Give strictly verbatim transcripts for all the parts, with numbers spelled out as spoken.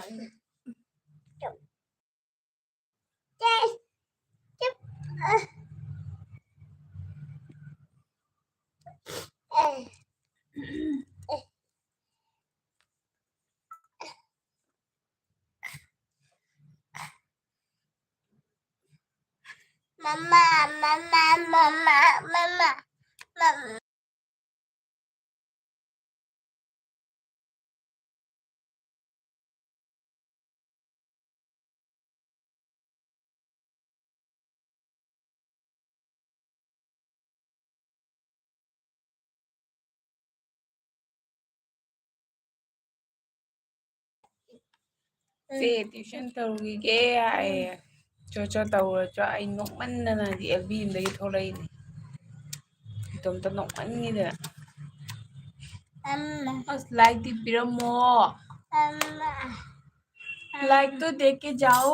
Mama, mama, mama, mama, mama. ꯁꯦ, tuition ꯇꯧꯔꯨꯈꯤꯒꯦ ꯍꯥꯏꯌꯦ꯫ ꯆꯣ, ꯆꯣ, ꯇꯧꯔꯣ, ꯆꯣ꯫ ꯑꯩ ꯅꯣꯛꯃꯟꯗꯅ ꯍꯧꯖꯤꯛ ꯑꯦꯜ ꯕꯤ ꯌꯨꯝꯗꯒꯤ ꯊꯣꯛꯂꯛꯏꯅꯦ꯫ ꯏꯇꯣꯝꯇ ꯅꯣꯛꯃꯟꯈꯤꯗꯅ꯫ ꯑꯁ, like ꯇꯤ ꯄꯤꯔꯝꯃꯣ꯫ Like ꯇꯣ ꯗꯦ ꯀꯦ ꯖꯥꯎ,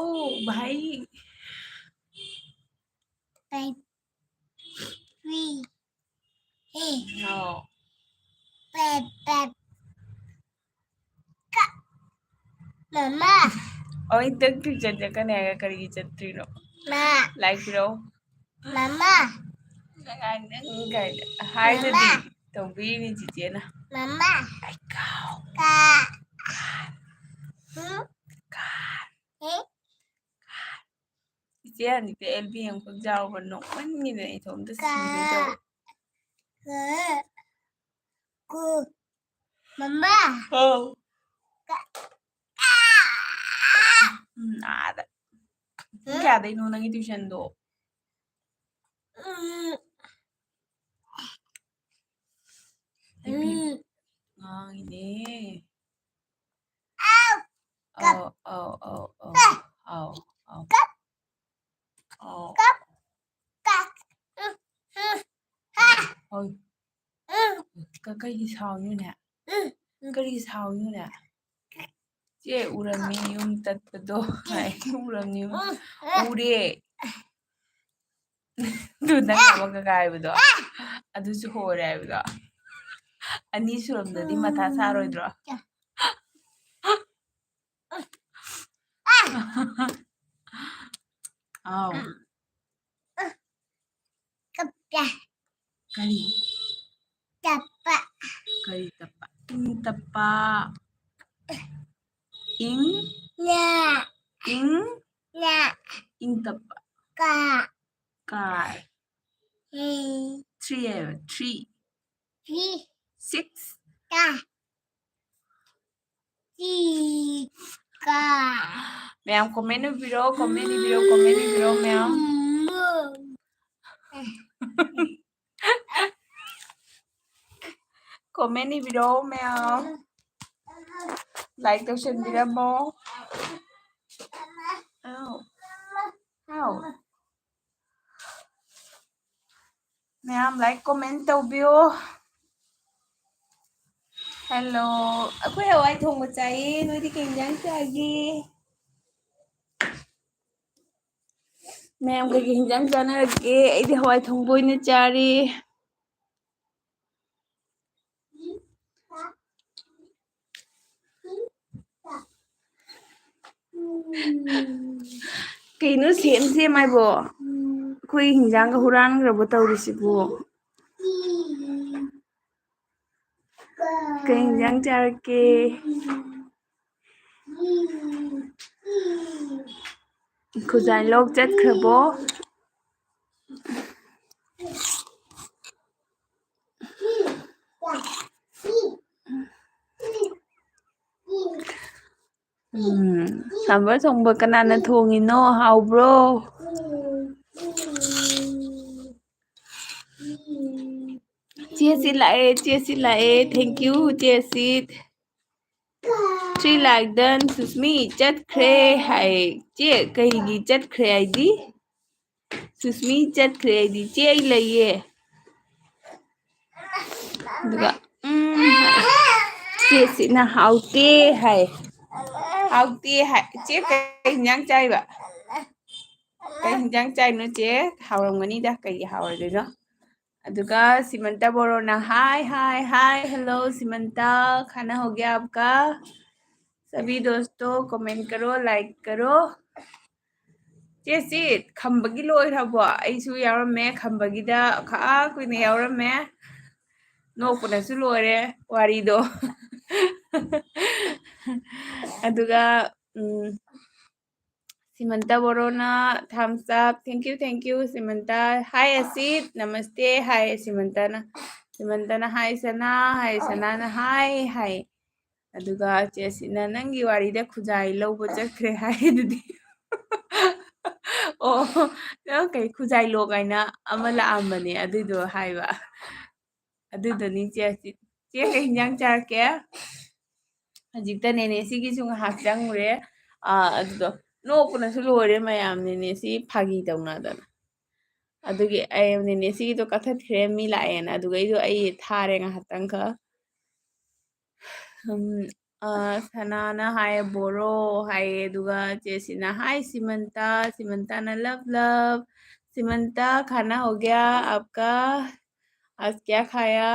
ꯚꯥꯏ꯫ Three. Hey. No. Pet, pet. Ka. Mama. ꯑꯣ, ꯅꯪ tuition ꯆꯠꯀꯅꯤ ꯍꯥꯏꯔꯒ ꯀꯔꯤꯒꯤ ꯆꯠꯇ꯭ꯔꯤꯅꯣ? ꯃꯥ꯫ ꯂꯥꯏꯔꯤꯛ ꯄꯤꯔꯛꯑꯣ꯫ ꯃꯃꯥ꯫ ꯑꯉꯥꯡ ꯅꯪ ꯀꯥꯏꯅ ꯍꯥꯏꯗꯗꯤ ꯃꯃꯥ꯫ ꯇꯧꯕꯤꯔꯤꯅꯤ ꯆꯤꯆꯦꯅ꯫ ꯃꯃꯥ꯫ ꯑꯩ ꯀꯥꯎ꯫ ꯀꯥ꯫ ꯎꯝ꯫ ꯀꯥ꯫ ꯎꯝ꯫ ꯏꯆꯦ ꯑꯅꯤꯗꯤ ꯑꯦꯜ ꯕꯤ ꯑꯃꯈꯛ ꯌꯥꯎꯕ ꯅꯣꯛꯃꯟꯒꯤꯗꯅ ꯏꯇꯣꯝꯇ ꯁꯤꯒꯦ ꯇꯧꯋꯦ꯫ ꯀꯥ꯫ ꯀꯨ꯫ ꯃꯃꯥ꯫ ꯍꯥꯎ꯫ ꯀꯥ꯫ ꯎꯝ, ꯑꯥꯗ꯫ ꯄꯨꯡ ꯀꯌꯥꯗꯩꯅꯣ ꯅꯪꯒꯤ tuition ꯗꯣ? ꯎꯝ꯫ ꯎꯝ꯫ ꯉꯥꯡꯉꯤꯅꯦ꯫ ꯑꯥꯎ꯫ ꯑꯧ, ꯑꯧ, ꯑꯧ, ꯑꯧ꯫ ꯀꯞ꯫ ꯑꯧ, ꯑꯧ꯫ ꯀꯞ꯫ ꯑꯧ꯫ ꯀꯞ꯫ ꯎꯝ, ꯎꯝ꯫ ꯍꯥ꯫ ꯍꯣꯏ꯫ ꯎꯝ꯫ ꯀ-, ꯀꯩꯒꯤ ꯁꯥꯎꯔꯤꯅꯣꯅꯦ? ꯎꯝ꯫ ꯀꯔꯤꯒꯤ ꯁꯥꯎꯔꯤꯅꯣꯅꯦ? ꯆꯦ ꯎꯔꯝꯃꯤ ꯌꯨꯝ ꯆꯠꯄꯗꯣ ꯍꯥꯏ꯫ ꯎꯔꯝꯃꯤ ꯌꯨꯝ꯫ ꯎꯝ꯫ ꯎꯔꯦ꯫ ꯑꯗꯨ ꯅꯪ ꯑꯃ ꯀꯀꯥ ꯍꯥꯏꯕꯗꯣ, ꯑꯗꯨꯁꯨ ꯍꯣꯔꯦ ꯍꯥꯏꯕꯗꯣ꯫ ꯑꯅꯤ ꯁꯨꯔꯝꯗꯗꯤ ꯃꯊꯥ ꯁꯥꯔꯣꯏꯗ꯭ꯔꯣ? ꯑꯥꯎ꯫ ꯀꯞꯄ꯫ ꯀꯔꯤ? ꯇꯞꯄ꯫ ꯀꯔꯤ ꯇꯞꯄ? ꯏꯪ ꯇꯞꯄ꯫ ꯏꯪ? ꯅ꯫ ꯏꯪ? ꯅ꯫ ꯏꯪ ꯇꯞꯄ꯫ ꯀ꯫ ꯀꯥꯏ꯫ ꯍꯦ꯫ Three ꯍꯥꯏꯕ, three꯫ Three꯫ Six꯫ ꯀ꯫ ꯆꯤꯀ꯫ ꯃꯌꯥꯝ comment ꯏꯕꯤꯔꯣ, comment ꯏꯕꯤꯔꯣ, comment ꯏꯕꯤꯔꯣ ꯃꯌꯥꯝ꯫ Comment ꯏꯕꯤꯔꯣ ꯃꯌꯥꯝ꯫ Like ꯇꯧꯁꯟꯕꯤꯔꯝꯃꯣ꯫ ꯑꯥꯎ꯫ ꯑꯥꯎ꯫ ꯃꯌꯥꯝ like comment ꯇꯧꯕꯤꯌꯣ꯫ Hello, ꯑꯩꯈꯣꯏ ꯍꯋꯥꯏ ꯊꯣꯡꯕ ꯆꯥꯏꯌꯦ꯫ ꯅꯣꯏꯗꯤ ꯀꯩ ꯏꯟꯖꯥꯡ ꯆꯥꯒꯦ? ꯃꯌꯥꯝ ꯀꯩꯀꯩ ꯏꯟꯖꯥꯡ ꯆꯥꯅꯔꯒꯦ? ꯑꯩꯗꯤ ꯍꯋꯥꯏ ꯊꯣꯡꯕ ꯑꯣꯏꯅ ꯆꯥꯔꯦ꯫ ꯀꯩꯅꯣ ꯁꯦꯝ ꯁꯦꯝ ꯍꯥꯏꯕꯣ? ꯑꯩꯈꯣꯏ ꯍꯤꯟꯖꯥꯡꯒ ꯍꯨꯔꯥꯟꯈ꯭ꯔꯕꯣ ꯇꯧꯔꯤꯁꯤꯕꯣ? ꯀꯩ ꯍꯤꯟꯖꯥꯡ ꯆꯥꯔꯛꯀꯦ? ꯈꯨꯖꯥꯏ ꯂꯣꯛ ꯆꯠꯈ꯭ꯔꯕꯣ? ꯎꯝ, ꯁꯝꯕꯔ ꯊꯣꯡꯕ ꯀꯅꯥꯅ ꯊꯣꯡꯉꯤꯅꯣ? ꯍꯥꯎꯕ꯭ꯔꯣ? ꯆꯦ ꯁꯤ ꯂꯥꯛꯑꯦ, ꯆꯦ ꯁꯤ ꯂꯥꯛꯑꯦ꯫ Thank you, ꯆꯦ ꯁꯤ꯫ Three like done, ꯁꯨꯁꯃꯤ ꯆꯠꯈ꯭ꯔꯦ ꯍꯥꯏ꯫ ꯆꯦ, ꯀꯩꯒꯤ ꯆꯠꯈ꯭ꯔꯦ ꯍꯥꯏꯗꯤ? ꯁꯨꯁꯃꯤ ꯆꯠꯈ꯭ꯔꯦ ꯍꯥꯏꯗꯤ, ꯆꯦ ꯑꯩ ꯂꯩꯌꯦ꯫ ꯑꯗꯨꯒ, ꯎꯝ, ꯆꯦꯁꯤꯅ ꯍꯥꯎꯇꯦ ꯍꯥꯏ꯫ ꯍꯥꯎꯇꯦ ꯍꯥꯏ꯫ ꯆꯦ ꯀꯩ ꯍꯤꯟꯖꯥꯡ ꯆꯥꯏꯕ? ꯀꯩ ꯍꯤꯟꯖꯥꯡ ꯆꯥꯏꯅꯣ ꯆꯦ? ꯍꯥꯎꯔꯝꯒꯅꯤꯗ, ꯀꯩꯒꯤ ꯍꯥꯎꯔꯣꯏꯗꯣꯏꯅꯣ? ꯑꯗꯨꯒ ꯁꯤꯃꯟꯇ ꯕꯣꯔꯣꯅ, "Hi, hi, hi, hello, ꯁꯤꯃꯟꯇ, खाना हो गया आपका?" ꯁꯚꯤ ꯗꯣꯁꯇꯣ ꯀꯣꯃꯦꯟ ꯀꯔꯣ, ꯂꯥꯏꯛ ꯀꯔꯣ꯫ ꯆꯦ ꯁꯤ ꯈꯝꯕꯒꯤ ꯂꯣꯏꯈ꯭ꯔꯕꯣ? ꯑꯩꯁꯨ ꯌꯥꯎꯔꯝꯃꯦ ꯈꯝꯕꯒꯤꯗ, ꯈꯥ ꯀꯨꯏꯅ ꯌꯥꯎꯔꯝꯃꯦ꯫ ꯅꯣꯛꯄꯅꯁꯨ ꯂꯣꯏꯔꯦ ꯋꯥꯔꯤꯗꯣ꯫ ꯑꯗꯨꯒ ꯎꯝ, ꯁꯤꯃꯟꯇ ꯕꯣꯔꯣꯅ thumbs up, thank you, thank you, ꯁꯤꯃꯟꯇ꯫ Hi ꯑꯁꯤꯠ, ꯅꯃꯁꯇꯦ high ꯁꯤꯃꯟꯇꯅ꯫ ꯁꯤꯃꯟꯇꯅ hi ꯁꯅꯥ ꯍꯥꯏ, ꯁꯅꯥꯅ hi ꯍꯥꯏ꯫ ꯑꯗꯨꯒ ꯆꯦ ꯑꯁꯤꯠꯅ ꯅꯪꯒꯤ ꯋꯥꯔꯤꯗ ꯈꯨꯖꯥꯏ ꯂꯧꯕ ꯆꯠꯈ꯭ꯔꯦ ꯍꯥꯏ ꯑꯗꯨꯗꯤ꯫ ꯑꯣ, ꯅꯪ ꯀꯩ ꯈꯨꯖꯥꯏ ꯂꯣ ꯀꯥꯏꯅ ꯑꯃ ꯂꯥꯛꯑꯝꯕꯅꯦ ꯑꯗꯨꯏꯗꯣ ꯍꯥꯏꯕ꯫ ꯑꯗꯨꯗꯨꯅꯤ ꯆꯦ ꯑꯁꯤꯠ꯫ ꯆꯦ ꯀꯩ ꯍꯤꯟꯖꯥꯡ ꯆꯥꯔꯛꯀꯦ? ꯍꯧꯖꯤꯛꯇ ꯅꯦꯅꯦ ꯁꯤꯒꯤꯁꯨ ꯉꯥꯏꯍꯥꯛ ꯆꯪꯉꯨꯔꯦ꯫ ꯑꯥ, ꯑꯗꯨꯗꯣ ꯅꯣꯛꯄꯅꯁꯨ ꯂꯣꯏꯔꯦ ꯃꯌꯥꯝ, ꯅꯦꯅꯦ ꯁꯤ ꯐꯥꯒꯤ ꯇꯧꯅꯗꯅ꯫ ꯑꯗꯨꯒꯤ ꯑꯩ ꯅꯦꯅꯦ ꯁꯤꯒꯤꯗꯣ ꯀꯛꯊꯠꯈ꯭ꯔꯦ, ꯃꯤ ꯂꯥꯛꯑꯦꯅ꯫ ꯑꯗꯨꯒ ꯑꯩꯗꯣ ꯑꯩ ꯊꯥꯔꯦ ꯉꯥꯏꯍꯥꯛꯇꯪꯈꯛ꯫ ꯎꯝ, ꯑꯥ, ꯁꯅꯥꯅ ꯍꯥꯏꯌꯦ ꯕꯣꯔꯣ ꯍꯥꯏꯌꯦ, ꯑꯗꯨꯒ ꯆꯦꯁꯤꯅ hi ꯁꯤꯃꯟꯇ, ꯁꯤꯃꯟꯇꯅ love love, ꯁꯤꯃꯟꯇ खाना हो गया आपका, आज क्या खाया?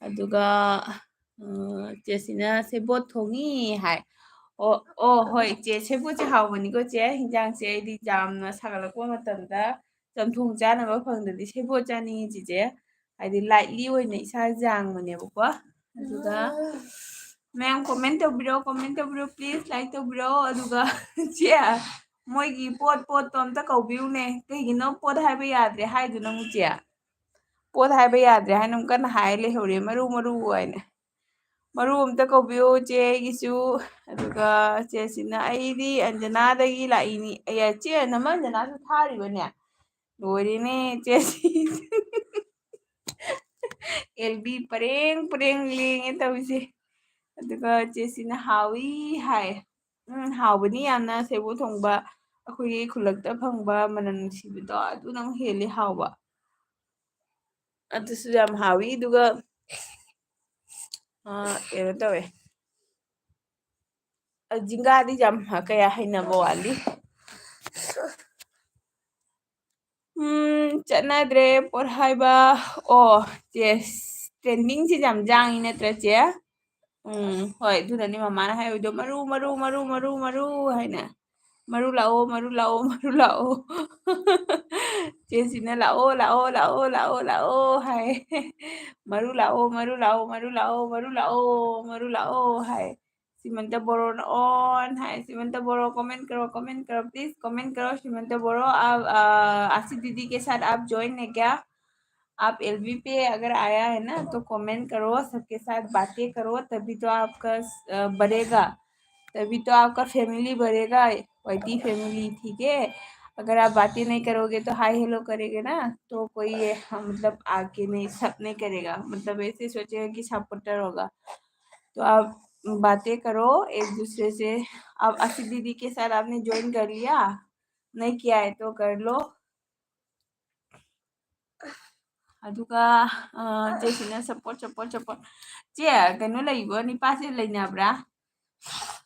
ꯑꯗꯨꯒ, ꯑ, ꯆꯦꯁꯤꯅ ꯁꯦꯕꯣꯠ ꯊꯣꯡꯉꯤ ꯍꯥꯏ꯫ ꯑꯣ, ꯑꯣ, ꯍꯣꯏ, ꯆꯦ, ꯁꯦꯕꯣꯠꯁꯦ ꯍꯥꯎꯕꯅꯤꯀꯣ, ꯆꯦ꯫ ꯍꯤꯟꯖꯥꯡꯁꯦ ꯑꯩꯗꯤ ꯌꯥꯝꯅ ꯁꯥꯒꯠꯂꯛꯄ ꯃꯇꯝꯗ ꯆꯝꯊꯣꯡ ꯆꯥꯅꯕ ꯐꯪꯗ꯭ꯔꯗꯤ ꯁꯦꯕꯣꯠ ꯆꯥꯅꯤꯡꯉꯤ, ꯆꯤꯆꯦ꯫ ꯍꯥꯏꯗꯤ lightly ꯑꯣꯏꯅ ꯏꯁꯥ ꯌꯥꯡꯕꯅꯦꯕꯀꯣ꯫ ꯑꯗꯨꯒ ꯃꯌꯥꯝ comment ꯇꯧꯕꯤꯔꯣ, comment ꯇꯧꯕꯤꯔꯣ, please like ꯇꯧꯕꯤꯔꯣ꯫ ꯑꯗꯨꯒ ꯆꯦ, ꯃꯣꯏꯒꯤ ꯄꯣꯠ, ꯄꯣꯠꯇꯣ ꯑꯝꯇ ꯀꯧꯕꯤꯌꯨꯅꯦ꯫ ꯀꯩꯒꯤꯅꯣ ꯄꯣꯠ ꯍꯥꯏꯕ ꯌꯥꯗ꯭ꯔꯦ ꯍꯥꯏꯗꯨꯅ ꯑꯃꯨꯛ, ꯆꯦ? ꯄꯣꯠ ꯍꯥꯏꯕ ꯌꯥꯗ꯭ꯔꯦ ꯍꯥꯏꯅ ꯑꯃꯨꯛ ꯀꯟꯅ ꯍꯥꯏ ꯂꯩꯍꯧꯔꯦ, ꯃꯔꯨ ꯃꯔꯨ ꯑꯣꯏꯅ꯫ ꯃꯔꯨ ꯑꯝꯇ ꯀꯧꯕꯤꯌꯨ ꯆꯦ ꯑꯩꯒꯤꯁꯨ꯫ ꯑꯗꯨꯒ ꯆꯦꯁꯤꯅ ꯑꯩꯗꯤ ꯑꯟꯖꯅꯥꯗꯒꯤ ꯂꯥꯛꯏꯅꯤ꯫ ꯑꯌꯥ, ꯆꯦ, ꯅꯃ ꯑꯟꯖꯅꯥꯁꯨ ꯊꯥꯔꯤꯕꯅꯦ? ꯂꯣꯏꯔꯦꯅꯦ ꯆꯦꯁꯤ꯫ ꯑꯦꯜ ꯕꯤ ꯄꯔꯦꯡ ꯄꯔꯦꯡ ꯂꯦꯡꯉꯦ ꯇꯧꯔꯤꯁꯦ꯫ ꯑꯗꯨꯒ ꯆꯦꯁꯤꯅ ꯍꯥꯎꯏ ꯍꯥꯏ꯫ ꯎꯝ, ꯍꯥꯎꯕꯅꯤ ꯌꯥꯝꯅ ꯁꯦꯕꯣꯠ ꯊꯣꯡꯕ꯫ ꯑꯩꯈꯣꯏꯒꯤ ꯈꯨꯜꯂꯛꯇ ꯐꯪꯕ ꯃꯅꯝ ꯅꯨꯡꯁꯤꯕꯗꯣ ꯑꯗꯨꯅ ꯑꯃꯨꯛ ꯍꯦꯜꯂꯤ ꯍꯥꯎꯕ꯫ ꯑꯗꯨꯁꯨ ꯌꯥꯝ ꯍꯥꯎꯏ꯫ ꯑꯗꯨꯒ, ꯑ, ꯀꯩꯅꯣ ꯇꯧꯋꯦ꯫ ꯑ, ꯖꯤꯡꯒꯥꯗꯤ ꯌꯥꯝ ꯀꯌꯥ ꯍꯩꯅꯕ ꯋꯥꯠꯂꯤ꯫ ꯎꯝ, ꯆꯠꯅꯗ꯭ꯔꯦ ꯄꯣꯠ ꯍꯥꯏꯕ꯫ ꯑꯣ, ꯆꯦ, trending ꯁꯤ ꯌꯥꯝ ꯌꯥꯡꯉꯤ ꯅꯠꯇ꯭ꯔꯥ, ꯆꯦ? ꯎꯝ, ꯍꯣꯏ, ꯑꯗꯨꯅꯅꯤ ꯃꯃꯥꯅ ꯍꯥꯏꯕꯗꯣ, "ꯃꯔꯨ, ꯃꯔꯨ, ꯃꯔꯨ, ꯃꯔꯨ, ꯃꯔꯨ" ꯍꯥꯏꯅ꯫ "ꯃꯔꯨ ꯂꯥꯛꯑꯣ, ꯃꯔꯨ ꯂꯥꯛꯑꯣ, ꯃꯔꯨ ꯂꯥꯛꯑꯣ"꯫ ꯆꯦꯁꯤꯅ, "ꯂꯥꯛꯑꯣ, ꯂꯥꯛꯑꯣ, ꯂꯥꯛꯑꯣ, ꯂꯥꯛꯑꯣ, ꯂꯥꯛꯑꯣ" ꯍꯥꯏ꯫ "ꯃꯔꯨ ꯂꯥꯛꯑꯣ, ꯃꯔꯨ ꯂꯥꯛꯑꯣ, ꯃꯔꯨ ꯂꯥꯛꯑꯣ, ꯃꯔꯨ ꯂꯥꯛꯑꯣ, ꯃꯔꯨ ꯂꯥꯛꯑꯣ" ꯍꯥꯏ꯫ ꯁꯤꯃꯟꯇ ꯕꯣꯔꯣꯅ "ꯑꯣꯟ" ꯍꯥꯏ꯫ "ꯁꯤꯃꯟꯇ ꯕꯣꯔꯣ, comment ꯀꯔꯣ, comment ꯀꯔꯣ, please comment ꯀꯔꯣ, ꯁꯤꯃꯟꯇ ꯕꯣꯔꯣ꯫ आप, अ, आशी दीदी के साथ आप join है क्या? आप एलबी पे अगर आया है ना, तो comment करो, सबके साथ बातें करो, तभी तो आपका, अ, बढ़ेगा, तभी तो आपका family बढ़ेगा, वाईटी family, ठीक है? अगर आप बातें नहीं करोगे, तो हाय हेलो करेंगे ना, तो कोई ये, हाँ, मतलब आगे नहीं, सब नहीं करेगा, मतलब ऐसे सोचेगा कि सपोर्टर होगा। तो आप बातें करो एक दूसरे से। आप आशी दीदी के साथ आपने join कर लिया, नहीं किया है तो कर लो꯫ ꯑꯗꯨꯒ, ꯑ, ꯆꯦꯁꯤꯅ support, support, support꯫ ꯆꯦ, ꯀꯩꯅꯣ ꯂꯩꯕ꯭ꯔꯣ? ꯅꯤꯄꯥꯁꯦ ꯂꯩꯅꯕ꯭ꯔꯥ?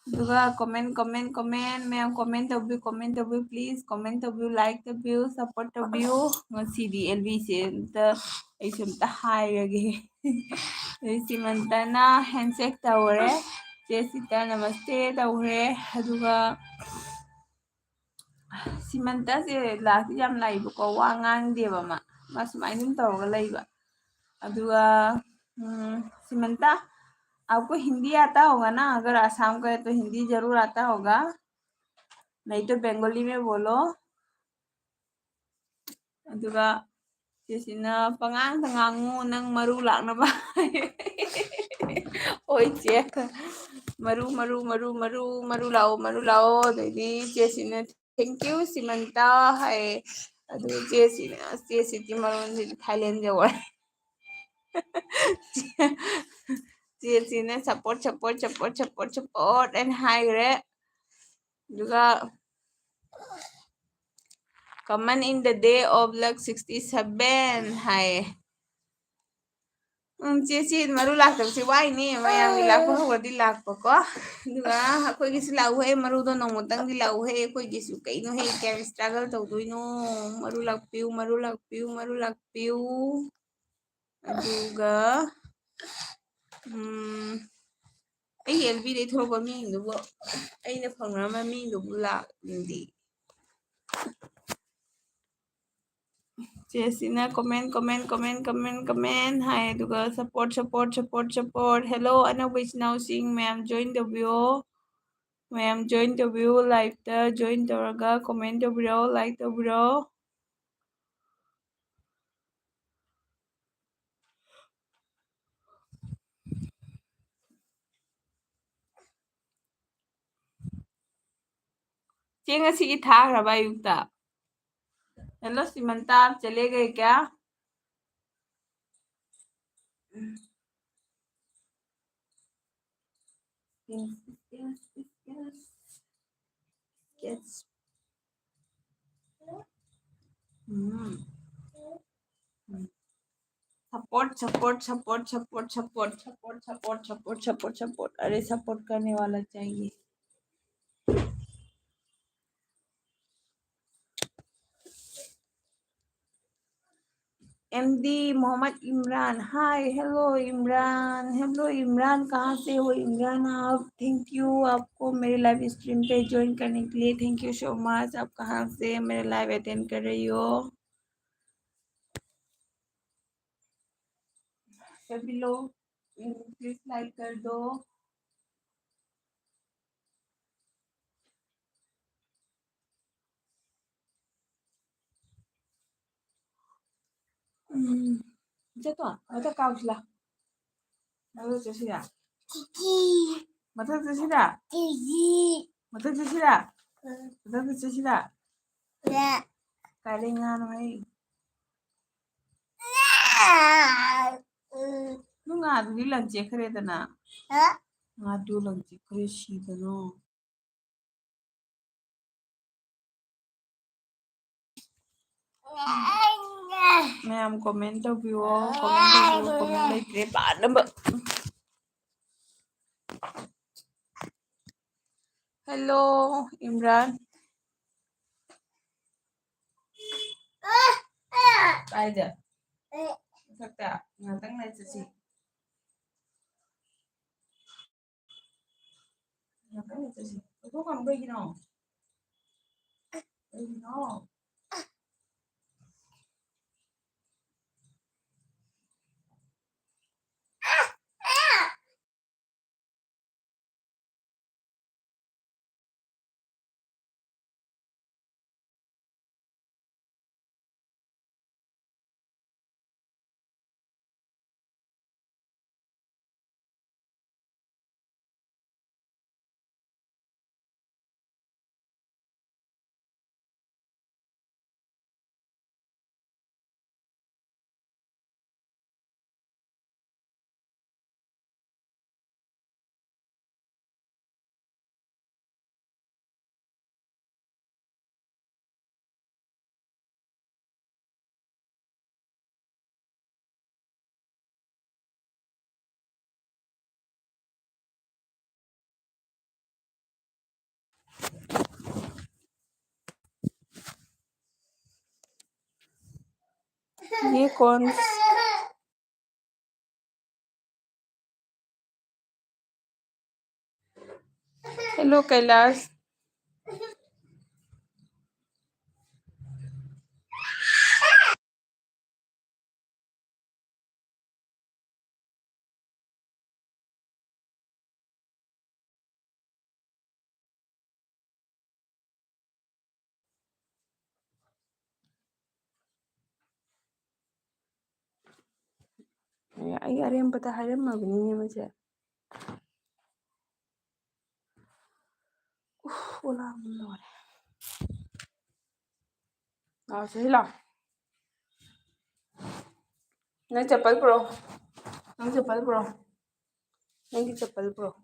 ꯑꯗꯨꯒ comment, comment, comment, ꯃꯌꯥꯝ comment ꯇꯧꯕꯤꯌꯨ, comment ꯇꯧꯕꯤꯌꯨ, please comment ꯇꯧꯕꯤꯌꯨ, like ꯇꯧꯕꯤꯌꯨ, support ꯇꯧꯕꯤꯌꯨ꯫ ꯉꯁꯤꯗꯤ ꯑꯦꯜꯕꯤꯁꯦ ꯑꯝꯇ, ꯑꯩꯁꯨ ꯑꯝꯇ ꯍꯥꯏꯔꯒꯦ꯫ ꯑꯗꯩ ꯁꯤꯃꯟꯇꯅ handshake ꯇꯧꯔꯦ, ꯆꯦ ꯁꯤꯇ ꯅꯃꯁꯇꯦ ꯇꯧꯈ꯭ꯔꯦ, ꯑꯗꯨꯒ ꯁꯤꯃꯟꯇꯁꯦ ꯂꯥꯛꯇꯤ ꯌꯥꯝ ꯂꯥꯛꯏꯕꯀꯣ, ꯋꯥ ꯉꯥꯡꯗꯦꯕ ꯃꯥ, ꯃꯥ ꯁꯨꯃꯥꯏꯅ ꯑꯗꯨꯝ ꯇꯧꯔꯒ ꯂꯩꯕ꯫ ꯑꯗꯨꯒ, ꯎꯝ, ꯁꯤꯃꯟꯇ, आपको हिंदी आता होगा ना? अगर आसाम का है तो हिंदी जरूर आता होगा, नहीं तो बंगाली में बोलो। ꯑꯗꯨꯒ ꯆꯦꯁꯤꯅ, "ꯄꯉꯥꯡꯗ ꯉꯥꯡꯉꯨ, ꯅꯪ ꯃꯔꯨ ꯂꯥꯛꯅꯕ"꯫ ꯍꯣꯏ ꯆꯦ, ꯃꯔꯨ, ꯃꯔꯨ, ꯃꯔꯨ, ꯃꯔꯨ, ꯃꯔꯨ ꯂꯥꯛꯑꯣ, ꯃꯔꯨ ꯂꯥꯛꯑꯣ꯫ ꯑꯗꯩꯗꯤ ꯆꯦꯁꯤꯅ, "Thank you ꯁꯤꯃꯟꯇ" ꯍꯥꯏꯌꯦ꯫ ꯑꯗꯨ ꯆꯦꯁꯤꯅ, ꯆꯦꯁꯤꯒꯤ ꯃꯔꯣꯟꯁꯤꯗꯤ ꯊꯥꯏꯂꯦꯟ ꯌꯧꯔꯦ꯫ ꯆꯦꯁꯤꯅ support, support, support, support, support ꯍꯥꯏꯅ ꯍꯥꯏꯈ꯭ꯔꯦ꯫ ꯑꯗꯨꯒ "Common in the day of luck sixty seven" ꯍꯥꯏꯌꯦ꯫ ꯎꯝ, ꯆꯦ, ꯆꯦ, ꯃꯔꯨ ꯂꯥꯛꯇꯕꯁꯦ ꯋꯥꯏꯅꯦ꯫ ꯃꯌꯥꯝꯒꯤ ꯂꯥꯛꯄ ꯍꯧꯔꯗꯤ ꯂꯥꯛꯄꯀꯣ꯫ ꯑꯗꯨꯒ ꯑꯩꯈꯣꯏꯒꯤꯁꯨ ꯂꯥꯛꯎꯍꯦ, ꯃꯔꯨꯗꯣ ꯅꯣꯡꯃꯇꯪꯗꯤ ꯂꯥꯛꯎꯍꯦ꯫ ꯑꯩꯈꯣꯏꯒꯤꯁꯨ ꯀꯩꯅꯣꯍꯦ, ꯀꯌꯥꯝ struggle ꯇꯧꯗꯣꯏꯅꯣ? ꯃꯔꯨ ꯂꯥꯛꯄꯤꯌꯨ, ꯃꯔꯨ ꯂꯥꯛꯄꯤꯌꯨ, ꯃꯔꯨ ꯂꯥꯛꯄꯤꯌꯨ꯫ ꯑꯗꯨꯒ, ꯎꯝ, ꯑꯩ ꯑꯦꯜ ꯕꯤꯗꯩ ꯊꯣꯛꯂꯛꯄ ꯃꯤꯁꯤꯡꯗꯨꯕꯨ, ꯑꯩꯅ ꯐꯪꯅꯔꯝꯕ ꯃꯤꯁꯤꯡꯗꯨꯕꯨ ꯂꯥꯛꯅꯤꯡꯗꯦ꯫ ꯆꯦꯁꯤꯅ comment, comment, comment, comment, comment ꯍꯥꯏ, ꯑꯗꯨꯒ support, support, support, support. Hello, ꯑꯅꯧꯕ ꯏꯆꯤꯟ ꯏꯅꯥꯎꯁꯤꯡ ꯃꯌꯥꯝ join ꯇꯧꯕꯤꯌꯣ, ꯃꯌꯥꯝ join ꯇꯧꯕꯤꯌꯨ, live ꯇ join ꯇꯧꯔꯒ comment ꯇꯧꯕꯤꯔꯣ, like ꯇꯧꯕꯤꯔꯣ꯫ ꯆꯦ ꯉꯁꯤꯒꯤ ꯊꯥꯈ꯭ꯔꯕ ꯑꯌꯨꯛꯇ? Hello ꯁꯤꯃꯟꯇꯥ, आप चले गए क्या? Yes, yes, yes, yes. Yes. Mm. Mm. Support, support, support, support, support, support, support, support, support, support. अरे support करने वाला चाहिए। MD Mohammad Imran, hi, hello Imran, hello Imran, कहाँ से हो इमरान आप? Thank you आपको मेरे live stream पे join करने के लिए, thank you so much। आप कहाँ से मेरे live attend कर रही हो? सभी लोग please like कर दो। ꯎꯝ, ꯆꯠꯇꯣ, ꯃꯊꯛ ꯀꯥꯎꯁꯤꯂꯥ꯫ ꯃꯊꯛ ꯆꯠꯁꯤꯔꯥ? ꯃꯊꯛ ꯆꯠꯁꯤꯔꯥ? ꯃꯊꯛ ꯆꯠꯁꯤꯔꯥ? ꯃꯊꯛ ꯆꯠꯁꯤꯔꯥ? ꯀꯥꯏꯗꯩ ꯉꯥꯅꯣ ꯍꯩ? ꯅꯪ ꯉꯥꯗꯨꯗꯤ ꯂꯪ ꯆꯦꯠꯈ꯭ꯔꯦꯗꯅ꯫ ꯉꯥꯗꯨ ꯂꯪ ꯆꯦꯠꯈ꯭ꯔꯦ, ꯁꯤꯗꯅꯣ꯫ ꯃꯌꯥꯝ comment ꯇꯧꯕꯤꯌꯣ, comment ꯇꯧꯕꯤꯌꯣ, comment ꯂꯩꯇ꯭ꯔꯦ ꯄꯥꯅꯕ꯫ Hello ꯏꯝꯔꯥꯟ꯫ ꯀꯥꯏꯗ? ꯃꯊꯛꯇ ꯉꯥꯛꯇꯪ ꯂꯩ ꯆꯠꯁꯤ꯫ ꯀꯟꯅ ꯆꯠꯁꯤ꯫ ꯀꯣꯏꯊꯣꯛꯈ꯭ꯔꯕ ꯀꯩꯒꯤꯅꯣ? ꯀꯩꯒꯤꯅꯣ? ये कौन? हेलो कैलाश। ꯑꯩ ꯑꯔꯦꯝꯕꯗ ꯍꯥꯏꯔꯝꯃꯕꯅꯤꯅꯦ ꯃꯁꯦ꯫ ꯎꯐ, ꯑꯣꯂꯥ ꯑꯃꯨꯛ ꯂꯣꯏꯔꯦ꯫ ꯂꯥꯛꯑꯣ, ꯁꯤꯗ ꯂꯥꯛꯑꯣ꯫ ꯅꯪ ꯆꯄꯜ ꯄꯨꯔꯛꯑꯣ꯫ ꯅꯪ ꯆꯄꯜ ꯄꯨꯔꯛꯑꯣ꯫ ꯅꯪꯒꯤ ꯆꯄꯜ ꯄꯨꯔꯛꯑꯣ꯫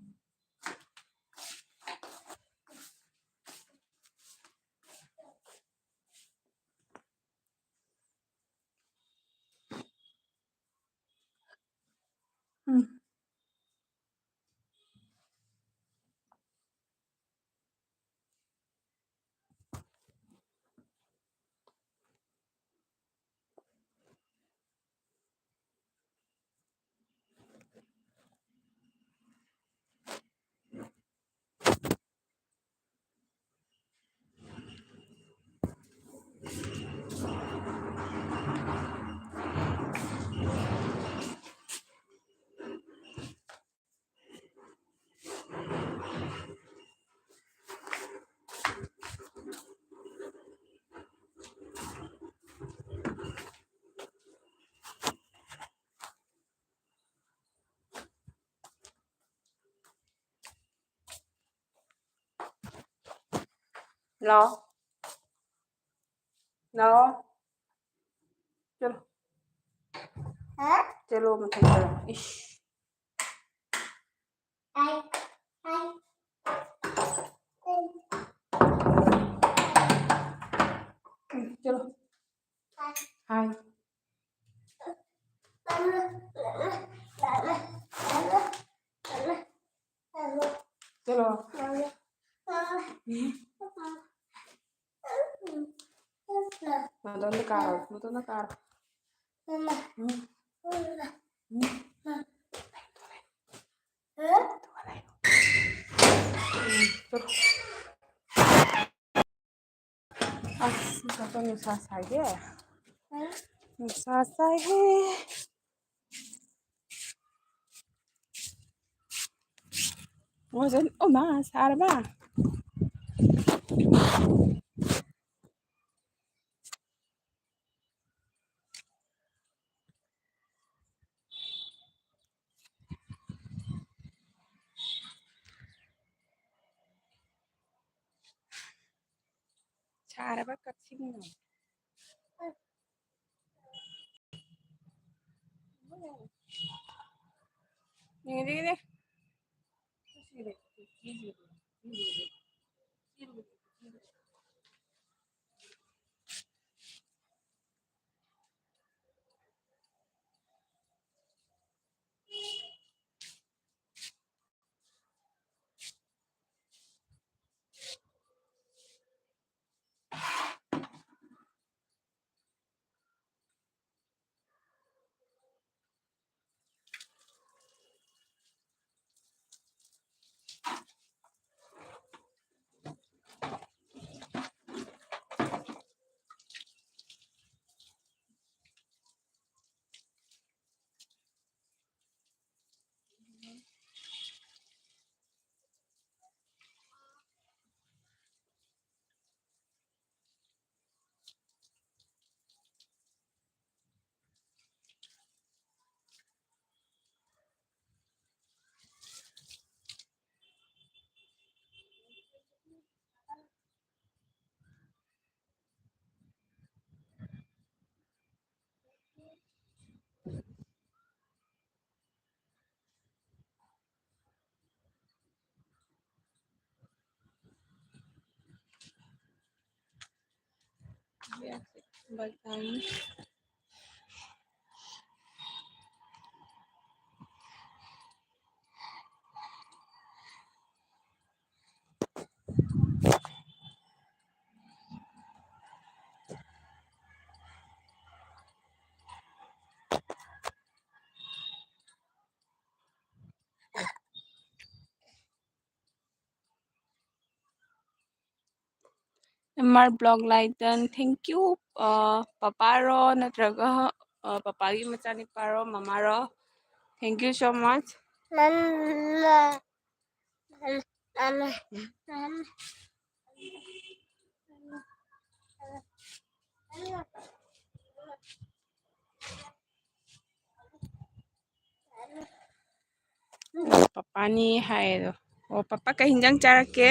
ꯎꯝ꯫ लाओ, लाओ, चलो। चलो, मत करो। इश। चलो। हाय। चलो। ꯃꯇꯣꯟꯗ ꯀꯥꯔꯣ, ꯃꯇꯣꯟꯗ ꯀꯥꯔꯣ꯫ ꯎꯝ꯫ ꯎꯝ꯫ ꯎꯝ, ꯆꯠꯂꯣ꯫ ꯑꯁ, ꯉꯁꯥꯏ ꯅꯨꯡꯁꯥ ꯁꯥꯏꯍꯦ꯫ ꯅꯨꯡꯁꯥ ꯁꯥꯏꯍꯦ꯫ ꯃꯣꯏꯁꯦ, ꯑꯣ ꯃꯥ, ꯁꯥꯔꯕ? ꯁꯥꯔꯕ ꯀꯛꯆꯤꯡꯅ꯫ ꯌꯦꯡꯉꯦ, ꯌꯦꯡꯉꯦ꯫ ꯕꯥꯏ ꯇꯥꯏꯅꯤ꯫ ꯑꯦꯝ ꯑꯥꯔ ꯕ꯭ꯂꯣꯛ ꯂꯥꯏꯇꯟ, thank you꯫ ꯑ, ꯄꯄꯥꯔꯣ ꯅꯠꯇ꯭ꯔꯒ, ꯑ, ꯄꯄꯥꯒꯤ ꯃꯆꯥꯅꯤꯄꯥꯔꯣ, ꯃꯃꯥꯔꯣ? Thank you so much꯫ ꯃꯃꯥ꯫ ꯃꯃꯥ꯫ ꯃꯃꯥ꯫ ꯄꯄꯥꯅꯤ ꯍꯥꯏꯌꯦ ꯑꯗꯣ꯫ ꯑꯣ, ꯄꯄꯥ ꯀꯩ ꯍꯤꯟꯖꯥꯡ ꯆꯥꯔꯛꯀꯦ?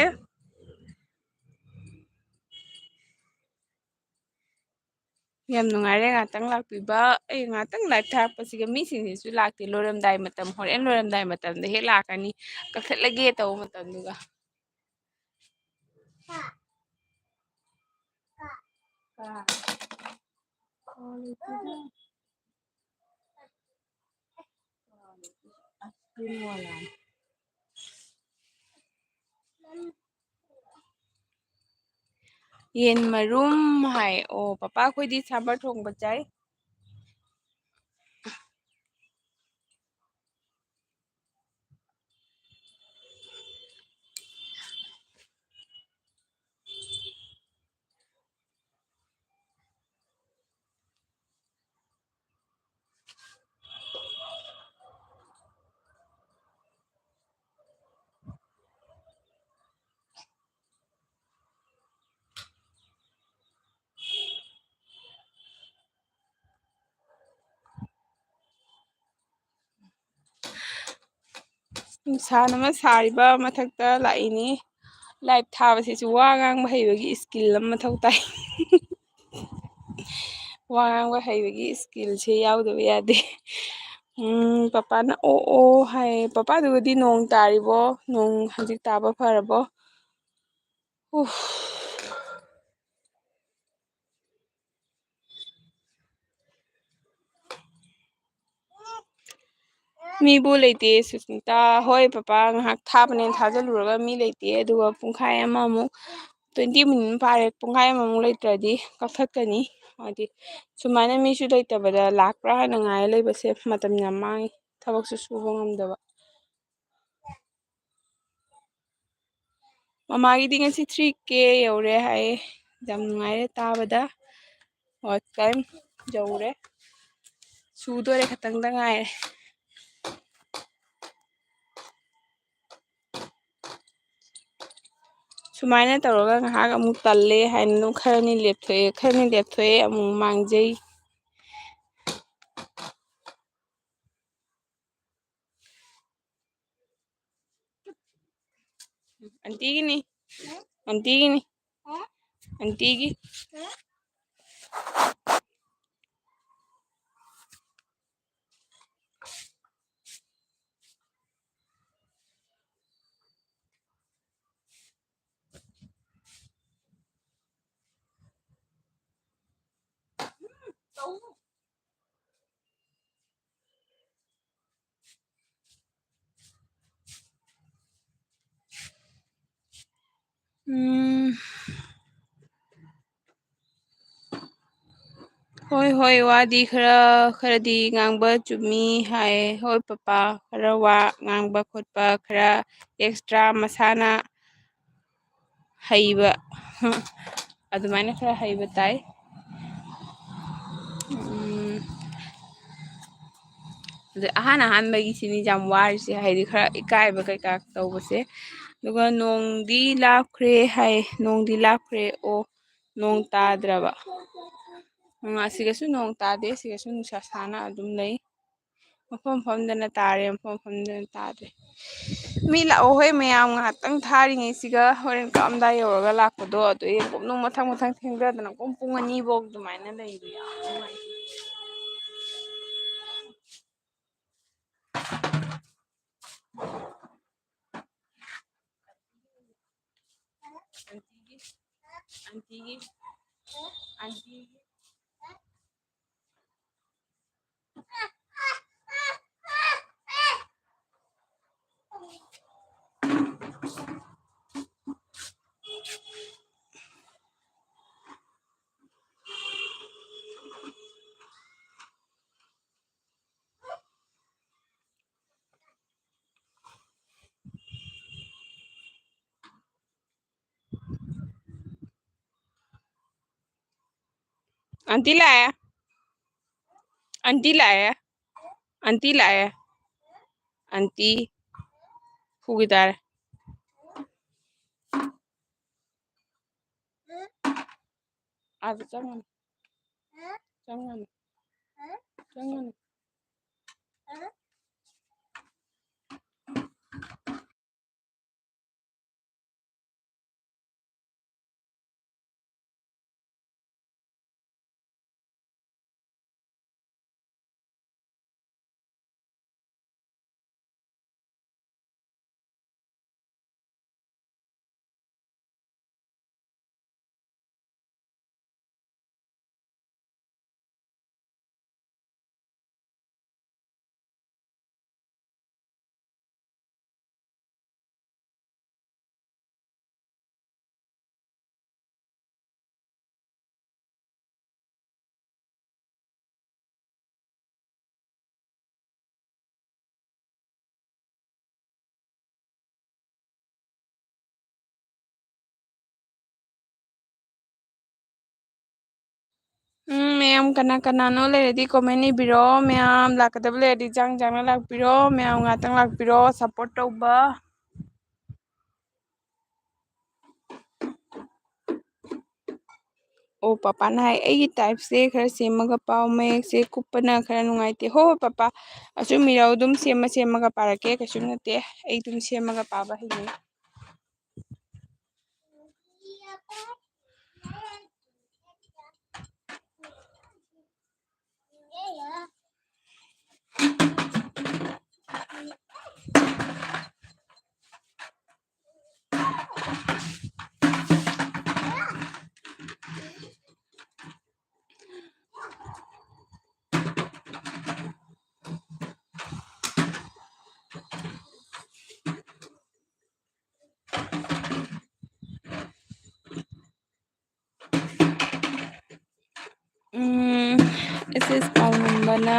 ꯌꯥꯝ ꯅꯨꯡꯉꯥꯏꯔꯦ ꯉꯥꯛꯇꯪ ꯂꯥꯛꯄꯤꯕ꯫ ꯑꯩ ꯉꯥꯛꯇꯪ ꯂꯥꯏꯚ ꯊꯥꯔꯛꯄꯁꯤꯒ ꯃꯤꯁꯤꯡꯁꯤꯁꯨ ꯂꯥꯛꯇꯦ꯫ ꯂꯣꯏꯔꯝꯗꯥꯏ ꯃꯇꯝ, ꯍꯣꯔꯦꯟ ꯂꯣꯏꯔꯝꯗꯥꯏ ꯃꯇꯝꯗ ꯍꯦꯛ ꯂꯥꯛꯀꯅꯤ꯫ ꯀꯛꯊꯠꯂꯒꯦ ꯇꯧꯕ ꯃꯇꯝꯗꯨꯒ꯫ ꯌꯦꯟ ꯃꯔꯨꯝ ꯍꯥꯏ꯫ ꯑꯣ, ꯄꯄꯥ ꯑꯩꯈꯣꯏꯗꯤ ꯁꯥꯝꯕꯔ ꯊꯣꯡꯕ ꯆꯥꯏ꯫ ꯅꯨꯡꯁꯥꯅ ꯑꯃ ꯁꯥꯔꯤꯕ ꯃꯊꯛꯇ ꯂꯥꯛꯏꯅꯤ꯫ ꯂꯥꯏꯚ ꯊꯥꯕꯁꯤꯁꯨ ꯋꯥ ꯉꯥꯡꯕ ꯍꯩꯕꯒꯤ skill ꯑꯃ ꯃꯊꯧ ꯇꯥꯏ꯫ ꯋꯥ ꯉꯥꯡꯕ ꯍꯩꯕꯒꯤ skillꯁꯦ ꯌꯥꯎꯗꯕ ꯌꯥꯗꯦ꯫ ꯎꯝ, ꯄꯄꯥꯅ ꯑꯣ ꯑꯣ ꯍꯥꯏ꯫ ꯄꯄꯥꯗꯨꯕꯨꯗꯤ ꯅꯣꯡ ꯇꯥꯔꯤꯕꯣ? ꯅꯣꯡ ꯍꯧꯖꯤꯛ ꯇꯥꯕ ꯐꯔꯕꯣ? ꯎꯐ꯫ ꯃꯤꯕꯨ ꯂꯩꯇꯦ ꯁꯨꯁꯃꯤꯇꯥ꯫ ꯍꯣꯏ ꯄꯄꯥ, ꯉꯥꯏꯍꯥꯛ ꯊꯥꯕꯅꯦ, ꯊꯥꯖꯤꯜꯂꯨꯔꯒ ꯃꯤ ꯂꯩꯇꯦ, ꯑꯗꯨꯒ ꯄꯨꯡꯈꯥꯏ ꯑꯃꯃꯨꯛ, twenty minute ꯐꯥꯔꯦ, ꯄꯨꯡꯈꯥꯏ ꯑꯃꯃꯨꯛ ꯂꯩꯇ꯭ꯔꯗꯤ ꯀꯛꯊꯠꯀꯅꯤ꯫ ꯍꯥꯏꯗꯤ ꯁꯨꯃꯥꯏꯅ ꯃꯤꯁꯨ ꯂꯩꯇꯕꯗ ꯂꯥꯛꯄ꯭ꯔꯥ ꯍꯥꯏꯅ ꯉꯥꯏꯔ ꯂꯩꯕꯁꯦ ꯃꯇꯝ ꯌꯥꯝ ꯃꯥꯡꯉꯤ, ꯊꯕꯛꯁꯨ ꯁꯨꯕ ꯉꯝꯗꯕ꯫ ꯃꯃꯥꯒꯤꯗꯤ ꯉꯁꯤ three K ꯌꯧꯔꯦ ꯍꯥꯏꯌꯦ꯫ ꯌꯥꯝ ꯅꯨꯡꯉꯥꯏꯔꯦ ꯇꯥꯕꯗ꯫ Watch time ꯌꯧꯔꯦ꯫ ꯁꯨꯗꯣꯔꯦ, ꯈꯇꯪꯗ ꯉꯥꯏꯔꯦ꯫ ꯁꯨꯃꯥꯏꯅ ꯇꯧꯔꯒ ꯉꯥꯏꯍꯥꯛ ꯑꯃꯨꯛ ꯇꯜꯂꯦ ꯍꯥꯏꯅ ꯑꯗꯨꯝ ꯈꯔꯅꯤ ꯂꯦꯞꯊꯣꯛꯑꯦ, ꯈꯔꯅꯤ ꯂꯦꯞꯊꯣꯛꯑꯦ, ꯑꯃꯨꯛ ꯃꯥꯡꯖꯩ꯫ ꯑꯟꯇꯤꯒꯤꯅꯤ꯫ ꯑꯟꯇꯤꯒꯤꯅꯤ꯫ ꯑꯟꯇꯤꯒꯤ꯫ ꯎꯝ꯫ ꯍꯣꯏ, ꯍꯣꯏ, ꯋꯥꯗꯤ ꯈꯔ, ꯈꯔꯗꯤ ꯉꯥꯡꯕ ꯆꯨꯝꯃꯤ ꯍꯥꯏ꯫ ꯍꯣꯏ ꯄꯄꯥ, ꯈꯔ ꯋꯥ ꯉꯥꯡꯕ ꯈꯣꯠꯄ, ꯈꯔ extra ꯃꯁꯥꯅ ꯍꯩꯕ, ꯑꯗꯨꯃꯥꯏꯅ ꯈꯔ ꯍꯩꯕ ꯇꯥꯏ꯫ ꯎꯝ, ꯑꯗ ꯑꯍꯥꯟ ꯑꯍꯥꯟꯕꯒꯤꯁꯤꯅꯤ ꯌꯥꯝ ꯋꯥꯔꯤꯁꯦ, ꯍꯥꯏꯗꯤ ꯈꯔ ꯏꯀꯥꯏꯕ ꯀꯩꯀꯥ ꯇꯧꯕꯁꯦ꯫ ꯑꯗꯨꯒ ꯅꯣꯡꯗꯤ ꯂꯥꯞꯈ꯭ꯔꯦ ꯍꯥꯏ, ꯅꯣꯡꯗꯤ ꯂꯥꯞꯈ꯭ꯔꯦ꯫ ꯑꯣ, ꯅꯣꯡ ꯇꯥꯗ꯭ꯔꯕ꯫ ꯎꯝ, ꯑꯁꯤꯒꯁꯨ ꯅꯣꯡ ꯇꯥꯗꯦ, ꯑꯁꯤꯒꯁꯨ ꯅꯨꯡꯁꯥ ꯁꯥꯅ ꯑꯗꯨꯝ ꯂꯩ꯫ ꯃꯐꯝ ꯃꯐꯝꯗꯅ ꯇꯥꯔꯦ, ꯃꯐꯝ ꯃꯐꯝꯗꯅ ꯇꯥꯗ꯭ꯔꯦ꯫ ꯃꯤ ꯂꯥꯛꯑꯣ ꯍꯣꯏ ꯃꯌꯥꯝ, ꯉꯥꯏꯍꯥꯛꯇꯪ ꯊꯥꯔꯤꯉꯩꯁꯤꯒ ꯍꯣꯔꯦꯟ ꯀꯛꯑꯝꯗꯥꯏ ꯌꯧꯔꯒ ꯂꯥꯛꯄꯗꯣ, ꯑꯗꯨ ꯌꯦꯡꯀꯣꯛ ꯅꯨꯡ ꯃꯊꯪ ꯃꯊꯪ ꯊꯦꯡꯊꯗꯅ ꯄꯨꯡ, ꯄꯨꯡ ꯑꯅꯤꯐꯧ ꯑꯗꯨꯃꯥꯏꯅ ꯂꯩꯕ ꯌꯥꯝ ꯅꯨꯡꯉꯥꯏꯇꯦ꯫ ꯑꯟꯇꯤꯒꯤ, ꯑꯟꯇꯤꯒꯤ, ꯑꯟꯇꯤꯒꯤ꯫ ꯑꯟꯇꯤ ꯂꯥꯛꯑꯦ꯫ ꯑꯟꯇꯤ ꯂꯥꯛꯑꯦ꯫ ꯑꯟꯇꯤ ꯂꯥꯛꯑꯦ꯫ ꯑꯟꯇꯤ ꯐꯨꯒꯤ ꯇꯥꯔꯦ꯫ ꯑꯥꯗ ꯆꯪꯉꯅꯤ꯫ ꯆꯪꯉꯅꯤ꯫ ꯆꯪꯉꯅꯤ꯫ ꯎꯝ, ꯃꯌꯥꯝ ꯀꯅꯥ ꯀꯅꯥꯅꯣ ꯂꯩꯔꯗꯤ comment ꯏꯕꯤꯔꯣ꯫ ꯃꯌꯥꯝ ꯂꯥꯛꯀꯗꯕ ꯂꯩꯔꯗꯤ ꯆꯥꯡ ꯆꯥꯡꯅ ꯂꯥꯛꯄꯤꯔꯣ꯫ ꯃꯌꯥꯝ ꯉꯥꯛꯇꯪ ꯂꯥꯛꯄꯤꯔꯣ support ꯇꯧꯕ꯫ ꯑꯣ, ꯄꯄꯥꯅ ꯍꯥꯏ, "ꯑꯩꯒꯤ typeꯁꯦ ꯈꯔ ꯁꯦꯝꯃꯒ ꯄꯥꯎ, ꯃꯌꯦꯛꯁꯦ ꯀꯨꯞꯄꯅ ꯈꯔ ꯅꯨꯡꯉꯥꯏꯇꯦ"꯫ ꯍꯣꯏ, ꯍꯣꯏ, ꯄꯄꯥ, ꯑꯆꯨꯝ ꯏꯔꯧ ꯑꯗꯨꯝ ꯁꯦꯝꯃ ꯁꯦꯝꯃꯒ ꯄꯥꯔꯛꯀꯦ, ꯀꯩꯁꯨꯝ ꯅꯠꯇꯦ, ꯑꯩ ꯑꯗꯨꯝ ꯁꯦꯝꯃꯒ ꯄꯥꯕ ꯍꯩꯅꯤ꯫ ꯎꯝ, ꯑꯦꯁ ꯑꯦꯁ ꯄꯥꯎꯉꯝꯕꯅ,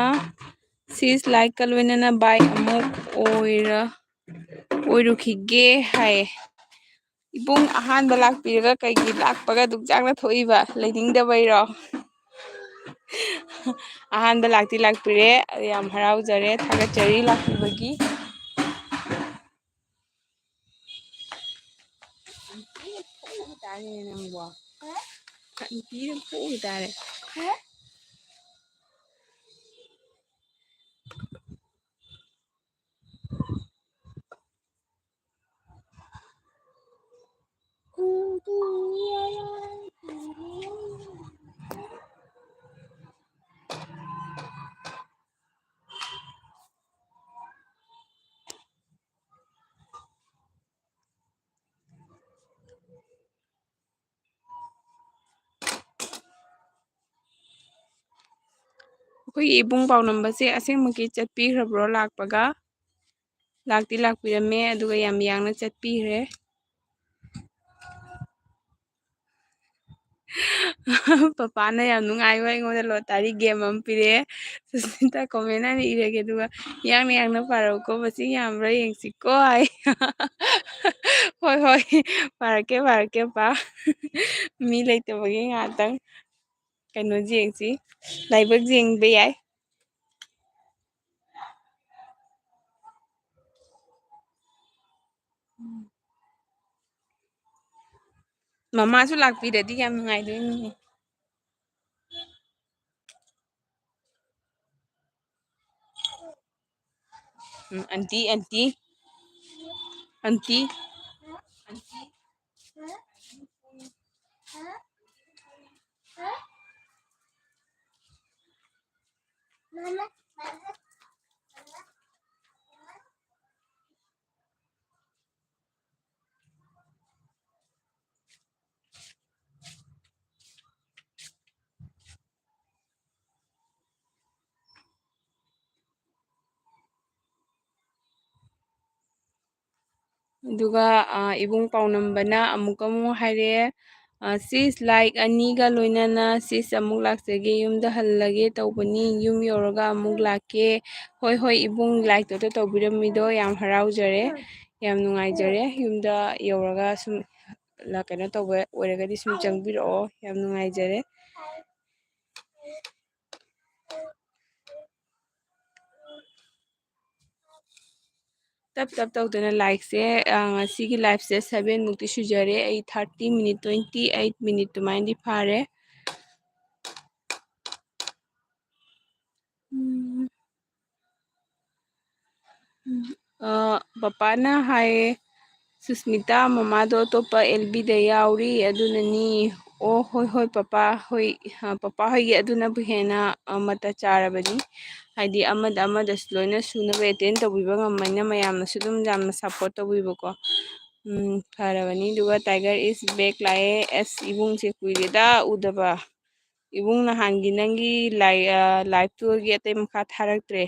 "ꯁꯤꯁ, ꯂꯥꯏꯛꯀ ꯂꯣꯏꯅꯅ ꯕꯥꯏ ꯑꯃꯨꯛ ꯑꯣꯏꯔ-, ꯑꯣꯏꯔꯨꯈꯤꯒꯦ" ꯍꯥꯏ꯫ ꯏꯕꯨꯡ ꯑꯍꯥꯟꯕ ꯂꯥꯛꯄꯤꯔꯒ ꯀꯩꯒꯤ ꯂꯥꯛꯄꯒ ꯑꯗꯨꯛ ꯆꯥꯛꯅ ꯊꯣꯛꯏꯕ? ꯂꯩꯅꯤꯡꯗꯕꯩꯔꯣ? ꯑꯍꯥꯟꯕ ꯂꯥꯛꯇꯤ ꯂꯥꯛꯄꯤꯔꯦ, ꯌꯥꯝ ꯍꯔꯥꯎꯖꯔꯦ, ꯊꯥꯒꯠꯆꯔꯤ ꯂꯥꯛꯄꯤꯕꯒꯤ꯫ ꯇꯥꯔꯦ ꯅꯪꯕꯣ꯫ ꯅꯨꯄꯤꯅ ꯐꯨꯕ ꯇꯥꯔꯦ꯫ ꯑꯩꯈꯣꯏꯒꯤ ꯏꯕꯨꯡ ꯄꯥꯎꯅꯝꯕꯁꯦ ꯑꯁꯦꯡꯕꯒꯤ ꯆꯠꯄꯤꯈ꯭ꯔꯕ꯭ꯔꯣ ꯂꯥꯛꯄꯒ? ꯂꯥꯛꯇꯤ ꯂꯥꯛꯄꯤꯔꯝꯃꯦ, ꯑꯗꯨꯒ ꯌꯥꯝ ꯌꯥꯡꯅ ꯆꯠꯄꯤꯈ꯭ꯔꯦ꯫ ꯄꯄꯥꯅ ꯌꯥꯝ ꯅꯨꯡꯉꯥꯏꯕ ꯑꯩꯉꯣꯟꯗ ꯂꯣꯇꯥꯔꯤ ꯒꯦꯝ ꯑꯃ ꯄꯤꯔꯛꯑꯦ꯫ ꯁꯨꯁꯃꯤꯇꯥ ꯀꯣꯃꯦꯟ ꯍꯥꯏꯅ ꯏꯔꯒꯦ, ꯑꯗꯨꯒ "ꯌꯥꯡꯅ ꯌꯥꯡꯅ ꯄꯥꯔꯛꯎꯀꯣ, ꯃꯁꯤꯡ ꯌꯥꯝꯕ꯭ꯔꯥ ꯌꯦꯡꯁꯤꯀꯣ" ꯍꯥꯏ꯫ ꯍꯣꯏ, ꯍꯣꯏ, ꯄꯥꯔꯛꯀꯦ, ꯄꯥꯔꯛꯀꯦ, ꯄꯥ꯫ ꯃꯤ ꯂꯩꯇꯕꯒꯤ ꯉꯥꯏꯍꯥꯛꯇꯪ ꯀꯩꯅꯣ ꯌꯦꯡꯁꯤ, ꯂꯥꯏꯕꯛ ꯌꯦꯡꯕ ꯌꯥꯏ꯫ ꯃꯃꯥꯁꯨ ꯂꯥꯛꯄꯤꯔꯗꯤ ꯌꯥꯝ ꯅꯨꯡꯉꯥꯏꯗꯣꯏꯅꯤꯅꯦ꯫ ꯎꯝ, ꯑꯟꯇꯤ, ꯑꯟꯇꯤ, ꯑꯟꯇꯤ, ꯑꯟꯇꯤ꯫ ꯑꯗꯨꯒ, ꯑ, ꯏꯕꯨꯡ ꯄꯥꯎꯅꯝꯕꯅ ꯑꯃꯨꯛꯀ ꯑꯃꯨꯛ ꯍꯥꯏꯔꯛꯑꯦ, ꯑ, "ꯁꯤꯁ, ꯂꯥꯏꯛ ꯑꯅꯤꯒ ꯂꯣꯏꯅꯅ ꯁꯤꯁ ꯑꯃꯨꯛ ꯂꯥꯛꯆꯒꯦ, ꯌꯨꯝꯗ ꯍꯜꯂꯒꯦ ꯇꯧꯕꯅꯤ, ꯌꯨꯝ ꯌꯧꯔꯒ ꯑꯃꯨꯛ ꯂꯥꯛꯀꯦ"꯫ ꯍꯣꯏ, ꯍꯣꯏ, ꯏꯕꯨꯡ, ꯂꯥꯏꯛꯇꯨꯗ ꯇꯧꯕꯤꯔꯝꯃꯤꯗꯣ ꯌꯥꯝ ꯍꯔꯥꯎꯖꯔꯦ, ꯌꯥꯝ ꯅꯨꯡꯉꯥꯏꯖꯔꯦ꯫ ꯌꯨꯝꯗ ꯌꯧꯔꯒ ꯁꯨꯝ ꯂ-, ꯀꯩꯅꯣ ꯇꯧꯕ ꯑꯣꯏꯔꯒꯗꯤ ꯁꯨꯝ ꯆꯪꯕꯤꯔꯛꯑꯣ, ꯌꯥꯝ ꯅꯨꯡꯉꯥꯏꯖꯔꯦ꯫ ꯇꯞ ꯇꯞ ꯇꯧꯗꯅ ꯂꯥꯏꯛꯁꯦ, ꯑ, ꯉꯁꯤꯒꯤ ꯂꯥꯏꯐꯁꯦ ꯁꯚꯦꯟ ꯃꯨꯛꯇꯤ ꯁꯨꯖꯔꯦ꯫ ꯑꯩ thirty minute, twenty eight minute ꯑꯗꯨꯃꯥꯏꯅꯗꯤ ꯐꯥꯔꯦ꯫ ꯎꯝ꯫ ꯎꯝ, ꯑ, ꯄꯄꯥꯅ ꯍꯥꯏꯌꯦ, "ꯁꯨꯁꯃꯤꯇꯥ, ꯃꯃꯥꯗꯣ ꯑꯇꯣꯞꯄ ꯑꯦꯜ ꯕꯤꯗ ꯌꯥꯎꯔꯤ, ꯑꯗꯨꯅꯅꯤ"꯫ ꯑꯣ, ꯍꯣꯏ, ꯍꯣꯏ, ꯄꯄꯥ ꯍꯣꯏ, ꯑ, ꯄꯄꯥ ꯍꯣꯏꯒꯤ ꯑꯗꯨꯅꯕꯨ ꯍꯦꯟꯅ, ꯑ, ꯃꯇ ꯆꯥꯔꯕꯅꯤ꯫ ꯍꯥꯏꯗꯤ ꯑꯃꯗ ꯑꯃꯗꯁꯨ ꯂꯣꯏꯅ ꯁꯨꯅꯕ ꯑꯦꯇꯦꯟ ꯇꯧꯕꯤꯕ ꯉꯝꯃꯅꯤꯅ ꯃꯌꯥꯝꯅꯁꯨ ꯑꯗꯨꯝ ꯌꯥꯝꯅ ꯁꯞꯄꯣꯔꯠ ꯇꯧꯕꯤꯕꯀꯣ꯫ ꯎꯝ, ꯐꯔꯕꯅꯤ꯫ ꯑꯗꯨꯒ Tiger is back ꯂꯥꯛꯑꯦ꯫ ꯑꯁ, ꯏꯕꯨꯡꯁꯦ ꯀꯨꯏꯔꯦꯗ ꯎꯗꯕ꯫ ꯏꯕꯨꯡ, ꯅꯍꯥꯟꯒꯤ ꯅꯪꯒꯤ ꯂꯥꯏ-, ꯑ, ꯂꯥꯏꯐ ꯇꯨꯔꯒꯤ ꯑꯇꯩ ꯃꯈꯥ ꯊꯥꯔꯛꯇ꯭ꯔꯦ꯫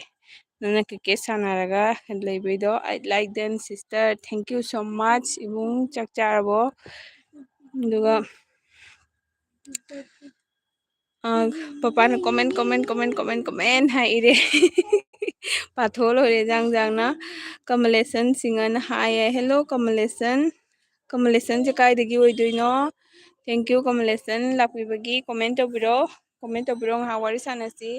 ꯅꯪꯅ ꯀ꯭ꯔꯤꯀꯦꯠ ꯁꯥꯟꯅꯔꯒ ꯂꯩꯕꯩꯗꯣ꯫ I like them, sister. Thank you so much, ꯏꯕꯨꯡ꯫ ꯆꯥꯛ ꯆꯥꯔꯕꯣ? ꯑꯗꯨꯒ, ꯑ, ꯄꯄꯥꯅ comment, comment, comment, comment, comment ꯍꯥꯏꯔꯦ꯫ ꯄꯥꯊꯣꯛꯑ ꯂꯣꯏꯔꯦ ꯖꯥꯡ ꯖꯥꯡꯅ꯫ ꯀꯃꯂꯦꯁꯟ ꯁꯤꯡꯍꯅ ꯍꯥꯏꯌꯦ꯫ Hello, ꯀꯃꯂꯦꯁꯟ꯫ ꯀꯃꯂꯦꯁꯟꯁꯦ ꯀꯥꯏꯗꯒꯤ ꯑꯣꯏꯗꯣꯏꯅꯣ? Thank you, ꯀꯃꯂꯦꯁꯟ, ꯂꯥꯛꯄꯤꯕꯒꯤ꯫ Comment ꯇꯧꯕꯤꯔꯣ, comment ꯇꯧꯕꯤꯔꯣ, ꯉꯥꯏꯍꯥꯛ ꯋꯥꯔꯤ ꯁꯥꯟꯅꯁꯤ꯫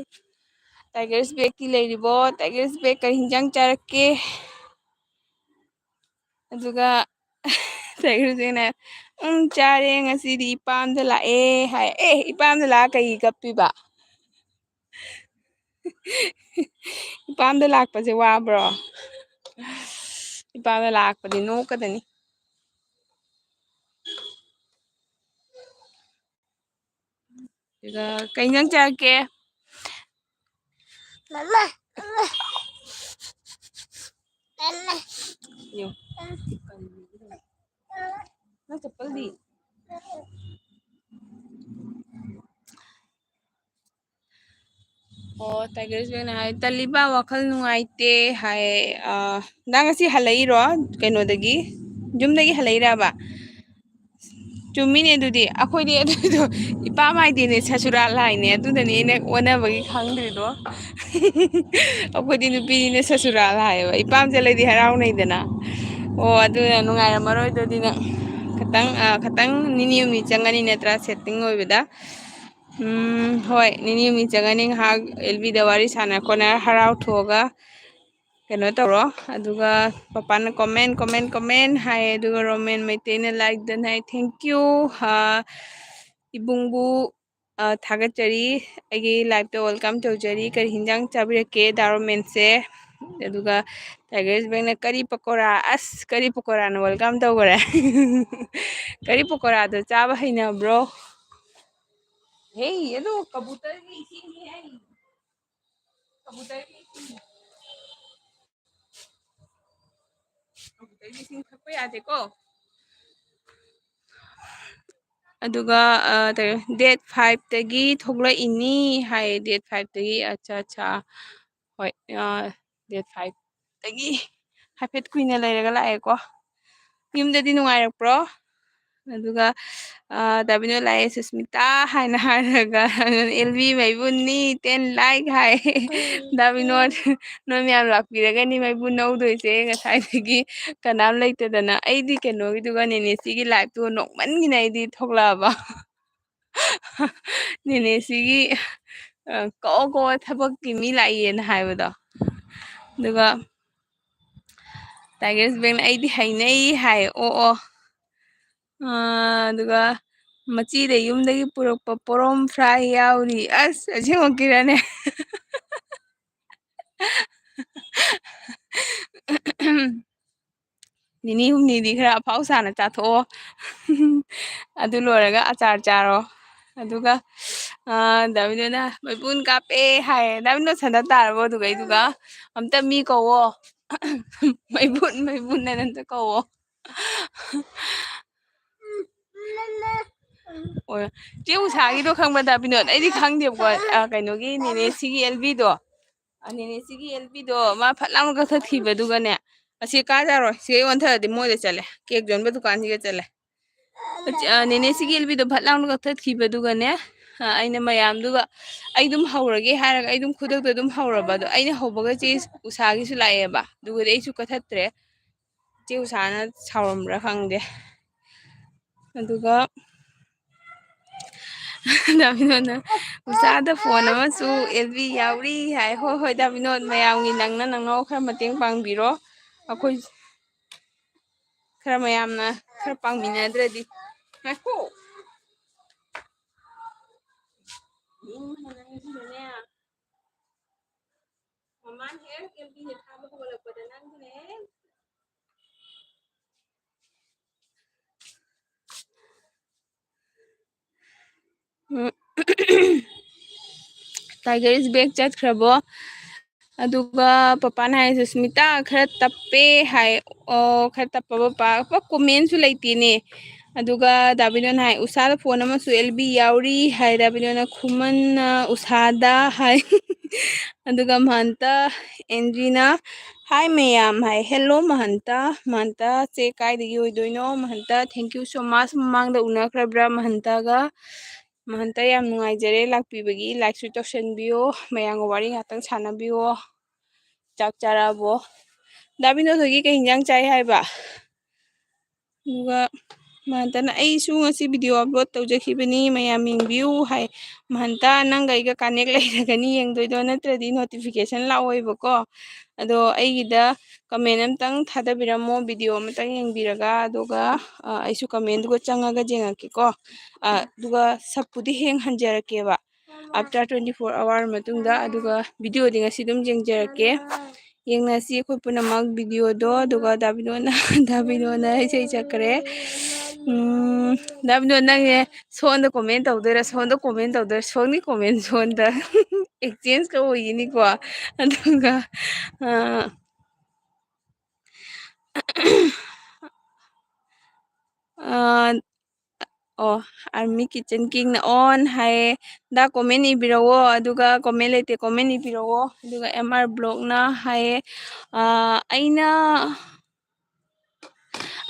Tiger is backꯇꯤ ꯂꯩꯔꯤꯕꯣ? Tiger is back ꯀꯔꯤ ꯍꯤꯟꯖꯥꯡ ꯆꯥꯔꯛꯀꯦ? ꯑꯗꯨꯒ Tiger is backꯅ, "ꯎꯝ, ꯆꯥꯔꯦ, ꯉꯁꯤꯗꯤ ꯏꯄꯥꯝꯗ ꯂꯥꯛꯑꯦ" ꯍꯥꯏ꯫ ꯑꯦ, ꯏꯄꯥꯝꯗ ꯂꯥꯛꯑ ꯀꯩ ꯀꯞꯄꯤꯕ? ꯏꯄꯥꯝꯗ ꯂꯥꯛꯄꯁꯦ ꯋꯥꯕ꯭ꯔꯣ? ꯏꯄꯥꯝꯗ ꯂꯥꯛꯄꯗꯤ ꯅꯣꯛꯀꯗꯅꯤ꯫ ꯑꯗꯨꯒ ꯀꯩ ꯏꯟꯖꯥꯡ ꯆꯥꯔꯛꯀꯦ? ꯃꯃꯥ, ꯃꯃꯥ꯫ ꯃꯃꯥ꯫ ꯌꯣ꯫ ꯅꯪ ꯆꯄꯜꯗꯤ? ꯑꯣ, Tiger is backꯅ ꯍꯥꯏ, "ꯇꯜꯂꯤꯕ, ꯋꯥꯈꯜ ꯅꯨꯡꯉꯥꯏꯇꯦ" ꯍꯥꯏ꯫ ꯑ, ꯅꯪ ꯉꯁꯤ ꯍꯜꯂꯛꯏꯔꯣ? ꯀꯩꯅꯣꯗꯒꯤ, ꯌꯨꯝꯗꯒꯤ ꯍꯜꯂꯛꯏꯔꯕ? ꯆꯨꯝꯃꯤꯅꯦ ꯑꯗꯨꯗꯤ꯫ ꯑꯩꯈꯣꯏꯗꯤ ꯑꯗꯨꯗꯣ ꯏꯄꯥꯝ ꯍꯥꯏꯗꯤꯅꯦ, ꯁꯁꯨꯔꯥꯜ ꯍꯥꯏꯅꯦ꯫ ꯑꯗꯨꯅꯅꯦ ꯑꯩꯅ ꯑꯣꯟꯅꯕꯒꯤ ꯈꯪꯗ꯭ꯔꯤꯗꯣ꯫ ꯑꯩꯈꯣꯏꯗꯤ ꯅꯨꯄꯤꯅꯤꯅ ꯁꯁꯨꯔꯥꯜ ꯍꯥꯏꯌꯦꯕ꯫ ꯏꯄꯥꯝ ꯆꯠꯂꯗꯤ ꯍꯔꯥꯎꯅꯩꯗꯅ꯫ ꯑꯣ, ꯑꯗꯨꯅ ꯅꯨꯡꯉꯥꯏꯔꯝꯃꯔꯣꯏ ꯑꯗꯨꯗꯤ ꯅꯪ꯫ ꯈꯇꯪ, ꯑ, ꯈꯇꯪ ꯅꯤꯅꯤ ꯍꯨꯝꯅꯤ ꯆꯪꯒꯅꯤ ꯅꯠꯇ꯭ꯔꯥ, setting ꯑꯣꯏꯕꯗ? ꯎꯝ, ꯍꯣꯏ, ꯅꯤꯅꯤ ꯍꯨꯝꯅꯤ ꯆꯪꯒꯅꯤ꯫ ꯉꯥꯏꯍꯥꯛ ꯑꯦꯜ ꯕꯤꯗ ꯋꯥꯔꯤ ꯁꯥꯟꯅ ꯈꯣꯠꯅ ꯍꯔꯥꯎꯊꯣꯛꯑꯒ ꯀꯩꯅꯣ ꯇꯧꯔꯣ꯫ ꯑꯗꯨꯒ ꯄꯄꯥꯅ comment, comment, comment ꯍꯥꯏ, ꯑꯗꯨꯒ ꯔꯣꯃꯦꯟ ꯃꯩꯇꯩꯅ like done ꯍꯥꯏ꯫ Thank you꯫ ꯏꯕꯨꯡꯕꯨ ꯊꯥꯒꯠꯆꯔꯤ, ꯑꯩꯒꯤ liveꯇ welcome ꯇꯧꯖꯔꯤ꯫ ꯀꯔꯤ ꯍꯤꯟꯖꯥꯡ ꯆꯥꯕꯤꯔꯛꯀꯦ ꯗꯥ ꯔꯣꯃꯦꯟꯁꯦ? ꯑꯗꯨꯒ ꯇꯥꯏꯒꯔꯁ ꯕꯦꯡꯅ ꯀꯔꯤ ꯄꯀꯣꯔꯥ, ꯑꯁ, ꯀꯔꯤ ꯄꯀꯣꯔꯥꯅ welcome ꯇꯧꯈꯔꯦ? ꯀꯔꯤ ꯄꯀꯣꯔꯥꯗꯣ ꯆꯥꯕ ꯍꯩꯅꯕ꯭ꯔꯣ? ꯍꯦ, ꯑꯗꯨ ꯀꯕꯨꯇꯔꯒꯤ ꯏꯁꯤꯡꯅꯤ ꯍꯥꯏ꯫ ꯀꯕꯨꯇꯔꯒꯤ ꯏꯁꯤꯡ꯫ ꯀꯕꯨꯇꯔꯒꯤ ꯏꯁꯤꯡ ꯊꯛꯄ ꯌꯥꯗꯦꯀꯣ꯫ ꯑꯗꯨꯒ date fiveꯇꯒꯤ ꯊꯣꯛꯂꯛꯏꯅꯤ ꯍꯥꯏ꯫ Date fiveꯇꯒꯤ꯫ ꯑꯠꯆꯥ, ꯑꯠꯆꯥ꯫ ꯍꯣꯏ, date fiveꯇꯒꯤ ꯍꯥꯏꯐꯦꯠ ꯀꯨꯏꯅ ꯂꯩꯔꯒ ꯂꯥꯛꯑꯦꯀꯣ꯫ ꯌꯨꯝꯗꯗꯤ ꯅꯨꯡꯉꯥꯏꯔꯛꯄ꯭ꯔꯣ? ꯑꯗꯨꯒ ꯗꯥꯕꯤꯅꯣ ꯂꯥꯛꯑꯦ, "ꯁꯨꯁꯃꯤꯇꯥ" ꯍꯥꯏꯅ ꯍꯥꯏꯔꯒ, "ꯑꯦꯜ ꯕꯤ ꯃꯩꯕꯨꯟꯅꯤ, ten like" ꯍꯥꯏ꯫ ꯗꯥꯕꯤꯅꯣ, ꯅꯣꯏ ꯃꯌꯥꯝ ꯂꯥꯛꯄꯤꯔꯒꯅꯤ ꯃꯩꯕꯨꯟ ꯅꯧꯗꯣꯏꯁꯦ꯫ ꯉꯁꯥꯏꯗꯒꯤ ꯀꯅꯥꯝ ꯂꯩꯇꯗꯅ꯫ ꯑꯩꯗꯤ ꯀꯩꯅꯣꯒꯤꯗꯨꯒ ꯅꯦꯅꯦꯁꯤꯒꯤ liveꯇꯨꯒ ꯅꯣꯛꯃꯟꯒꯤꯅ ꯑꯩꯗꯤ ꯊꯣꯛꯂꯛꯑꯕ꯫ ꯅꯦꯅꯦꯁꯤꯒꯤ, "ꯀꯛꯑꯣ, ꯀꯛꯑꯣ, ꯊꯕꯛꯀꯤ ꯃꯤ ꯂꯥꯛꯏꯌꯦꯅ" ꯍꯥꯏꯕꯗꯣ꯫ ꯑꯗꯨꯒ ꯇꯥꯏꯒꯔꯁ ꯕꯦꯡꯅ "ꯑꯩꯗꯤ ꯍꯩꯅꯩ" ꯍꯥꯏ꯫ ꯑꯣ, ꯑꯣ꯫ ꯑꯗꯨꯒ ꯃꯆꯤꯗ ꯌꯨꯝꯗꯒꯤ ꯄꯨꯔꯛꯄ ꯄꯣꯔꯣꯝ fry ꯌꯥꯎꯔꯤ꯫ ꯑꯁ, ꯑꯁꯦꯡꯃꯛꯀꯤꯔꯅꯦ? ꯅꯤꯅꯤ ꯍꯨꯝꯅꯤꯗꯤ ꯈꯔ ꯑꯐꯥꯎ ꯁꯥꯅ ꯆꯥꯊꯣꯛꯑꯣ꯫ ꯑꯗꯨ ꯂꯣꯏꯔꯒ ꯑꯆꯥꯔ ꯆꯥꯔꯣ꯫ ꯑꯗꯨꯒ ꯗꯥꯕꯤꯅꯣꯅ "ꯃꯩꯕꯨꯟ ꯀꯥꯞꯄꯦ" ꯍꯥꯏꯌꯦ꯫ ꯗꯥꯕꯤꯅꯣ ꯁꯟꯗ ꯇꯥꯔꯕꯣ? ꯑꯗꯨꯒ ꯑꯩꯗꯨꯒ "ꯑꯝꯇ ꯃꯤ ꯀꯧꯋꯣ, ꯃꯩꯕꯨꯟ, ꯃꯩꯕꯨꯟ" ꯍꯥꯏꯅ ꯑꯝꯇ ꯀꯧꯋꯣ꯫ ꯑꯣ, ꯆꯦ ꯎꯁꯥꯒꯤꯗꯣ ꯈꯪꯕ꯭ꯔꯥ, ꯗꯥꯕꯤꯅꯣ? ꯑꯩꯗꯤ ꯈꯪꯗꯦꯕꯀꯣ꯫ ꯀꯩꯅꯣꯒꯤ ꯅꯦꯅꯦ ꯁꯤꯒꯤ ꯑꯦꯜ ꯕꯤꯗꯣ, ꯅꯦꯅꯦ ꯁꯤꯒꯤ ꯑꯦꯜ ꯕꯤꯗꯣ ꯃꯥ ꯐꯠ ꯂꯥꯎꯅ ꯀꯛꯊꯠꯈꯤꯕꯗꯨꯒꯅꯦ, ꯑꯁꯤ ꯀꯥꯖꯔꯣꯏ, ꯁꯤ ꯑꯣꯟꯊꯔꯗꯤ ꯃꯣꯏꯗ ꯆꯠꯂꯦ, ꯀꯦꯛ ꯌꯣꯟꯕ ꯗꯨꯀꯥꯟꯁꯤꯒ ꯆꯠꯂꯦ꯫ ꯅꯦꯅꯦ ꯁꯤꯒꯤ ꯑꯦꯜ ꯕꯤꯗꯣ ꯐꯠ ꯂꯥꯎꯅ ꯀꯛꯊꯠꯈꯤꯕꯗꯨꯒꯅꯦ, ꯑꯩꯅ ꯃꯌꯥꯝꯗꯨꯒ "ꯑꯩ ꯑꯗꯨꯝ ꯍꯧꯔꯒꯦ" ꯍꯥꯏꯔꯒ ꯑꯩ ꯑꯗꯨꯝ ꯈꯨꯗꯛꯇ ꯑꯗꯨꯝ ꯍꯧꯔꯕ꯫ ꯑꯗꯣ ꯑꯩꯅ ꯍꯧꯕꯒ ꯆꯦ ꯎꯁꯥꯒꯤꯁꯨ ꯂꯥꯛꯑꯦꯕ, ꯑꯗꯨꯒꯗꯤ ꯑꯩꯁꯨ ꯀꯛꯊꯠꯇ꯭ꯔꯦ꯫ ꯆꯦ ꯎꯁꯥꯅ ꯁꯥꯎꯔꯝꯕ꯭ꯔꯥ ꯈꯪꯗꯦ꯫ ꯑꯗꯨꯒ ꯗꯥ ꯕꯤꯅꯣꯗꯅ ꯎꯁꯥꯗ ꯐꯣꯟ ꯑꯃꯁꯨ ꯑꯦꯜ ꯕꯤ ꯌꯥꯎꯔꯤ ꯍꯥꯏ꯫ ꯍꯣꯏ, ꯍꯣꯏ, ꯗꯥ ꯕꯤꯅꯣꯗ, ꯃꯌꯥꯝꯒꯤ ꯅꯪꯅ ꯅꯪꯅ ꯈꯔ ꯃꯇꯦꯡ ꯄꯥꯡꯕꯤꯔꯣ꯫ ꯑꯩꯈꯣꯏ ꯈꯔ ꯃꯌꯥꯝꯅ ꯈꯔ ꯄꯥꯡꯃꯤꯟꯅꯗ꯭ꯔꯗꯤ꯫ ꯉꯥꯏꯈꯣ꯫ ꯅꯪꯁꯤꯅꯅꯦ꯫ ꯃꯃꯥꯟ ꯍꯦꯛ ꯑꯦꯜ ꯕꯤꯁꯦ ꯊꯥꯕ ꯍꯧꯒꯠꯂꯛꯄꯗ ꯅꯪꯁꯤꯅ ꯍꯦꯛ ꯎꯝ꯫ Tiger is back ꯆꯠꯈ꯭ꯔꯕꯣ? ꯑꯗꯨꯒ ꯄꯄꯥꯅ ꯍꯥꯏ, "ꯁꯨꯁꯃꯤꯇꯥ, ꯈꯔ ꯇꯞꯄꯦ" ꯍꯥꯏ꯫ ꯑꯣ, ꯈꯔ ꯇꯞꯄꯕ ꯄꯥ-, ꯄ-, comment ꯁꯨ ꯂꯩꯇꯦꯅꯦ꯫ ꯑꯗꯨꯒ ꯗꯥ ꯕꯤꯅꯣꯗꯅ ꯍꯥꯏ, "ꯎꯁꯥꯗ ꯐꯣꯟ ꯑꯃꯁꯨ ꯑꯦꯜ ꯕꯤ ꯌꯥꯎꯔꯤ" ꯍꯥꯏ꯫ ꯗꯥ ꯕꯤꯅꯣꯗꯅ ꯈꯨꯃꯟꯅ ꯎꯁꯥꯗ ꯍꯥꯏ꯫ ꯑꯗꯨꯒ ꯃꯍꯟꯇ ꯑꯦꯟꯗ꯭ꯔꯤꯅ, "Hi ꯃꯌꯥꯝ" ꯍꯥꯏ꯫ "Hello ꯃꯍꯟꯇ꯫ ꯃꯍꯟꯇ ꯁꯦ ꯀꯥꯏꯗꯒꯤ ꯑꯣꯏꯗꯣꯏꯅꯣ?" ꯃꯍꯟꯇ, thank you so much꯫ ꯃꯃꯥꯡꯗ ꯎꯅꯈ꯭ꯔꯕ꯭ꯔꯥ ꯃꯍꯟꯇꯒ? ꯃꯍꯟꯇ, ꯌꯥꯝ ꯅꯨꯡꯉꯥꯏꯖꯔꯦ ꯂꯥꯛꯄꯤꯕꯒꯤ꯫ Like ꯁꯨ ꯇꯧꯁꯟꯕꯤꯌꯣ꯫ ꯃꯌꯥꯝꯒ ꯋꯥꯔꯤ ꯉꯥꯛꯇꯪ ꯁꯥꯟꯅꯕꯤꯌꯣ꯫ ꯆꯥꯛ ꯆꯥꯔꯛꯑꯕꯣ? ꯗꯥ ꯕꯤꯅꯣꯗ ꯍꯣꯏꯒꯤ ꯀꯩ ꯍꯤꯟꯖꯥꯡ ꯆꯥꯏ ꯍꯥꯏꯕ? ꯑꯗꯨꯒ ꯃꯍꯟꯇꯅ, "ꯑꯩꯁꯨ ꯉꯁꯤ video upload ꯇꯧꯖꯈꯤꯕꯅꯤ, ꯃꯌꯥꯝ ꯌꯦꯡꯕꯤꯌꯨ" ꯍꯥꯏ꯫ ꯃꯍꯟꯇ, ꯅꯪꯒ ꯑꯩꯒ connect ꯂꯩꯔꯒꯅꯤ ꯌꯦꯡꯗꯣꯏꯗꯣ, ꯅꯠꯇ꯭ꯔꯗꯤ notification ꯂꯥꯛꯑꯣꯏꯕꯀꯣ꯫ ꯑꯗꯣ ꯑꯩꯒꯤꯗ comment ꯑꯝꯇꯪ ꯊꯥꯗꯕꯤꯔꯝꯃꯣ, video ꯑꯃꯇꯪ ꯌꯦꯡꯕꯤꯔꯒ, ꯑꯗꯨꯒ, ꯑ, ꯑꯩꯁꯨ comment ꯗꯨꯒ ꯆꯪꯉꯒ ꯌꯦꯡꯉꯛꯀꯦꯀꯣ꯫ ꯑ, ꯑꯗꯨꯒ ꯁꯕꯄꯨꯗꯤ ꯍꯌꯦꯡ ꯍꯟꯖꯔꯛꯀꯦꯕ, after twenty four hour ꯃꯇꯨꯡꯗ꯫ ꯑꯗꯨꯒ video ꯗꯤ ꯉꯁꯤ ꯑꯗꯨꯝ ꯌꯦꯡꯖꯔꯛꯀꯦ꯫ ꯌꯦꯡꯅꯁꯤ ꯑꯩꯈꯣꯏ ꯄꯨꯝꯅꯃꯛ video ꯗꯣ꯫ ꯑꯗꯨꯒ ꯗꯥ ꯕꯤꯅꯣꯗꯅ, ꯗꯥ ꯕꯤꯅꯣꯗꯅ ꯏꯁꯩ ꯁꯛꯈ꯭ꯔꯦ꯫ ꯎꯝ, ꯗꯥ ꯕꯤꯅꯣꯗ, ꯅꯪꯅꯦ ꯁꯣꯝꯗ comment ꯇꯧꯗꯣꯏꯔꯥ, ꯁꯣꯝꯗ comment ꯇꯧꯗꯣꯏꯔꯥ? ꯁꯣꯝꯒꯤ comment ꯁꯣꯝꯗ꯫ Exchange ꯀ ꯑꯣꯏꯈꯤꯅꯤꯀꯣ꯫ ꯑꯗꯨꯒ, ꯑ, ꯑ, ꯑꯣ, Army Kitchen King ꯅ on ꯍꯥꯏꯌꯦ꯫ ꯗꯥ, comment ꯏꯕꯤꯔꯛꯑꯣ꯫ ꯑꯗꯨꯒ comment ꯂꯩꯇꯦ, comment ꯏꯕꯤꯔꯛꯑꯣ꯫ ꯑꯗꯨꯒ M R Vlog ꯅ ꯍꯥꯏꯌꯦ, ꯑ, ꯑꯩꯅ,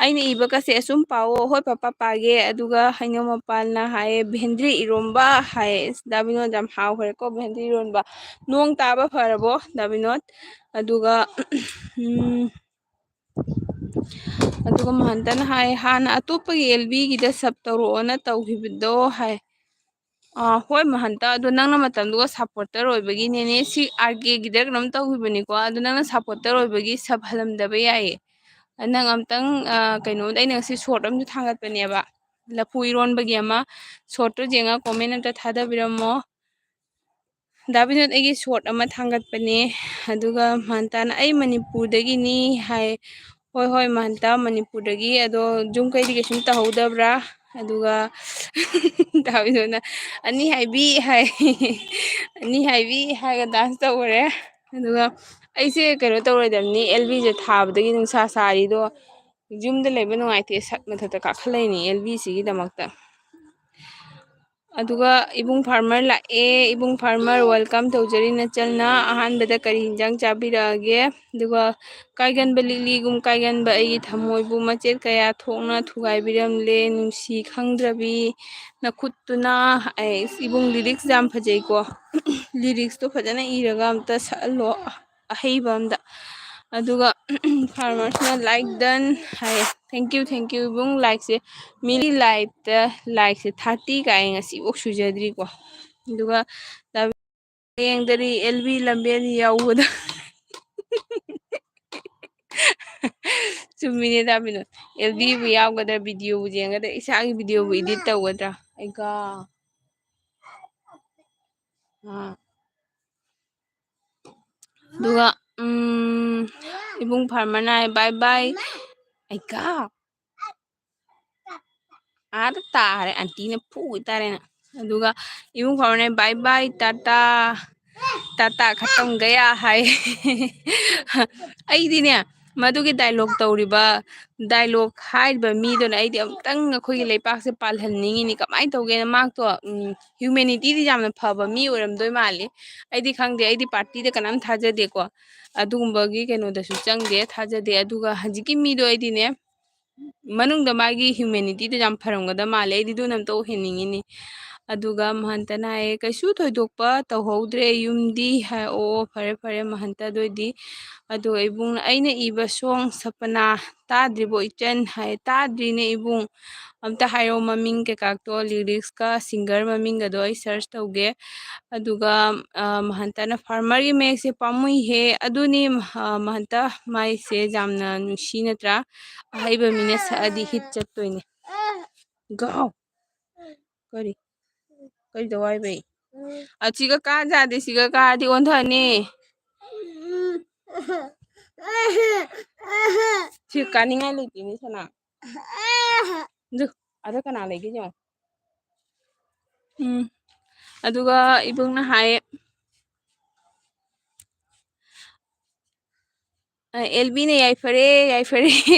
"ꯑꯩꯅ ꯏꯕꯒꯁꯦ ꯑꯁꯨꯝ ꯄꯥꯎꯑꯣ"꯫ ꯍꯣꯏ ꯄꯄꯥ, ꯄꯥꯒꯦ꯫ ꯑꯗꯨꯒ ꯍꯩꯅꯧ ꯃꯄꯥꯜꯅ ꯍꯥꯏꯌꯦ, "ꯚꯦꯟꯗ꯭ꯔꯤ ꯏꯔꯣꯝꯕ" ꯍꯥꯏꯌꯦ꯫ ꯑꯁ, ꯗꯥ ꯕꯤꯅꯣꯗ, ꯌꯥꯝ ꯍꯥꯎꯈ꯭ꯔꯦꯀꯣ ꯚꯦꯟꯗ꯭ꯔꯤ ꯏꯔꯣꯟꯕ꯫ ꯅꯣꯡ ꯇꯥꯕ ꯐꯔꯕꯣ ꯗꯥ ꯕꯤꯅꯣꯗ? ꯑꯗꯨꯒ, ꯎꯝ, ꯑꯗꯨꯒ ꯃꯍꯟꯇꯅ ꯍꯥꯏ, "ꯍꯥꯟꯅ ꯑꯇꯣꯞꯄꯒꯤ ꯑꯦꯜ ꯕꯤꯒꯤꯗ sub ꯇꯧꯔꯛꯑꯣꯅ ꯇꯧꯈꯤꯕꯗꯣ" ꯍꯥꯏ꯫ ꯑꯥ, ꯍꯣꯏ ꯃꯍꯟꯇ, ꯑꯗꯣ ꯅꯪꯅ ꯃꯇꯝꯗꯨꯒ supporter ꯑꯣꯏꯕꯒꯤꯅꯦꯅꯦ꯫ ꯁꯤ ꯑꯥꯔ ꯀꯦꯒꯤꯗ ꯀꯩꯅꯣꯝ ꯇꯧꯈꯤꯕꯅꯤꯀꯣ, ꯑꯗꯣ ꯅꯪꯅ supporter ꯑꯣꯏꯕꯒꯤ ꯁꯕ ꯍꯜꯂꯝꯗꯕ ꯌꯥꯏꯌꯦ꯫ ꯅꯪ ꯑꯝꯇꯪ, ꯑꯥ, ꯀꯩꯅꯣꯝꯗ ꯑꯩꯅ ꯉꯁꯤ short ꯑꯃꯁꯨ ꯊꯥꯡꯒꯠꯄꯅꯦꯕ, ꯂꯐꯨ ꯏꯔꯣꯟꯕꯒꯤ ꯑꯃ꯫ Shortꯇꯣ ꯌꯦꯡꯉꯒ comment ꯑꯝꯇ ꯊꯥꯗꯕꯤꯔꯝꯃꯣ꯫ ꯗꯥ ꯕꯤꯅꯣꯗ, ꯑꯩꯒꯤ short ꯑꯃ ꯊꯥꯡꯒꯠꯄꯅꯦ, ꯑꯗꯨꯒ ꯃꯍꯟꯇꯥꯅ "ꯑꯩ ꯃꯅꯤꯄꯨꯔꯗꯒꯤꯅꯤ" ꯍꯥꯏ꯫ ꯍꯣꯏ, ꯍꯣꯏ, ꯃꯍꯟꯇꯥ ꯃꯅꯤꯄꯨꯔꯗꯒꯤ꯫ ꯑꯗꯣ ꯌꯨꯝ ꯀꯩꯗꯤ ꯀꯩꯁꯨꯝ ꯇꯧꯍꯧꯗꯕ꯭ꯔꯥ? ꯑꯗꯨꯒ ꯗꯥ ꯕꯤꯅꯣꯗꯅ "ꯑꯅꯤ ꯍꯥꯏꯕꯤ" ꯍꯥꯏ꯫ "ꯑꯅꯤ ꯍꯥꯏꯕꯤ" ꯍꯥꯏꯔꯒ dance ꯇꯧꯈꯔꯦ꯫ ꯑꯗꯨꯒ ꯑꯩꯁꯦ ꯀꯩꯅꯣ ꯇꯧꯔꯣꯏꯗꯕꯅꯤ, ꯑꯦꯜ ꯕꯤꯁꯦ ꯊꯥꯕꯗꯒꯤ ꯅꯨꯡꯁꯥ ꯁꯥꯔꯤꯗꯣ ꯌꯨꯝꯗ ꯂꯩꯕ ꯅꯨꯡꯉꯥꯏꯇꯦ, ꯁꯠ ꯃꯊꯛꯇ ꯀꯥꯈꯠꯂꯛꯏꯅꯤ ꯑꯦꯜ ꯕꯤꯁꯤꯒꯤꯗꯃꯛꯇ꯫ ꯑꯗꯨꯒ ꯏꯕꯨꯡ farmer ꯂꯥꯛꯑꯦ꯫ ꯏꯕꯨꯡ farmer, welcome ꯇꯧꯖꯔꯤ ꯅꯆꯜꯅ꯫ ꯑꯍꯥꯟꯕꯗ ꯀꯔꯤ ꯍꯤꯟꯖꯥꯡ ꯆꯥꯕꯤꯔꯛꯑꯒꯦ? ꯑꯗꯨꯒ ꯀꯥꯏꯒꯟꯕ ꯂꯤꯛꯂꯤꯒꯨꯝ ꯀꯥꯏꯒꯟꯕ ꯑꯩꯒꯤ ꯊꯃꯣꯏꯕꯨ ꯃꯆꯦꯠ ꯀꯌꯥ ꯊꯣꯛꯅ ꯊꯨꯒꯥꯏꯕꯤꯔꯝꯂꯦ, ꯅꯨꯡꯁꯤ ꯈꯪꯗ꯭ꯔꯕꯤ ꯅꯈꯨꯠꯇꯨꯅ꯫ ꯑꯩ, ꯏꯕꯨꯡ lyrics ꯌꯥꯝ ꯐꯖꯩꯀꯣ꯫ Lyricsꯇꯣ ꯐꯖꯅ ꯏꯔꯒ ꯑꯝꯇ ꯁꯛꯍꯜꯂꯣ ꯑꯍꯩꯕ ꯑꯝꯗ꯫ ꯑꯗꯨꯒ farmersꯅ "Like done" ꯍꯥꯏꯌꯦ꯫ Thank you, thank you ꯏꯕꯨꯡ꯫ Likeꯁꯦ, ꯃꯤꯒꯤ lifeꯇ likeꯁꯦ thirty ꯀꯥꯏ ꯉꯁꯤꯐꯥꯎ ꯁꯨꯖꯗ꯭ꯔꯤꯀꯣ꯫ ꯑꯗꯨꯒ ꯗꯥ ꯌꯦꯡꯗꯔꯤ ꯑꯦꯜ ꯕꯤ ꯂꯝꯕꯦꯟ ꯌꯧꯕꯗ꯫ ꯆꯨꯝꯃꯤꯅꯦ ꯗꯥ ꯕꯤꯅꯣꯗ꯫ ꯑꯦꯜ ꯕꯤꯕꯨ ꯌꯥꯎꯒꯗ꯭ꯔꯥ, videoꯕꯨ ꯌꯦꯡꯒꯗ꯭ꯔꯥ, ꯏꯁꯥꯒꯤ videoꯕꯨ edit ꯇꯧꯒꯗ꯭ꯔꯥ? ꯑꯩꯒ꯫ ꯑꯥ꯫ ꯑꯗꯨꯒ, ꯎꯝ, ꯏꯕꯨꯡ farmerꯅ ꯍꯥꯏ, "Bye bye." ꯑꯩꯒ꯫ ꯑꯥꯗ ꯇꯥꯔꯦ, auntyꯅ ꯐꯨ ꯇꯥꯔꯦꯅ꯫ ꯑꯗꯨꯒ ꯏꯕꯨꯡ farmerꯅ "Bye bye, tata, tata ꯈꯇꯝ ꯒꯌꯥ" ꯍꯥꯏ꯫ ꯑꯩꯗꯤꯅꯦ, ꯃꯗꯨꯒꯤ dialogue ꯇꯧꯔꯤꯕ, dialogue ꯍꯥꯏꯔꯤꯕ ꯃꯤꯗꯨꯅ ꯑꯩꯗꯤ ꯑꯃꯨꯛꯇꯪ ꯑꯩꯈꯣꯏꯒꯤ ꯂꯩꯄꯥꯛꯁꯦ ꯄꯥꯜꯍꯟꯅꯤꯡꯉꯤꯅꯤ꯫ ꯀꯃꯥꯏꯅ ꯇꯧꯒꯦꯅ, ꯃꯍꯥꯛꯇꯣ, ꯎꯝ, humanityꯗꯤ ꯌꯥꯝꯅ ꯐꯕ ꯃꯤ ꯑꯣꯏꯔꯝꯗꯣꯏ ꯃꯥꯜꯂꯤ꯫ ꯑꯩꯗꯤ ꯈꯪꯗꯦ, ꯑꯩꯗꯤ partyꯗ ꯀꯅꯥꯝ ꯊꯥꯖꯗꯦꯀꯣ, ꯑꯗꯨꯒꯨꯝꯕꯒꯤ ꯀꯩꯅꯣꯗꯁꯨ ꯆꯪꯗꯦ, ꯊꯥꯖꯗꯦ꯫ ꯑꯗꯨꯒ ꯍꯧꯖꯤꯛꯀꯤ ꯃꯤꯗꯣ ꯑꯩꯗꯤꯅꯦ, ꯃꯅꯨꯡꯗ ꯃꯥꯒꯤ humanityꯗꯣ ꯌꯥꯝ ꯐꯔꯝꯒꯗꯕ ꯃꯥꯜꯂꯦ꯫ ꯑꯩꯗꯤ ꯑꯗꯨꯅ ꯑꯝꯇ ꯑꯣꯏꯍꯟꯅꯤꯡꯉꯤꯅꯤ꯫ ꯑꯗꯨꯒ ꯃꯍꯟꯇꯅ ꯍꯥꯏꯌꯦ, "ꯀꯩꯁꯨ ꯊꯣꯏꯗꯣꯛꯄ ꯇꯧꯍꯧꯗ꯭ꯔꯦ ꯌꯨꯝꯗꯤ" ꯍꯥꯏ꯫ "ꯑꯣ, ꯐꯔꯦ ꯐꯔꯦ ꯃꯍꯟꯇ, ꯑꯗꯨ ꯑꯣꯏꯗꯤ"꯫ ꯑꯗꯨꯒ ꯏꯕꯨꯡꯅ, "ꯑꯩꯅ ꯏꯕ ꯁꯣꯡ ꯁꯄꯅꯥ ꯇꯥꯗ꯭ꯔꯤꯕꯣ ꯏꯆꯟ?" ꯍꯥꯏ꯫ "ꯇꯥꯗ꯭ꯔꯤꯅꯦ ꯏꯕꯨꯡ, ꯑꯝꯇ ꯍꯥꯏꯔꯛꯑꯣ ꯃꯃꯤꯡ ꯀꯩꯀꯥꯇꯣ, ꯂꯤꯔꯤꯛꯁꯀ ꯁꯤꯡꯒꯔ ꯃꯃꯤꯡꯒꯗꯣ ꯑꯩ ꯁꯔꯁ ꯇꯧꯒꯦ"꯫ ꯑꯗꯨꯒ, ꯑ, ꯃꯍꯟꯇꯅ, "ꯐꯥꯔꯃꯔꯒꯤ ꯃꯌꯦꯛꯁꯦ ꯄꯥꯝꯃꯨꯏꯍꯦ"꯫ ꯑꯗꯨꯅꯤ, ꯑ, ꯃꯍꯟꯇ, ꯃꯥꯏꯁꯦ ꯌꯥꯝꯅ ꯅꯨꯡꯁꯤ ꯅꯠꯇ꯭ꯔꯥ? ꯑꯍꯩꯕ ꯃꯤꯅ ꯁꯛꯑꯗꯤ ꯍꯤꯠ ꯆꯠꯇꯣꯏꯅꯦ꯫ ꯒꯥꯎ꯫ ꯀꯔꯤ? ꯀꯔꯤ ꯇꯧ ꯍꯥꯏꯕ? ꯑꯁꯤꯒ ꯀꯥ ꯌꯥꯗꯦ, ꯁꯤꯒ ꯀꯥꯗꯤ ꯑꯣꯟꯊꯅꯤ꯫ ꯁꯤ ꯀꯥꯅꯤꯡꯉꯥꯏ ꯂꯩꯇꯦꯅꯦ ꯁꯅꯥ꯫ ꯑꯗꯨ, ꯑꯗ ꯀꯅꯥ ꯂꯩꯒꯦ ꯌꯦꯡꯉꯣ꯫ ꯎꯝ꯫ ꯑꯗꯨꯒ ꯏꯕꯨꯡꯅ ꯍꯥꯏꯌꯦ, ꯑ, ꯑꯦꯜꯕꯤꯅ "ꯌꯥꯏꯐꯔꯦ, ꯌꯥꯏꯐꯔꯦ,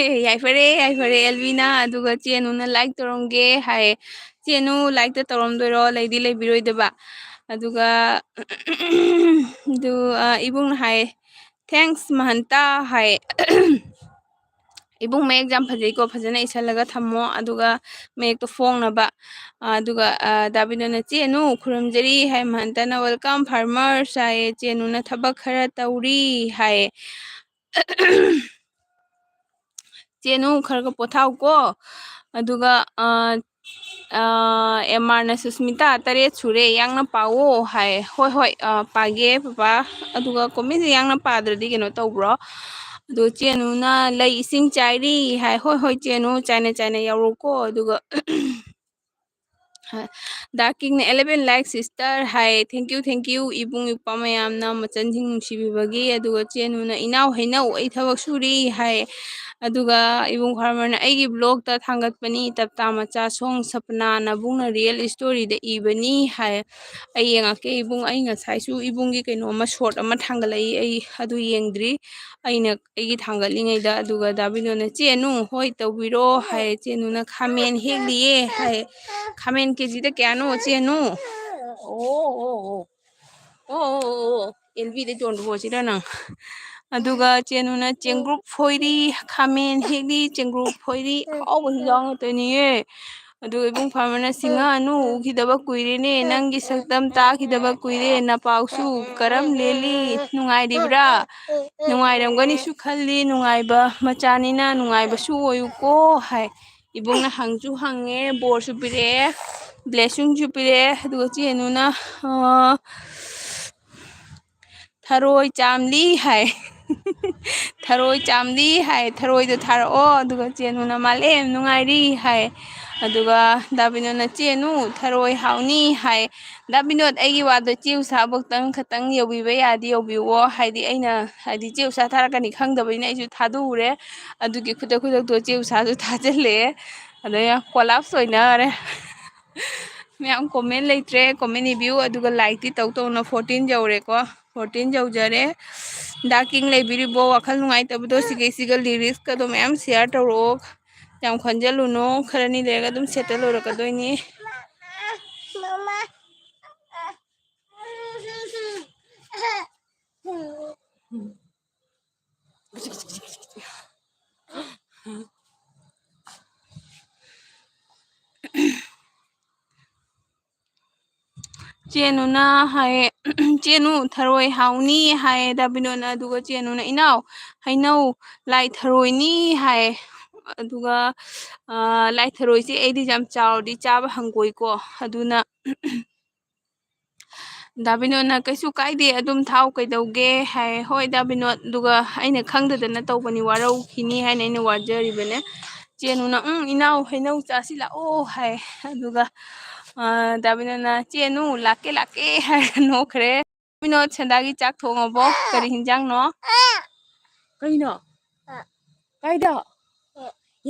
ꯌꯥꯏꯐꯔꯦ, ꯌꯥꯏꯐꯔꯦ ꯑꯦꯜꯕꯤꯅ"꯫ ꯑꯗꯨꯒ ꯆꯦ ꯅꯨꯅ "ꯂꯥꯏꯛ ꯇꯧꯔꯝꯒꯦ" ꯍꯥꯏꯌꯦ꯫ ꯆꯦ ꯅꯨ, ꯂꯥꯏꯛꯇ ꯇꯧꯔꯝꯗꯣꯏꯔꯣ? ꯂꯩꯗꯤ ꯂꯩꯕꯤꯔꯣꯏꯗꯕ꯫ ꯑꯗꯨꯒ, ꯑꯗꯨ, ꯑ, ꯏꯕꯨꯡꯅ ꯍꯥꯏꯌꯦ, "Thanks ꯃꯍꯟꯇ" ꯍꯥꯏꯌꯦ꯫ "ꯏꯕꯨꯡ, ꯃꯌꯦꯛ ꯌꯥꯝ ꯐꯖꯩꯀꯣ, ꯐꯖꯅ ꯏꯁꯜꯂꯒ ꯊꯝꯃꯣ, ꯑꯗꯨꯒ ꯃꯌꯦꯛꯇꯣ ꯐꯣꯡꯅꯕ"꯫ ꯑꯗꯨꯒ, ꯑ, ꯗꯥꯕꯤꯗꯣꯅ "ꯆꯦ ꯅꯨ, ꯈꯨꯔꯨꯝꯖꯔꯤ" ꯍꯥꯏ꯫ ꯃꯍꯟꯇꯅ "Welcome farmers" ꯍꯥꯏꯌꯦ꯫ "ꯆꯦ ꯅꯨꯅ ꯊꯕꯛ ꯈꯔ ꯇꯧꯔꯤ" ꯍꯥꯏꯌꯦ꯫ "ꯆꯦ ꯅꯨ, ꯈꯔ ꯈꯔ ꯄꯣꯊꯥꯎꯀꯣ"꯫ ꯑꯗꯨꯒ, ꯑ, ꯑ, ꯑꯦꯝ ꯑꯥꯔꯅ "ꯁꯨꯁꯃꯤꯇꯥ, ꯇꯔꯦꯠ ꯁꯨꯔꯦ, ꯌꯥꯡꯅ ꯄꯥꯎꯑꯣ" ꯍꯥꯏ꯫ "ꯍꯣꯏ, ꯍꯣꯏ, ꯑ, ꯄꯥꯒꯦ ꯄꯄꯥ꯫ ꯑꯗꯨꯒ ꯀꯣꯃꯦꯟꯁꯦ ꯌꯥꯡꯅ ꯄꯥꯗ꯭ꯔꯗꯤ ꯀꯩꯅꯣ ꯇꯧꯕ꯭ꯔꯣ?" ꯑꯗꯣ ꯆꯦ ꯅꯨꯅ "ꯂꯩ ꯏꯁꯤꯡ ꯆꯥꯏꯔꯤ" ꯍꯥꯏ꯫ "ꯍꯣꯏ, ꯍꯣꯏ, ꯆꯦ ꯅꯨ, ꯆꯥꯏꯅ ꯆꯥꯏꯅ ꯌꯥꯎꯔꯛꯎꯀꯣ"꯫ ꯑꯗꯨꯒ ꯗꯥ ꯀꯤꯡꯅ "Eleven like sister" high. "Thank you, thank you, ꯏꯕꯨꯡ ꯏꯄ꯭ꯋꯥ ꯃꯌꯥꯝꯅ ꯃꯆꯟꯁꯤꯡ ꯅꯨꯡꯁꯤꯕꯤꯕꯒꯤ"꯫ ꯑꯗꯨꯒ ꯆꯦ ꯅꯨꯅ "ꯏꯅꯥꯎ ꯍꯩꯅꯧ, ꯑꯩ ꯊꯕꯛ ꯁꯨꯔꯤ" ꯍꯥꯏ꯫ ꯑꯗꯨꯒ ꯏꯕꯨꯡ ꯐꯥꯔꯃꯔꯅ "ꯑꯩꯒꯤ ꯕ꯭ꯂꯣꯛꯇ ꯊꯥꯡꯒꯠꯄꯅꯤ, ꯇꯞꯇꯥ ꯃꯆꯥ ꯁꯣꯡ ꯁꯄꯅꯥ, ꯅꯕꯨꯡꯅ ꯔꯤꯌꯦꯜ ꯏꯁꯇꯣꯔꯤꯗ ꯏꯕꯅꯤ" ꯍꯥꯏ꯫ ꯑꯩ ꯌꯦꯡꯉꯛꯀꯦ ꯏꯕꯨꯡ, ꯑꯩ ꯉꯁꯥꯏꯁꯨ ꯏꯕꯨꯡꯒꯤ ꯀꯩꯅꯣꯝꯃ ꯁꯣꯔꯠ ꯑꯃ ꯊꯥꯡꯒꯠꯂꯛꯏ, ꯑꯩ ꯑꯗꯨ ꯌꯦꯡꯗ꯭ꯔꯤ꯫ ꯑꯩꯅ ꯑꯩꯒꯤ ꯊꯥꯡꯒꯠꯂꯤꯉꯩꯗ, ꯑꯗꯨꯒ ꯗꯥꯕꯤꯗꯣꯅ "ꯆꯦ ꯅꯨ, ꯍꯣꯏ ꯇꯧꯕꯤꯔꯣ" ꯍꯥꯏ꯫ ꯆꯦ ꯅꯨꯅ "ꯈꯥꯃꯦꯟ ꯍꯦꯛꯂꯤꯌꯦ" ꯍꯥꯏ꯫ "ꯈꯥꯃꯦꯟ ꯀꯦꯖꯤꯗ ꯀꯌꯥꯅꯣ ꯆꯦ ꯅꯨ?" ꯑꯣ, ꯑꯣ, ꯑꯣ꯫ ꯑꯣ, ꯑꯣ, ꯑꯣ, ꯑꯣ꯫ ꯑꯦꯜꯕꯤꯗ ꯆꯣꯟꯕ ꯄꯣꯠꯁꯤꯗ ꯅꯪ꯫ ꯑꯗꯨꯒ ꯆꯦ ꯅꯨꯅ ꯆꯦꯡꯒ꯭ꯔꯨꯞ ꯐꯣꯏꯔꯤ, ꯈꯥꯃꯦꯟ ꯍꯦꯛꯂꯤ, ꯆꯦꯡꯒ꯭ꯔꯨꯞ ꯐꯣꯏꯔꯤ꯫ ꯑꯍꯥꯎꯕ ꯍꯤꯟꯖꯥꯡ ꯉꯥꯛꯇꯅꯤꯌꯦ꯫ ꯑꯗꯨꯒ ꯏꯕꯨꯡ ꯐꯥꯔꯃꯔꯅ, "ꯁꯤꯡꯉꯥꯅꯨ, ꯎꯈꯤꯗꯕ ꯀꯨꯏꯔꯦꯅꯦ, ꯅꯪꯒꯤ ꯁꯛꯇꯝ ꯇꯥꯈꯤꯗꯕ ꯀꯨꯏꯔꯦ, ꯅꯄꯥꯎꯁꯨ ꯀꯔꯝ ꯂꯦꯜꯂꯤ? ꯅꯨꯡꯉꯥꯏꯔꯤꯕ꯭ꯔꯥ?" ꯅꯨꯡꯉꯥꯏꯔꯝꯒꯅꯤꯁꯨ ꯈꯜꯂꯤ, ꯅꯨꯡꯉꯥꯏꯕ ꯃꯆꯥꯅꯤꯅ ꯅꯨꯡꯉꯥꯏꯕꯁꯨ ꯑꯣꯏꯌꯨꯀꯣ ꯍꯥꯏ꯫ ꯏꯕꯨꯡꯅ ꯍꯪꯁꯨ ꯍꯪꯉꯦ, ꯕꯣꯔꯁꯨ ꯄꯤꯔꯛꯑꯦ, ꯕ꯭ꯂꯦꯁꯤꯡꯁꯨ ꯄꯤꯔꯛꯑꯦ꯫ ꯑꯗꯨꯒ ꯆꯦ ꯅꯨꯅ, ꯑ, "ꯊꯔꯣꯏ ꯆꯥꯝꯂꯤ" ꯍꯥꯏ꯫ "ꯊꯔꯣꯏ ꯆꯥꯝꯂꯤ" ꯍꯥꯏ, "ꯊꯔꯣꯏꯗꯣ ꯊꯥꯔꯛꯑꯣ"꯫ ꯑꯗꯨꯒ ꯆꯦ ꯅꯨꯅ, "ꯃꯥꯂꯦꯝ ꯅꯨꯡꯉꯥꯏꯔꯤ" ꯍꯥꯏ꯫ ꯑꯗꯨꯒ ꯗꯥ ꯕꯤꯅꯣꯗꯅ, "ꯆꯦ ꯅꯨ, ꯊꯔꯣꯏ ꯍꯥꯎꯅꯤ" ꯍꯥꯏ꯫ ꯗꯥ ꯕꯤꯅꯣꯗ, ꯑꯩꯒꯤ ꯋꯥꯗꯣ ꯆꯦ ꯎꯁꯥꯕꯨꯛꯇꯪ ꯈꯇꯪ ꯌꯧꯕꯤꯕ ꯌꯥꯗꯤ ꯌꯧꯕꯤꯌꯣ, ꯍꯥꯏꯗꯤ ꯑꯩꯅ, ꯍꯥꯏꯗꯤ ꯆꯦ ꯎꯁꯥ ꯊꯥꯔꯛꯀꯅꯤ ꯈꯪꯗꯕꯅꯤꯅ ꯑꯩꯁꯨ ꯊꯥꯗꯣꯛꯎꯔꯦ꯫ ꯑꯗꯨꯒꯤ ꯈꯨꯗꯛ ꯈꯨꯗꯛꯇꯣ ꯆꯦ ꯎꯁꯥꯁꯨ ꯊꯥꯖꯤꯜꯂꯛꯑꯦ꯫ ꯑꯗ ꯌꯥꯝ collapse ꯑꯣꯏꯅꯔꯦ꯫ ꯃꯌꯥꯝ comment ꯂꯩꯇ꯭ꯔꯦ, comment review, ꯑꯗꯨꯒ like ꯇꯤ ꯇꯧ ꯇꯧꯅ fourteen ꯌꯧꯔꯦꯀꯣ꯫ Fourteen ꯌꯧꯖꯔꯦ꯫ ꯗꯥ ꯀꯤꯡ ꯂꯩꯕꯤꯔꯤꯕꯣ? ꯋꯥꯈꯜ ꯅꯨꯡꯉꯥꯏꯇꯕꯗꯣ ꯁꯤꯒꯩ ꯁꯤꯒ lyrics ꯀꯗꯣ ꯃꯌꯥꯝ share ꯇꯧꯔꯛꯑꯣ꯫ ꯌꯥꯝ ꯈꯟꯖꯜꯂꯨꯅꯨ, ꯈꯔꯅꯤ ꯂꯩꯔꯒ ꯑꯗꯨꯝ settle ꯑꯣꯏꯔꯛꯀꯗꯣꯏꯅꯤ꯫ ꯆꯦ ꯅꯨꯅ ꯍꯥꯏꯌꯦ, "ꯆꯦ ꯅꯨ, ꯊꯔꯣꯏ ꯍꯥꯎꯅꯤ" ꯍꯥꯏꯌꯦ ꯗꯥ ꯕꯤꯅꯣꯗꯅ꯫ ꯑꯗꯨꯒ ꯆꯦ ꯅꯨꯅ, "ꯏꯅꯥꯎ, ꯍꯩꯅꯧ, ꯂꯥꯏ ꯊꯔꯣꯏꯅꯤ" ꯍꯥꯏꯌꯦ꯫ ꯑꯗꯨꯒ, ꯑ, ꯂꯥꯏ ꯊꯔꯣꯏꯁꯦ ꯑꯩꯗꯤ ꯌꯥꯝ ꯆꯥꯎꯔꯗꯤ ꯆꯥꯕ ꯍꯪꯒꯣꯏꯀꯣ꯫ ꯑꯗꯨꯅ ꯗꯥ ꯕꯤꯅꯣꯗꯅ, "ꯀꯩꯁꯨ ꯀꯥꯏꯗꯦ, ꯑꯗꯨꯝ ꯊꯥꯎ, ꯀꯩꯗꯧꯒꯦ?" ꯍꯥꯏ꯫ "ꯍꯣꯏ ꯗꯥ ꯕꯤꯅꯣꯗ, ꯑꯗꯨꯒ ꯑꯩꯅ ꯈꯪꯗꯗꯅ ꯇꯧꯕꯅꯤ, ꯋꯥꯔꯧꯈꯤꯅꯤ ꯍꯥꯏꯅ ꯑꯩꯅ ꯋꯥꯖꯔꯤꯕꯅꯦ"꯫ ꯆꯦ ꯅꯨꯅ, "ꯎꯝ, ꯏꯅꯥꯎ, ꯍꯩꯅꯧ ꯆꯥꯁꯤ ꯂꯥꯛꯑꯣ" ꯍꯥꯏ꯫ ꯑꯗꯨꯒ, ꯑ, ꯗꯥ ꯕꯤꯅꯣꯗꯅ, "ꯆꯦ ꯅꯨ, ꯂꯥꯛꯀꯦ, ꯂꯥꯛꯀꯦ" ꯍꯥꯏꯔ ꯅꯣꯛꯈ꯭ꯔꯦ꯫ ꯕꯤꯅꯣꯗ, ꯁꯦꯟꯗꯥꯒꯤ ꯆꯥꯛ ꯊꯣꯡꯉꯕꯣ? ꯀꯔꯤ ꯍꯤꯟꯖꯥꯡꯅꯣ? ꯀꯩꯅꯣ? ꯀꯥꯏꯗ?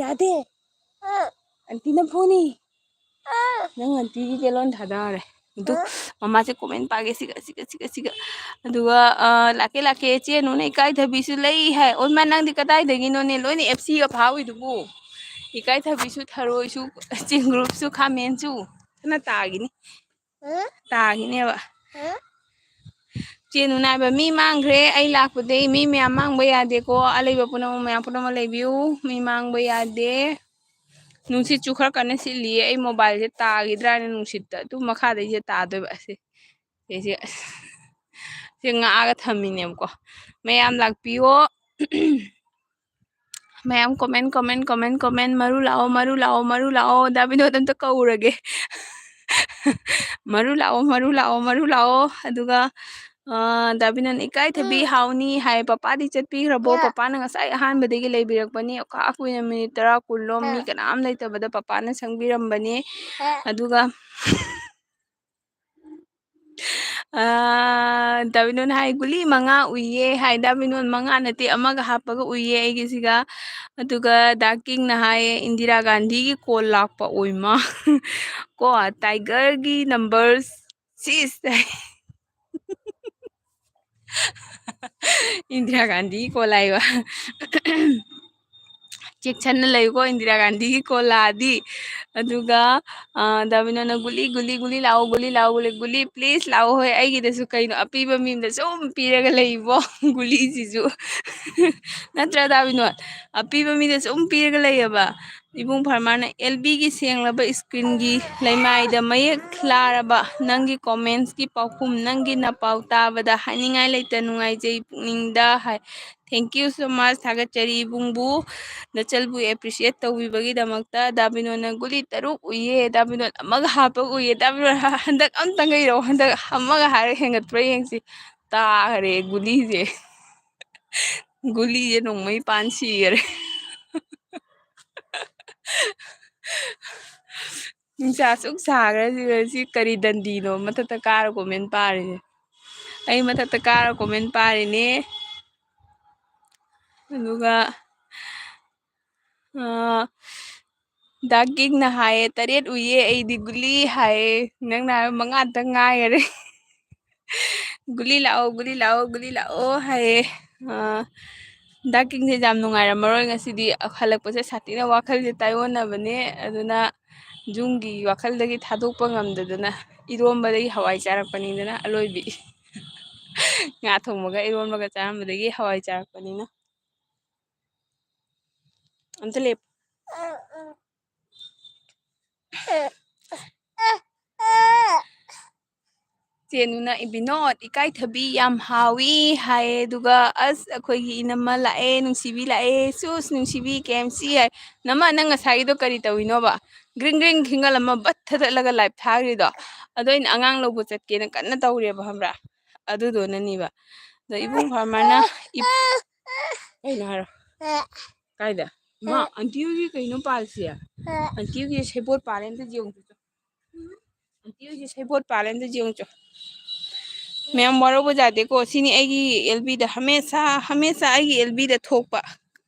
ꯌꯥꯗꯦ꯫ ꯑꯟꯇꯤꯅ ꯐꯨꯅꯤ꯫ ꯅꯪ ꯑꯟꯇꯤꯒꯤ ꯀꯦꯂꯣꯟ ꯊꯥꯗꯔꯦ꯫ ꯑꯗꯨ ꯃꯃꯥꯁꯦ comment ꯄꯥꯒꯦ ꯁꯤꯒ, ꯁꯤꯒ, ꯁꯤꯒ, ꯁꯤꯒ꯫ ꯑꯗꯨꯒ, ꯑ, "ꯂꯥꯛꯀꯦ, ꯂꯥꯛꯀꯦ, ꯆꯦ ꯅꯨꯅ ꯏꯀꯥꯏꯊꯕꯤꯁꯨ ꯂꯩ" ꯍꯥꯏ꯫ ꯑꯣꯏꯃꯥ, ꯅꯪꯗꯤ ꯀꯗꯥꯏꯗꯒꯤꯅꯣꯅꯦ? ꯂꯣꯏꯅ F C ꯒ ꯐꯥꯎꯏꯗꯨꯕꯨ꯫ ꯏꯀꯥꯏꯊꯕꯤꯁꯨ, ꯊꯔꯣꯏꯁꯨ, ꯆꯦꯡꯒ꯭ꯔꯨꯞꯁꯨ, ꯈꯥꯃꯦꯟꯁꯨ꯫ ꯀꯟꯅ ꯇꯥꯈꯤꯅꯤ꯫ ꯇꯥꯈꯤꯅꯦꯕ꯫ ꯆꯦ ꯅꯨꯅ ꯍꯥꯏꯕ, "ꯃꯤ ꯃꯥꯡꯈ꯭ꯔꯦ, ꯑꯩ ꯂꯥꯛꯄꯗꯩ ꯃꯤ ꯃꯌꯥꯝ ꯃꯥꯡꯕ ꯌꯥꯗꯦꯀꯣ, ꯑꯂꯩꯕ ꯄꯨꯝꯅꯃꯛ, ꯃꯌꯥꯝ ꯄꯨꯝꯅꯃꯛ ꯂꯩꯕꯤꯌꯨ, ꯃꯤ ꯃꯥꯡꯕ ꯌꯥꯗꯦ"꯫ ꯅꯨꯡꯁꯤꯠꯁꯨ ꯈꯔ ꯀꯟꯅ ꯁꯤꯠꯂꯤꯌꯦ꯫ ꯑꯩ mobileꯁꯦ ꯇꯥꯈꯤꯗ꯭ꯔꯥꯅ ꯅꯨꯡꯁꯤꯠꯇ꯫ ꯑꯗꯨ ꯃꯈꯥꯗꯩꯁꯦ ꯇꯥꯗꯣꯏꯕ ꯑꯁꯦ꯫ ꯁꯤꯁꯦ, ꯑꯁ, ꯁꯤ ꯉꯥꯛꯑꯒ ꯊꯝꯃꯤꯅꯦꯕꯀꯣ꯫ ꯃꯌꯥꯝ ꯂꯥꯛꯄꯤꯌꯣ꯫ ꯃꯌꯥꯝ comment, comment, comment, comment꯫ ꯃꯔꯨ ꯂꯥꯛꯑꯣ, ꯃꯔꯨ ꯂꯥꯛꯑꯣ, ꯃꯔꯨ ꯂꯥꯛꯑꯣ꯫ ꯗꯥ ꯕꯤꯅꯣꯗ ꯑꯝꯇ ꯀꯧꯔꯒꯦ꯫ "ꯃꯔꯨ ꯂꯥꯛꯑꯣ, ꯃꯔꯨ ꯂꯥꯛꯑꯣ, ꯃꯔꯨ ꯂꯥꯛꯑꯣ"꯫ ꯑꯗꯨꯒ, ꯑ, ꯗꯥ ꯕꯤꯅꯣꯗ, "ꯏꯀꯥꯏꯊꯕꯤ ꯍꯥꯎꯅꯤ" ꯍꯥꯏ꯫ "ꯄꯄꯥꯗꯤ ꯆꯠꯄꯤꯈ꯭ꯔꯕꯣ?" ꯄꯄꯥꯅ ꯉꯁꯥꯏ ꯑꯍꯥꯟꯕꯗꯒꯤ ꯂꯩꯕꯤꯔꯛꯄꯅꯤ꯫ ꯈꯥ ꯀꯨꯏꯅ, minute ꯇꯔꯥ, ꯀꯨꯟꯂꯣꯝ, ꯃꯤ ꯀꯅꯥꯝ ꯂꯩꯇꯕꯗ ꯄꯄꯥꯅ ꯁꯪꯕꯤꯔꯝꯕꯅꯤ꯫ ꯑꯗꯨꯒ ꯑꯥ, ꯗꯥ ꯕꯤꯅꯣꯟ ꯍꯥꯏ, "ꯒꯨꯂꯤ ꯃꯉꯥ ꯎꯏꯌꯦ" ꯍꯥꯏ꯫ ꯗꯥ ꯕꯤꯅꯣꯟ, ꯃꯉꯥ ꯅꯠꯇꯦ, ꯑꯃꯒ ꯍꯥꯞꯄꯒ ꯎꯏꯌꯦ ꯑꯩꯒꯤꯁꯤꯒ꯫ ꯑꯗꯨꯒ ꯗꯥ ꯀꯤꯡꯅ ꯍꯥꯏꯌꯦ, "ꯏꯟꯗꯤꯔꯥ ꯒꯥꯟꯙꯤꯒꯤ ꯀꯣꯜ ꯂꯥꯛꯄ ꯑꯣꯏꯃ"꯫ ꯀꯣ, tigerꯒꯤ number six꯫ ꯏꯟꯗꯤꯔꯥ ꯒꯥꯟꯙꯤꯒꯤ ꯀꯣꯜ ꯂꯥꯛꯏꯕ꯫ ꯆꯦꯛꯁꯟꯅ ꯂꯩꯌꯨꯀꯣ, ꯏꯟꯗꯤꯔꯥ ꯒꯥꯟꯙꯤꯒꯤ ꯀꯣꯜ ꯂꯥꯛꯑꯗꯤ꯫ ꯑꯗꯨꯒ, ꯑ, ꯗꯥ ꯕꯤꯅꯣꯟꯅ, "ꯒꯨꯂꯤ, ꯒꯨꯂꯤ, ꯒꯨꯂꯤ ꯂꯥꯛꯑꯣ, ꯒꯨꯂꯤ ꯂꯥꯛꯑꯣ, ꯒꯨꯂꯤ, ꯒꯨꯂꯤ, please ꯂꯥꯛꯑꯣ"꯫ ꯍꯣꯏ, ꯑꯩꯒꯤꯗꯁꯨ ꯀꯩꯅꯣ ꯑꯄꯤꯕ ꯃꯤꯗ ꯁꯨꯝ ꯄꯤꯔꯒ ꯂꯩꯕꯣ, ꯒꯨꯂꯤꯁꯤꯁꯨ꯫ ꯅꯠꯇ꯭ꯔꯥ, ꯗꯥ ꯕꯤꯅꯣꯟ? ꯑꯄꯤꯕ ꯃꯤꯗ ꯁꯨꯝ ꯄꯤꯔꯒ ꯂꯩꯌꯦꯕ꯫ ꯏꯕꯨꯡ ꯐꯔꯃꯥꯅ, "ꯑꯦꯜ ꯕꯤꯒꯤ ꯁꯦꯡꯂꯕ screenꯒꯤ ꯂꯩꯃꯥꯏꯗ ꯃꯌꯦꯛ ꯂꯥꯔꯕ ꯅꯪꯒꯤ commentsꯀꯤ ꯄꯥꯎꯈꯨꯝ, ꯅꯪꯒꯤ ꯅꯄꯥꯎ ꯇꯥꯕꯗ ꯍꯥꯏꯅꯤꯡꯉꯥꯏ ꯂꯩꯇ, ꯅꯨꯡꯉꯥꯏꯖꯩ ꯄꯨꯛꯅꯤꯡꯗ" ꯍꯥꯏ꯫ Thank you so much, ꯊꯥꯒꯠꯆꯔꯤ ꯏꯕꯨꯡꯕꯨ, ꯅꯆꯜꯕꯨ appreciate ꯇꯧꯕꯤꯕꯒꯤꯗꯃꯛꯇ꯫ ꯗꯥ ꯕꯤꯅꯣꯟꯅ, "ꯒꯨꯂꯤ ꯇꯔꯨꯛ ꯎꯏꯌꯦ", ꯗꯥ ꯕꯤꯅꯣꯟ ꯑꯃꯒ ꯍꯥꯞꯄ ꯎꯏꯌꯦ꯫ ꯗꯥ ꯕꯤꯅꯣꯟ, ꯍ-, ꯍꯟꯗꯛ ꯑꯝꯇꯪꯒ ꯏꯔꯛꯑꯣ, ꯍꯟꯗꯛ ꯑꯃꯒ ꯍꯥꯏꯔꯒ ꯍꯦꯟꯒꯠꯄ꯭ꯔꯥ ꯌꯦꯡꯁꯤ꯫ ꯇꯥꯈꯔꯦ ꯒꯨꯂꯤꯁꯦ꯫ ꯒꯨꯂꯤꯁꯦ ꯅꯣꯡꯃꯩ ꯄꯥꯟ ꯁꯤꯈꯔꯦ꯫ ꯅꯨꯡꯁꯥ ꯑꯁꯨꯛ ꯁꯥꯈ꯭ꯔꯁꯤꯗ ꯁꯤ ꯀꯔꯤ ꯗꯟꯗꯤꯅꯣ ꯃꯊꯛꯇ ꯀꯥꯔ comment ꯄꯥꯔꯤꯁꯦ? ꯑꯩ ꯃꯊꯛꯇ ꯀꯥꯔ comment ꯄꯥꯔꯤꯅꯦ꯫ ꯑꯗꯨꯒ, ꯑ, ꯗꯥ ꯀꯤꯡꯅ ꯍꯥꯏꯌꯦ, "ꯇꯔꯦꯠ ꯎꯏꯌꯦ ꯑꯩꯗꯤ ꯒꯨꯂꯤ" ꯍꯥꯏꯌꯦ꯫ ꯅꯪꯅ ꯍꯥꯏꯕ ꯃꯉꯥꯇꯪ ꯉꯥꯏꯈꯔꯦ꯫ "ꯒꯨꯂꯤ ꯂꯥꯛꯑꯣ, ꯒꯨꯂꯤ ꯂꯥꯛꯑꯣ, ꯒꯨꯂꯤ ꯂꯥꯛꯑꯣ" ꯍꯥꯏꯌꯦ꯫ ꯑ, ꯗꯥ ꯀꯤꯡꯁꯦ ꯌꯥꯝ ꯅꯨꯡꯉꯥꯏꯔꯝꯃꯔꯣꯏ ꯉꯁꯤꯗꯤ꯫ ꯍꯜꯂꯛꯄꯁꯦ ꯁꯥꯊꯤꯅ ꯋꯥꯈꯜꯁꯦ ꯇꯥꯏꯑꯣꯟꯅꯕꯅꯦ꯫ ꯑꯗꯨꯅ ꯌꯨꯝꯒꯤ ꯋꯥꯈꯜꯗꯒꯤ ꯊꯥꯗꯣꯛꯄ ꯉꯝꯗꯗꯅ ꯏꯔꯣꯝꯕꯗꯒꯤ ꯍꯋꯥꯏ ꯆꯥꯔꯛꯄꯅꯤꯗꯅ ꯑꯂꯣꯏꯕꯤ꯫ ꯉꯥ ꯊꯣꯡꯕꯒ ꯏꯔꯣꯟꯕꯒ ꯆꯥꯔꯝꯕꯗꯒꯤ ꯍꯋꯥꯏ ꯆꯥꯔꯛꯄꯅꯤꯅ꯫ ꯑꯝꯇ ꯂꯦꯞꯄꯨ꯫ ꯇꯦꯅꯨꯅ, "ꯏꯕꯤꯅꯣꯠ, ꯏꯀꯥꯏꯊꯕꯤ ꯌꯥꯝ ꯍꯥꯎꯏ" ꯍꯥꯏꯌꯦ꯫ ꯑꯗꯨꯒ, "ꯑꯁ, ꯑꯩꯈꯣꯏꯒꯤ ꯏꯅꯝꯃ ꯂꯥꯛꯑꯦ, ꯅꯨꯡꯁꯤꯕꯤ ꯂꯥꯛꯑꯦ, ꯁꯨꯁ, ꯅꯨꯡꯁꯤꯕꯤ, ꯀꯦ ꯑꯦꯝ ꯁꯤ" ꯍꯥꯏ꯫ "ꯅꯃ, ꯅꯪ ꯉꯁꯥꯏꯒꯤꯗꯣ ꯀꯔꯤ ꯇꯧꯔꯤꯅꯣꯕ? ꯒ꯭ꯔꯤꯡ ꯒ꯭ꯔꯤꯡ ꯈꯤꯡꯒꯜ ꯑꯃ ꯕꯠ ꯊꯗꯠꯂꯒ ꯂꯥꯏꯞ ꯊꯥꯈ꯭ꯔꯤꯗꯣ?" ꯑꯗꯣ ꯑꯩꯅ ꯑꯉꯥꯡ ꯂꯧꯕ ꯆꯠꯀꯦꯅ ꯀꯟꯅ ꯇꯧꯔꯤꯑꯕ, ꯈꯪꯕ꯭ꯔꯥ? ꯑꯗꯨꯗꯨꯅꯅꯤꯕ꯫ ꯑꯗꯣ ꯏꯕꯨꯡ ꯐꯥꯔꯃꯔꯅ ꯏꯞ-, ꯀꯩꯅꯣ ꯍꯥꯏꯔꯣ? ꯀꯥꯏꯗ? ꯃꯥ, ꯑꯟꯇꯤ ꯍꯣꯏꯒꯤ ꯀꯩꯅꯣ ꯄꯥꯜꯂꯤꯁꯦ? ꯑꯟꯇꯤ ꯍꯣꯏꯒꯤ ꯁꯦꯕꯣꯠ ꯄꯥꯜꯂꯦ, ꯑꯝꯇ ꯌꯦꯡꯉꯨ ꯆꯣ꯫ ꯑꯟꯇꯤ ꯍꯣꯏꯒꯤ ꯁꯦꯕꯣꯠ ꯄꯥꯜꯂꯦ, ꯑꯝꯇ ꯌꯦꯡꯉꯨ ꯆꯣ꯫ ꯃꯌꯥꯝ ꯋꯥꯔꯧꯕ ꯌꯥꯗꯦꯀꯣ, ꯁꯤꯅꯤ ꯑꯩꯒꯤ ꯑꯦꯜ ꯕꯤꯗ ꯍꯃꯦꯁꯥ, ꯍꯃꯦꯁꯥ ꯑꯩꯒꯤ ꯑꯦꯜ ꯕꯤꯗ ꯊꯣꯛꯄ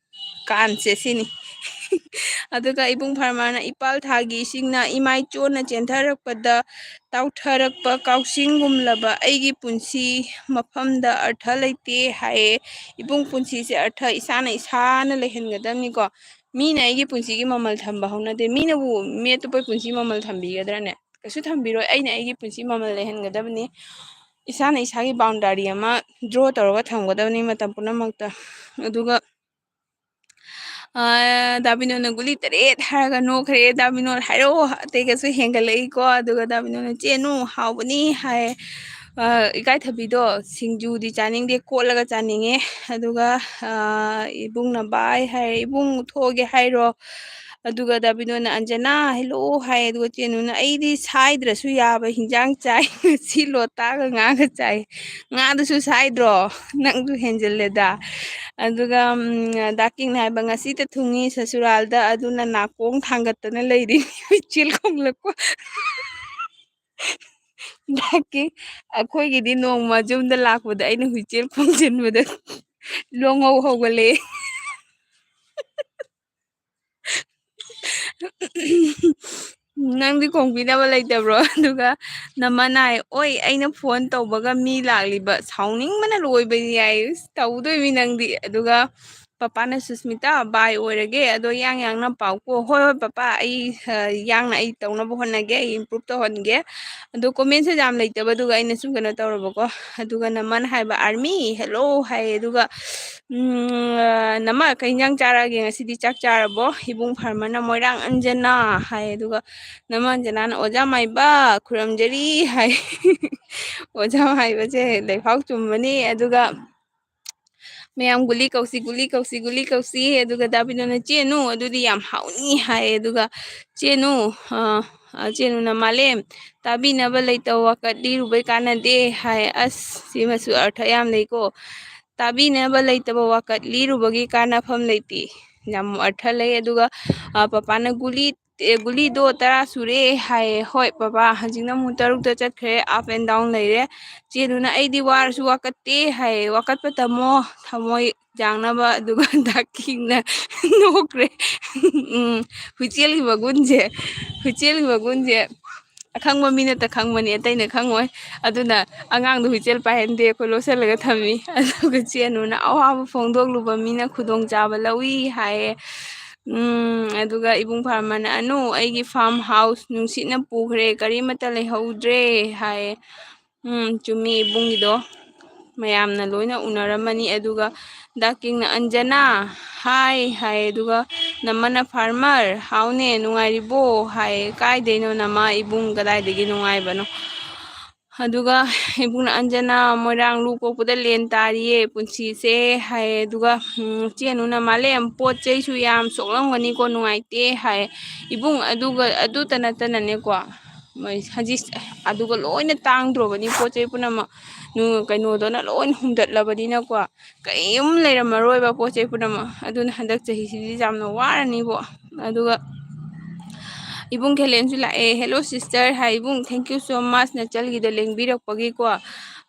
ꯀꯥꯟꯁꯦ ꯁꯤꯅꯤ꯫ ꯑꯗꯨꯒ ꯏꯕꯨꯡ ꯐꯥꯔꯃꯔꯅ, "ꯏꯄꯥꯜ ꯊꯥꯒꯤ ꯏꯁꯤꯡꯅ ꯏꯃꯥꯏ ꯆꯣꯟꯅ ꯆꯦꯟꯊꯔꯛꯄꯗ ꯇꯥꯎꯊꯔꯛꯄ ꯀꯥꯎꯁꯤꯡꯒꯨꯝꯂꯕ ꯑꯩꯒꯤ ꯄꯨꯟꯁꯤ ꯃꯐꯝꯗ ꯑꯔꯊ ꯂꯩꯇꯦ" ꯍꯥꯏꯌꯦ꯫ ꯏꯕꯨꯡ, ꯄꯨꯟꯁꯤꯁꯦ ꯑꯔꯊ ꯏꯁꯥꯅ, ꯏꯁꯥꯅ ꯂꯩꯍꯟꯒꯗꯕꯅꯤꯀꯣ꯫ ꯃꯤꯅ ꯑꯩꯒꯤ ꯄꯨꯟꯁꯤꯒꯤ ꯃꯃꯜ ꯊꯝꯕ ꯍꯧꯅꯗꯦ꯫ ꯃꯤꯅꯕꯨ ꯃꯤ ꯑꯇꯣꯞꯄꯒꯤ ꯄꯨꯟꯁꯤ ꯃꯃꯜ ꯊꯝꯕꯤꯒꯗ꯭ꯔꯅꯦ? ꯀꯩꯁꯨ ꯊꯝꯕꯤꯔꯣꯏ꯫ ꯑꯩꯅ ꯑꯩꯒꯤ ꯄꯨꯟꯁꯤ ꯃꯃꯜ ꯂꯩꯍꯟꯒꯗꯕꯅꯤ꯫ ꯏꯁꯥꯅ ꯏꯁꯥꯒꯤ ꯕꯥꯎꯟꯗꯥꯔꯤ ꯑꯃ ꯗ꯭ꯔꯣ ꯇꯧꯔꯒ ꯊꯝꯒꯗꯕꯅꯤ ꯃꯇꯝ ꯄꯨꯝꯅꯃꯛꯇ꯫ ꯑꯗꯨꯒ, ꯑ, ꯗꯥ ꯕꯤꯅꯣꯅ ꯒꯨꯂꯤ ꯇꯔꯦꯠ ꯍꯥꯏꯔꯒ ꯅꯣꯛꯈ꯭ꯔꯦ꯫ ꯗꯥ ꯕꯤꯅꯣꯅ ꯍꯥꯏꯔꯛꯑꯣ ꯑꯇꯩꯒꯁꯨ ꯍꯦꯟꯒꯠꯂꯛꯏꯀꯣ꯫ ꯑꯗꯨꯒ ꯗꯥ ꯕꯤꯅꯣꯅ, "ꯆꯦꯅꯨ, ꯍꯥꯎꯕꯅꯤ" ꯍꯥꯏ꯫ ꯑ, ꯏꯀꯥꯏꯊꯕꯤꯗꯣ ꯁꯤꯡꯖꯨꯗꯤ ꯆꯥꯅꯤꯡꯗꯦ, ꯀꯣꯠꯂꯒ ꯆꯥꯅꯤꯡꯉꯦ꯫ ꯑꯗꯨꯒ, ꯑ, ꯏꯕꯨꯡꯅ, "ꯕꯥꯏ" ꯍꯥꯏꯔꯦ꯫ "ꯏꯕꯨꯡ, ꯊꯣꯛꯑꯒꯦ ꯍꯥꯏꯔꯣ?" ꯑꯗꯨꯒ ꯗꯥ ꯕꯤꯅꯣꯅ, "ꯑꯟꯖꯅꯥ, ꯍꯦꯜꯂꯛꯑꯣ" ꯍꯥꯏ꯫ ꯑꯗꯨꯒ ꯆꯦꯅꯨꯅ, "ꯑꯩꯗꯤ ꯁꯥꯏꯗ꯭ꯔꯁꯨ ꯌꯥꯕ ꯍꯤꯟꯖꯥꯡ ꯆꯥꯏ ꯉꯁꯤ, ꯂꯣꯇꯥꯒ ꯉꯥꯒ ꯆꯥꯏ꯫ ꯉꯥꯗꯨꯁꯨ ꯁꯥꯏꯗ꯭ꯔꯣ? ꯅꯪꯁꯨ ꯍꯦꯟꯖꯤꯜꯂꯦꯗ"꯫ ꯑꯗꯨꯒ, ꯎꯝ, ꯗꯥ ꯀꯤꯡꯅ ꯍꯥꯏꯕ, "ꯉꯁꯤꯇ ꯊꯨꯡꯉꯤ ꯁꯁꯨꯔꯥꯜꯗ, ꯑꯗꯨꯅ ꯅꯥꯀꯣꯡ ꯊꯥꯡꯒꯠꯇꯅ ꯂꯩꯔꯤ ꯍꯨꯏꯆꯦꯜ ꯈꯣꯡꯂꯛꯄ"꯫ ꯗꯥ ꯀꯤꯡ, "ꯑꯩꯈꯣꯏꯒꯤꯗꯤ ꯅꯣꯡꯃ ꯌꯨꯝꯗ ꯂꯥꯛꯄꯗ ꯑꯩꯅ ꯍꯨꯏꯆꯦꯜ ꯈꯣꯡꯖꯤꯟꯕꯗ ꯂꯣꯡꯍꯧ ꯍꯧꯒꯠꯂꯛꯑꯦ"꯫ ꯅꯪꯗꯤ ꯈꯣꯡꯕꯤꯅꯕ ꯂꯩꯇꯕ꯭ꯔꯣ? ꯑꯗꯨꯒ ꯅꯃ ꯅꯥꯏ, "ꯑꯣꯏ, ꯑꯩꯅ ꯐꯣꯟ ꯇꯧꯕꯒ ꯃꯤ ꯂꯥꯛꯂꯤꯕ, ꯁꯥꯎꯅꯤꯡꯕꯅ ꯂꯣꯏꯕꯅꯤ" ꯍꯥꯏ꯫ ꯏꯁ, ꯇꯧꯗꯣꯏꯃꯤ ꯅꯪꯗꯤ꯫ ꯑꯗꯨꯒ ꯄꯄꯥꯅ, "ꯁꯨꯁꯃꯤꯇꯥ, ꯕꯥꯏ ꯑꯣꯏꯔꯒꯦ, ꯑꯗꯣ ꯌꯥꯡ ꯌꯥꯡꯅ ꯄꯥꯎꯀꯣ"꯫ "ꯍꯣꯏ, ꯍꯣꯏ, ꯄꯄꯥ, ꯑꯩ, ꯑ, ꯌꯥꯡꯅ ꯑꯩ ꯇꯧꯅꯕ ꯍꯣꯠꯅꯒꯦ, ꯑꯩ ꯏꯝꯄ꯭ꯔꯨꯞ ꯇꯧꯍꯟꯒꯦ"꯫ ꯑꯗꯣ ꯀꯣꯃꯦꯟꯁꯦ ꯌꯥꯝ ꯂꯩꯇꯕꯗꯨꯒ ꯑꯩꯅ ꯁꯨꯝ ꯀꯩꯅꯣ ꯇꯧꯔꯕꯀꯣ꯫ ꯑꯗꯨꯒ ꯅꯃꯥꯅ ꯍꯥꯏꯕ, "ꯑꯥꯔꯃꯤ, ꯍꯦꯜꯂꯣ" ꯍꯥꯏ꯫ ꯑꯗꯨꯒ, ꯎꯝ, ꯑ, "ꯅꯃꯥ, ꯀꯩ ꯏꯟꯖꯥꯡ ꯆꯥꯔꯒꯦ ꯉꯁꯤꯗꯤ? ꯆꯥꯛ ꯆꯥꯔꯕꯣ?" ꯏꯕꯨꯡ ꯐꯥꯔꯃꯔꯅ, "ꯃꯣꯏꯔꯥꯡ ꯑꯟꯖꯅꯥ" ꯍꯥꯏ꯫ ꯑꯗꯨꯒ ꯅꯃꯥ ꯑꯟꯖꯅꯥꯅ, "ꯑꯣꯖꯥ ꯃꯥꯏꯕ, ꯈꯨꯔꯨꯝꯖꯔꯤ" ꯍꯥꯏ꯫ ꯑꯣꯖꯥ ꯃꯥꯏꯕꯁꯦ ꯂꯩꯐꯥꯎ ꯆꯨꯝꯕꯅꯤ꯫ ꯑꯗꯨꯒ ꯃꯌꯥꯝ ꯒꯨꯂꯤ ꯀꯧꯁꯤ, ꯒꯨꯂꯤ ꯀꯧꯁꯤ, ꯒꯨꯂꯤ ꯀꯧꯁꯤ꯫ ꯑꯗꯨꯒ ꯗꯥ ꯕꯤꯅꯣꯅ, "ꯆꯦꯅꯨ, ꯑꯗꯨꯗꯤ ꯌꯥꯝ ꯍꯥꯎꯅꯤ" ꯍꯥꯏ꯫ ꯑꯗꯨꯒ ꯆꯦꯅꯨ, ꯑ, ꯑ, ꯆꯦꯅꯨꯅ, "ꯃꯥꯂꯦꯝ, ꯇꯥꯕꯤꯅꯕ ꯂꯩꯇꯕ ꯋꯥꯀꯠ ꯂꯤꯔꯨꯕꯩ ꯀꯥꯟꯅꯗꯦ" ꯍꯥꯏ꯫ ꯑꯁ, ꯁꯤꯃꯁꯨ ꯑꯔꯊ ꯌꯥꯝ ꯂꯩꯀꯣ꯫ "ꯇꯥꯕꯤꯅꯕ ꯂꯩꯇꯕ ꯋꯥꯀꯠ ꯂꯤꯔꯨꯕꯒꯤ ꯀꯥꯟꯅꯐꯝ ꯂꯩꯇꯦ"꯫ ꯌꯥꯝ ꯑꯔꯊ ꯂꯩ꯫ ꯑꯗꯨꯒ, ꯑ, ꯄꯄꯥꯅ, "ꯒꯨꯂꯤ, ꯑꯦ, ꯒꯨꯂꯤꯗꯣ ꯇꯔꯥ ꯁꯨꯔꯦ" ꯍꯥꯏꯌꯦ꯫ "ꯍꯣꯏ ꯄꯄꯥ, ꯍꯧꯖꯤꯛꯅ ꯑꯃꯨꯛ ꯇꯔꯨꯛꯇ ꯆꯠꯈ꯭ꯔꯦ, up and down ꯂꯩꯔꯦ"꯫ ꯆꯦꯅꯨꯅ, "ꯑꯩꯗꯤ ꯋꯥꯔꯁꯨ ꯋꯥꯀꯠꯇꯦ" ꯍꯥꯏꯌꯦ꯫ "ꯋꯥꯀꯠꯄ ꯇꯝꯃꯣ, ꯊꯃꯣꯏ ꯌꯥꯡꯅꯕ"꯫ ꯑꯗꯨꯒ ꯗꯥ ꯀꯤꯡꯅ ꯅꯣꯛꯈ꯭ꯔꯦ꯫ ꯎꯝ, ꯍꯨꯏꯆꯦꯜꯒꯤ ꯃꯒꯨꯟꯁꯦ, ꯍꯨꯏꯆꯦꯜꯒꯤ ꯃꯒꯨꯟꯁꯦ ꯑꯈꯪꯕ ꯃꯤꯅꯇ ꯈꯪꯕꯅꯤ, ꯑꯇꯩꯅ ꯈꯪꯉꯣꯏ꯫ ꯑꯗꯨꯅ ꯑꯉꯥꯡꯗꯣ ꯍꯨꯏꯆꯦꯜ ꯄꯥꯏꯍꯟꯗꯦ, ꯑꯩꯈꯣꯏ ꯂꯣꯠꯁꯤꯜꯂꯒ ꯊꯝꯃꯤ꯫ ꯑꯗꯨꯒ ꯆꯦꯅꯨꯅ, "ꯑꯋꯥꯕ ꯐꯣꯡꯗꯣꯛꯂꯨꯕ ꯃꯤꯅ ꯈꯨꯗꯣꯡꯆꯥꯕ ꯂꯧꯏ" ꯍꯥꯏꯌꯦ꯫ ꯎꯝ, ꯑꯗꯨꯒ ꯏꯕꯨꯡ ꯐꯥꯔꯃꯔꯅ, "ꯑꯅꯨ, ꯑꯩꯒꯤ ꯐꯥꯔꯝ ꯍꯥꯎꯁ ꯅꯨꯡꯁꯤꯠꯅ ꯄꯨꯈ꯭ꯔꯦ, ꯀꯔꯤꯃꯠꯇ ꯂꯩꯍꯧꯗ꯭ꯔꯦ" ꯍꯥꯏꯌꯦ꯫ ꯎꯝ, ꯆꯨꯝꯃꯤ ꯏꯕꯨꯡꯒꯤꯗꯣ꯫ ꯃꯌꯥꯝꯅ ꯂꯣꯏꯅ ꯎꯅꯔꯝꯃꯅꯤ꯫ ꯑꯗꯨꯒ ꯗꯥ ꯀꯤꯡꯅ, "ꯑꯟꯖꯅꯥ, ꯍꯥꯏ" ꯍꯥꯏ꯫ ꯑꯗꯨꯒ ꯅꯃꯅ, "ꯐꯥꯔꯃꯔ, ꯍꯥꯎꯅꯦ, ꯅꯨꯡꯉꯥꯏꯔꯤꯕꯣ?" ꯍꯥꯏ꯫ "ꯀꯥꯏꯗꯩꯅꯣ ꯅꯃ, ꯏꯕꯨꯡ, ꯀꯗꯥꯏꯗꯒꯤ ꯅꯨꯡꯉꯥꯏꯕꯅꯣ?" ꯑꯗꯨꯒ ꯏꯕꯨꯡꯅ, "ꯑꯟꯖꯅꯥ, ꯃꯣꯏꯔꯥꯡ ꯂꯨ ꯀꯣꯛꯄꯗ ꯂꯦꯟ ꯇꯥꯔꯤꯌꯦ ꯄꯨꯟꯁꯤꯁꯦ" ꯍꯥꯏ꯫ ꯑꯗꯨꯒ, ꯎꯝ, ꯆꯦꯅꯨꯅ, "ꯃꯥꯂꯦꯝ, ꯄꯣꯠ ꯆꯩꯁꯨ ꯌꯥꯝ ꯁꯣꯛꯂꯝꯒꯅꯤꯀꯣ, ꯅꯨꯡꯉꯥꯏꯇꯦ" ꯍꯥꯏ꯫ "ꯏꯕꯨꯡ, ꯑꯗꯨꯒ, ꯑꯗꯨꯇ ꯅꯠꯇꯅꯅꯦꯀꯣ, ꯃꯣꯏ ꯍꯧꯖꯤꯛ ꯑꯗꯨꯒ ꯂꯣꯏꯅ ꯇꯥꯡꯗ꯭ꯔꯣꯕꯅꯤ ꯄꯣꯠ ꯆꯩ ꯄꯨꯝꯅꯃꯛ, ꯅꯨ-, ꯀꯩꯅꯣꯗꯨꯅ ꯂꯣꯏꯅ ꯍꯨꯝꯗꯠꯂꯕꯅꯤꯅꯀꯣ, ꯀꯔꯤꯝ ꯂꯩꯔꯝꯃꯔꯣꯏꯕ ꯄꯣꯠ ꯆꯩ ꯄꯨꯝꯅꯃꯛ꯫ ꯑꯗꯨꯅ ꯍꯟꯗꯛ ꯆꯍꯤꯁꯤꯗꯤ ꯌꯥꯝꯅ ꯋꯥꯔꯅꯤꯕꯣ"꯫ ꯑꯗꯨꯒ ꯏꯕꯨꯡ ꯈꯦꯂꯦꯟꯁꯨ ꯂꯥꯛꯑꯦ꯫ "Hello sister" ꯍꯥꯏ꯫ "ꯏꯕꯨꯡ, thank you so much ꯅꯆꯜꯒꯤꯗ ꯂꯦꯡꯕꯤꯔꯛꯄꯒꯤꯀꯣ"꯫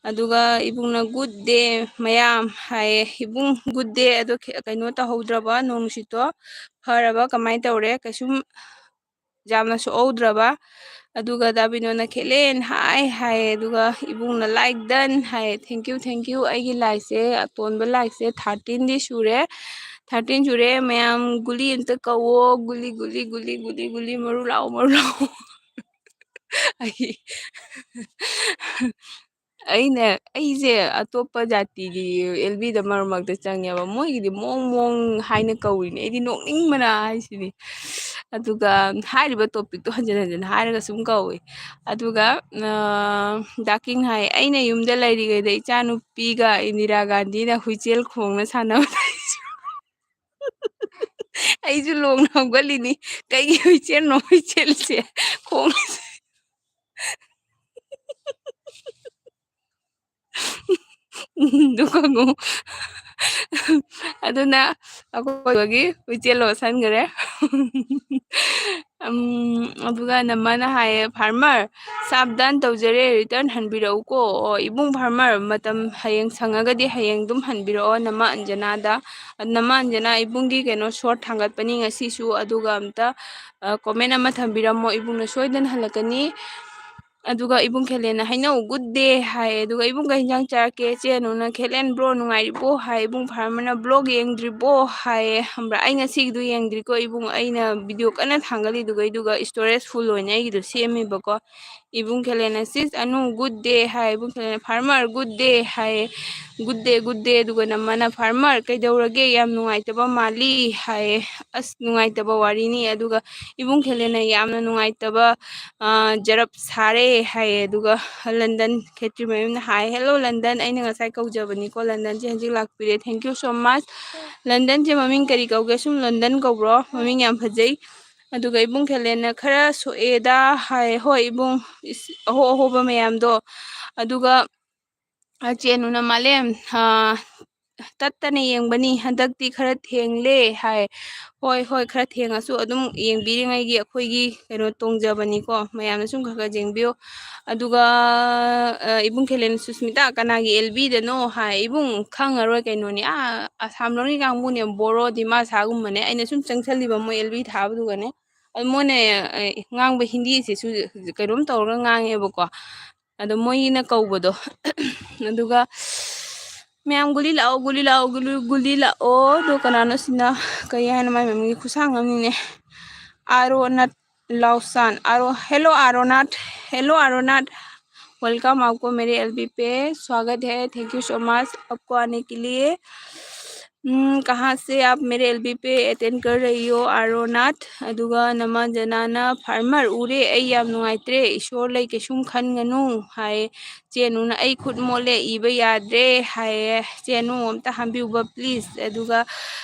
ꯑꯗꯨꯒ ꯏꯕꯨꯡꯅ, "Good day ꯃꯌꯥꯝ" ꯍꯥꯏꯌꯦ꯫ ꯏꯕꯨꯡ, good day ꯑꯗꯣ ꯈꯦ-, ꯀꯩꯅꯣ ꯇꯧꯍꯧꯗ꯭ꯔꯕ, ꯅꯣꯡ ꯅꯨꯡꯁꯤꯠꯇꯣ ꯐꯔꯕ, ꯀꯃꯥꯏꯅ ꯇꯧꯔꯦ? ꯀꯩꯁꯨꯝ ꯌꯥꯝꯅ ꯁꯣꯛꯍꯧꯗ꯭ꯔꯕ꯫ ꯑꯗꯨꯒ ꯗꯥ ꯕꯤꯅꯣꯅ ꯈꯦꯠꯂꯦꯅ ꯍꯥꯏ ꯍꯥꯏ, ꯑꯗꯨꯒ ꯏꯕꯨꯡꯅ like done ꯍꯥꯏ꯫ Thank you, thank you꯫ ꯑꯩꯒꯤ like ꯁꯦ, ꯑꯇꯣꯟꯕ like ꯁꯦ thirteen ꯗꯤ ꯁꯨꯔꯦ꯫ Thirteen ꯁꯨꯔꯦ꯫ ꯃꯌꯥꯝ ꯒꯨꯂꯤ ꯑꯝꯇ ꯀꯧꯋꯣ꯫ ꯒꯨꯂꯤ, ꯒꯨꯂꯤ, ꯒꯨꯂꯤ, ꯒꯨꯂꯤ, ꯒꯨꯂꯤ, ꯃꯔꯨ ꯂꯥꯛꯑꯣ, ꯃꯔꯨ ꯂꯥꯛꯑꯣ꯫ ꯑꯩ ꯑꯩꯅ, ꯑꯩꯁꯦ ꯑꯇꯣꯞꯄ ꯖꯥꯇꯤꯒꯤ L B ꯗ ꯃꯔꯛ ꯃꯔꯛꯇ ꯆꯪꯉꯦꯕ꯫ ꯃꯣꯏꯒꯤꯗꯤ ꯃꯣꯡ ꯃꯣꯡ ꯍꯥꯏꯅ ꯀꯧꯔꯤꯅꯦ꯫ ꯑꯩꯗꯤ ꯅꯣꯛꯅꯤꯡꯕꯅ ꯍꯥꯏꯁꯤꯅꯤ꯫ ꯑꯗꯨꯒ ꯍꯥꯏꯔꯤꯕ topic ꯇꯣ ꯍꯟꯖꯤꯟ ꯍꯟꯖꯤꯟ ꯍꯥꯏꯔꯒ ꯁꯨꯝ ꯀꯧꯏ꯫ ꯑꯗꯨꯒ, ꯑ, ꯗꯥ ꯀꯤꯡ ꯍꯥꯏ, "ꯑꯩꯅ ꯌꯨꯝꯗ ꯂꯩꯔꯤꯉꯩꯗ ꯏꯆꯥꯅꯨꯄꯤꯒ ꯏꯟꯗꯤꯔꯥ ꯒꯥꯟꯙꯤꯅ ꯍꯨꯏꯆꯦꯜ ꯈꯣꯡꯅ ꯁꯥꯟꯅꯕꯗ ꯑꯩꯁꯨ, ꯑꯩꯁꯨ ꯂꯣꯡꯅ ꯍꯧꯒꯠꯂꯤꯅꯤ꯫ ꯀꯩꯒꯤ ꯍꯨꯏꯆꯦꯜꯅꯣ ꯍꯨꯏꯆꯦꯜꯁꯦ ꯈꯣꯡ?" ꯑꯗꯨ ꯈꯪꯉꯨ꯫ ꯑꯗꯨꯅ ꯑꯀꯣꯏꯕꯒꯤ ꯍꯨꯏꯆꯦꯜ ꯂꯣꯠꯁꯟꯈ꯭ꯔꯦ꯫ ꯎꯝ, ꯑꯗꯨꯒ ꯅꯃꯅ ꯍꯥꯏꯌꯦ, "Farmer, ꯁꯥꯕꯗꯥꯟ ꯇꯧꯖꯔꯦ, return ꯍꯟꯕꯤꯔꯛꯎꯀꯣ꯫ ꯑꯣ, ꯏꯕꯨꯡ farmer, ꯃꯇꯝ ꯍꯌꯦꯡ ꯁꯪꯉꯒꯗꯤ ꯍꯌꯦꯡ ꯑꯗꯨꯝ ꯍꯟꯕꯤꯔꯛꯑꯣ ꯅꯃ ꯑꯟꯖꯅꯥꯗ꯫ ꯅꯃ ꯑꯟꯖꯅꯥ, ꯏꯕꯨꯡꯒꯤ ꯀꯩꯅꯣ short ꯊꯥꯡꯒꯠꯄꯅꯤ ꯉꯁꯤꯁꯨ, ꯑꯗꯨꯒ ꯑꯝꯇ, ꯑ, comment ꯑꯃ ꯊꯝꯕꯤꯔꯝꯃꯣ, ꯏꯕꯨꯡꯅ ꯁꯣꯏꯗꯅ ꯍꯜꯂꯛꯀꯅꯤ꯫" ꯑꯗꯨꯒ ꯏꯕꯨꯡ ꯈꯦꯂꯦꯟꯅ ꯍꯩꯅꯧ good day ꯍꯥꯏꯌꯦ꯫ ꯑꯗꯨꯒ "ꯏꯕꯨꯡ ꯀꯩ ꯍꯤꯟꯖꯥꯡ ꯆꯥꯔꯛꯀꯦ?" ꯆꯦ ꯑꯅꯨꯅ "ꯈꯦꯂꯦꯟ bro ꯅꯨꯡꯉꯥꯏꯔꯤꯕꯣ?" ꯍꯥꯏ꯫ ꯏꯕꯨꯡ farmer ꯅ "Vlog ꯌꯦꯡꯗ꯭ꯔꯤꯕꯣ?" ꯍꯥꯏꯌꯦ꯫ ꯈꯪꯕ꯭ꯔꯥ? ꯑꯩ ꯉꯁꯤꯒꯤꯗꯨ ꯌꯦꯡꯗ꯭ꯔꯤꯀꯣ ꯏꯕꯨꯡ꯫ ꯑꯩꯅ video ꯀꯟꯅ ꯊꯥꯡꯒꯠꯂꯤꯗꯨꯒ, ꯑꯗꯨꯒ storage full ꯑꯣꯏꯅ ꯑꯩꯒꯤꯗꯣ ꯁꯦꯝꯃꯦꯕꯀꯣ꯫ ꯏꯕꯨꯡ ꯈꯦꯂꯦꯟꯅ "Sis ꯑꯅꯨ good day" ꯍꯥꯏ꯫ ꯏꯕꯨꯡ ꯈꯦꯂꯦꯟꯅ "Farmer good day" ꯍꯥꯏꯌꯦ꯫ "Good day, good day꯫" ꯑꯗꯨꯒ ꯅꯃꯅ "Farmer ꯀꯩꯗꯧꯔꯒꯦ? ꯌꯥꯝ ꯅꯨꯡꯉꯥꯏꯇꯕ ꯃꯥꯜꯂꯤ" ꯍꯥꯏꯌꯦ꯫ ꯑꯁ, ꯅꯨꯡꯉꯥꯏꯇꯕ ꯋꯥꯔꯤꯅꯤ꯫ ꯑꯗꯨꯒ ꯏꯕꯨꯡ ꯈꯦꯂꯦꯟꯅ "ꯌꯥꯝꯅ ꯅꯨꯡꯉꯥꯏꯇꯕ, ꯑ, ꯖꯔꯞ ꯁꯥꯔꯦ" ꯍꯥꯏꯌꯦ꯫ ꯑꯗꯨꯒ ꯂꯟꯗꯟ ꯈꯦꯇ꯭ꯔꯤꯃꯌꯨꯝꯅ ꯍꯥꯏ, "Hello ꯂꯟꯗꯟ, ꯑꯩꯅ ꯉꯁꯥꯏ ꯀꯧꯖꯕꯅꯤꯀꯣ, ꯂꯟꯗꯟꯁꯦ ꯍꯧꯖꯤꯛ ꯂꯥꯛꯄꯤꯔꯦ, thank you so much꯫" ꯂꯟꯗꯟꯁꯦ ꯃꯃꯤꯡ ꯀꯔꯤ ꯀꯧꯒꯦ? ꯁꯨꯝ ꯂꯟꯗꯟ ꯀꯧꯕ꯭ꯔꯣ? ꯃꯃꯤꯡ ꯌꯥꯝ ꯐꯖꯩ꯫ ꯑꯗꯨꯒ ꯏꯕꯨꯡ ꯈꯦꯂꯦꯟꯅ "ꯈꯔ ꯁꯣꯛꯑꯦꯗ" ꯍꯥꯏ꯫ ꯍꯣꯏ ꯏꯕꯨꯡ, ꯏꯁ, ꯑꯍꯣ ꯑꯍꯣꯕ ꯃꯌꯥꯝꯗꯣ꯫ ꯑꯗꯨꯒ ꯆꯦ ꯑꯅꯨꯅ "ꯃꯥꯂꯦꯝ, ꯑ, ꯇꯠꯇꯅ ꯌꯦꯡꯕꯅꯤ, ꯍꯟꯗꯛꯇꯤ ꯈꯔ ꯊꯦꯡꯂꯦ" ꯍꯥꯏ꯫ ꯍꯣꯏ, ꯍꯣꯏ, ꯈꯔ ꯊꯦꯡꯉꯁꯨ ꯑꯗꯨꯝ ꯌꯦꯡꯕꯤꯔꯤꯉꯩꯒꯤ ꯑꯩꯈꯣꯏꯒꯤ ꯀꯩꯅꯣ ꯇꯣꯡꯖꯕꯅꯤꯀꯣ, ꯃꯌꯥꯝꯅ ꯁꯨꯝ ꯈꯔ ꯈꯔ ꯌꯦꯡꯕꯤꯌꯨ꯫ ꯑꯗꯨꯒ, ꯑ, ꯏꯕꯨꯡ ꯈꯦꯂꯦꯟ "ꯁꯨꯁꯃꯤꯇꯥ, ꯀꯅꯥꯒꯤ L B ꯗꯅꯣ?" ꯍꯥꯏ꯫ ꯏꯕꯨꯡ, ꯈꯪꯉꯔꯣꯏ ꯀꯩꯅꯣꯅꯦ, ꯑꯥ, ꯑꯁꯥꯝ ꯂꯣꯝꯒꯤ ꯀꯥꯡꯕꯨꯅꯦ, ꯕꯣꯔꯣ, ꯗꯤꯃꯥꯁꯥꯒꯨꯝꯕꯅꯦ꯫ ꯑꯩꯅ ꯁꯨꯝ ꯆꯪꯁꯜꯂꯤꯕ ꯃꯣꯏ L B ꯊꯥꯕꯗꯨꯒꯅꯦ꯫ ꯃꯣꯏꯅ ꯉꯥꯡꯕ ꯍꯤꯟꯗꯤꯁꯤꯁꯨ ꯀꯩꯅꯣꯝ ꯇꯧꯔꯒ ꯉꯥꯡꯉꯦꯕꯀꯣ꯫ ꯑꯗꯣ ꯃꯣꯏꯅ ꯀꯧꯕꯗꯣ ꯑꯗꯨꯒ ꯃꯌꯥꯝ ꯒꯨꯂꯤ ꯂꯥꯛꯑꯣ, ꯒꯨꯂꯤ ꯂꯥꯛꯑꯣ, ꯒꯨꯂꯤ, ꯒꯨꯂꯤ ꯂꯥꯛꯑꯣ꯫ ꯑꯗꯣ ꯀꯅꯥꯅꯣ ꯁꯤꯅ? ꯀꯩ ꯍꯥꯏꯅꯣ ꯃꯥꯏ ꯃꯃꯤꯡꯒꯤ ꯈꯨꯁꯥꯡ ꯑꯃꯅꯤꯅꯦ꯫ ꯑꯥꯔꯣꯅꯥꯠ ꯂꯥꯎꯁꯥꯟ꯫ ꯑꯥꯔꯣ, hello ꯑꯥꯔꯣꯅꯥꯠ, hello ꯑꯥꯔꯣꯅꯥꯠ, welcome आपको मेरे एलबी पे, स्वागत है, thank you so much आपको आने के लिए। हम्म, कहाँ से आप मेरे एलबी पे अटेंड कर रही हो आरोनाथ? ꯑꯗꯨꯒ ꯅꯃꯥꯟ ꯖꯅꯥꯅ ꯐꯥꯔꯃꯔ ꯎꯔꯦ, ꯑꯩ ꯌꯥꯝ ꯅꯨꯡꯉꯥꯏꯇ꯭ꯔꯦ, ꯏꯁꯣꯔ ꯂꯩ ꯀꯩꯁꯨꯝ ꯈꯟꯒꯅꯨ ꯍꯥꯏ꯫ ꯆꯦꯅꯨꯅ ꯑꯩ ꯈꯨꯠ ꯃꯣꯠꯂꯦ, ꯏꯕ ꯌꯥꯗ꯭ꯔꯦ ꯍꯥꯏꯌꯦ꯫ ꯆꯦꯅꯨ ꯑꯝꯇ ꯍꯟꯕꯤꯌꯨꯕ please꯫ ꯑꯗꯨꯒ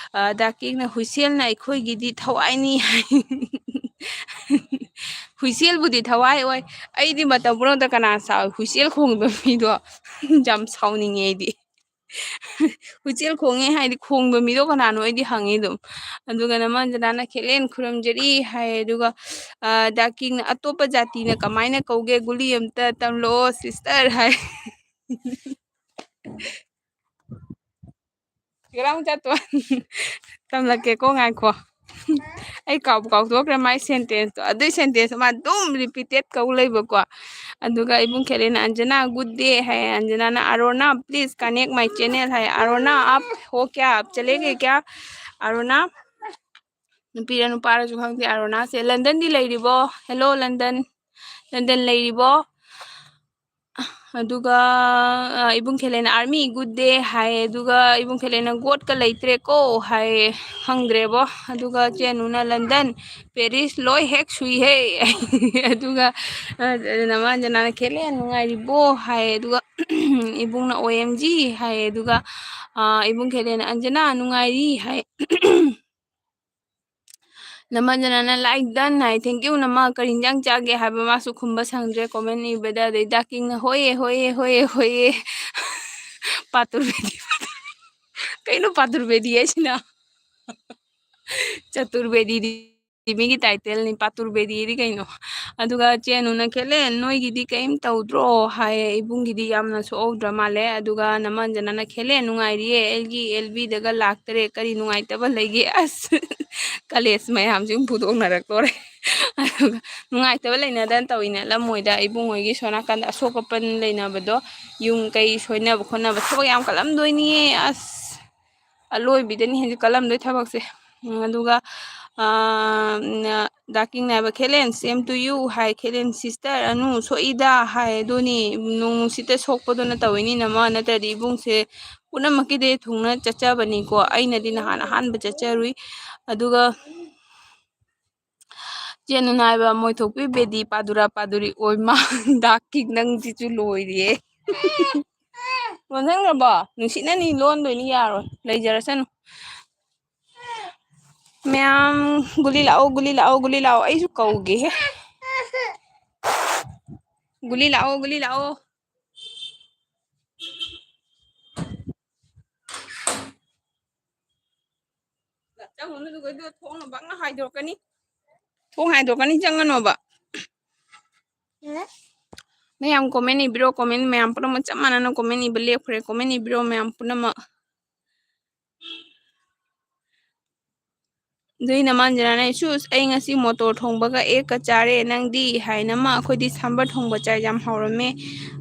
ꯗꯥꯀꯤꯡꯅ ꯍꯨꯏꯁꯦꯜꯅ ꯑꯩꯈꯣꯏꯒꯤꯗꯤ ꯊꯋꯥꯏꯅꯤ ꯍꯥꯏ꯫ ꯍꯨꯏꯁꯦꯜꯕꯨꯗꯤ ꯊꯋꯥꯏ ꯑꯣꯏ꯫ ꯑꯩꯗꯤ ꯃꯇꯝ ꯄꯨꯝꯅꯃꯛꯇ ꯀꯅꯥ ꯆꯥꯎ ꯍꯨꯏꯁꯦꯜ ꯈꯣꯡꯕ ꯃꯤꯗꯣ ꯌꯥꯝ ꯁꯥꯎꯅꯤꯡꯉꯦ ꯑꯩꯗꯤ꯫ ꯍꯨꯏꯁꯦꯜ ꯈꯣꯡꯉꯦ ꯍꯥꯏꯗꯤ ꯈꯣꯡꯕ ꯃꯤꯗꯣ ꯀꯅꯥꯅꯣ ꯑꯩꯗꯤ ꯍꯪꯉꯤ ꯑꯗꯨꯝ꯫ ꯑꯗꯨꯒ ꯅꯃꯥꯟ ꯖꯅꯥꯅ ꯈꯦꯂꯦꯟ ꯈꯨꯔꯨꯝꯖꯔꯤ ꯍꯥꯏ꯫ ꯑꯗꯨꯒ ꯗꯥꯀꯤꯡꯅ ꯑꯇꯣꯞꯄ ꯖꯥꯇꯤꯅ ꯀꯃꯥꯏꯅ ꯀꯧꯒꯦ? ꯒꯨꯂꯤ ꯑꯝꯇ ꯇꯝꯂꯛꯑꯣ sister ꯍꯥꯏ꯫ ꯒ꯭ꯔꯥꯎꯟ ꯆꯠꯇꯣ꯫ ꯇꯝꯂꯛꯀꯦꯀꯣ, ꯉꯥꯏꯈꯣ꯫ ꯑꯩ ꯀꯥꯎꯕ ꯀꯥꯎꯊꯣꯛꯈ꯭ꯔꯦ ꯃꯥꯏ sentenceꯇꯣ꯫ ꯑꯗꯨꯏ sentenceꯇꯣ ꯃꯥ ꯑꯗꯨꯝ repeated ꯀꯧ ꯂꯩꯕꯀꯣ꯫ ꯑꯗꯨꯒ ꯏꯕꯨꯡ ꯈꯦꯂꯦꯟꯅ, "ꯑꯟꯖꯅꯥ, good day" ꯍꯥꯏ꯫ ꯑꯟꯖꯅꯥꯅ, "Arona, please connect my channel" ꯍꯥꯏ꯫ "ꯑꯔꯣꯅꯥ, ꯑꯞ ꯍꯣ ꯀꯌꯥ? ꯑꯞ ꯆꯂꯦꯒꯦ ꯀꯌꯥ? ꯑꯔꯣꯅꯥ?" ꯅꯨꯄꯤꯔ ꯅꯨꯄꯥꯔꯁꯨ ꯈꯪꯗꯦ ꯑꯔꯣꯅꯥꯁꯦ꯫ ꯂꯟꯗꯟꯗꯤ ꯂꯩꯔꯤꯕꯣ? Hello London. ꯂꯟꯗꯟ ꯂꯩꯔꯤꯕꯣ? ꯑꯗꯨꯒ ꯏꯕꯨꯡ ꯈꯦꯂꯦꯟꯅ, "ꯑꯥꯔꯃꯤ, good day" ꯍꯥꯏ꯫ ꯑꯗꯨꯒ ꯏꯕꯨꯡ ꯈꯦꯂꯦꯟꯅ, "ꯒꯣꯠꯀ ꯂꯩꯇ꯭ꯔꯦꯀꯣ" ꯍꯥꯏ꯫ ꯈꯪꯗ꯭ꯔꯦꯕꯣ꯫ ꯑꯗꯨꯒ ꯆꯦꯅꯨꯅ, "ꯂꯟꯗꯟ, ꯄꯦꯔꯤꯁ ꯂꯣꯏ ꯍꯦꯛ ꯁꯨꯏꯍꯦ" ꯑꯗꯨꯒ ꯅꯃꯥꯟ ꯖꯅꯥꯅ, "ꯈꯦꯂꯦꯟ ꯅꯨꯡꯉꯥꯏꯔꯤꯕꯣ" ꯍꯥꯏ꯫ ꯑꯗꯨꯒ ꯏꯕꯨꯡꯅ, "ꯑꯣ ꯑꯦꯝ ꯖꯤ" ꯍꯥꯏ꯫ ꯑꯗꯨꯒ ꯏꯕꯨꯡ ꯈꯦꯂꯦꯟꯅ, "ꯑꯟꯖꯅꯥ ꯅꯨꯡꯉꯥꯏꯔꯤ" ꯍꯥꯏ꯫ ꯅꯃꯥꯟ ꯖꯅꯥꯅ, "Like done" ꯍꯥꯏ꯫ Thank you ꯅꯃꯥ꯫ ꯀꯔꯤ ꯏꯟꯖꯥꯡ ꯆꯥꯒꯦ ꯍꯥꯏꯕ ꯃꯥꯁꯨ ꯈꯨꯝꯕ ꯁꯪꯗ꯭ꯔꯦ comment ꯏꯕꯗ꯫ ꯑꯗꯩ ꯗꯥꯀꯤꯡꯅ, "ꯍꯣꯏꯌꯦ, ꯍꯣꯏꯌꯦ, ꯍꯣꯏꯌꯦ, ꯍꯣꯏꯌꯦ"꯫ ꯄꯥꯇꯨꯔꯕꯦꯗꯤ꯫ ꯀꯩꯅꯣ ꯄꯥꯇꯨꯔꯕꯦꯗꯤ ꯍꯥꯏꯁꯤꯅ? ꯆꯇꯨꯔꯕꯦꯗꯤꯗꯤ꯫ ꯃꯤꯒꯤ ꯇꯥꯏꯇꯦꯜꯅꯤ, ꯄꯥꯇꯨꯔ ꯕꯦꯗꯤꯗꯤ ꯀꯩꯅꯣ? ꯑꯗꯨꯒ ꯆꯦ ꯑꯅꯨꯅ, "ꯈꯦꯂꯦꯟ, ꯅꯣꯏꯒꯤꯗꯤ ꯀꯩꯝ ꯇꯧꯗ꯭ꯔꯣ?" ꯍꯥꯏꯌꯦ꯫ ꯏꯕꯨꯡꯒꯤꯗꯤ ꯌꯥꯝꯅ ꯁꯣꯛꯍꯧꯗ꯭ꯔ ꯃꯥꯜꯂꯦ꯫ ꯑꯗꯨꯒ ꯅꯃꯥꯟꯖꯅꯅ, "ꯈꯦꯂꯦꯟ, ꯅꯨꯡꯉꯥꯏꯔꯤꯌꯦ, ꯑꯦꯜꯒꯤ ꯑꯦꯜ ꯕꯤꯗꯒ ꯂꯥꯛꯇꯔꯦ, ꯀꯔꯤ ꯅꯨꯡꯉꯥꯏꯇꯕ ꯂꯩꯒꯦ?" ꯑꯁ, ꯀꯂꯦꯖ ꯃꯌꯥꯝꯁꯤ ꯑꯃꯨꯛ ꯐꯨꯗꯣꯛꯅꯔꯛꯇꯣꯔꯦ꯫ ꯑꯗꯨꯒ ꯅꯨꯡꯉꯥꯏꯇꯕ ꯂꯩꯅꯗꯅ ꯇꯧꯋꯤꯅꯦ꯫ ꯂꯝꯃꯣꯏꯗ ꯏꯕꯨꯡꯉꯣꯏꯒꯤ ꯁꯣꯝ ꯅꯥꯀꯟꯗ ꯑꯁꯣꯛ ꯑꯄꯟ ꯂꯩꯅꯕꯗꯣ, ꯌꯨꯝ ꯀꯩ ꯁꯣꯏꯅꯕ ꯈꯣꯠꯅꯕ ꯊꯕꯛ ꯌꯥꯝ ꯀꯜꯂꯝꯗꯣꯏꯅꯤꯌꯦ꯫ ꯑꯁ, ꯑꯂꯣꯏꯕꯤꯗꯅꯤ ꯍꯧꯖꯤꯛ ꯀꯜꯂꯝꯗꯣꯏ ꯊꯕꯛꯁꯦ꯫ ꯎꯝ, ꯑꯗꯨꯒ, ꯑꯥ, ꯅ-, ꯗꯥ ꯀꯤꯡꯅ ꯍꯥꯏꯕ, "ꯈꯦꯂꯦꯟ, same to you" high. "ꯈꯦꯂꯦꯟ sister, Anu ꯁꯣꯛꯏꯗ" ꯍꯥꯏ꯫ ꯑꯗꯨꯅꯤ, ꯅꯣꯡ ꯅꯨꯡꯁꯤꯠꯇ ꯁꯣꯛꯄꯗꯨꯅ ꯇꯧꯋꯤꯅꯤ ꯅꯃ, ꯅꯠꯇ꯭ꯔꯗꯤ ꯏꯕꯨꯡꯁꯦ ꯄꯨꯝꯅꯃꯛꯀꯤꯗꯤ ꯊꯨꯡꯅ ꯆꯠꯆꯕꯅꯤꯀꯣ꯫ ꯑꯩꯅꯗꯤ ꯅꯍꯥꯟ ꯑꯍꯥꯟꯕ ꯆꯠꯆꯔꯨꯏ꯫ ꯑꯗꯨꯒ ꯆꯦ ꯑꯅꯨꯅ ꯍꯥꯏꯕ, "ꯃꯣꯏꯊꯣꯛꯄꯤ ꯕꯦꯗꯤ ꯄꯥꯗꯨꯔꯥ ꯄꯥꯗꯨꯔꯤ ꯑꯣꯏ ꯃꯥ"꯫ ꯗꯥ ꯀꯤꯡ ꯅꯪꯁꯤꯁꯨ ꯂꯣꯏꯔꯦ꯫ ꯂꯣꯟꯁꯟꯈ꯭ꯔꯕꯣ? ꯅꯨꯡꯁꯤꯠꯅꯅꯤ, ꯂꯣꯟꯗꯣꯏꯅꯤ, ꯌꯥꯔꯣꯏ, ꯂꯩꯖꯔꯁꯅꯨ꯫ ꯃꯌꯥꯝ, "ꯒꯨꯂꯤ ꯂꯥꯛꯑꯣ, ꯒꯨꯂꯤ ꯂꯥꯛꯑꯣ, ꯒꯨꯂꯤ ꯂꯥꯛꯑꯣ"꯫ ꯑꯩꯁꯨ ꯀꯧꯒꯦꯍꯦ꯫ "ꯒꯨꯂꯤ ꯂꯥꯛꯑꯣ, ꯒꯨꯂꯤ ꯂꯥꯛꯑꯣ"꯫ ꯆꯪꯉꯨꯅꯨ, ꯑꯗꯨꯒ ꯑꯗꯨ ꯊꯣꯡꯅ ꯕꯪꯅ ꯍꯥꯏꯗꯣꯔꯛꯀꯅꯤ꯫ ꯊꯣꯡ ꯍꯥꯏꯗꯣꯔꯛꯀꯅꯤ, ꯆꯪꯉꯅꯣꯕ꯫ ꯃꯌꯥꯝ comment ꯏꯕꯤꯔꯣ, comment ꯃꯌꯥꯝ ꯄꯨꯝꯅꯃꯛ ꯆꯞ ꯃꯥꯟꯅꯅ comment ꯏꯕ ꯂꯦꯞꯈ꯭ꯔꯦ꯫ Comment ꯏꯕꯤꯔꯣ ꯃꯌꯥꯝ ꯄꯨꯝꯅꯃꯛ꯫ ꯑꯗꯨꯏ ꯅꯃꯥꯟꯖꯅꯅ, "ꯁꯨꯁ, ꯑꯩ ꯉꯁꯤ ꯃꯣꯇꯣꯔ ꯊꯣꯡꯕꯒ ꯑꯦꯛꯀ ꯆꯥꯔꯦ, ꯅꯪꯗꯤ?" ꯍꯥꯏꯅ, "ꯃꯥ, ꯑꯩꯈꯣꯏꯗꯤ ꯁꯥꯝꯕꯔ ꯊꯣꯡꯕ ꯆꯥꯏ, ꯌꯥꯝ ꯍꯥꯎꯔꯝꯃꯦ"꯫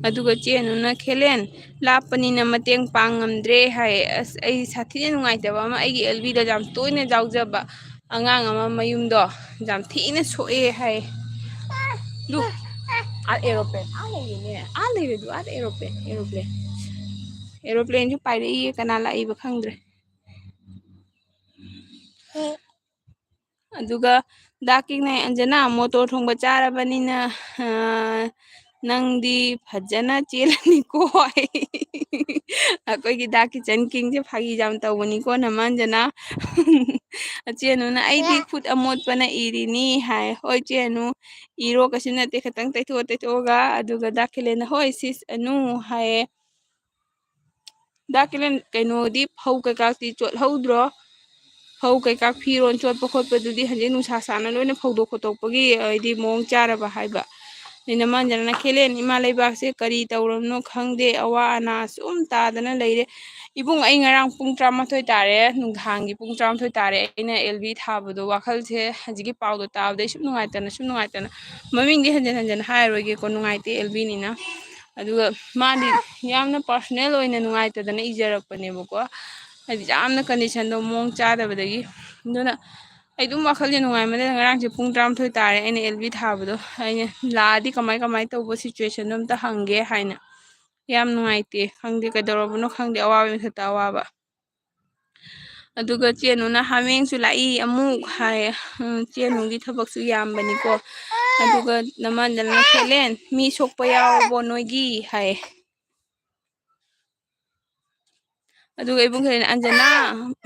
ꯑꯗꯨꯒ ꯆꯦ ꯑꯅꯨꯅ, "ꯈꯦꯂꯦꯟ, ꯂꯥꯞꯄꯅꯤꯅ ꯃꯇꯦꯡ ꯄꯥꯡ ꯉꯝꯗ꯭ꯔꯦ" ꯍꯥꯏ꯫ ꯑꯁ, ꯑꯩ ꯁꯥꯊꯤꯅ ꯅꯨꯡꯉꯥꯏꯇꯕ ꯑꯃ, ꯑꯩꯒꯤ ꯑꯦꯜ ꯕꯤꯗ ꯌꯥꯝ ꯇꯣꯏꯅ ꯌꯥꯎꯖꯕ ꯑꯉꯥꯡ ꯑꯃ ꯃꯌꯨꯝꯗꯣ ꯌꯥꯝ ꯊꯤꯅ ꯁꯣꯛꯑꯦ ꯍꯥꯏ꯫ ꯑꯗꯨ, ꯑꯥ, aeroplane, ꯑꯥ ꯂꯩꯔꯦꯅꯦ, ꯑꯥ ꯂꯩꯔꯦ ꯑꯗꯨ, ꯑꯥꯗ aeroplane, aeroplane꯫ Aeroplaneꯁꯨ ꯄꯥꯏꯔꯛꯏꯌꯦ, ꯀꯅꯥ ꯂꯥꯛꯏꯕ ꯈꯪꯗ꯭ꯔꯦ꯫ ꯑꯗꯨꯒ ꯗꯥ ꯀꯤꯡꯅ, "ꯑꯟꯖꯅꯥ, ꯃꯣꯇꯣꯔ ꯊꯣꯡꯕ ꯆꯥꯔꯕꯅꯤꯅ, ꯑ, ꯅꯪꯗꯤ ꯐꯖꯅ ꯆꯦꯜꯂꯅꯤꯀꯣ" ꯍꯥꯏ꯫ ꯑꯩꯈꯣꯏꯒꯤ ꯗꯥ ꯀꯤꯆꯟ ꯀꯤꯡꯁꯦ ꯐꯥꯒꯤ ꯌꯥꯝ ꯇꯧꯕꯅꯤꯀꯣ, ꯅꯃꯥꯟꯖꯅ꯫ ꯆꯦ ꯑꯅꯨꯅ, "ꯑꯩꯗꯤ ꯈꯨꯠ ꯑꯃꯣꯠꯄꯅ ꯏꯔꯤꯅꯤ" ꯍꯥꯏ꯫ "ꯍꯣꯏ ꯆꯦ ꯑꯅꯨ, ꯏꯔꯣ, ꯀꯩꯁꯨ ꯅꯠꯇꯦ, ꯈꯤꯇꯪ ꯇꯩꯊꯣꯛꯑ ꯇꯩꯊꯣꯛꯑꯒ"꯫ ꯑꯗꯨꯒ ꯗꯥ ꯈꯦꯂꯦꯟꯅ, "ꯍꯣꯏ ꯁꯤꯁ ꯑꯅꯨ" ꯍꯥꯏꯌꯦ꯫ ꯗꯥ ꯀꯤꯂꯟ, ꯀꯩꯅꯣꯗꯤ ꯐꯧ ꯀꯩꯀꯥꯗꯤ ꯆꯣꯠꯍꯧꯗ꯭ꯔꯣ? ꯐꯧ ꯀꯩꯀꯥ ꯐꯤꯔꯣꯜ ꯆꯣꯠꯄ ꯈꯣꯠꯄꯗꯨꯗꯤ ꯍꯧꯖꯤꯛ ꯅꯨꯡꯁꯥ ꯁꯥꯅ ꯂꯣꯏꯅ ꯐꯧꯗꯣꯛ ꯈꯣꯠꯇꯣꯛꯄꯒꯤ ꯍꯥꯏꯗꯤ ꯃꯑꯣꯡ ꯆꯥꯔꯕ ꯍꯥꯏꯕ꯫ ꯑꯗꯩ ꯅꯃꯥꯟꯖꯅ ꯈꯦꯂꯦꯟ ꯏꯃꯥ ꯂꯩꯕꯥꯛꯁꯦ ꯀꯔꯤ ꯇꯧꯔꯕꯅꯣ ꯈꯪꯗꯦ, ꯑꯋꯥ ꯑꯅꯥ ꯁꯨꯝ ꯇꯥꯗꯅ ꯂꯩꯔꯦ꯫ ꯏꯕꯨꯡ, ꯑꯩ ꯉꯔꯥꯡ ꯄꯨꯡ ꯇꯔꯥꯃꯥꯊꯣꯏ ꯇꯥꯔꯦ, ꯅꯨꯡꯗꯥꯡꯒꯤ ꯄꯨꯡ ꯇꯔꯥꯃꯥꯊꯣꯏ ꯇꯥꯔꯦ ꯑꯩꯅ ꯑꯦꯜ ꯕꯤ ꯊꯥꯕꯗꯣ꯫ ꯋꯥꯈꯜꯁꯦ ꯍꯧꯖꯤꯛꯀꯤ ꯄꯥꯎꯗꯣ ꯇꯥꯕꯗꯩ ꯁꯨꯝ ꯅꯨꯡꯉꯥꯏꯇꯅ ꯁꯨꯝ ꯅꯨꯡꯉꯥꯏꯇꯅ, ꯃꯃꯤꯡꯗꯤ ꯍꯟꯖꯤꯟ ꯍꯟꯖꯤꯟ ꯍꯥꯏꯔꯔꯣꯏꯒꯦꯀꯣ, ꯅꯨꯡꯉꯥꯏꯇꯦ ꯑꯦꯜ ꯕꯤꯅꯤꯅ꯫ ꯑꯗꯨꯒ ꯃꯥꯗꯤ ꯌꯥꯝꯅ ꯄꯥꯔꯁꯣꯅꯦꯜ ꯑꯣꯏꯅ ꯅꯨꯡꯉꯥꯏꯇꯗꯅ ꯏꯖꯔꯛꯄꯅꯦꯕꯀꯣ, ꯍꯥꯏꯗꯤ ꯌꯥꯝꯅ ꯀꯟꯗꯤꯁꯟꯗꯣ ꯃꯑꯣꯡ ꯆꯥꯗꯕꯗꯒꯤ꯫ ꯑꯗꯨꯅ ꯑꯩ ꯑꯗꯨꯝ ꯋꯥꯈꯜꯁꯦ ꯅꯨꯡꯉꯥꯏꯃꯟꯗꯅ ꯉꯔꯥꯡꯁꯦ ꯄꯨꯡ ꯇꯔꯥꯃꯥꯊꯣꯏ ꯇꯥꯔꯦ ꯑꯩꯅ ꯑꯦꯜ ꯕꯤ ꯊꯥꯕꯗꯣ꯫ ꯑꯩꯅ ꯂꯥꯛꯑꯗꯤ ꯀꯃꯥꯏ ꯀꯃꯥꯏꯅ ꯇꯧꯕ ꯁꯤꯆꯨꯋꯦꯁꯟꯗꯣ ꯑꯝꯇ ꯍꯪꯒꯦ ꯍꯥꯏꯅ꯫ ꯌꯥꯝ ꯅꯨꯡꯉꯥꯏꯇꯦ, ꯈꯪꯗꯦ ꯀꯩꯗꯧꯔꯕꯅꯣ ꯈꯪꯗꯦ, ꯑꯋꯥꯕꯒꯤ ꯃꯊꯛꯇ ꯑꯋꯥꯕ꯫ ꯑꯗꯨꯒ ꯆꯦꯅꯨꯅ ꯍꯥꯃꯦꯡꯁꯨ ꯂꯥꯛꯏ ꯑꯃꯨꯛ ꯍꯥꯏ꯫ ꯎꯝ, ꯆꯦꯅꯨꯒꯤ ꯊꯕꯛꯁꯨ ꯌꯥꯝꯕꯅꯤꯀꯣ꯫ ꯑꯗꯨꯒ ꯅꯃꯥꯟꯗꯅ ꯈꯦꯂꯦꯟ, "ꯃꯤ ꯁꯣꯛꯄ ꯌꯥꯎꯔꯕꯣ ꯅꯣꯏꯒꯤ?" ꯍꯥꯏ꯫ ꯑꯗꯨꯒ ꯏꯕꯨꯡ ꯈꯦꯂꯦꯟ, "ꯑꯟꯖꯅꯥ,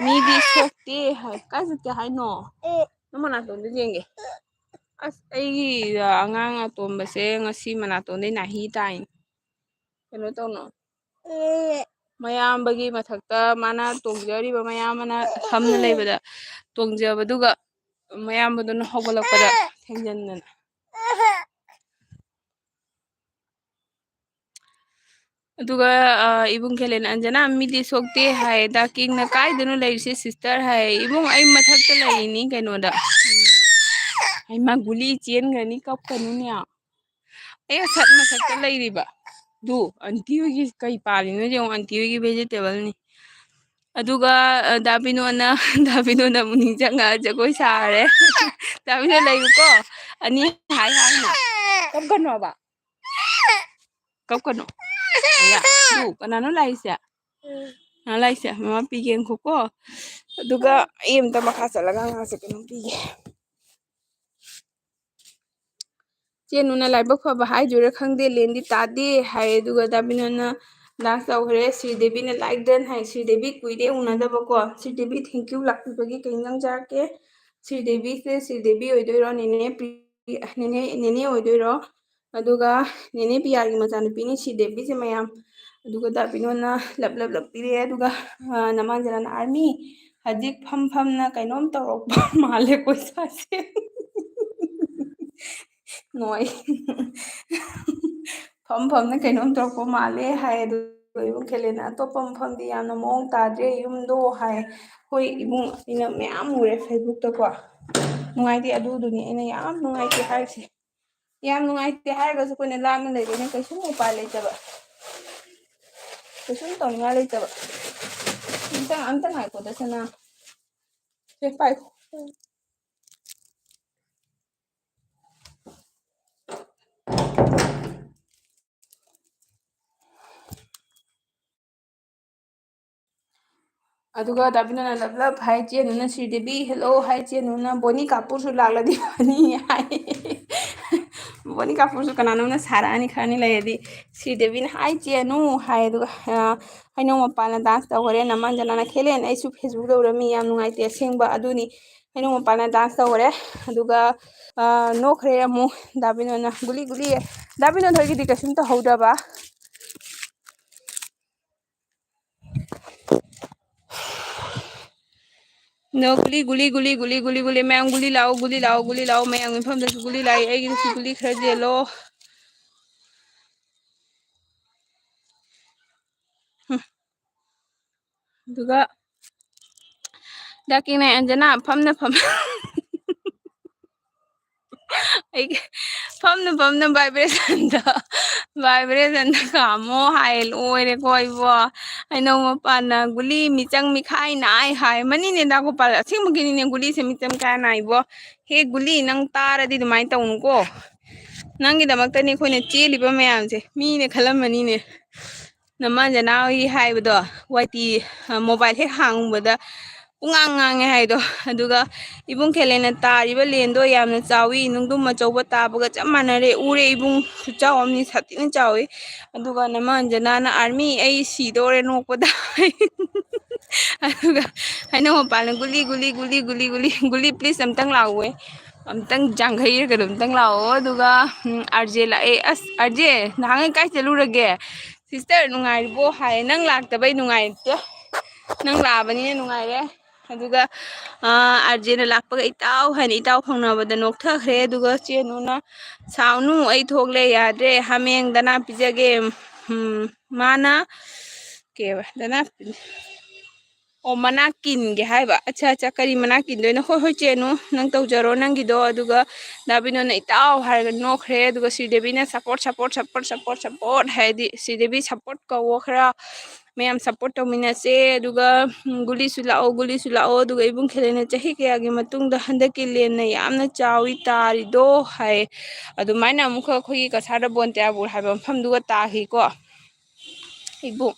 ꯃꯤꯗꯤ ꯁꯣꯛꯇꯦ" ꯍꯥꯏ꯫ "ꯀꯥꯏ ꯆꯠꯀꯦ ꯍꯥꯏꯅꯣ? ꯅꯪ ꯃꯅꯥꯇꯣꯟꯗꯣ ꯌꯦꯡꯒꯦ꯫ ꯑꯁ, ꯑꯩꯒꯤ ꯑꯉꯥꯡ ꯑꯇꯣꯝꯕꯁꯦ ꯉꯁꯤ ꯃꯅꯥꯇꯣꯟꯗꯩ ꯅꯥꯍꯤ ꯇꯥꯏꯅꯦ꯫ ꯀꯩꯅꯣ ꯇꯧꯅꯣ꯫ ꯃꯌꯥꯝꯕꯒꯤ ꯃꯊꯛꯇ ꯃꯥꯅ ꯇꯣꯡꯖꯔꯤꯕ ꯃꯌꯥꯝꯕꯅ ꯐꯝꯅ ꯂꯩꯕꯗ ꯇꯣꯡꯖꯕꯗꯨꯒ ꯃꯌꯥꯝꯕꯗꯨꯅ ꯍꯧꯒꯠꯂꯛꯄꯗ ꯊꯦꯡꯖꯤꯟꯗꯅ꯫ ꯑꯗꯨꯒ, ꯑ, ꯏꯕꯨꯡ ꯈꯦꯂꯦꯟ, "ꯑꯟꯖꯅꯥ, ꯃꯤꯗꯤ ꯁꯣꯛꯇꯦ" ꯍꯥꯏ꯫ ꯗꯥ ꯀꯤꯡꯅ, "ꯀꯥꯏꯗꯅꯣ ꯂꯩꯔꯤꯁꯦ ꯁꯤꯁꯇꯔ?" ꯍꯥꯏ꯫ "ꯏꯕꯨꯡ, ꯑꯩ ꯃꯊꯛꯇ ꯂꯩꯔꯤꯅꯤ ꯀꯩꯅꯣꯗ꯫" ꯍꯩꯃꯥ, ꯒꯨꯂꯤ ꯆꯦꯟꯈ꯭ꯔꯅꯤ, ꯀꯞꯀꯅꯨꯅꯦ꯫ ꯑꯩ ꯁꯠ ꯃꯊꯛꯇ ꯂꯩꯔꯤꯕ꯫ ꯑꯗꯨ ꯑꯟꯇꯤ ꯍꯣꯏꯒꯤ ꯀꯩ ꯄꯥꯜꯂꯤꯅꯣ ꯌꯦꯡꯉꯣ, ꯑꯟꯇꯤ ꯍꯣꯏꯒꯤ ꯚꯦꯖꯤꯇꯦꯕꯜꯅꯤ꯫ ꯑꯗꯨꯒ, ꯑ, ꯗꯥ ꯕꯤꯅꯣꯅ, ꯗꯥ ꯕꯤꯅꯣꯅ ꯑꯃꯨꯛ ꯅꯤꯡꯁꯤꯡꯉꯛꯑ ꯖꯒꯣꯏ ꯁꯥꯔꯦ꯫ ꯗꯥ ꯕꯤꯅꯣ ꯂꯩꯌꯨꯀꯣ꯫ ꯑꯅꯤ ꯍꯥꯏ ꯍꯥꯏꯅ꯫ ꯀꯞꯀꯅꯣꯕ꯫ ꯀꯞꯀꯅꯣ꯫ ꯑꯌꯥ, ꯑꯗꯨ ꯀꯅꯥꯅꯣ ꯂꯥꯛꯏꯁꯦ? ꯀꯅꯥ ꯂꯥꯛꯏꯁꯦ? ꯃꯃꯥ ꯄꯤꯒꯦ ꯉꯥꯏꯈꯣꯀꯣ꯫ ꯑꯗꯨꯒ ꯑꯩ ꯑꯝꯇ ꯃꯈꯥ ꯆꯠꯂꯒ ꯑꯉꯥꯡꯁꯦ ꯀꯩꯅꯣꯝ ꯄꯤꯒꯦ꯫ ꯆꯦꯅꯨꯅ ꯂꯥꯏꯕꯛ ꯐꯕ ꯍꯥꯏꯗꯣꯏꯔꯥ ꯈꯪꯗꯦ, ꯂꯦꯟꯗꯤ ꯇꯥꯗꯦ ꯍꯥꯏ꯫ ꯑꯗꯨꯒ ꯗꯥ ꯕꯤꯅꯣꯅ ꯂꯥꯁ ꯇꯧꯈ꯭ꯔꯦ꯫ ꯁ꯭ꯔꯤꯗꯦꯕꯤꯅ like done ꯍꯥꯏ꯫ ꯁ꯭ꯔꯤꯗꯦꯕꯤ ꯀꯨꯏꯔꯦ ꯎꯅꯗꯕꯀꯣ꯫ Sridevi, thank you ꯂꯥꯛꯄꯤꯕꯒꯤ꯫ ꯀꯩ ꯏꯟꯖꯥꯡ ꯆꯥꯔꯛꯀꯦ? ꯁ꯭ꯔꯤꯗꯦꯕꯤꯁꯦ, ꯁ꯭ꯔꯤꯗꯦꯕꯤ ꯑꯣꯏꯗꯣꯏꯔꯣ? ꯅꯦꯅꯦ ꯄ꯭ꯔꯤ-, ꯅꯦꯅꯦ, ꯅꯦꯅꯦ ꯑꯣꯏꯗꯣꯏꯔꯣ? ꯑꯗꯨꯒ ꯅꯦꯅꯦ ꯄꯤꯌꯥꯒꯤ ꯃꯆꯥꯅꯨꯄꯤꯅꯤ ꯁ꯭ꯔꯤꯗꯦꯕꯤꯁꯦ ꯃꯌꯥꯝ꯫ ꯑꯗꯨꯒ ꯗꯥ ꯕꯤꯅꯣꯅ ꯂꯞ ꯂꯞ ꯂꯞ ꯄꯤꯔꯛꯑꯦ꯫ ꯑꯗꯨꯒ, ꯑ, ꯅꯃꯥꯟꯖꯅ ꯑꯥꯔꯃꯤ ꯍꯧꯖꯤꯛ ꯐꯝ ꯐꯝꯅ ꯀꯩꯅꯣꯝ ꯇꯧꯔꯛꯄ ꯃꯥꯜꯂꯦ ꯑꯩꯈꯣꯏ ꯏꯁꯥꯁꯦ꯫ ꯅꯣꯏ꯫ ꯐꯝ ꯐꯝꯅ ꯀꯩꯅꯣꯝ ꯇꯧꯔꯛꯄ ꯃꯥꯜꯂꯦ ꯍꯥꯏ꯫ ꯑꯗꯨꯒ ꯏꯕꯨꯡ ꯈꯦꯂꯦꯅ ꯑꯇꯣꯞꯄ ꯃꯐꯝꯗꯤ ꯌꯥꯝꯅ ꯃꯑꯣꯡ ꯇꯥꯗ꯭ꯔꯦ ꯌꯨꯝꯗꯣ ꯍꯥꯏ꯫ ꯍꯣꯏ ꯏꯕꯨꯡ, ꯑꯩꯅ ꯃꯌꯥꯝ ꯎꯔꯦ Facebookꯇꯀꯣ꯫ ꯅꯨꯡꯉꯥꯏꯇꯦ, ꯑꯗꯨꯗꯨꯅꯤ ꯑꯩꯅ ꯌꯥꯝ ꯅꯨꯡꯉꯥꯏꯇꯦ ꯍꯥꯏꯔꯤꯁꯦ꯫ ꯌꯥꯝ ꯅꯨꯡꯉꯥꯏꯇꯦ ꯍꯥꯏꯔꯒꯁꯨ ꯑꯩꯈꯣꯏꯅ ꯂꯥꯞꯅ ꯂꯩꯕꯅꯤꯅ ꯀꯩꯁꯨꯝ ꯎꯄꯥꯏ ꯂꯩꯇꯕ, ꯀꯩꯁꯨꯝ ꯇꯧꯅꯤꯡꯉꯥꯏ ꯂꯩꯇꯕ꯫ ꯑꯝꯇ, ꯑꯝꯇ ꯉꯥꯏꯈꯣꯗ ꯁꯅꯥ꯫ ꯁꯦ ꯄꯥꯏꯈꯣ꯫ ꯑꯗꯨꯒ ꯗꯥ ꯕꯤꯅꯣꯅ "ꯂꯞ ꯂꯞ" ꯍꯥꯏ, ꯆꯦꯅꯨꯅ "ꯁ꯭ꯔꯤꯗꯦꯕꯤ ꯍꯦꯜꯂꯣ" ꯍꯥꯏ, ꯆꯦꯅꯨꯅ "ꯕꯣꯅꯤ ꯀꯥꯄꯨꯔꯁꯨ ꯂꯥꯛꯂꯗꯤ ꯐꯅꯤ" ꯍꯥꯏ꯫ ꯕꯣꯅꯤ ꯀꯥꯄꯨꯔꯁꯨ ꯀꯅꯥꯅꯣꯝꯅ ꯁꯥꯔꯛꯑꯅꯤ ꯈꯔꯅꯤ ꯂꯩꯔꯗꯤ꯫ ꯁ꯭ꯔꯤꯗꯦꯕꯤꯅ "ꯍꯥꯏ ꯆꯦꯅꯨ" ꯍꯥꯏ, ꯑꯗꯨꯒ, ꯑ, ꯍꯩꯅꯧ ꯃꯄꯥꯟꯅ dance ꯇꯧꯈꯔꯦ, ꯅꯃꯥꯟꯖꯅꯥꯅ ꯈꯦꯂꯦꯟ, ꯑꯩꯁꯨ Facebookꯇ ꯎꯔꯝꯃꯤ, ꯌꯥꯝ ꯅꯨꯡꯉꯥꯏꯇꯦ ꯑꯁꯦꯡꯕ꯫ ꯑꯗꯨꯅꯤ, ꯍꯩꯅꯧ ꯃꯄꯥꯟꯅ dance ꯇꯧꯈꯔꯦ, ꯑꯗꯨꯒ, ꯑ, ꯅꯣꯛꯈ꯭ꯔꯦ ꯑꯃꯨꯛ꯫ ꯗꯥ ꯕꯤꯅꯣꯅ "ꯒꯨꯂꯤ, ꯒꯨꯂꯤ", ꯗꯥ ꯕꯤꯅꯣ ꯊꯣꯏꯒꯤꯗꯤ ꯀꯩꯁꯨꯝ ꯇꯧꯍꯧꯗꯕ꯫ ꯅꯣ, ꯒꯨꯂꯤ, ꯒꯨꯂꯤ, ꯒꯨꯂꯤ, ꯒꯨꯂꯤ, ꯒꯨꯂꯤ, ꯒꯨꯂꯤ, ꯃꯌꯥꯝ ꯒꯨꯂꯤ ꯂꯥꯛꯑꯣ, ꯒꯨꯂꯤ ꯂꯥꯛꯑꯣ, ꯒꯨꯂꯤ ꯂꯥꯛꯑꯣ, ꯃꯌꯥꯝ ꯃꯐꯝꯗꯁꯨ ꯒꯨꯂꯤ ꯂꯥꯛꯑꯦ, ꯑꯩꯒꯤꯗꯁꯨ ꯒꯨꯂꯤ ꯈꯔ ꯌꯦꯜꯂꯣ꯫ ꯍꯨꯝ꯫ ꯑꯗꯨꯒ ꯗꯥ ꯀꯤꯡꯅ ꯑꯟꯖꯅꯥ ꯐꯝꯅ ꯐꯝ-, ꯑꯩꯒꯤ ꯐꯝꯅ ꯐꯝꯅ vibrationꯗ, vibrationꯗ ꯀꯥꯝꯃꯣ ꯍꯥꯏ꯫ ꯂꯣꯏꯔꯦꯀꯣ ꯑꯩꯕꯣ꯫ ꯍꯩꯅꯧ ꯃꯄꯥꯟꯅ ꯒꯨꯂꯤ ꯃꯤꯆꯪ ꯃꯤꯈꯥꯏ ꯅꯥꯏ ꯍꯥꯏ꯫ ꯃꯅꯤꯅꯦ ꯗꯥ ꯒꯣꯄꯥꯜ, ꯑꯁꯦꯡꯕꯒꯤꯅꯤꯅꯦ ꯒꯨꯂꯤꯁꯦ ꯃꯤꯆꯪ ꯃꯤꯈꯥꯏ ꯅꯥꯏꯕꯣ꯫ ꯍꯦ ꯒꯨꯂꯤ, ꯅꯪ ꯇꯥꯔꯗꯤ ꯑꯗꯨꯃꯥꯏꯅ ꯇꯧꯅꯨꯀꯣ꯫ ꯅꯪꯒꯤꯗꯃꯛꯇꯅꯤ ꯑꯩꯈꯣꯏꯅ ꯆꯦꯜꯂꯤꯕ ꯃꯌꯥꯝꯁꯦ꯫ ꯃꯤꯅ ꯈꯜꯂꯝꯃꯅꯤꯅꯦ꯫ ꯅꯃꯥꯟ ꯖꯅꯥ ꯍꯣꯏꯒꯤ ꯍꯥꯏꯕꯗꯣ, ꯋꯥꯏ ꯇꯤ, ꯑ, mobile ꯍꯦꯛ ꯍꯥꯡꯕꯗ ꯄꯨꯡꯉꯥꯡ ꯉꯥꯡꯉꯦ ꯍꯥꯏꯗꯣ꯫ ꯑꯗꯨꯒ ꯏꯕꯨꯡ ꯈꯦꯂꯦꯅ "ꯇꯥꯔꯤꯕ ꯂꯦꯟꯗꯣ ꯌꯥꯝꯅ ꯆꯥꯎꯋꯤ, ꯅꯨꯡꯗꯨꯝ ꯑꯆꯧꯕ ꯇꯥꯕꯒ ꯆꯞ ꯃꯥꯟꯅꯔꯦ, ꯎꯔꯦ ꯏꯕꯨꯡ, ꯈꯨꯆꯥꯎ ꯑꯃꯅꯤ, ꯁꯥꯊꯤꯅ ꯆꯥꯎꯋꯤ"꯫ ꯑꯗꯨꯒ ꯅꯃꯥꯟ ꯖꯅꯥꯅ "ꯑꯥꯔꯃꯤ, ꯑꯩ ꯁꯤꯗꯣꯔꯦ ꯅꯣꯛꯄꯗ"꯫ ꯑꯗꯨꯒ ꯍꯩꯅꯧ ꯃꯄꯥꯟꯅ "ꯒꯨꯂꯤ, ꯒꯨꯂꯤ, ꯒꯨꯂꯤ, ꯒꯨꯂꯤ, ꯒꯨꯂꯤ, ꯒꯨꯂꯤ, please ꯑꯝꯇꯪ ꯂꯥꯛꯑꯣꯌꯦ꯫ ꯑꯝꯇꯪ ꯌꯥꯡꯈꯩꯔ ꯀꯩꯅꯣꯝꯇꯪ ꯂꯥꯛꯑꯣ"꯫ ꯑꯗꯨꯒ, ꯎꯝ, ꯑꯥꯔ ꯖꯦ ꯂꯥꯛꯑꯦ꯫ "ꯑꯁ, ꯑꯥꯔ ꯖꯦ, ꯅꯍꯥꯟꯈꯩ ꯀꯥꯏ ꯆꯠꯂꯨꯔꯒꯦ? Sister, ꯅꯨꯡꯉꯥꯏꯔꯤꯕꯣ?" ꯍꯥꯏꯌꯦ꯫ "ꯅꯪ ꯂꯥꯛꯇꯕꯩ ꯅꯨꯡꯉꯥꯏꯇꯦ, ꯅꯪ ꯂꯥꯛꯑꯕꯅꯤꯅ ꯅꯨꯡꯉꯥꯏꯔꯦ"꯫ ꯑꯗꯨꯒ ꯑꯥꯔꯖꯦꯅ ꯂꯥꯛꯄꯒ "ꯏꯇꯥꯎ" ꯍꯥꯏꯅ ꯏꯇꯥꯎ ꯐꯥꯎꯅꯕꯗ ꯅꯣꯛꯊꯈ꯭ꯔꯦ꯫ ꯑꯗꯨꯒ ꯆꯦꯅꯨꯅ "ꯁꯥꯎꯅꯨ, ꯑꯩ ꯊꯣꯛꯂꯦ, ꯌꯥꯗ꯭ꯔꯦ, ꯍꯥꯃꯦꯡ ꯗꯅꯥ ꯄꯤꯖꯒꯦ, ꯎꯝ, ꯃꯥꯅ ꯀꯩꯕ ꯗꯅꯥ, ꯑꯣ, ꯃꯅꯥ ꯀꯤꯟꯒꯦ ꯍꯥꯏꯕ꯫ "ꯑꯠꯆꯥ, ꯑꯠꯆꯥ, ꯀꯔꯤ ꯃꯅꯥ ꯀꯤꯟꯗꯣꯏꯅꯣ? ꯍꯣꯏ, ꯍꯣꯏ, ꯆꯦꯅꯨ, ꯅꯪ ꯇꯧꯖꯔꯣ ꯅꯪꯒꯤꯗꯣ"꯫ ꯑꯗꯨꯒ ꯗꯥ ꯕꯤꯅꯣꯅ "ꯏꯇꯥꯎ" ꯍꯥꯏꯔꯒ ꯅꯣꯛꯈ꯭ꯔꯦ꯫ ꯑꯗꯨꯒ ꯁ꯭ꯔꯤꯗꯦꯕꯤꯅ "support, support, support, support, support" ꯍꯥꯏꯗꯤ ꯁ꯭ꯔꯤꯗꯦꯕꯤ ꯁꯞꯄꯣꯔꯠ ꯀꯧꯋꯣ, ꯈꯔ ꯃꯌꯥꯝ ꯁꯞꯄꯣꯔꯠ ꯇꯧꯃꯤꯟꯅꯁꯦ꯫ ꯑꯗꯨꯒ "ꯎꯝ, ꯒꯨꯂꯤꯁꯨ ꯂꯥꯛꯑꯣ, ꯒꯨꯂꯤꯁꯨ ꯂꯥꯛꯑꯣ"꯫ ꯑꯗꯨꯒ ꯏꯕꯨꯡ ꯈꯦꯂꯦꯅ "ꯆꯍꯤ ꯀꯌꯥꯒꯤ ꯃꯇꯨꯡꯗ ꯍꯟꯗꯛꯀꯤ ꯂꯦꯟꯅ ꯌꯥꯝꯅ ꯆꯥꯎꯏ ꯇꯥꯔꯤꯗꯣ" ꯍꯥꯏ꯫ ꯑꯗꯨꯃꯥꯏꯅ ꯑꯃꯨꯛꯀ ꯑꯩꯈꯣꯏꯒꯤ ꯀꯁꯥꯔꯗ ꯕꯣꯟꯇꯦꯌꯥꯄꯨꯔ ꯍꯥꯏꯕ ꯃꯐꯝꯗꯨꯒ ꯇꯥꯈꯤꯀꯣ ꯏꯕꯨꯡ꯫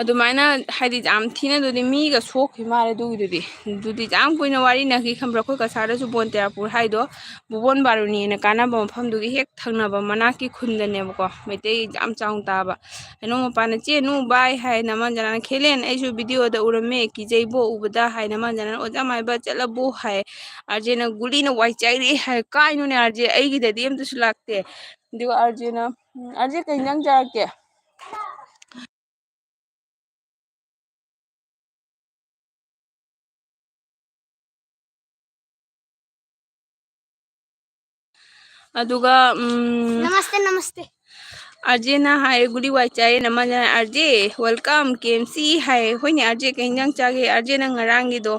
ꯑꯗꯨꯃꯥꯏꯅ ꯍꯥꯏꯗꯤ ꯌꯥꯝ ꯊꯤꯅ ꯑꯗꯨꯗꯤ ꯃꯤꯒ ꯁꯣꯛꯈꯤ ꯃꯥꯜꯂꯦ ꯑꯗꯨꯒꯤꯗꯨꯗꯤ꯫ ꯑꯗꯨꯗꯤ ꯌꯥꯝ ꯀꯨꯏꯅ ꯋꯥꯔꯤꯅꯈꯤ ꯈꯪꯕ꯭ꯔꯥ? ꯑꯩꯈꯣꯏ ꯀꯁꯥꯔꯗꯁꯨ ꯕꯣꯟꯇꯦꯌꯥꯄꯨꯔ ꯍꯥꯏꯗꯣ ꯕꯨꯕꯣꯟ ꯕꯥꯔꯨꯅꯤꯅ ꯀꯥꯟꯅꯕ ꯃꯐꯝꯗꯨꯒꯤ ꯍꯦꯛ ꯊꯪꯅꯕ ꯃꯅꯥꯛꯀꯤ ꯈꯨꯟꯗꯅꯦꯕꯀꯣ꯫ ꯃꯩꯇꯩ ꯌꯥꯝ ꯆꯥꯎꯅ ꯇꯥꯕ꯫ ꯍꯩꯅꯧ ꯃꯄꯥꯟꯅ "ꯆꯦꯅꯨ ꯕꯥꯏ" ꯍꯥꯏ꯫ ꯅꯃꯟꯖꯅ "ꯈꯦꯂꯦꯟ, ꯑꯩꯁꯨ ꯚꯤꯗꯤꯑꯣꯗ ꯎꯔꯝꯃꯦ, ꯀꯤꯖꯩꯕꯣ ꯎꯕꯗ" ꯍꯥꯏ꯫ ꯅꯃꯟꯖꯅ "ꯑꯣꯖꯥ ꯃꯥꯏꯕ ꯆꯠꯂꯕꯣ" ꯍꯥꯏ꯫ ꯑꯥꯔꯖꯦꯅ "ꯒꯨꯂꯤꯅ ꯋꯥꯏ ꯆꯥꯏꯔꯦ" ꯍꯥꯏ꯫ "ꯀꯥꯏꯅꯣꯅꯦ ꯑꯥꯔꯖꯦ, ꯑꯩꯒꯤꯗꯗꯤ ꯑꯝꯇꯁꯨ ꯂꯥꯛꯇꯦ"꯫ ꯑꯗꯨꯒ ꯑꯥꯔꯖꯦꯅ, "ꯎꯝ, ꯑꯥꯔꯖꯦ ꯀꯩ ꯏꯟꯖꯥꯡ ꯆꯥꯔꯛꯀꯦ?" ꯑꯗꯨꯒ ꯎꯝ, ꯅꯃꯁꯇꯦ, ꯅꯃꯁꯇꯦ꯫ ꯑꯥꯔꯖꯦꯅ ꯍꯥꯏ, "ꯒꯨꯂꯤ ꯋꯥꯏ ꯆꯥꯏꯌꯦ"꯫ ꯅꯃꯟꯖꯅ "ꯑꯥꯔꯖꯦ, welcome, ꯀꯦ ꯑꯦꯝ ꯁꯤ" ꯍꯥꯏ꯫ "ꯍꯣꯏꯅꯦ ꯑꯥꯔꯖꯦ, ꯀꯩ ꯏꯟꯖꯥꯡ ꯆꯥꯒꯦ?" ꯑꯥꯔꯖꯦꯅ "ꯉꯔꯥꯡꯒꯤꯗꯣ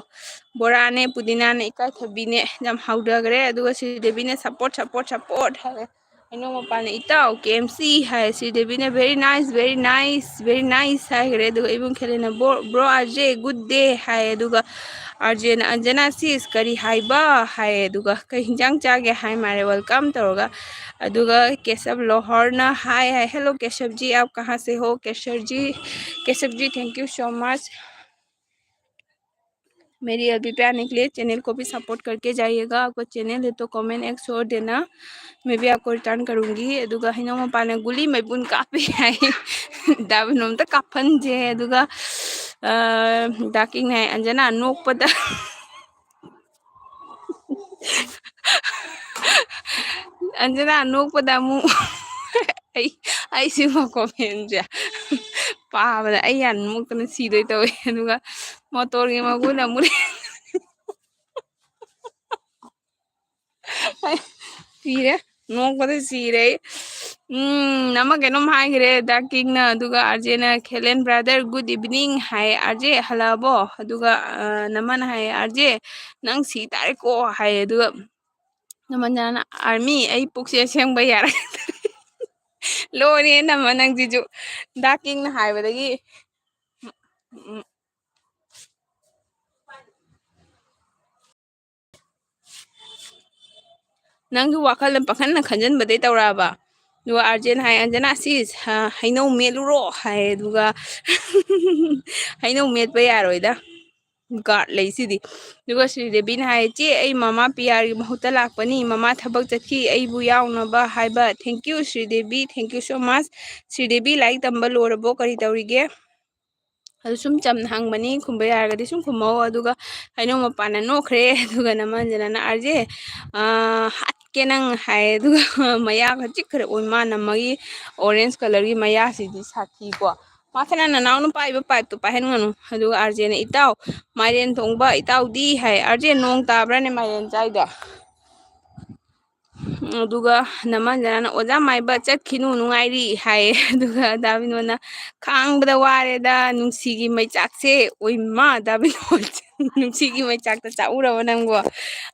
ꯕꯣꯔꯥꯅꯦ, ꯄꯨꯗꯤꯅꯥꯅꯦ, ꯏꯀꯥꯏꯊꯕꯤꯅꯦ, ꯌꯥꯝ ꯍꯥꯎꯗꯈ꯭ꯔꯦ"꯫ ꯑꯗꯨꯒ ꯁ꯭ꯔꯤꯗꯦꯕꯤꯅ "ꯁꯞꯄꯣꯔꯠ, ꯁꯞꯄꯣꯔꯠ, ꯁꯞꯄꯣꯔꯠ" ꯍꯥꯏ꯫ ꯍꯩꯅꯧ ꯃꯄꯥꯟꯅ "ꯏꯇꯥꯎ, ꯀꯦ ꯑꯦꯝ ꯁꯤ" ꯍꯥꯏ꯫ ꯁ꯭ꯔꯤꯗꯦꯕꯤꯅ "Very nice, very nice, very nice" ꯍꯥꯏꯈ꯭ꯔꯦ꯫ ꯑꯗꯨꯒ ꯏꯕꯨꯡ ꯈꯦꯂꯦꯅ "Bro, bro, ꯑꯥꯔꯖꯦ, good day" ꯍꯥꯏ꯫ ꯑꯗꯨꯒ ꯑꯥꯔꯖꯦꯅ "ꯑꯟꯖꯅꯥ sis, ꯀꯔꯤ ꯍꯥꯏꯕ?" ꯍꯥꯏ꯫ ꯑꯗꯨꯒ "ꯀꯩ ꯍꯤꯟꯖꯥꯡ ꯆꯥꯒꯦ?" ꯍꯥꯏ ꯃꯥꯜꯂꯦ, welcome ꯇꯧꯔꯒ꯫ ꯑꯗꯨꯒ ꯀꯦꯁꯕ ꯂꯣꯍꯔꯅ ꯍꯥꯏ ꯍꯥꯏ, "Hello ꯀꯦꯁꯕ ꯖꯤ, ꯑꯥꯞ ꯀꯍꯥ ꯁꯦ ꯍꯣ?" Keshab ji, Keshab ji, thank you so much꯫ मेरी एलबी पे आने के लिए चैनल को भी सपोर्ट करके जाइएगा। आपका चैनल है तो कमेंट एक छोड़ देना, मैं भी आपको रिटर्न करूँगी꯫ ꯑꯗꯨꯒ ꯍꯩꯅꯧ ꯃꯄꯥꯟꯅ "ꯒꯨꯂꯤ ꯃꯩꯕꯨꯟ ꯀꯥꯞꯄꯦ" ꯍꯥꯏ꯫ ꯗꯥꯕꯤꯅꯣꯝꯇ ꯀꯥꯞꯍꯟꯁꯦ꯫ ꯑꯗꯨꯒ, ꯑ, ꯗꯥꯀꯤꯡꯅ ꯍꯥꯏ, "ꯑꯟꯖꯅꯥ ꯅꯣꯛꯄꯗ", ꯑꯟꯖꯅꯥ ꯅꯣꯛꯄꯗ ꯑꯃꯨꯛ ꯑꯩ, ꯑꯩ ꯁꯤꯒꯨꯝꯕ ꯀꯣꯃꯦꯟꯁꯦ ꯄꯥꯕꯗ ꯑꯩ ꯌꯥꯝ ꯅꯣꯛꯇꯅ ꯁꯤꯗꯣꯏ ꯇꯧꯋꯦ꯫ ꯑꯗꯨꯒ ꯃꯣꯇꯣꯔꯒꯤ ꯃꯒꯨꯟ ꯑꯃꯨꯛ ꯂꯩ-, ꯁꯤꯔꯦ꯫ ꯅꯣꯛꯄꯗ ꯁꯤꯔꯦ ꯑꯩ꯫ ꯎꯝ, ꯑꯃ ꯀꯩꯅꯣꯝ ꯍꯥꯏꯈ꯭ꯔꯦ ꯗꯥ ꯀꯤꯡꯅ, ꯑꯗꯨꯒ ꯑꯥꯔꯖꯦꯅ, "ꯈꯦꯂꯦꯟ ꯕ꯭ꯔꯥꯗꯔ, ꯒꯨꯗ ꯏꯚꯤꯅꯤꯡ" ꯍꯥꯏ꯫ "ꯑꯥꯔꯖꯦ ꯍꯜꯂꯛꯑꯕꯣ?" ꯑꯗꯨꯒ, ꯑ, ꯅꯃꯟ ꯍꯥꯏ, "ꯑꯥꯔꯖꯦ, ꯅꯪ ꯁꯤ ꯇꯥꯔꯦꯀꯣ" ꯍꯥꯏ꯫ ꯑꯗꯨꯒ ꯅꯃꯟ ꯖꯅꯥꯅ, "ꯑꯥꯔꯃꯤ, ꯑꯩ ꯄꯨꯛꯁꯦ ꯑꯁꯦꯡꯕ ꯌꯥꯔꯛꯇ꯭ꯔꯦ"꯫ ꯂꯣꯏꯔꯦ ꯅꯃꯟ ꯅꯪꯁꯤꯁꯨ꯫ ꯗꯥ ꯀꯤꯡꯅ ꯍꯥꯏꯕꯗꯒꯤ, ꯎꯝ, ꯎꯝ꯫ ꯅꯪꯁꯨ ꯋꯥꯈꯜꯗ ꯄꯥꯈꯟꯅ ꯈꯟꯖꯟꯕꯗꯩ ꯇꯧꯔꯛꯑꯕ꯫ ꯑꯗꯨꯒ ꯑꯥꯔꯖꯦꯅ ꯍꯥꯏ, "ꯑꯟꯖꯅꯥ ꯁꯤꯁ, ꯍ-, ꯍꯩꯅꯧ ꯃꯦꯠꯂꯨꯔꯣ" ꯍꯥꯏ꯫ ꯑꯗꯨꯒ ꯍꯩꯅꯧ ꯃꯦꯠꯄ ꯌꯥꯔꯣꯏꯗ, ꯒꯥꯔꯗ ꯂꯩꯁꯤꯗꯤ꯫ ꯑꯗꯨꯒ ꯁ꯭ꯔꯤꯗꯦꯕꯤꯅ ꯍꯥꯏ, "ꯆꯦ, ꯑꯩ ꯃꯃꯥ ꯄꯤ ꯑꯥꯔꯒꯤ ꯃꯍꯨꯠꯇ ꯂꯥꯛꯄꯅꯤ, ꯃꯃꯥ ꯊꯕꯛ ꯆꯠꯈꯤ, ꯑꯩꯕꯨ ꯌꯥꯎꯅꯕ" ꯍꯥꯏꯕ꯫ "Thank you Sridevi, thank you so much꯫ Sridevi, ꯂꯥꯏꯔꯤꯛ ꯇꯝꯕ ꯂꯣꯏꯔꯕꯣ? ꯀꯔꯤ ꯇꯧꯔꯤꯒꯦ?" ꯑꯗꯨ ꯁꯨꯝ ꯆꯝꯅ ꯍꯪꯕꯅꯤ, ꯈꯨꯝꯕ ꯌꯥꯔꯒꯗꯤ ꯁꯨꯝ ꯈꯨꯝꯃꯧ꯫ ꯑꯗꯨꯒ ꯍꯩꯅꯧ ꯃꯄꯥꯟꯅ ꯅꯣꯛꯈ꯭ꯔꯦ꯫ ꯑꯗꯨꯒ ꯅꯃꯟꯖꯅꯅ, "ꯑꯥꯔꯖꯦ, ꯑꯥ, ꯍꯥꯠꯀꯦ ꯅꯪ" ꯍꯥꯏ꯫ ꯑꯗꯨꯒ ꯃꯌꯥꯒ ꯆꯤꯛꯈ꯭ꯔꯦ꯫ ꯑꯣꯏ, ꯃꯥꯅ ꯃꯥꯒꯤ ꯑꯣꯔꯦꯟꯖ ꯀꯂꯔꯒꯤ ꯃꯌꯥꯁꯤꯗꯤ ꯁꯥꯊꯤꯀꯣ꯫ ꯃꯥꯊꯅ ꯅꯅꯥꯎꯅ ꯄꯥꯏꯕ ꯄꯥꯏꯞꯇꯣ ꯄꯥꯏꯍꯟꯒꯅꯨ꯫ ꯑꯗꯨꯒ ꯑꯥꯔꯖꯦꯅ, "ꯏꯇꯥꯎ, ꯃꯥꯏꯔꯦꯟ ꯊꯣꯡꯕ ꯏꯇꯥꯎꯗꯤ" ꯍꯥꯏ꯫ "ꯑꯥꯔꯖꯦ, ꯅꯣꯡ ꯇꯥꯕ꯭ꯔꯥꯅꯦ ꯃꯥꯏꯔꯦꯟ ꯆꯥꯏꯗꯣ?" ꯑꯗꯨꯒ ꯅꯃꯟꯖꯅꯅ, "ꯑꯣꯖꯥ ꯃꯥꯏꯕ ꯆꯠꯈꯤꯅꯨ, ꯅꯨꯡꯉꯥꯏꯔꯤ" ꯍꯥꯏꯌꯦ꯫ ꯑꯗꯨꯒ ꯗꯥ ꯕꯤꯅꯣꯅ, "ꯈꯥꯡꯕꯗ ꯋꯥꯔꯦꯗ ꯅꯨꯡꯁꯤꯒꯤ ꯃꯩꯆꯥꯛꯁꯦ"꯫ ꯑꯣꯏꯃꯥ, ꯗꯥ ꯕꯤꯅꯣ, ꯅꯨꯡꯁꯤꯒꯤ ꯃꯩꯆꯥꯛꯇ ꯆꯥꯛꯎꯔꯕ ꯅꯪꯕꯣ?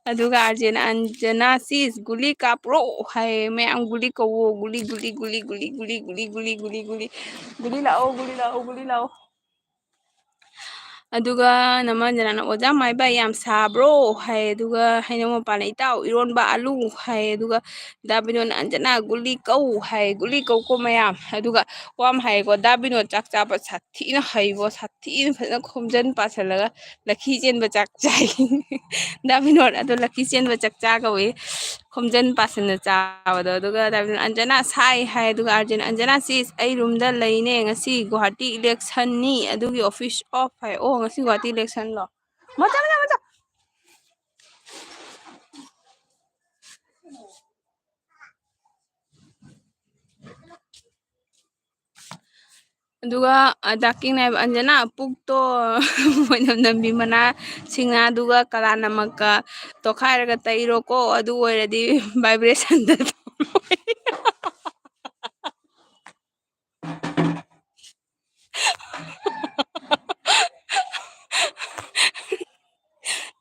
ꯑꯗꯨꯒ ꯑꯥꯔꯖꯦꯅ, "ꯑꯟꯖꯅꯥ ꯁꯤꯁ, ꯒꯨꯂꯤ ꯀꯥꯞꯄ꯭ꯔꯣ" ꯍꯥꯏꯌꯦ꯫ "ꯃꯌꯥꯝ ꯒꯨꯂꯤ ꯀꯧꯋꯣ, ꯒꯨꯂꯤ, ꯒꯨꯂꯤ, ꯒꯨꯂꯤ, ꯒꯨꯂꯤ, ꯒꯨꯂꯤ, ꯒꯨꯂꯤ, ꯒꯨꯂꯤ, ꯒꯨꯂꯤ, ꯒꯨꯂꯤ, ꯒꯨꯂꯤ ꯂꯥꯛꯑꯣ, ꯒꯨꯂꯤ ꯂꯥꯛꯑꯣ, ꯒꯨꯂꯤ ꯂꯥꯛꯑꯣ"꯫ ꯑꯗꯨꯒ ꯅꯃꯟꯖꯅꯅ, "ꯑꯣꯖꯥ ꯃꯥꯏꯕ ꯌꯥꯝ ꯁꯥꯕ꯭ꯔꯣ?" ꯍꯥꯏ꯫ ꯑꯗꯨꯒ ꯍꯩꯅꯧ ꯃꯄꯥꯟꯅ, "ꯏꯇꯥꯎ, ꯏꯔꯣꯟꯕ ꯑꯂꯨ" ꯍꯥꯏ꯫ ꯑꯗꯨꯒ ꯗꯥ ꯕꯤꯅꯣꯅ, "ꯑꯟꯖꯅꯥ, ꯒꯨꯂꯤ ꯀꯧ" ꯍꯥꯏ꯫ "ꯒꯨꯂꯤ ꯀꯧꯀꯣ ꯃꯌꯥꯝ"꯫ ꯑꯗꯨꯒ ꯋꯥ ꯑꯃ ꯍꯥꯏꯒꯦꯀꯣ, ꯗꯥ ꯕꯤꯅꯣ ꯆꯥꯛ ꯆꯥꯕ ꯁꯥꯊꯤꯅ ꯍꯩꯕꯣ, ꯁꯥꯊꯤꯅ ꯐꯖꯅ ꯈꯣꯝꯖꯟ ꯄꯥꯁꯜꯂꯒ ꯂꯛꯈꯤ ꯆꯦꯟꯕ ꯆꯥꯛ ꯆꯥꯏ꯫ ꯗꯥ ꯕꯤꯅꯣ, ꯑꯗꯣ ꯂꯛꯈꯤ ꯆꯦꯟꯕ ꯆꯥꯛ ꯆꯥ ꯀꯧꯏ꯫ ꯈꯣꯝꯖꯟ ꯄꯥꯁꯟꯅ ꯆꯥꯕꯗꯣ꯫ ꯑꯗꯨꯒ ꯗꯥ ꯕꯤꯅꯣꯅ, "ꯑꯟꯖꯅꯥ ꯁꯥꯏ" ꯍꯥꯏ꯫ ꯑꯗꯨꯒ ꯑꯥꯔꯖꯦꯅ, "ꯑꯟꯖꯅꯥ ꯁꯤꯁ, ꯑꯩ ꯔꯨꯝꯗ ꯂꯩꯅꯦ, ꯉꯁꯤ ꯒꯨꯍꯥꯇꯤ ꯏꯂꯦꯛꯁꯟꯅꯤ, ꯑꯗꯨꯒꯤ ꯑꯣꯐꯤꯁ ꯑꯣꯐ" ꯍꯥꯏ꯫ "ꯑꯣ, ꯉꯁꯤ ꯒꯨꯍꯥꯇꯤ ꯏꯂꯦꯛꯁꯟꯂꯣ?" ꯃꯆꯥ, ꯃꯆꯥ, ꯃꯆꯥ꯫ ꯑꯗꯨꯒ, ꯑ, ꯗꯥ ꯀꯤꯡꯅ ꯍꯥꯏꯕ, "ꯑꯟꯖꯅꯥ, ꯄꯨꯛꯇꯣ ꯃꯣꯏꯅꯝ ꯅꯝꯕꯤ ꯃꯅꯥ ꯁꯤꯡꯅꯥꯗꯨꯒ ꯀꯂꯥꯅꯃꯛꯀ ꯇꯣꯈꯥꯏꯔꯒ ꯇꯩꯔꯣꯀꯣ, ꯑꯗꯨ ꯑꯣꯏꯔꯗꯤ vibration ꯗ ꯊꯣꯛꯂꯛꯑꯣꯏ꯫"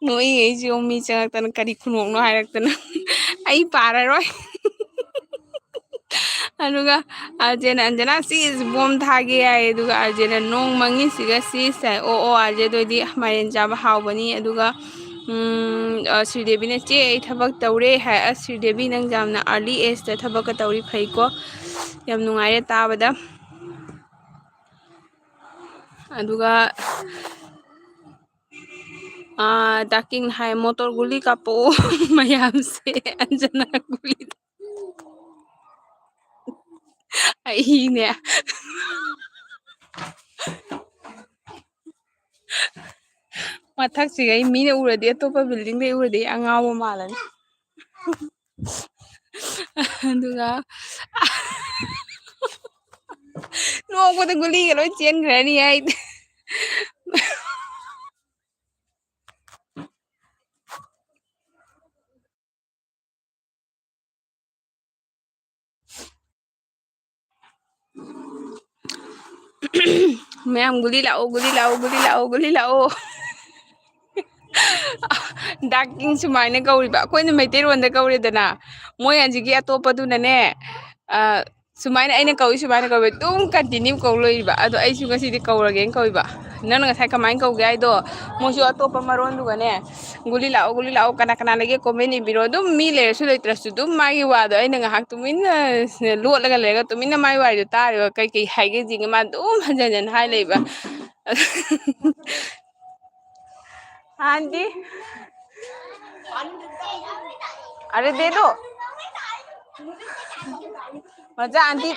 ꯅꯣꯛꯏꯉꯩꯁꯤ ꯌꯦꯡꯉꯨ, ꯃꯤ ꯆꯪꯉꯛꯇꯅ ꯀꯔꯤ ꯈꯨꯅꯣꯛꯅꯣ ꯍꯥꯏꯔꯛꯇꯅ꯫ ꯑꯩ ꯄꯥꯔꯔꯣꯏ꯫ ꯑꯗꯨꯒ ꯑꯥꯔꯖꯦꯅ, "ꯑꯟꯖꯅꯥ, ꯁꯤ ꯕꯣꯝ ꯊꯥꯒꯦ" ꯍꯥꯏ꯫ ꯑꯗꯨꯒ ꯑꯥꯔꯖꯦꯅ, "ꯅꯣꯡ ꯃꯪꯉꯤ ꯁꯤꯒ ꯁꯤ" ꯁꯥꯏ꯫ "ꯑꯣ, ꯑꯣ, ꯑꯥꯔꯖꯦ, ꯑꯗꯨ ꯑꯣꯏꯗꯤ ꯃꯥꯏꯔꯦꯟ ꯆꯥꯕ ꯍꯥꯎꯕꯅꯤ꯫" ꯑꯗꯨꯒ, ꯎꯝ, ꯑ, ꯁ꯭ꯔꯤꯗꯦꯕꯤꯅ, "ꯆꯦ, ꯑꯩ ꯊꯕꯛ ꯇꯧꯔꯦ" ꯍꯥꯏ꯫ "ꯑꯁ, ꯁ꯭ꯔꯤꯗꯦꯕꯤ, ꯅꯪ ꯌꯥꯝꯅ early age ꯇ ꯊꯕꯛꯀ ꯇꯧꯔꯤ, ꯐꯩꯀꯣ꯫ ꯌꯥꯝ ꯅꯨꯡꯉꯥꯏꯔꯦ ꯇꯥꯕꯗ꯫" ꯑꯗꯨꯒ, ꯑꯥ, ꯗꯥ ꯀꯤꯡꯅ ꯍꯥꯏ, "ꯃꯣꯇꯣꯔ ꯒꯨꯂꯤ ꯀꯥꯞꯄꯛꯑꯣ ꯃꯌꯥꯝꯁꯦ, ꯑꯟꯖꯅꯥ ꯒꯨꯂꯤ꯫" ꯑꯩꯅꯦ꯫ ꯃꯊꯛꯁꯤꯒ ꯑꯩ ꯃꯤꯅ ꯎꯔꯗꯤ, ꯑꯇꯣꯞꯄ building ꯗꯩ ꯎꯔꯗꯤ ꯑꯩ ꯑꯉꯥꯎꯕ ꯃꯥꯜꯂꯅꯤ꯫ ꯑꯗꯨꯒ ꯅꯣꯛꯄꯗ ꯒꯨꯂꯤꯒ ꯂꯣꯏ ꯆꯦꯟꯈ꯭ꯔꯅꯤ ꯑꯩ꯫ ꯃꯌꯥꯝ ꯒꯨꯂꯤ ꯂꯥꯛꯑꯣ, ꯒꯨꯂꯤ ꯂꯥꯛꯑꯣ, ꯒꯨꯂꯤ ꯂꯥꯛꯑꯣ, ꯒꯨꯂꯤ ꯂꯥꯛꯑꯣ꯫ ꯗꯥꯛ ꯀꯤꯡ ꯁꯨꯃꯥꯏꯅ ꯀꯧꯔꯤꯕ, ꯑꯩꯈꯣꯏꯅ ꯃꯩꯇꯩꯔꯣꯟꯗ ꯀꯧꯔꯦꯗꯅ, ꯃꯣꯏ ꯑꯁꯤꯒꯤ ꯑꯇꯣꯞꯄꯗꯨꯅꯅꯦ, ꯑ, ꯁꯨꯃꯥꯏꯅ ꯑꯩꯅ ꯀꯧꯏ, ꯁꯨꯃꯥꯏꯅ ꯀꯧꯏ, ꯑꯗꯨꯝ continue ꯀꯧ ꯂꯩꯔꯤꯕ꯫ ꯑꯗꯣ ꯑꯩꯁꯨ ꯉꯁꯤꯗꯤ ꯀꯧꯔꯒꯦꯅ ꯀꯧꯏꯕ꯫ ꯅꯪꯅ ꯉꯁꯥꯏ ꯀꯃꯥꯏꯅ ꯀꯧꯒꯦ ꯍꯥꯏꯗꯣ, ꯃꯣꯏꯁꯨ ꯑꯇꯣꯞꯄ ꯃꯔꯣꯟꯗꯨꯒꯅꯦ, "ꯒꯨꯂꯤ ꯂꯥꯛꯑꯣ, ꯒꯨꯂꯤ ꯂꯥꯛꯑꯣ, ꯀꯅꯥ ꯀꯅꯥ ꯂꯩꯒꯦ comment ꯏꯕꯤꯔꯣ"꯫ ꯑꯗꯨꯝ ꯃꯤ ꯂꯩꯔꯁꯨ ꯂꯩꯇ꯭ꯔꯁꯨ ꯑꯗꯨꯝ ꯃꯥꯒꯤ ꯋꯥꯗꯣ ꯑꯩꯅ ꯉꯥꯏꯍꯥꯛ ꯇꯨꯃꯤꯟꯅ ꯂꯣꯠꯂꯒ ꯂꯩꯔꯒ ꯇꯨꯃꯤꯟꯅ ꯃꯥꯒꯤ ꯋꯥꯔꯤꯗꯣ ꯇꯥꯔꯤꯕ, ꯀꯩꯀꯩ ꯍꯥꯏꯒꯦ ꯌꯦꯡꯉꯦ꯫ ꯃꯥ ꯑꯗꯨꯝ ꯍꯟꯖꯟ ꯍꯟꯖꯟ ꯍꯥꯏ ꯂꯩꯕ꯫ ꯑꯥꯟꯇꯤ, ꯑꯔꯦ ꯗꯦ ꯗꯣ꯫ ꯃꯆꯥ ꯑꯥꯟꯇꯤ꯫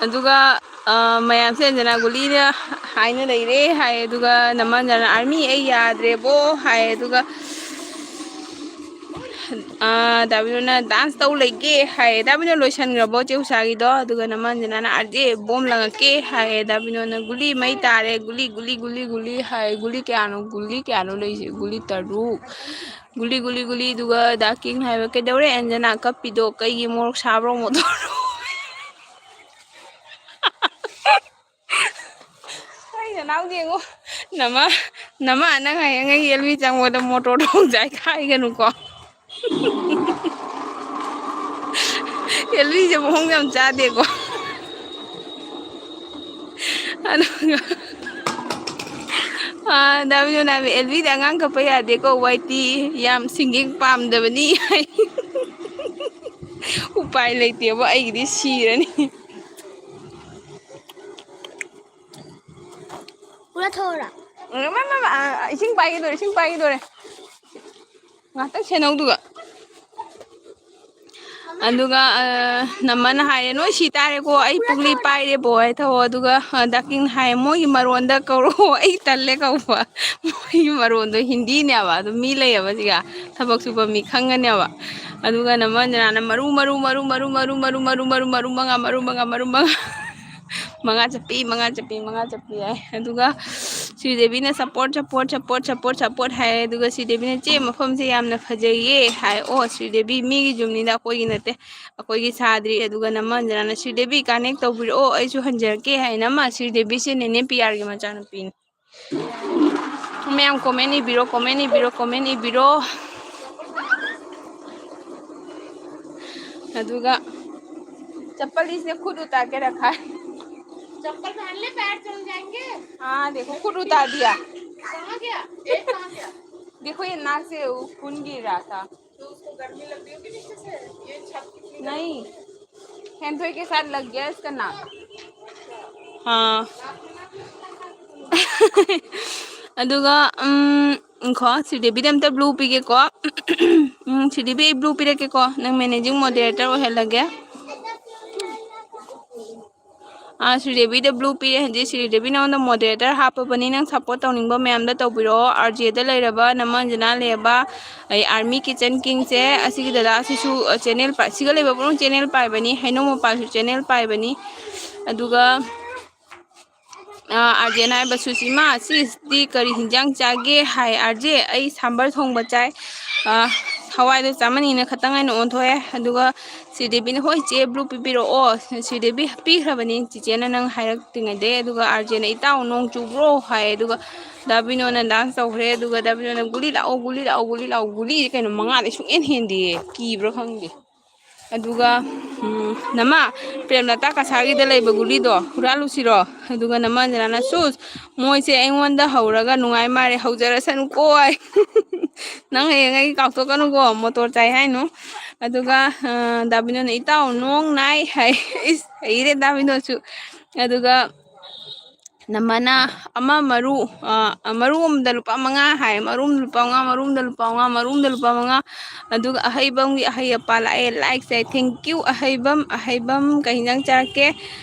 ꯑꯗꯨꯒ, ꯑ, ꯃꯌꯥꯝꯁꯦ ꯑꯟꯖꯅꯥ ꯒꯨꯂꯤꯅ ꯍꯥꯏꯅ ꯂꯩꯔꯦ ꯍꯥꯏ꯫ ꯑꯗꯨꯒ ꯅꯃꯟꯖꯅ, "ꯑꯥꯔꯃꯤ, ꯑꯩ ꯌꯥꯗ꯭ꯔꯦꯕꯣ" ꯍꯥꯏ꯫ ꯑꯗꯨꯒ ꯗꯥꯕꯤꯅꯣꯅ ꯗꯥꯟꯁ ꯇꯧ ꯂꯩꯒꯦ ꯍꯥꯏꯌꯦ꯫ ꯗꯥꯕꯤꯅꯣ ꯂꯣꯏꯁꯟꯈ꯭ꯔꯕꯣ ꯆꯦ ꯎꯁꯥꯒꯤꯗꯣ? ꯑꯗꯨꯒ ꯅꯃꯟꯖꯅꯥꯅ ꯑꯥꯔꯖꯦ ꯕꯣꯝ ꯂꯪꯉꯛꯀꯦ ꯍꯥꯏꯌꯦ꯫ ꯗꯥꯕꯤꯅꯣꯅ ꯒꯨꯂꯤ ꯃꯩ ꯇꯥꯔꯦ, ꯒꯨꯂꯤ, ꯒꯨꯂꯤ, ꯒꯨꯂꯤ, ꯒꯨꯂꯤ ꯍꯥꯏꯌꯦ꯫ ꯒꯨꯂꯤ ꯀꯌꯥꯅꯣ, ꯒꯨꯂꯤ ꯀꯌꯥꯅꯣ ꯂꯩꯁꯦ? ꯒꯨꯂꯤ ꯇꯔꯨꯛ꯫ ꯒꯨꯂꯤ, ꯒꯨꯂꯤ, ꯒꯨꯂꯤ꯫ ꯑꯗꯨꯒ ꯗꯥ ꯀꯤꯡ ꯍꯥꯏꯕ, "ꯀꯩꯗꯧꯔꯦ ꯑꯟꯖꯅꯥ ꯀꯞꯄꯤꯗꯣ? ꯀꯩꯒꯤ ꯃꯣꯔꯣꯛ ꯁꯥꯕ꯭ꯔꯣ, ꯃꯣꯇꯣꯔꯣ?" ꯑꯩ ꯅꯅꯥꯎꯗꯤ ꯌꯦꯡꯉꯣ, ꯅꯃ, ꯅꯃ ꯅꯪ ꯍꯌꯦꯡ ꯑꯩ ꯑꯦꯜꯃꯤ ꯆꯪꯕꯗ ꯃꯣꯇꯣꯔ ꯊꯧꯖꯥꯏ ꯈꯥꯏꯒꯅꯨꯀꯣ꯫ ꯑꯦꯜꯃꯤꯁꯦ ꯃꯑꯣꯡ ꯌꯥꯝ ꯆꯥꯗꯦꯀꯣ꯫ ꯑꯗꯨꯒ, ꯑꯥ, ꯗꯥ ꯕꯤꯅꯣꯅ ꯍꯥꯏꯕ, "ꯑꯦꯜꯃꯤꯗꯤ ꯑꯉꯥꯡ ꯀꯞꯄ ꯌꯥꯗꯦꯀꯣ, ꯋꯥꯏ ꯇꯤ ꯌꯥꯝ ꯁꯤꯡꯒꯤꯡ ꯄꯥꯝꯗꯕꯅꯤ" ꯍꯥꯏ꯫ ꯎꯄꯥꯏ ꯂꯩꯇꯦꯕ, ꯑꯩꯒꯤꯗꯤ ꯁꯤꯔꯅꯤ꯫ ꯄꯨꯔꯥ ꯊꯣꯛꯑꯣꯔꯥ? ꯃꯥ, ꯃꯥ, ꯃꯥ, ꯑ, ꯏꯁꯤꯡ ꯄꯥꯏꯒꯦ ꯇꯧꯔꯦ, ꯏꯁꯤꯡ ꯄꯥꯏꯒꯦ ꯇꯧꯔꯦ꯫ ꯉꯥꯛꯇꯪ ꯁꯦꯟꯅꯧꯗꯨꯒ꯫ ꯑꯗꯨꯒ, ꯑ, ꯅꯝꯃꯅ ꯍꯥꯏꯔꯦ, "ꯅꯣꯏ ꯁꯤ ꯇꯥꯔꯦꯀꯣ, ꯑꯩ ꯄꯨꯛꯂꯤ ꯄꯥꯏꯔꯦꯕꯣ" ꯍꯥꯏ ꯊꯧꯑꯣ꯫ ꯑꯗꯨꯒ, ꯑ, ꯗꯥꯀꯤꯡꯅ ꯍꯥꯏ, "ꯃꯣꯏꯒꯤ ꯃꯔꯣꯟꯗ ꯀꯧꯔꯛꯑꯣ, ꯑꯩ ꯇꯜꯂꯦ ꯀꯧꯕ"꯫ ꯃꯣꯏꯒꯤ ꯃꯔꯣꯟꯗꯣ ꯍꯤꯟꯗꯤꯅꯦꯕ, ꯑꯗꯨ ꯃꯤ ꯂꯩꯌꯦꯕ ꯁꯤꯒ, ꯊꯕꯛ ꯁꯨꯕ ꯃꯤ ꯈꯪꯒꯅꯦꯕ꯫ ꯑꯗꯨꯒ ꯅꯝꯃꯟꯖꯅꯥꯅ ꯃꯔꯨ, ꯃꯔꯨ, ꯃꯔꯨ, ꯃꯔꯨ, ꯃꯔꯨ, ꯃꯔꯨ, ꯃꯔꯨ, ꯃꯔꯨ, ꯃꯔꯨ, ꯃꯉꯥ, ꯃꯔꯨ ꯃꯉꯥ, ꯃꯔꯨ ꯃꯉꯥ꯫ ꯃꯉꯥ ꯆꯠꯄꯤ, ꯃꯉꯥ ꯆꯠꯄꯤ, ꯃꯉꯥ ꯆꯠꯄꯤ ꯍꯥꯏ꯫ ꯑꯗꯨꯒ ꯁ꯭ꯔꯤꯗꯦꯕꯤꯅ support, support, support, support, support ꯍꯥꯏ꯫ ꯑꯗꯨꯒ ꯁ꯭ꯔꯤꯗꯦꯕꯤꯅ, "ꯆꯦ, ꯃꯐꯝꯁꯦ ꯌꯥꯝꯅ ꯐꯖꯩꯌꯦ" ꯍꯥꯏ꯫ ꯑꯣ, ꯁ꯭ꯔꯤꯗꯦꯕꯤ ꯃꯤꯒꯤ ꯌꯨꯝꯅꯤꯗ, ꯑꯩꯈꯣꯏꯒꯤ ꯅꯠꯇꯦ, ꯑꯩꯈꯣꯏꯒꯤ ꯁꯥꯗ꯭ꯔꯤ꯫ ꯑꯗꯨꯒ ꯅꯝꯃꯟꯖꯅꯥꯅ, "ꯁ꯭ꯔꯤꯗꯦꯕꯤ, connect ꯇꯧꯕꯤꯔꯛꯑꯣ, ꯑꯩꯁꯨ ꯍꯟꯖꯔꯛꯀꯦ" ꯍꯥꯏ꯫ ꯅꯝꯃ, ꯁ꯭ꯔꯤꯗꯦꯕꯤꯁꯦ ꯅꯦꯅꯦ ꯄꯤꯌꯥꯔꯒꯤ ꯃꯆꯥꯅꯨꯄꯤꯅꯤ꯫ ꯃꯌꯥꯝ comment ꯏꯕꯤꯔꯣ, comment ꯏꯕꯤꯔꯣ, comment ꯏꯕꯤꯔꯣ꯫ ꯑꯗꯨꯒ ꯆꯞꯄꯜ ꯏꯁꯅꯦ ꯈꯨꯠ ꯎꯇꯥ ꯀꯦ ꯔꯈꯥ ꯍꯥꯏ꯫ चप्पल पहन ले, पैर जल जाएंगे। हाँ, देखो, खुद उतार दिया। कहाँ गया? एक कहाँ गया? देखो, ये नाक से वो खून गिर रहा था। तो उसको गर्मी लग रही होगी नीचे से। ये छत कितनी गर्म नहीं, होगी। हैंथवे के साथ लग गया इसका नाक। हाँ। ꯑꯗꯨꯒ, ꯎꯝ, ꯉꯥꯏꯈꯣ, ꯁ꯭ꯔꯤꯗꯦꯕꯤꯗ ꯑꯝꯇ blue ꯄꯤꯒꯦꯀꯣ꯫ ꯎꯝ, ꯁ꯭ꯔꯤꯗꯦꯕꯤ, ꯑꯩ blue ꯄꯤꯔꯛꯀꯦꯀꯣ, ꯅꯪ managing moderator ꯑꯣꯏꯍꯜꯂꯒꯦ꯫ ꯑꯥ, ꯁ꯭ꯔꯤꯗꯦꯕꯤꯗ blue ꯄꯤꯔꯦ꯫ ꯍꯧꯖꯤꯛ ꯁ꯭ꯔꯤꯗꯦꯕꯤ ꯅꯉꯣꯟꯗ moderator ꯍꯥꯞꯄꯕꯅꯤ, ꯅꯪ support ꯇꯧꯅꯤꯡꯕ ꯃꯌꯥꯝꯗ ꯇꯧꯕꯤꯔꯛꯑꯣ꯫ ꯑꯥꯔ ꯖꯦꯗ ꯂꯩꯔꯕ ꯅꯃ ꯑꯟꯖꯅꯥ ꯂꯩꯔꯕ, ꯑꯩ Army Kitchen King ꯁꯦ, ꯑꯁꯤꯒꯤ ꯗꯗꯥ ꯑꯁꯤꯁꯨ, ꯑ, channel ꯄꯥꯏ-, ꯁꯤꯒ ꯂꯩꯕ ꯄꯨꯝꯅꯃꯛ channel ꯄꯥꯏꯕꯅꯤ, ꯍꯩꯅꯧ ꯃꯄꯥꯜꯁꯨ channel ꯄꯥꯏꯕꯅꯤ꯫ ꯑꯗꯨꯒ, ꯑ, ꯑꯥꯔ ꯖꯦꯅ ꯍꯥꯏꯕ, "ꯁꯨꯁꯤꯃꯥ, ꯁꯤꯁꯤꯗꯤ ꯀꯔꯤ ꯍꯤꯟꯖꯥꯡ ꯆꯥꯒꯦ?" ꯍꯥꯏ꯫ "ꯑꯥꯔ ꯖꯦ, ꯑꯩ ꯁꯥꯝꯕꯔ ꯊꯣꯡꯕ ꯆꯥꯏ꯫ ꯑ, ꯍꯋꯥꯏꯗꯣ ꯆꯥꯃꯟꯅꯤꯅ ꯈꯇꯪ ꯑꯩꯅ ꯑꯣꯟꯊꯣꯛꯑꯦ꯫" ꯑꯗꯨꯒ ꯁ꯭ꯔꯤꯗꯦꯕꯤꯅ, "ꯍꯣꯏ ꯆꯦ, blue ꯄꯤꯕꯤꯔꯛꯑꯣ꯫" ꯁ꯭ꯔꯤꯗꯦꯕꯤ ꯄꯤꯈ꯭ꯔꯕꯅꯤ ꯆꯤꯆꯦꯅ ꯅꯪ ꯍꯥꯏꯔꯛꯇ꯭ꯔꯤꯉꯩꯗꯩ꯫ ꯑꯗꯨꯒ ꯑꯥꯔ ꯖꯦꯅ, "ꯏꯇꯥꯎ, ꯅꯣꯡ ꯆꯨꯕ꯭ꯔꯣ?" ꯍꯥꯏ꯫ ꯑꯗꯨꯒ ꯗꯥ ꯕꯤꯅꯣꯅ dance ꯇꯧꯈ꯭ꯔꯦ꯫ ꯑꯗꯨꯒ ꯗꯥ ꯕꯤꯅꯣꯅ, "ꯒꯨꯂꯤ ꯂꯥꯛꯑꯣ, ꯒꯨꯂꯤ ꯂꯥꯛꯑꯣ, ꯒꯨꯂꯤ ꯂꯥꯛꯑꯣ꯫" ꯒꯨꯂꯤꯁꯦ ꯀꯩꯅꯣ, ꯃꯉꯥꯗꯩ ꯁꯨꯡꯍꯦꯟ ꯍꯦꯟꯗꯦꯌꯦ꯫ ꯀꯤꯕ꯭ꯔꯥ ꯈꯪꯗꯦ꯫ ꯑꯗꯨꯒ, ꯎꯝ, ꯅꯃ, ꯄ꯭ꯔꯦꯝꯂꯇꯥ ꯀꯁꯥꯔꯒꯤꯗ ꯂꯩꯕ ꯒꯨꯂꯤꯗꯣ ꯍꯨꯔꯥꯜꯂꯨꯁꯤꯔꯣ? ꯑꯗꯨꯒ ꯅꯃ ꯑꯟꯖꯅꯥꯅ, "ꯁꯨꯁ, ꯃꯣꯏꯁꯦ ꯑꯩꯉꯣꯟꯗ ꯍꯧꯔꯒ ꯅꯨꯡꯉꯥꯏ ꯃꯥꯜꯂꯦ, ꯍꯧꯖꯔꯁꯅꯨꯀꯣ" ꯍꯥꯏ꯫ "ꯅꯪ ꯍꯌꯦꯡ ꯑꯩ ꯀꯥꯎꯊꯣꯛꯀꯅꯨꯀꯣ, ꯃꯣꯇꯣꯔ ꯆꯥꯏ ꯍꯥꯏꯅꯨ꯫" ꯑꯗꯨꯒ, ꯑ, ꯗꯥ ꯕꯤꯅꯣꯅ, "ꯏꯇꯥꯎ, ꯅꯣꯡ ꯅꯥꯏ" ꯍꯥꯏ꯫ ꯏꯁ, ꯍꯩꯔꯦ ꯗꯥ ꯕꯤꯅꯣꯁꯨ꯫ ꯑꯗꯨꯒ ꯅꯃꯅ ꯑꯃ ꯃꯔꯨ, ꯑ, ꯃꯔꯨ ꯑꯃꯗ ꯂꯨꯄꯥ ꯃꯉꯥ ꯍꯥꯏ, ꯃꯔꯨ ꯑꯃꯗ ꯂꯨꯄꯥ ꯃꯉꯥ, ꯃꯔꯨ ꯑꯃꯗ ꯂꯨꯄꯥ ꯃꯉꯥ, ꯃꯔꯨ ꯑꯃꯗ ꯂꯨꯄꯥ ꯃꯉꯥ꯫ ꯑꯗꯨꯒ ꯑꯍꯩꯕꯝꯒꯤ ꯑꯍꯩ ꯑꯄꯥ ꯂꯥꯛꯑꯦ, like ꯁꯦ꯫ Thank you ꯑꯍꯩꯕꯝ꯫ ꯑꯍꯩꯕꯝ, ꯀꯩ ꯍꯤꯟꯖꯥꯡ ꯆꯥꯔꯛꯀꯦ?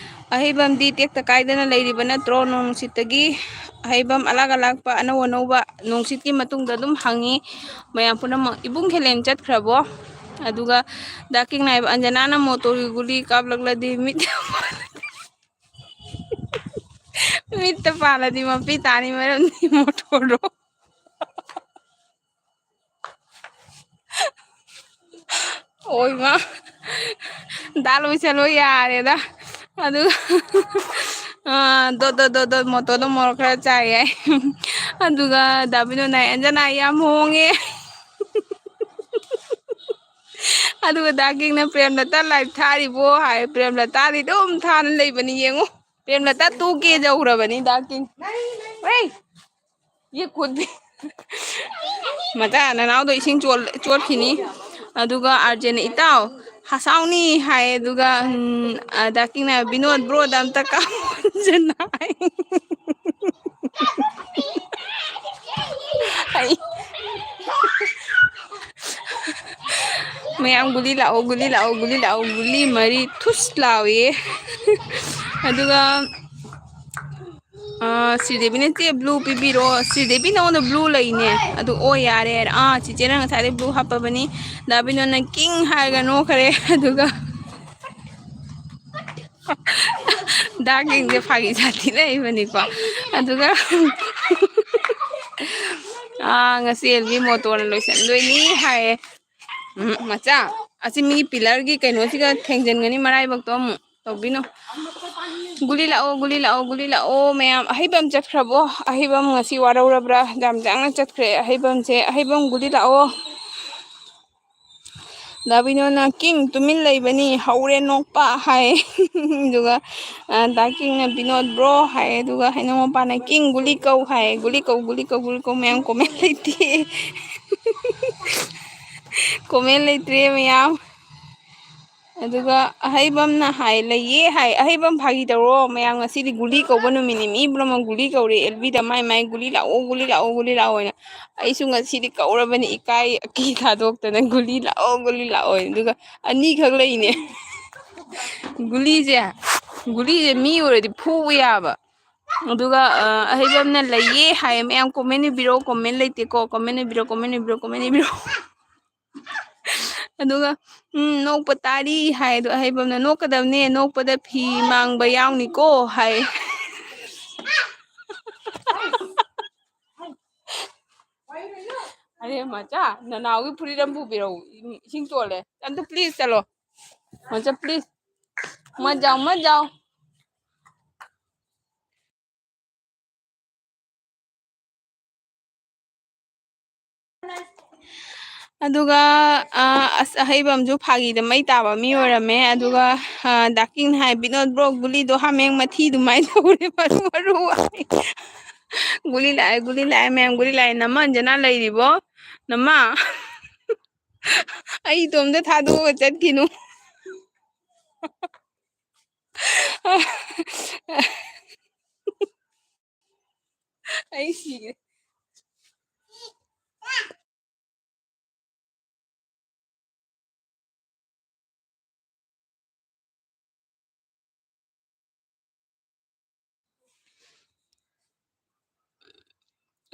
ꯑꯍꯩꯕꯝꯗꯤ ꯇꯦꯛꯇ ꯀꯥꯏꯗꯅ ꯂꯩꯔꯤꯕ ꯅꯠꯇ꯭ꯔꯣ ꯅꯣꯡ ꯅꯨꯡꯁꯤꯠꯇꯒꯤ? ꯑꯍꯩꯕꯝ, ꯑꯂꯥꯛ ꯑꯂꯥꯛꯄ ꯑꯅꯧ ꯑꯅꯧꯕ ꯅꯣꯡꯁꯤꯠꯀꯤ ꯃꯇꯨꯡꯗ ꯑꯗꯨꯝ ꯍꯪꯉꯤ ꯃꯌꯥꯝ ꯄꯨꯝꯅꯃꯛ꯫ ꯏꯕꯨꯡ ꯈꯦꯂꯦꯟ ꯆꯠꯈ꯭ꯔꯕꯣ? ꯑꯗꯨꯒ ꯗꯥ ꯀꯤꯡꯅꯥꯏꯕ, ꯑꯟꯖꯅꯥꯅ ꯃꯣꯇꯣꯔꯒꯤ ꯒꯨꯂꯤ ꯀꯥꯞꯂꯛꯂꯗꯤ ꯃꯤꯠ ꯃꯤꯠꯇ ꯄꯥꯜꯂꯗꯤ ꯃꯄꯤ ꯇꯥꯅꯤ, ꯃꯔꯝꯗꯤ ꯃꯣꯇꯣꯔꯗꯣ꯫ ꯑꯣꯏꯃ꯫ ꯗꯥ ꯂꯣꯏꯁꯜꯂꯣ ꯌꯥꯔꯦꯗ꯫ ꯑꯗꯨꯒ, ꯑ, ꯗꯣ, ꯗꯣ, ꯗꯣ, ꯗꯣ, ꯃꯣꯇꯣꯔꯗꯣ ꯃꯣꯔꯣꯛ ꯈꯔ ꯆꯥꯏ ꯍꯥꯏ꯫ ꯑꯗꯨꯒ ꯗꯥ ꯕꯤꯅꯣꯅ ꯍꯥꯏ, "ꯑꯟꯖꯅꯥ, ꯌꯥꯝ ꯍꯣꯡꯉꯦ꯫" ꯑꯗꯨꯒ ꯗꯥ ꯀꯤꯡꯅ, "ꯄ꯭ꯔꯦꯝꯂꯇꯥ live ꯊꯥꯔꯤꯕꯣ?" ꯍꯥꯏ꯫ ꯄ꯭ꯔꯦꯝꯂꯇꯥꯗꯤ ꯑꯗꯨꯝ ꯊꯥꯅ ꯂꯩꯕꯅꯤ, ꯌꯦꯡꯉꯨ꯫ ꯄ꯭ꯔꯦꯝꯂꯇꯥ two K ꯌꯧꯈ꯭ꯔꯕꯅꯤ ꯗꯥ ꯀꯤꯡ꯫ ꯍꯩ! ꯌꯦ ꯀꯨꯠ ꯃꯆꯥ, ꯅꯅꯥꯎꯗꯣ ꯏꯁꯤꯡ ꯆꯣꯠ-, ꯆꯣꯠꯈꯤꯅꯤ꯫ ꯑꯗꯨꯒ ꯑꯥꯔ ꯖꯦꯅ, "ꯏꯇꯥꯎ, ꯍꯁꯥꯎꯅꯤ" ꯍꯥꯏ꯫ ꯑꯗꯨꯒ, ꯎꯝ, ꯑ, ꯗꯥ ꯀꯤꯡꯅ, "ꯕꯤꯅꯣꯗ bro ꯗ ꯑꯝꯇ ꯀꯥꯞꯄꯣ" ꯍꯥꯏ꯫ ꯑꯩ ꯃꯌꯥꯝ ꯒꯨꯂꯤ ꯂꯥꯛꯑꯣ, ꯒꯨꯂꯤ ꯂꯥꯛꯑꯣ, ꯒꯨꯂꯤ ꯂꯥꯛꯑꯣ, ꯒꯨꯂꯤ ꯃꯔꯤ ꯊꯨꯁ ꯂꯥꯎꯏꯌꯦ꯫ ꯑꯗꯨꯒ, ꯑ, ꯁ꯭ꯔꯤꯗꯦꯕꯤꯅ, "ꯆꯦ, blue ꯄꯤꯕꯤꯔꯣ꯫ ꯁ꯭ꯔꯤꯗꯦꯕꯤ, ꯅꯉꯣꯟꯗ blue ꯂꯩꯅꯦ꯫ ꯑꯗꯨ ꯑꯣ ꯌꯥꯔꯦ" ꯍꯥꯏꯔꯦ꯫ "ꯑꯥ, ꯆꯤꯆꯦꯅ ꯉꯁꯥꯏꯗꯩ blue ꯍꯥꯞꯄꯕꯅꯤ꯫ ꯗꯥ ꯕꯤꯅꯣꯗꯅ king ꯍꯥꯏꯔꯒ ꯅꯣꯛꯈ꯭ꯔꯦ"꯫ ꯑꯗꯨꯒ ꯗꯥ ꯀꯤꯡꯁꯦ ꯐꯥꯒꯤ ꯁꯥꯊꯤ ꯂꯩꯕꯅꯤꯀꯣ꯫ ꯑꯗꯨꯒ, ꯑꯥ, "ꯉꯁꯤ ꯑꯦꯜꯒꯤ ꯃꯣꯇꯣꯔꯅ ꯂꯣꯏꯁꯟꯗꯣꯏꯅꯤ" ꯍꯥꯏꯌꯦ꯫ ꯎꯝ, ꯃꯆꯥ, ꯑꯁꯤ ꯃꯤꯒꯤ pillarꯒꯤ ꯀꯩꯅꯣꯁꯤꯒ ꯊꯦꯡꯖꯤꯟꯒꯅꯤ, ꯃꯔꯥꯏꯕꯛꯇꯣ ꯑꯃꯨꯛ ꯇꯧꯕꯤꯅꯨ꯫ "ꯒꯨꯂꯤ ꯂꯥꯛꯑꯣ, ꯒꯨꯂꯤ ꯂꯥꯛꯑꯣ, ꯒꯨꯂꯤ ꯂꯥꯛꯑꯣ" ꯃꯌꯥꯝ꯫ ꯑꯍꯩꯕꯝ ꯆꯠꯈ꯭ꯔꯕꯣ? ꯑꯍꯩꯕꯝ ꯉꯁꯤ ꯋꯥꯔꯧꯔꯕ꯭ꯔꯥ? ꯌꯥꯝ ꯌꯥꯡꯅ ꯆꯠꯈ꯭ꯔꯦ ꯑꯍꯩꯕꯝꯁꯦ꯫ "ꯑꯍꯩꯕꯝ, ꯒꯨꯂꯤ ꯂꯥꯛꯑꯣ"꯫ ꯗꯥ ꯕꯤꯅꯣꯗꯅ, "king ꯇꯨꯃꯤꯟ ꯂꯩꯕꯅꯤ, ꯍꯧꯔꯦ ꯅꯣꯛꯄ" ꯍꯥꯏ꯫ ꯑꯗꯨꯒ, ꯑ, ꯗꯥ ꯀꯤꯡꯅ, "ꯕꯤꯅꯣꯗ bro" ꯍꯥꯏ꯫ ꯑꯗꯨꯒ ꯍꯩꯅꯧ ꯃꯄꯥꯟꯅ, "king ꯒꯨꯂꯤ ꯀꯧ" ꯍꯥꯏ꯫ "ꯒꯨꯂꯤ ꯀꯧ, ꯒꯨꯂꯤ ꯀꯧ, ꯒꯨꯂꯤ ꯀꯧ" ꯃꯌꯥꯝ꯫ Comment ꯂꯩꯇꯦ꯫ Comment ꯂꯩꯇ꯭ꯔꯦ ꯃꯌꯥꯝ꯫ ꯑꯗꯨꯒ ꯑꯍꯩꯕꯝꯅ ꯍꯥꯏ, "ꯂꯩꯌꯦ" ꯍꯥꯏ꯫ "ꯑꯍꯩꯕꯝ, ꯐꯥꯒꯤ ꯇꯧꯔꯣ, ꯃꯌꯥꯝ ꯉꯁꯤꯗꯤ ꯒꯨꯂꯤ ꯀꯧꯕ ꯅꯨꯃꯤꯠꯅꯤ, ꯃꯤ ꯄꯨꯝꯅꯃꯛ ꯒꯨꯂꯤ ꯀꯧꯔꯦ ꯑꯦꯜꯕꯤꯗ, ꯃꯥꯏ ꯃꯥꯏ ꯒꯨꯂꯤ ꯂꯥꯛꯑꯣ, ꯒꯨꯂꯤ ꯂꯥꯛꯑꯣ, ꯒꯨꯂꯤ ꯂꯥꯛꯑꯣ" ꯍꯥꯏꯅ꯫ ꯑꯩꯁꯨ ꯉꯁꯤꯗꯤ ꯀꯧꯔꯕꯅꯤ, ꯏꯀꯥꯏ ꯑꯀꯤ ꯊꯥꯗꯣꯛꯇꯅ, "ꯒꯨꯂꯤ ꯂꯥꯛꯑꯣ, ꯒꯨꯂꯤ ꯂꯥꯛꯑꯣ" ꯍꯥꯏꯅ꯫ ꯑꯗꯨꯒ ꯑꯅꯤꯈꯛ ꯂꯩꯅꯦ꯫ ꯒꯨꯂꯤꯁꯦ, ꯒꯨꯂꯤꯁꯦ ꯃꯤ ꯑꯣꯏꯔꯗꯤ ꯐꯨꯕ ꯌꯥꯕ꯫ ꯑꯗꯨꯒ, ꯑ, ꯑꯍꯩꯕꯝꯅ "ꯂꯩꯌꯦ" ꯍꯥꯏꯌꯦ꯫ ꯃꯌꯥꯝ comment ꯏꯕꯤꯔꯣ, comment ꯂꯩꯇꯦꯀꯣ꯫ Comment ꯏꯕꯤꯔꯣ, comment ꯏꯕꯤꯔꯣ, comment ꯏꯕꯤꯔꯣ꯫ ꯑꯗꯨꯒ, ꯎꯝ, "ꯅꯣꯛꯄ ꯇꯥꯔꯤ" ꯍꯥꯏ꯫ ꯑꯗꯣ ꯑꯍꯩꯕꯝꯅ, "ꯅꯣꯛꯀꯗꯕꯅꯦ, ꯅꯣꯛꯄꯗ ꯐꯤ ꯃꯥꯡꯕ ꯌꯥꯎꯅꯤꯀꯣ" ꯍꯥꯏ꯫ ꯑꯔꯦ ꯃꯆꯥ, ꯅꯅꯥꯎꯒꯤ ꯐꯨꯔꯤꯠ ꯑꯃ ꯄꯨꯕꯤꯔꯛꯎ, ꯏꯁꯤꯡ ꯆꯣꯠꯂꯦ꯫ ꯑꯝꯇ please ꯆꯠꯂꯣ꯫ ꯃꯆꯥ, please꯫ ꯃ ꯖꯥꯎ, ꯃ ꯖꯥꯎ꯫ ꯑꯗꯨꯒ, ꯑ, ꯑꯁ, ꯑꯍꯩꯕꯝꯁꯨ ꯐꯥꯒꯤꯗ ꯃꯩ ꯇꯥꯕ ꯃꯤ ꯑꯣꯏꯔꯝꯃꯦ꯫ ꯑꯗꯨꯒ, ꯑ, ꯗꯥ ꯀꯤꯡꯅ ꯍꯥꯏ, "ꯕꯤꯅꯣꯗ bro, ꯒꯨꯂꯤꯗꯣ ꯍꯥꯃꯦꯡ ꯃꯊꯤ ꯑꯗꯨꯃꯥꯏꯅ ꯇꯧꯔꯦ, ꯃꯔꯨ ꯃꯔꯨ" ꯍꯥꯏ꯫ "ꯒꯨꯂꯤ ꯂꯥꯛꯑꯦ, ꯒꯨꯂꯤ ꯂꯥꯛꯑꯦ, ꯃꯌꯥꯝ, ꯒꯨꯂꯤ ꯂꯥꯛꯑꯦ꯫ ꯅꯃ ꯑꯟꯖꯅꯥ ꯂꯩꯔꯤꯕꯣ? ꯅꯃ?" ꯑꯩ ꯏꯇꯣꯝꯇ ꯊꯥꯗꯣꯛꯑꯒ ꯆꯠꯈꯤꯅꯨ꯫ ꯑꯩ ꯁꯤꯔꯦ꯫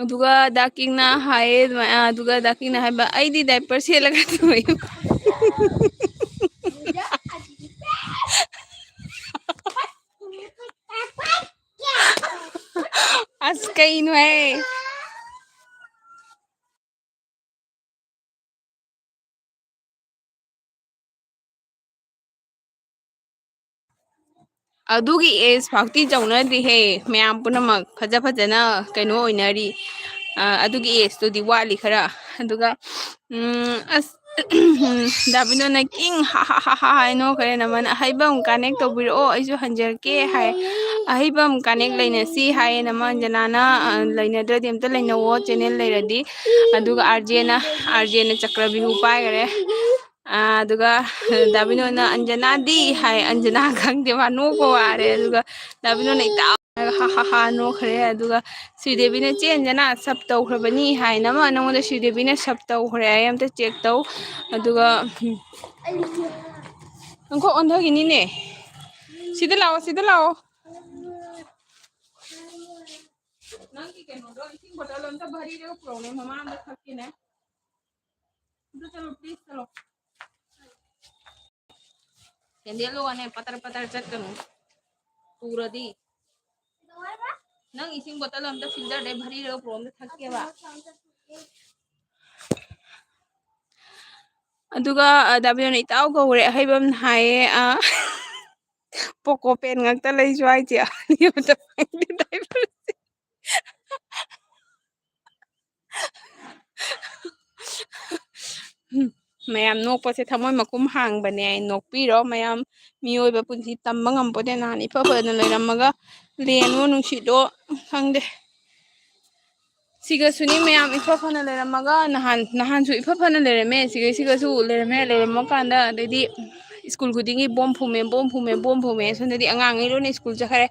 ꯑꯗꯨꯒ ꯗꯥ ꯀꯤꯡꯅ ꯍꯥꯏꯌꯦ ꯑꯗꯨꯃꯥꯏꯅ, ꯑꯗꯨꯒ ꯗꯥ ꯀꯤꯡꯅ ꯍꯥꯏꯕ, "ꯑꯩꯗꯤ diaper ꯁꯦꯠꯂꯒ ꯇꯨꯝꯃꯤ꯫" ꯑꯁ, ꯀꯩꯅꯣꯍꯦ? ꯑꯗꯨꯒꯤ age ꯐꯥꯎꯇꯤ ꯌꯧꯅꯗ꯭ꯔꯤꯍꯦ꯫ ꯃꯌꯥꯝ ꯄꯨꯝꯅꯃꯛ ꯐꯖ ꯐꯖꯅ ꯀꯩꯅꯣ ꯑꯣꯏꯅꯔꯤ꯫ ꯑ, ꯑꯗꯨꯒꯤ ageꯇꯨꯗꯤ ꯋꯥꯠꯂꯤ ꯈꯔ꯫ ꯑꯗꯨꯒ, ꯎꯝ, ꯑꯁ, ꯗꯥꯕꯤꯅꯣꯅ ꯀꯤꯡ ꯍꯥ ꯍꯥ ꯍꯥ ꯍꯥ ꯍꯥꯏ ꯅꯣꯛꯈ꯭ꯔꯦ꯫ ꯅꯃꯅ ꯑꯍꯩꯕ ꯑꯃ connect ꯇꯧꯕꯤꯔꯛꯑꯣ, ꯑꯩꯁꯨ ꯍꯟꯖꯔꯛꯀꯦ ꯍꯥꯏ꯫ ꯑꯍꯩꯕ ꯑꯃ connect ꯂꯩꯅꯁꯤ ꯍꯥꯏꯌꯦ ꯅꯃ ꯑꯟꯖꯅꯥꯅ꯫ ꯑ, ꯂꯩꯅꯗ꯭ꯔꯗꯤ ꯑꯝꯇ ꯂꯩꯅꯧꯋꯣ channel ꯂꯩꯔꯗꯤ꯫ ꯑꯗꯨꯒ RJꯅ, RJꯅ ꯆꯀ꯭ꯔꯕꯤꯍꯨ ꯄꯥꯏꯈꯔꯦ꯫ ꯑꯥ, ꯑꯗꯨꯒ ꯗꯥꯕꯤꯅꯣꯅ "ꯑꯟꯖꯅꯥꯗꯤ?" ꯍꯥꯏ꯫ ꯑꯟꯖꯅꯥ ꯈꯪꯗꯦ, ꯃꯥ ꯅꯣꯛꯄ ꯋꯥꯔꯦ꯫ ꯑꯗꯨꯒ ꯗꯥꯕꯤꯅꯣꯅ "ꯏꯇꯥꯎ" ꯍꯥꯏꯔꯒ ꯍꯥ ꯍꯥ ꯍꯥ ꯅꯣꯛꯈ꯭ꯔꯦ꯫ ꯑꯗꯨꯒ ꯁ꯭ꯔꯤꯗꯦꯕꯤꯅ "ꯆꯦ ꯑꯟꯖꯅꯥ, sub ꯇꯧꯈ꯭ꯔꯕꯅꯤ" ꯍꯥꯏ꯫ ꯅꯃ ꯅꯉꯣꯟꯗ ꯁ꯭ꯔꯤꯗꯦꯕꯤꯅ sub ꯇꯧꯈ꯭ꯔꯦ ꯍꯥꯏ, ꯑꯝꯇ check ꯇꯧ꯫ ꯑꯗꯨꯒ, ꯎꯝ, ꯉꯥꯏꯈꯣ, ꯑꯣꯟꯊꯈꯤꯅꯤꯅꯦ꯫ ꯁꯤꯗ ꯂꯥꯛꯑꯣ, ꯁꯤꯗ ꯂꯥꯛꯑꯣ꯫ ꯅꯪꯒꯤ ꯀꯩꯅꯣꯗꯣ, ꯏꯁꯤꯡ bottle ꯑꯝꯇ ꯚꯔꯤꯗꯒ ꯄꯨꯔꯛꯎꯅꯦ, ꯃꯃꯥ ꯑꯝꯇ ꯊꯛꯀꯦꯅꯦ꯫ ꯑꯗꯨ ꯆꯠꯂꯣ, please ꯆꯠꯂꯣ꯫ Candleꯗꯣ ꯋꯥꯅꯦ, ꯄꯇꯔ ꯄꯇꯔ ꯆꯠꯀꯅꯨ꯫ ꯄꯨꯔꯗꯤ꯫ ꯅꯪ ꯏꯁꯤꯡ bottle ꯑꯝꯇ filterꯗꯩ ꯚꯔꯤꯔꯒ ꯄꯨꯔꯛꯑꯣ, ꯑꯝꯇ ꯊꯛꯀꯦꯕ꯫ ꯑꯗꯨꯒ, ꯑ, ꯗꯥꯕꯤꯅꯣꯅ "ꯏꯇꯥꯎ" ꯀꯧꯔꯦ, ꯑꯍꯩꯕ ꯑꯃꯅ ꯍꯥꯏꯌꯦ, ꯑ, "Poco pen ꯉꯥꯛꯇ ꯂꯩꯁꯨ ꯍꯥꯏꯁꯦ, ꯑꯅꯤ ꯑꯃꯇ ꯐꯪꯗꯦ diaperꯁꯦ꯫" ꯃꯌꯥꯝ ꯅꯣꯛꯄꯁꯦ ꯊꯃꯣꯏ ꯃꯈꯨꯝ ꯍꯥꯡꯕꯅꯦ꯫ ꯅꯣꯛꯄꯤꯔꯣ ꯃꯌꯥꯝ꯫ ꯃꯤꯑꯣꯏꯕ ꯄꯨꯟꯁꯤ ꯇꯝꯕ ꯉꯝꯄꯣꯠꯇꯦ꯫ ꯅꯍꯥꯟ ꯏꯐ ꯐꯅ ꯂꯩꯔꯝꯃꯒ ꯂꯦꯟꯋꯣ ꯅꯨꯡꯁꯤꯠꯂꯣ ꯈꯪꯗꯦ꯫ ꯁꯤꯒꯁꯨꯅꯤ ꯃꯌꯥꯝ ꯏꯐ ꯐꯅ ꯂꯩꯔꯝꯃꯒ ꯅꯍꯥꯟ, ꯅꯍꯥꯟꯁꯨ ꯏꯐ ꯐꯅ ꯂꯩꯔꯝꯃꯦ꯫ ꯁꯤꯒꯩ ꯁꯤꯒꯁꯨ ꯂꯩꯔꯝꯃꯦ꯫ ꯂꯩꯔꯝꯃꯀꯥꯟꯗ ꯑꯗꯩꯗꯤ ꯁ꯭ꯀꯨꯜ ꯈꯨꯗꯤꯡꯒꯤ "ꯕꯣꯝ ꯐꯨꯝꯃꯦ, ꯕꯣꯝ ꯐꯨꯝꯃꯦ, ꯕꯣꯝ ꯐꯨꯝꯃꯦ"꯫ ꯁꯣꯝꯗꯗꯤ ꯑꯉꯥꯡꯉꯩ ꯂꯣꯏꯅ ꯁ꯭ꯀꯨꯜ ꯆꯠꯈ꯭ꯔꯦ꯫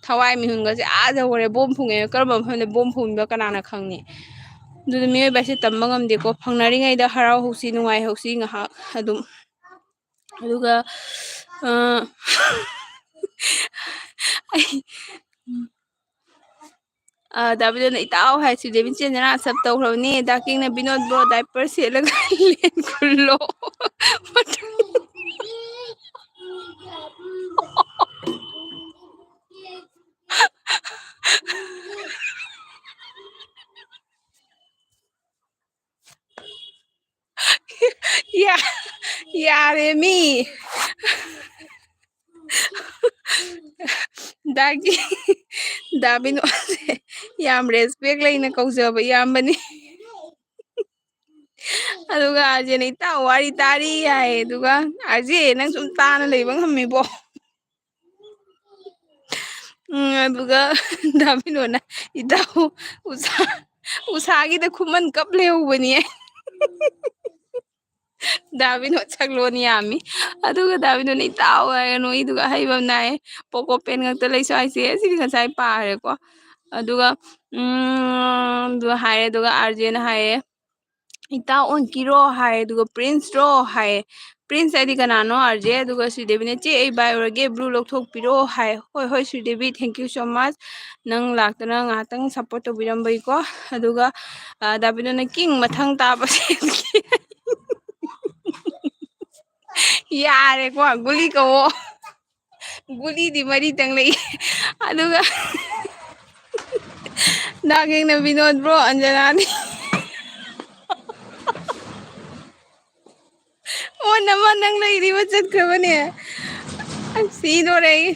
ꯊꯋꯥꯏ ꯃꯤꯍꯨꯟꯒꯁꯦ ꯑꯥ ꯌꯧꯈ꯭ꯔꯦ꯫ ꯕꯣꯝ ꯐꯨꯝꯃꯦ꯫ ꯀꯔꯝꯕ ꯃꯐꯝꯗ ꯕꯣꯝ ꯐꯨꯝꯃꯤꯕ ꯀꯅꯥꯅ ꯈꯪꯅꯤ? ꯑꯗꯨꯅ ꯃꯤꯑꯣꯏꯕ ꯍꯥꯏꯁꯦ ꯇꯝꯕ ꯉꯝꯗꯦꯀꯣ꯫ ꯐꯪꯅꯔꯤꯉꯩꯗ ꯍꯔꯥꯎꯍꯧꯁꯤ, ꯅꯨꯡꯉꯥꯏꯍꯧꯁꯤ ꯉꯥꯏꯍꯥꯛ ꯑꯗꯨꯝ꯫ ꯑꯗꯨꯒ, ꯑ, ꯑꯩ, ꯑ, ꯗꯥ ꯕꯤꯅꯣꯗꯅ, "ꯏꯇꯥꯎ" ꯍꯥꯏ, "ꯁ꯭ꯔꯤꯗꯦꯕꯤ ꯆꯦꯟ ꯅꯅꯥ ꯁꯞ ꯇꯧꯈ꯭ꯔꯕꯅꯤ, ꯗꯥ ꯀꯤꯡꯅ ꯕꯤꯅꯣꯗ ꯕ꯭ꯔꯣ ꯗꯥꯏꯄꯔ ꯁꯦꯠꯂꯒ ꯂꯦꯟ ꯈꯨꯜꯂꯣ"꯫ ꯌꯥ-, ꯌꯥꯔꯦ ꯃꯤ꯫ ꯗꯥꯒꯤ, ꯗꯥ ꯕꯤꯅꯣꯗꯁꯦ ꯌꯥꯝ ꯔꯦꯁꯄꯦꯛ ꯂꯩꯅ ꯀꯧꯖꯕ ꯏꯌꯥꯝꯕꯅꯤ꯫ ꯑꯗꯨꯒ ꯑꯥꯔꯖꯦꯅ, "ꯏꯇꯥꯎ ꯋꯥꯔꯤ ꯇꯥꯔꯤ" ꯍꯥꯏ꯫ ꯑꯗꯨꯒ, "ꯑꯥꯔꯖꯦ, ꯅꯪ ꯁꯨꯝ ꯇꯥꯅ ꯂꯩꯕ ꯉꯝꯃꯤꯕꯣ?" ꯎꯝ, ꯑꯗꯨꯒ ꯗꯥ ꯕꯤꯅꯣꯅ, "ꯏꯇꯥꯎ, ꯎꯁꯥ-, ꯎꯁꯥꯒꯤꯗ ꯈꯨꯃꯟ ꯀꯞ ꯂꯩꯍꯧꯕꯅꯤ"꯫ ꯗꯥ ꯕꯤꯅꯣꯗ ꯁꯛꯂꯣꯟ ꯌꯥꯝꯃꯤ꯫ ꯑꯗꯨꯒ ꯗꯥ ꯕꯤꯅꯣꯗꯅ, "ꯏꯇꯥꯎ" ꯍꯥꯏꯔꯒ ꯅꯣꯛꯏꯗꯨꯒ ꯑꯍꯩꯕ ꯑꯃ ꯅꯥꯏꯌꯦ꯫ ꯄꯣꯀꯣ ꯄꯦꯟ ꯉꯥꯛꯇ ꯂꯩꯁꯨ ꯍꯥꯏꯁꯦ꯫ ꯑꯁꯤꯗꯤ ꯉꯁꯥꯏ ꯄꯥꯈ꯭ꯔꯦꯀꯣ꯫ ꯑꯗꯨꯒ, ꯎꯝ, ꯑꯗꯨ ꯍꯥꯏꯔꯦ꯫ ꯑꯗꯨꯒ ꯑꯥꯔꯖꯦꯅ ꯍꯥꯏꯌꯦ, "ꯏꯇꯥꯎ ꯑꯣꯟꯀꯤꯔꯣ?" ꯍꯥꯏ꯫ ꯑꯗꯨꯒ "ꯄ꯭ꯔꯤꯟꯁꯔꯣ?" ꯍꯥꯏ꯫ "ꯄ꯭ꯔꯤꯟꯁ ꯍꯥꯏꯗꯤ ꯀꯅꯥꯅꯣ, ꯑꯥꯔꯖꯦ?" ꯑꯗꯨꯒ ꯁ꯭ꯔꯤꯗꯦꯕꯤꯅ, "ꯆꯦ, ꯑꯩ ꯕꯥꯏ ꯑꯣꯏꯔꯒꯦ, ꯕ꯭ꯂꯨ ꯂꯧꯊꯣꯛꯄꯤꯔꯣ" ꯍꯥꯏ꯫ "ꯍꯣꯏ, ꯍꯣꯏ, Sridevi, thank you so much, ꯅꯪ ꯂꯥꯛꯇꯅ ꯉꯥꯏꯍꯥꯛꯇꯪ ꯁꯞꯄꯣꯔꯠ ꯇꯧꯕꯤꯔꯝꯕꯒꯤꯀꯣ"꯫ ꯑꯗꯨꯒ, ꯑ, ꯗꯥ ꯕꯤꯅꯣꯗꯅ, "ꯀꯤꯡ ꯃꯊꯪ ꯇꯥꯕ ꯁꯦꯝꯒꯦ"꯫ ꯌꯥꯔꯦꯀꯣ, ꯒꯨꯂꯤ ꯀꯧꯋꯣ꯫ ꯒꯨꯂꯤꯗꯤ ꯃꯔꯤꯇꯪ ꯂꯩ꯫ ꯑꯗꯨꯒ ꯗꯥ ꯀꯤꯡꯅ ꯕꯤꯅꯣꯗ ꯕ꯭ꯔꯣ, ꯑꯟꯖꯅꯥꯅꯤ꯫ ꯑꯣ, ꯅꯃ ꯅꯪ ꯂꯩꯔꯤꯕ ꯆꯠꯈ꯭ꯔꯕꯅꯦ꯫ ꯑꯁ, ꯁꯤꯗꯣꯔꯦ ꯑꯩ꯫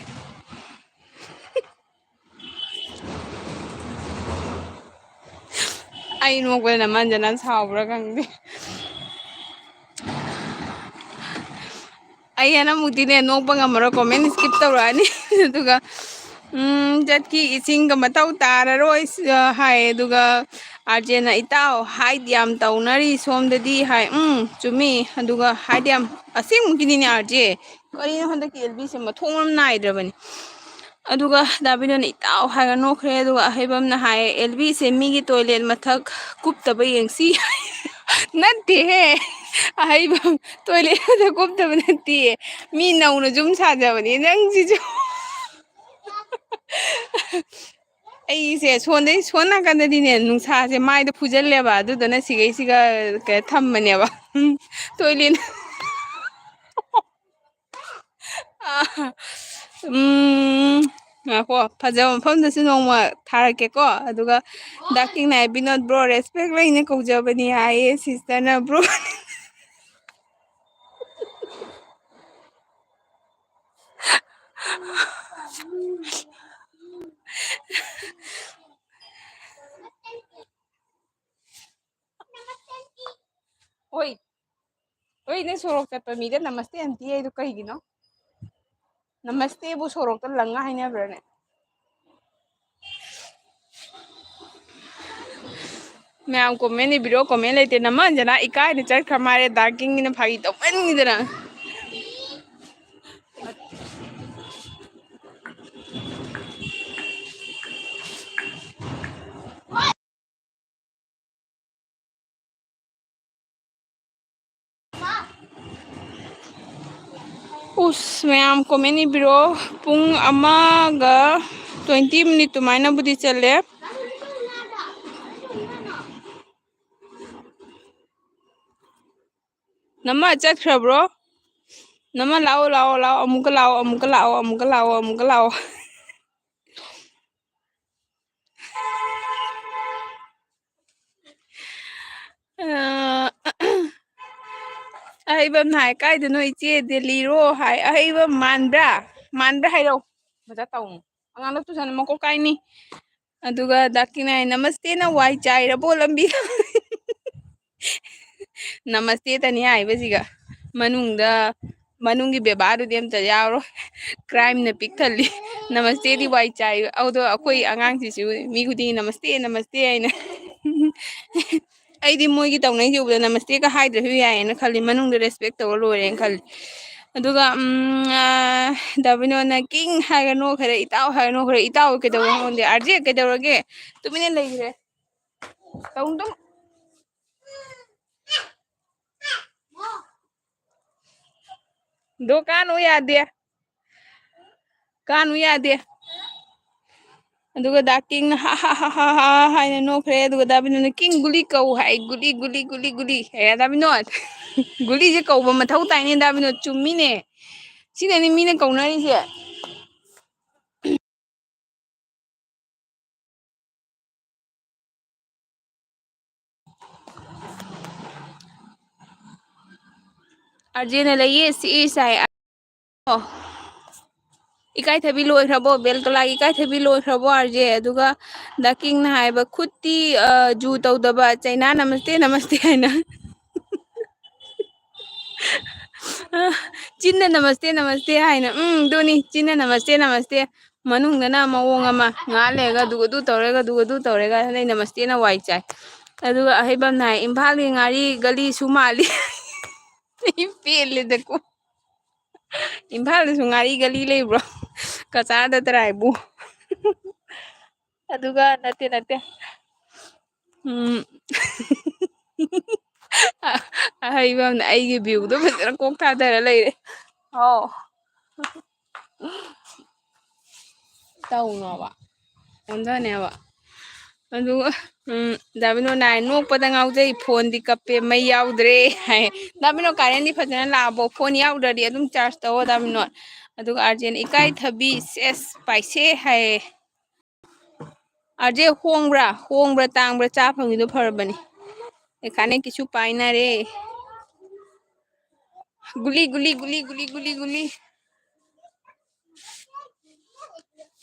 ꯑꯩ ꯅꯣꯛꯄꯗ ꯅꯃ ꯑꯟꯖꯅꯥ ꯁꯥꯎꯕ꯭ꯔꯥ ꯈꯪꯗꯦ꯫ ꯑꯩ ꯍꯟꯗꯛꯃꯨꯛꯇꯤꯅꯦ ꯅꯣꯛꯄ ꯉꯝꯃꯔꯣꯏ, comment skip ꯇꯧꯔꯛꯑꯅꯤ꯫ ꯑꯗꯨꯒ, ꯎꯝ, ꯆꯠꯈꯤ, "ꯏꯁꯤꯡꯒ ꯃꯊꯧ ꯇꯥꯔꯔꯣꯏ", ꯑ, ꯍꯥꯏ꯫ ꯑꯗꯨꯒ ꯑꯥꯔꯖꯦꯅ, "ꯏꯇꯥꯎ, hide ꯌꯥꯝ ꯇꯧꯅꯔꯤ ꯁꯣꯝꯗꯗꯤ" ꯍꯥꯏ꯫ ꯎꯝ, ꯆꯨꯝꯃꯤ꯫ ꯑꯗꯨꯒ hide ꯌꯥꯝ, ꯑꯁꯦꯡꯕꯒꯤꯅꯤꯅꯦ ꯑꯥꯔꯖꯦ꯫ ꯀꯔꯤꯅꯣ ꯍꯟꯗꯛꯀꯤ ꯑꯦꯜꯕꯤꯁꯦ ꯃꯊꯣꯡ ꯃꯔꯝ ꯅꯥꯏꯗ꯭ꯔꯕꯅꯤ꯫ ꯑꯗꯨꯒ ꯗꯥ ꯕꯤꯅꯣꯗꯅ "ꯏꯇꯥꯎ" ꯍꯥꯏꯔꯒ ꯅꯣꯛꯈ꯭ꯔꯦ꯫ ꯑꯗꯨꯒ ꯑꯍꯩꯕꯝꯅ ꯍꯥꯏꯌꯦ, "ꯑꯦꯜꯕꯤꯁꯦ ꯃꯤꯒꯤ toilet ꯃꯊꯛ ꯀꯨꯞꯇꯕ ꯌꯦꯡꯁꯤ"꯫ ꯅꯠꯇꯦꯍꯦ, ꯑꯍꯩꯕꯝ toilet ꯃꯊꯛ ꯀꯨꯞꯇꯕ ꯅꯠꯇꯦ, ꯃꯤ ꯅꯧꯅ ꯌꯨꯝ ꯁꯥꯖꯕꯅꯦ ꯅꯪꯁꯤꯁꯨ꯫ ꯑꯩꯁꯦ ꯁꯣꯟꯗꯩ, ꯁꯣꯟ ꯅꯥꯀꯟꯗꯗꯤꯅꯦ, ꯅꯨꯡꯁꯥꯁꯦ ꯃꯥꯏꯗ ꯐꯨꯖꯜꯂꯦꯕ, ꯑꯗꯨꯗꯨꯅ ꯁꯤꯒꯩꯁꯤꯒ ꯀꯩ ꯊꯝꯕꯅꯦꯕ꯫ ꯇꯣꯏꯂꯦꯠ꯫ ꯑꯥ, ꯎꯝ, ꯉꯥꯏꯈꯣ, ꯐꯖꯕ ꯃꯐꯝꯗꯁꯨ ꯅꯣꯡꯃ ꯊꯥꯔꯛꯀꯦꯀꯣ꯫ ꯑꯗꯨꯒ ꯗꯥ ꯀꯤꯡꯅꯥꯏ ꯕꯤꯅꯣꯗ ꯕ꯭ꯔꯣ ꯔꯦꯁꯄꯦꯛ ꯂꯩꯅ ꯀꯧꯖꯕꯅꯤ ꯍꯥꯏꯌꯦ ꯁꯤꯁꯇꯔꯅ ꯕ꯭ꯔꯣ꯫ ꯍꯣꯏ꯫ ꯍꯣꯏ, ꯅꯪ ꯁꯣꯔꯣꯛ ꯆꯠꯄ ꯃꯤꯗ ꯅꯃꯁꯇꯦ ꯑꯟꯇꯤ ꯍꯥꯏꯗꯣ ꯀꯩꯒꯤꯅꯣ? ꯅꯃꯁꯇꯦꯕꯨ ꯁꯣꯔꯣꯛꯇ ꯂꯪꯉ ꯍꯥꯏꯅꯕ꯭ꯔꯥꯅꯦ? ꯃꯌꯥꯝ comment ꯏꯕꯤꯔꯣ, comment ꯂꯩꯇꯦ꯫ ꯅꯃ ꯑꯟꯖꯅꯥ ꯏꯀꯥꯏꯅ ꯆꯠꯈ꯭ꯔ ꯃꯥꯜꯂꯦ, ꯗꯥ ꯀꯤꯡꯒꯤꯅ ꯐꯥꯒꯤ ꯇꯧꯃꯟꯒꯤꯗꯅ꯫ ꯎꯁ, ꯃꯌꯥꯝ comment ꯏꯕꯤꯔꯣ꯫ ꯄꯨꯡ ꯑꯃꯒ twenty minute ꯑꯗꯨꯃꯥꯏꯅꯕꯨꯗꯤ ꯆꯠꯂꯦ꯫ ꯅꯃ ꯆꯠꯈ꯭ꯔꯕ꯭ꯔꯣ? ꯅꯃ ꯂꯥꯛꯑꯣ, ꯂꯥꯛꯑꯣ, ꯂꯥꯛꯑꯣ, ꯑꯃꯨꯛꯀ ꯂꯥꯛꯑꯣ, ꯑꯃꯨꯛꯀ ꯂꯥꯛꯑꯣ, ꯑꯃꯨꯛꯀ ꯂꯥꯛꯑꯣ, ꯑꯃꯨꯛꯀ ꯂꯥꯛꯑꯣ꯫ ꯑ, ꯑꯍꯩꯕꯝꯅ ꯍꯥꯏ, "ꯀꯥꯏꯗꯅꯣ ꯏꯆꯦ? ꯗꯦꯜꯂꯤꯔꯣ?" ꯍꯥꯏ꯫ ꯑꯍꯩꯕꯝ ꯃꯥꯟꯕ꯭ꯔꯥ? ꯃꯥꯟꯕ꯭ꯔꯥ ꯍꯥꯏꯔꯛꯑꯣ꯫ ꯃꯆꯥ ꯇꯧꯅꯨ꯫ ꯑꯉꯥꯡꯗꯣ ꯇꯨꯁꯟ ꯃꯀꯣꯛ ꯀꯥꯏꯅꯤ꯫ ꯑꯗꯨꯒ ꯗꯥ ꯀꯤꯡꯅꯥꯏ, "ꯅꯃꯁꯇꯦꯅ ꯋꯥꯏ ꯆꯥꯏꯔꯕꯣ ꯂꯝꯕꯤꯗ?" ꯅꯃꯁꯇꯦꯇꯅꯤ ꯍꯥꯏꯕꯁꯤꯒ ꯃꯅꯨꯡꯗ, ꯃꯅꯨꯡꯒꯤ ꯕꯦꯕꯥꯔꯗꯨꯗꯤ ꯑꯝꯇ ꯌꯥꯎꯔꯣꯏ꯫ Crime ꯅ ꯄꯤꯛ ꯊꯜꯂꯤ꯫ ꯅꯃꯁꯇꯦꯗꯤ ꯋꯥꯏ ꯆꯥꯏ꯫ ꯑꯗꯣ ꯑꯩꯈꯣꯏ ꯑꯉꯥꯡꯁꯤꯁꯨ ꯃꯤ ꯈꯨꯗꯤꯡꯒꯤ "ꯅꯃꯁꯇꯦ, ꯅꯃꯁꯇꯦ" ꯍꯥꯏꯅ꯫ ꯑꯩꯗꯤ ꯃꯣꯏꯒꯤ ꯇꯧꯅꯩꯁꯦ ꯎꯕꯗ ꯅꯃꯁꯇꯦꯒ ꯍꯥꯏꯗ꯭ꯔꯁꯨ ꯌꯥꯏꯌꯦꯅ ꯈꯜꯂꯤ, ꯃꯅꯨꯡꯗ respect ꯇꯧꯔ ꯂꯣꯏꯔꯦꯅ ꯈꯜꯂꯤ꯫ ꯑꯗꯨꯒ, ꯎꯝ, ꯑꯥ, ꯗꯥ ꯕꯤꯅꯣꯗꯅ "ꯀꯤꯡ" ꯍꯥꯏꯔꯒ ꯅꯣꯛꯈ꯭ꯔꯦ, "ꯏꯇꯥꯎ" ꯍꯥꯏꯔꯒ ꯅꯣꯛꯈ꯭ꯔꯦ꯫ ꯏꯇꯥꯎ ꯀꯩꯗꯧꯔꯒꯦ ꯈꯪꯗꯦ꯫ "ꯑꯥꯔꯖꯦ ꯀꯩꯗꯧꯔꯒꯦ?" ꯇꯨꯃꯤꯟꯅ ꯂꯩꯈ꯭ꯔꯦ꯫ ꯇꯧꯅꯨ, ꯇꯧꯅꯨ꯫ ꯗꯣ ꯀꯥꯅꯨ ꯌꯥꯗꯦ꯫ ꯀꯥꯅꯨ ꯌꯥꯗꯦ꯫ ꯑꯗꯨꯒ ꯗꯥ ꯀꯤꯡꯅ ꯍꯥ ꯍꯥ ꯍꯥ ꯍꯥ ꯍꯥ ꯍꯥꯏꯅ ꯅꯣꯛꯈ꯭ꯔꯦ꯫ ꯑꯗꯨꯒ ꯗꯥ ꯕꯤꯅꯣꯗꯅ "ꯀꯤꯡ ꯒꯨꯂꯤ ꯀꯧ" ꯍꯥꯏ꯫ "ꯒꯨꯂꯤ, ꯒꯨꯂꯤ, ꯒꯨꯂꯤ, ꯒꯨꯂꯤ" ꯍꯥꯏ꯫ ꯗꯥ ꯕꯤꯅꯣꯗ, ꯒꯨꯂꯤꯁꯦ ꯀꯧꯕ ꯃꯊꯧ ꯇꯥꯏꯅꯦ ꯗꯥ ꯕꯤꯅꯣꯗ꯫ ꯆꯨꯝꯃꯤꯅꯦ꯫ ꯁꯤꯗꯅꯤ ꯃꯤꯅ ꯀꯧꯅꯔꯤꯁꯦ꯫ ꯑꯥꯔꯖꯦꯅ ꯂꯩꯌꯦ, ꯁꯤ ꯏꯁ ꯍꯥꯏ꯫ ꯑꯣ꯫ ꯏꯀꯥꯏꯊꯕꯤ ꯂꯣꯏꯈ꯭ꯔꯕꯣ? ꯕꯦꯜ ꯇꯣꯂꯥꯒꯤ ꯏꯀꯥꯏꯊꯕꯤ ꯂꯣꯏꯈ꯭ꯔꯕꯣ, ꯑꯥꯔꯖꯦ? ꯑꯗꯨꯒ ꯗꯥ ꯀꯤꯡꯅ ꯍꯥꯏꯕ, "ꯈꯨꯠꯇꯤ, ꯑ, ꯖꯨ ꯇꯧꯗꯕ ꯆꯩꯅꯥ ꯅꯃꯁꯇꯦ, ꯅꯃꯁꯇꯦ" ꯍꯥꯏꯅ꯫ ꯑ, ꯆꯤꯟꯅ "ꯅꯃꯁꯇꯦ, ꯅꯃꯁꯇꯦ" ꯍꯥꯏꯅ꯫ ꯎꯝ, ꯑꯗꯨꯅꯤ, ꯆꯤꯟꯅ "ꯅꯃꯁꯇꯦ, ꯅꯃꯁꯇꯦ", ꯃꯅꯨꯡꯗꯅ ꯃꯑꯣꯡ ꯑꯃ, ꯉꯥꯏꯍꯥꯛ ꯂꯩꯔꯒ ꯑꯗꯨꯒ ꯑꯗꯨ ꯇꯧꯔꯦꯒ, ꯑꯗꯨꯒ ꯑꯗꯨ ꯇꯧꯔꯦꯒ, ꯑꯗꯩ ꯅꯃꯁꯇꯦꯅ ꯋꯥꯏ ꯆꯥꯏ꯫ ꯑꯗꯨꯒ ꯑꯍꯩꯕꯝꯅ ꯍꯥꯏ, "ꯏꯝꯐꯥꯜꯒꯤ ꯉꯥꯔꯤ ꯒꯂꯤꯁꯨ ꯃꯥꯜꯂꯤ"꯫ ꯑꯩ ꯄꯦꯜꯂꯦꯗꯀꯣ꯫ ꯏꯝꯐꯥꯜꯗꯁꯨ ꯉꯥꯔꯤ ꯒꯂꯤ ꯂꯩꯕ꯭ꯔꯣ? ꯀꯆꯥꯗ ꯇꯔꯥꯏꯕꯨ꯫ ꯑꯗꯨꯒ ꯅꯠꯇꯦ, ꯅꯠꯇꯦ꯫ ꯎꯝ꯫ ꯑ-, ꯑꯍꯩꯕꯝꯅ ꯑꯩꯒꯤ ꯚ꯭ꯌꯨꯗꯣ ꯐꯖꯅ ꯀꯣꯛ ꯊꯥꯗꯔ ꯂꯩꯔꯦ꯫ ꯑꯧ꯫ ꯇꯧꯅꯣꯕ꯫ ꯑꯣꯟꯊꯅꯦꯕ꯫ ꯑꯗꯨꯒ, ꯎꯝ, ꯗꯥ ꯕꯤꯅꯣꯗꯅ ꯍꯥꯏ, "ꯅꯣꯛꯄꯗ ꯉꯥꯎꯖꯩ, ꯐꯣꯟꯗꯤ ꯀꯞꯄꯦ, ꯃꯩ ꯌꯥꯎꯗ꯭ꯔꯦ" ꯍꯥꯏ꯫ ꯗꯥ ꯕꯤꯅꯣꯗ, ꯀꯔꯦꯟꯗꯤ ꯐꯖꯅ ꯂꯥꯛꯑꯕꯣ? ꯐꯣꯟ ꯌꯥꯎꯗ꯭ꯔꯗꯤ ꯑꯗꯨꯝ ꯆꯥꯔꯖ ꯇꯧꯑꯣ, ꯗꯥ ꯕꯤꯅꯣꯗ꯫ ꯑꯗꯨꯒ ꯑꯥꯔꯖꯦꯅ, "ꯏꯀꯥꯏꯊꯕꯤ, ꯁꯦꯁ, ꯄꯥꯏꯁꯦ" ꯍꯥꯏꯌꯦ꯫ ꯑꯥꯔꯖꯦ, ꯍꯣꯡꯕ꯭ꯔꯥ? ꯍꯣꯡꯕ꯭ꯔꯥ, ꯇꯥꯡꯕ꯭ꯔꯥ? ꯆꯥ ꯐꯪꯉꯤꯗꯣ ꯐꯔꯕꯅꯤ꯫ ꯑꯦ, ꯈꯥꯅꯦ ꯀꯤꯁꯨ ꯄꯥꯏꯅꯔꯦ꯫ ꯒꯨꯂꯤ, ꯒꯨꯂꯤ, ꯒꯨꯂꯤ, ꯒꯨꯂꯤ, ꯒꯨꯂꯤ, ꯒꯨꯂꯤ꯫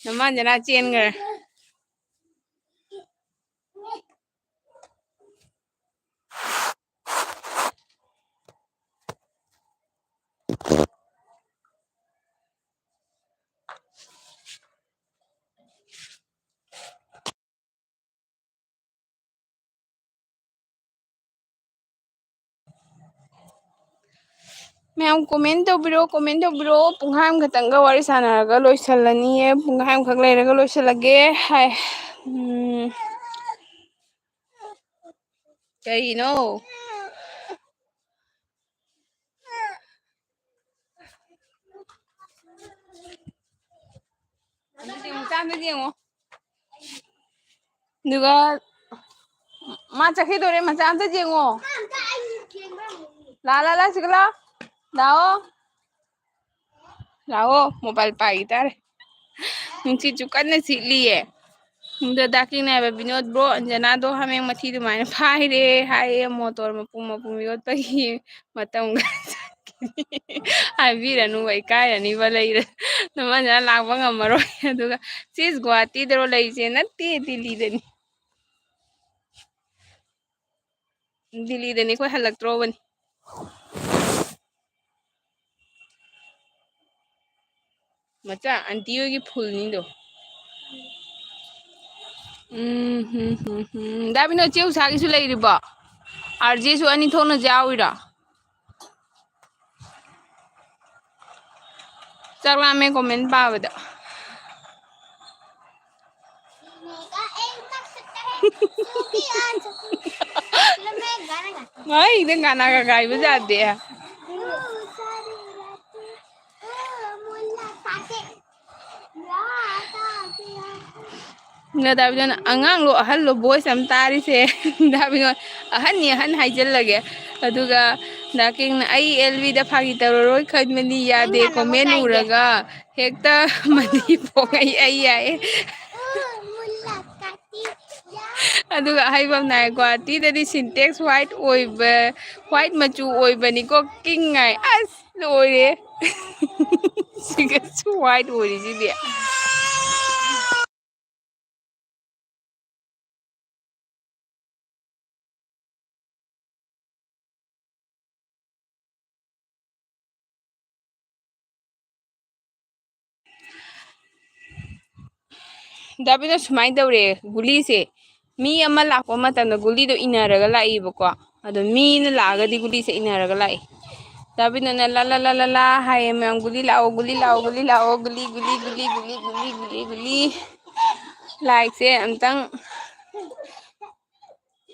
ꯅꯃꯥꯟ ꯖꯅꯥ ꯆꯦꯟꯈ꯭ꯔꯦ꯫ ꯃꯌꯥꯝ comment ꯇꯧꯕꯤꯔꯣ, comment ꯇꯧꯕꯤꯔꯣ꯫ ꯄꯨꯡꯈꯥꯏ ꯑꯃꯈꯛꯇꯪꯒ ꯋꯥꯔꯤ ꯁꯥꯟꯅꯔꯒ ꯂꯣꯏꯁꯤꯜꯂꯅꯤꯌꯦ꯫ ꯄꯨꯡꯈꯥꯏ ꯑꯃꯈꯛ ꯂꯩꯔꯒ ꯂꯣꯏꯁꯤꯜꯂꯒꯦ꯫ ꯍꯥꯏ꯫ ꯎꯝ꯫ ꯀꯩꯅꯣ? ꯑꯗꯨꯗꯤ ꯑꯃꯨꯛ ꯆꯥꯝꯗꯗꯤ ꯌꯦꯡꯉꯣ꯫ ꯑꯗꯨꯒ ꯃꯥ ꯆꯠꯈꯤꯗꯣꯔꯦ, ꯃꯆꯥ ꯑꯝꯇ ꯌꯦꯡꯉꯣ꯫ ꯂꯥ, ꯂꯥ, ꯂꯥ, ꯁꯤꯒ ꯂꯥ꯫ ꯂꯥꯛꯑꯣ꯫ ꯂꯥꯛꯑꯣ, ꯃꯣꯕꯥꯏꯜ ꯄꯥꯏꯈꯤ ꯇꯥꯔꯦ꯫ ꯅꯨꯡꯁꯤꯠꯁꯨ ꯀꯟꯅ ꯁꯤꯠꯂꯤꯌꯦ꯫ ꯑꯗ ꯗꯥ ꯀꯤꯡꯅ ꯍꯥꯏꯕ, "ꯕꯤꯅꯣꯗ ꯕ꯭ꯔꯣ, ꯑꯟꯖꯅꯥꯗꯣ ꯍꯥꯃꯦꯡ ꯃꯊꯤ ꯑꯗꯨꯃꯥꯏꯅ ꯐꯥꯏꯔꯦ" ꯍꯥꯏꯌꯦ, ꯃꯣꯇꯣꯔ ꯃꯄꯨꯝ ꯃꯄꯨꯝ ꯌꯣꯠꯄꯒꯤ ꯃꯇꯝꯒ ꯆꯠꯈꯤꯅꯤ꯫ ꯍꯥꯏꯕꯤꯔꯅꯨꯕ, ꯏꯀꯥꯏꯔꯅꯤꯕ, ꯂꯩꯔ-, ꯑꯗꯨꯝ ꯑꯟꯖꯅꯥ ꯂꯥꯛꯄ ꯉꯝꯃꯔꯣꯏ꯫ ꯑꯗꯨꯒ, "ꯁꯤꯁ ꯒꯨꯍꯥꯇꯤꯗꯔꯣ ꯂꯩꯔꯤꯁꯦ?" "ꯅꯠꯇꯦ, ꯗꯤꯜꯂꯤꯗꯅꯤ꯫ ꯗꯤꯜꯂꯤꯗꯅꯤ, ꯑꯩꯈꯣꯏ ꯍꯜꯂꯛꯇ꯭ꯔꯣꯕꯅꯤ꯫" ꯃꯆꯥ, ꯑꯟꯇꯤ ꯍꯣꯏꯒꯤ ꯐꯨꯜꯅꯤꯗꯣ꯫ ꯎꯝ, ꯍꯨꯝ, ꯍꯨꯝ, ꯍꯨꯝ꯫ ꯗꯥ ꯕꯤꯅꯣꯗ, ꯆꯦ ꯎꯁꯥꯒꯤꯁꯨ ꯂꯩꯔꯤꯕꯣ? ꯑꯥꯔ ꯖꯦꯁꯨ ꯑꯅꯤ ꯊꯣꯛꯅ ꯌꯥꯎꯔꯤꯔꯣ? ꯆꯥꯛ ꯂꯥꯝꯃꯦ comment ꯄꯥꯕꯗ꯫ भाई, इधर गाना का गाइब जाते हैं। ꯅ ꯗꯥꯕꯤꯗꯣꯅ, "ꯑꯉꯥꯡꯂꯣ ꯑꯍꯜꯂꯣ voice ꯑꯃ ꯇꯥꯔꯤꯁꯦ?" ꯗꯥꯕꯤꯗꯣ, "ꯑꯍꯟꯅꯤ, ꯑꯍꯟ ꯍꯥꯏꯖꯜꯂꯒꯦ꯫" ꯑꯗꯨꯒ ꯗꯥ ꯀꯤꯡꯅ, "ꯑꯩ ꯑꯦꯜ ꯕꯤꯗ ꯐꯥꯒꯤ ꯇꯧꯔꯔꯣꯏ ꯈꯟꯕꯅꯤ, ꯌꯥꯗꯦ, ꯅꯪ ꯉꯟꯅꯕ comment ꯀꯥꯏꯗꯦ꯫ ꯎꯔꯒ ꯍꯦꯛꯇ ꯃꯅꯤ ꯐꯣꯡꯉꯩ ꯑꯩ ꯌꯥꯏꯌꯦ꯫" ꯑꯗꯨꯒ ꯑꯍꯩꯕ ꯑꯃ ꯅꯥꯏ, ꯒꯨꯍꯥꯇꯤꯗꯗꯤ Sintex white ꯑꯣꯏꯕ, white ꯃꯆꯨ ꯑꯣꯏꯕꯅꯤꯀꯣ ꯀꯤꯡ ꯉꯥꯏ꯫ ꯑꯁ, ꯂꯣꯏꯔꯦ꯫ ꯁꯤꯒꯁꯨ white ꯑꯣꯏꯔꯤꯁꯤꯗꯤ꯫ ꯗꯥꯕꯤꯅ ꯁꯨꯃꯥꯏꯅ ꯇꯧꯔꯦ, ꯒꯨꯂꯤꯁꯦ ꯃꯤ ꯑꯃ ꯂꯥꯛꯄ ꯃꯇꯝꯗ ꯒꯨꯂꯤꯗꯣ ꯏꯟꯅꯔꯒ ꯂꯥꯛꯏꯕꯀꯣ꯫ ꯑꯗꯣ ꯃꯤꯅ ꯂꯥꯛꯑꯒꯗꯤ ꯒꯨꯂꯤꯁꯦ ꯏꯟꯅꯔꯒ ꯂꯥꯛꯏ꯫ ꯗꯥꯕꯤꯅꯣꯅ ꯂꯥ ꯂꯥ ꯂꯥ ꯂꯥ ꯂꯥ ꯍꯥꯏꯌꯦ ꯃꯌꯥꯝ, "ꯒꯨꯂꯤ ꯂꯥꯛꯑꯣ, ꯒꯨꯂꯤ ꯂꯥꯛꯑꯣ, ꯒꯨꯂꯤ ꯂꯥꯛꯑꯣ, ꯒꯨꯂꯤ, ꯒꯨꯂꯤ, ꯒꯨꯂꯤ, ꯒꯨꯂꯤ, ꯒꯨꯂꯤ, ꯒꯨꯂꯤ, ꯒꯨꯂꯤ, ꯒꯨꯂꯤ꯫" ꯂꯥꯏꯛꯁꯦ ꯑꯝꯇꯪ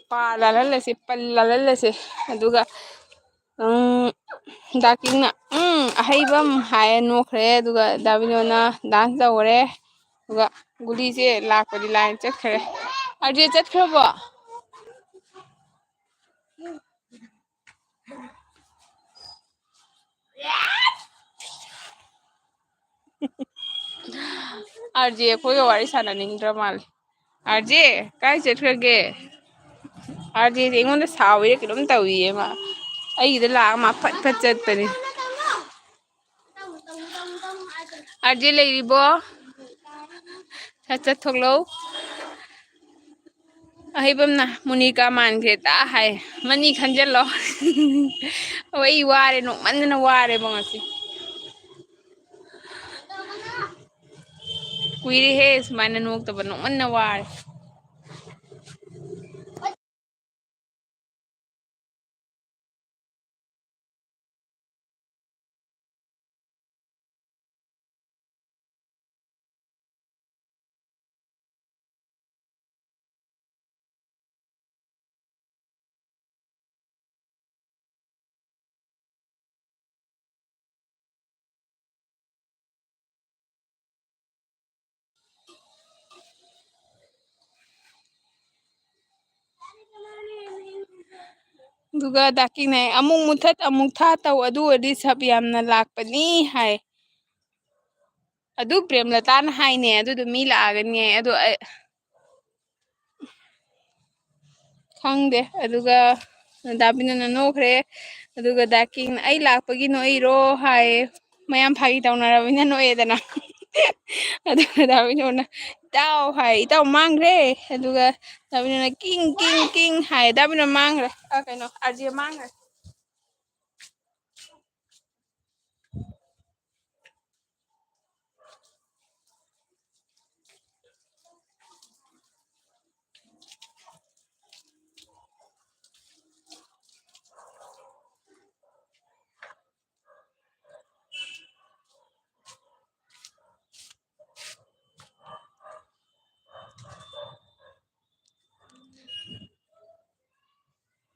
ꯄꯥ ꯂꯥꯜꯍꯜꯂꯁꯦ, ꯄꯜ ꯂꯥꯜꯍꯜꯂꯁꯦ꯫ ꯑꯗꯨꯒ, ꯎꯝ, ꯗꯥ ꯀꯤꯡꯅ, "ꯎꯝ, ꯑꯍꯩꯕꯝ" ꯍꯥꯏꯔ ꯅꯣꯛꯈ꯭ꯔꯦ꯫ ꯑꯗꯨꯒ ꯗꯥꯕꯤꯅꯣꯅ dance ꯇꯧꯈ꯭ꯔꯦ꯫ ꯑꯗꯨꯒ ꯒꯨꯂꯤꯁꯦ ꯂꯥꯛꯄꯗꯤ ꯂꯥꯏꯟ ꯆꯠꯈ꯭ꯔꯦ꯫ ꯑꯥꯔꯖꯦ ꯆꯠꯈ꯭ꯔꯕꯣ? ꯑꯥꯔꯖꯦ ꯑꯩꯈꯣꯏꯒ ꯋꯥꯔꯤ ꯁꯥꯟꯅꯅꯤꯡꯗ꯭ꯔ ꯃꯥꯜꯂꯦ꯫ ꯑꯥꯔꯖꯦ, ꯀꯥꯏ ꯆꯠꯈ꯭ꯔꯒꯦ? ꯑꯥꯔꯖꯦꯁꯦ ꯑꯩꯉꯣꯟꯗ ꯁꯥꯎꯋꯤꯔ ꯀꯩꯅꯣꯝ ꯇꯧꯏꯌꯦ ꯃꯥ꯫ ꯑꯩꯒꯤꯗ ꯂꯥꯛꯑꯒ ꯃꯥ ꯐꯠ ꯐꯠ ꯆꯠꯄꯅꯤ꯫ ꯑꯥꯔꯖꯦ ꯂꯩꯔꯤꯕꯣ? ꯁꯠ ꯆꯠ ꯊꯣꯛꯂꯛꯎ꯫ ꯑꯍꯩꯕꯝꯅ ꯃꯣꯅꯤꯀꯥ ꯃꯥꯟꯈ꯭ꯔꯦꯗ ꯍꯥꯏ꯫ ꯃꯅꯤ ꯈꯟꯖꯜꯂꯣ꯫ ꯑꯣ, ꯑꯩ ꯋꯥꯔꯦ, ꯅꯣꯛꯃꯟꯗꯅ ꯋꯥꯔꯦꯕ ꯉꯁꯤ꯫ ꯀꯨꯏꯔꯦꯍꯦ ꯁꯨꯃꯥꯏꯅ ꯅꯣꯛꯇꯕ, ꯅꯣꯛꯃꯟꯅ ꯋꯥꯔꯦ꯫ ꯑꯗꯨꯒ ꯗꯥꯀꯤꯅꯦ, "ꯑꯃꯨꯛ ꯃꯨꯊꯠ ꯑꯃꯨꯛ ꯊꯥ ꯇꯧ, ꯑꯗꯨ ꯑꯣꯏꯔꯗꯤ ꯁꯞ ꯌꯥꯝꯅ ꯂꯥꯛꯄꯅꯤ" ꯍꯥꯏ꯫ ꯑꯗꯨ ꯄ꯭ꯔꯦꯝꯂꯇꯥꯅ ꯍꯥꯏꯅꯦ, ꯑꯗꯨꯗꯣ ꯃꯤ ꯂꯥꯛꯑꯒꯅꯤ ꯍꯥꯏ꯫ ꯑꯗꯣ ꯑꯩ ꯈꯪꯗꯦ꯫ ꯑꯗꯨꯒ ꯗꯥꯕꯤꯅꯣꯅ ꯅꯣꯛꯈ꯭ꯔꯦ꯫ ꯑꯗꯨꯒ ꯗꯥꯀꯤꯡꯅ, "ꯑꯩ ꯂꯥꯛꯄꯒꯤ ꯅꯣꯛꯏꯔꯣ?" ꯍꯥꯏꯌꯦ꯫ ꯃꯌꯥꯝ ꯐꯥꯒꯤ ꯇꯧꯅꯔꯕꯅꯤꯅ ꯅꯣꯛꯑꯦꯗꯅ꯫ ꯑꯗꯨꯒ ꯗꯥꯕꯤꯅꯣꯅ, "ꯏꯇꯥꯎ" ꯍꯥꯏ, "ꯏꯇꯥꯎ ꯃꯥꯡꯈ꯭ꯔꯦ"꯫ ꯑꯗꯨꯒ ꯗꯥꯕꯤꯅꯣꯅ, "ꯀꯤꯡ, ꯀꯤꯡ, ꯀꯤꯡ" ꯍꯥꯏ, ꯗꯥꯕꯤꯅꯣ ꯃꯥꯡꯈ꯭ꯔꯦ꯫ ꯑ, ꯀꯩꯅꯣ, ꯑꯥꯔꯖꯦ ꯃꯥꯡꯈ꯭ꯔꯦ꯫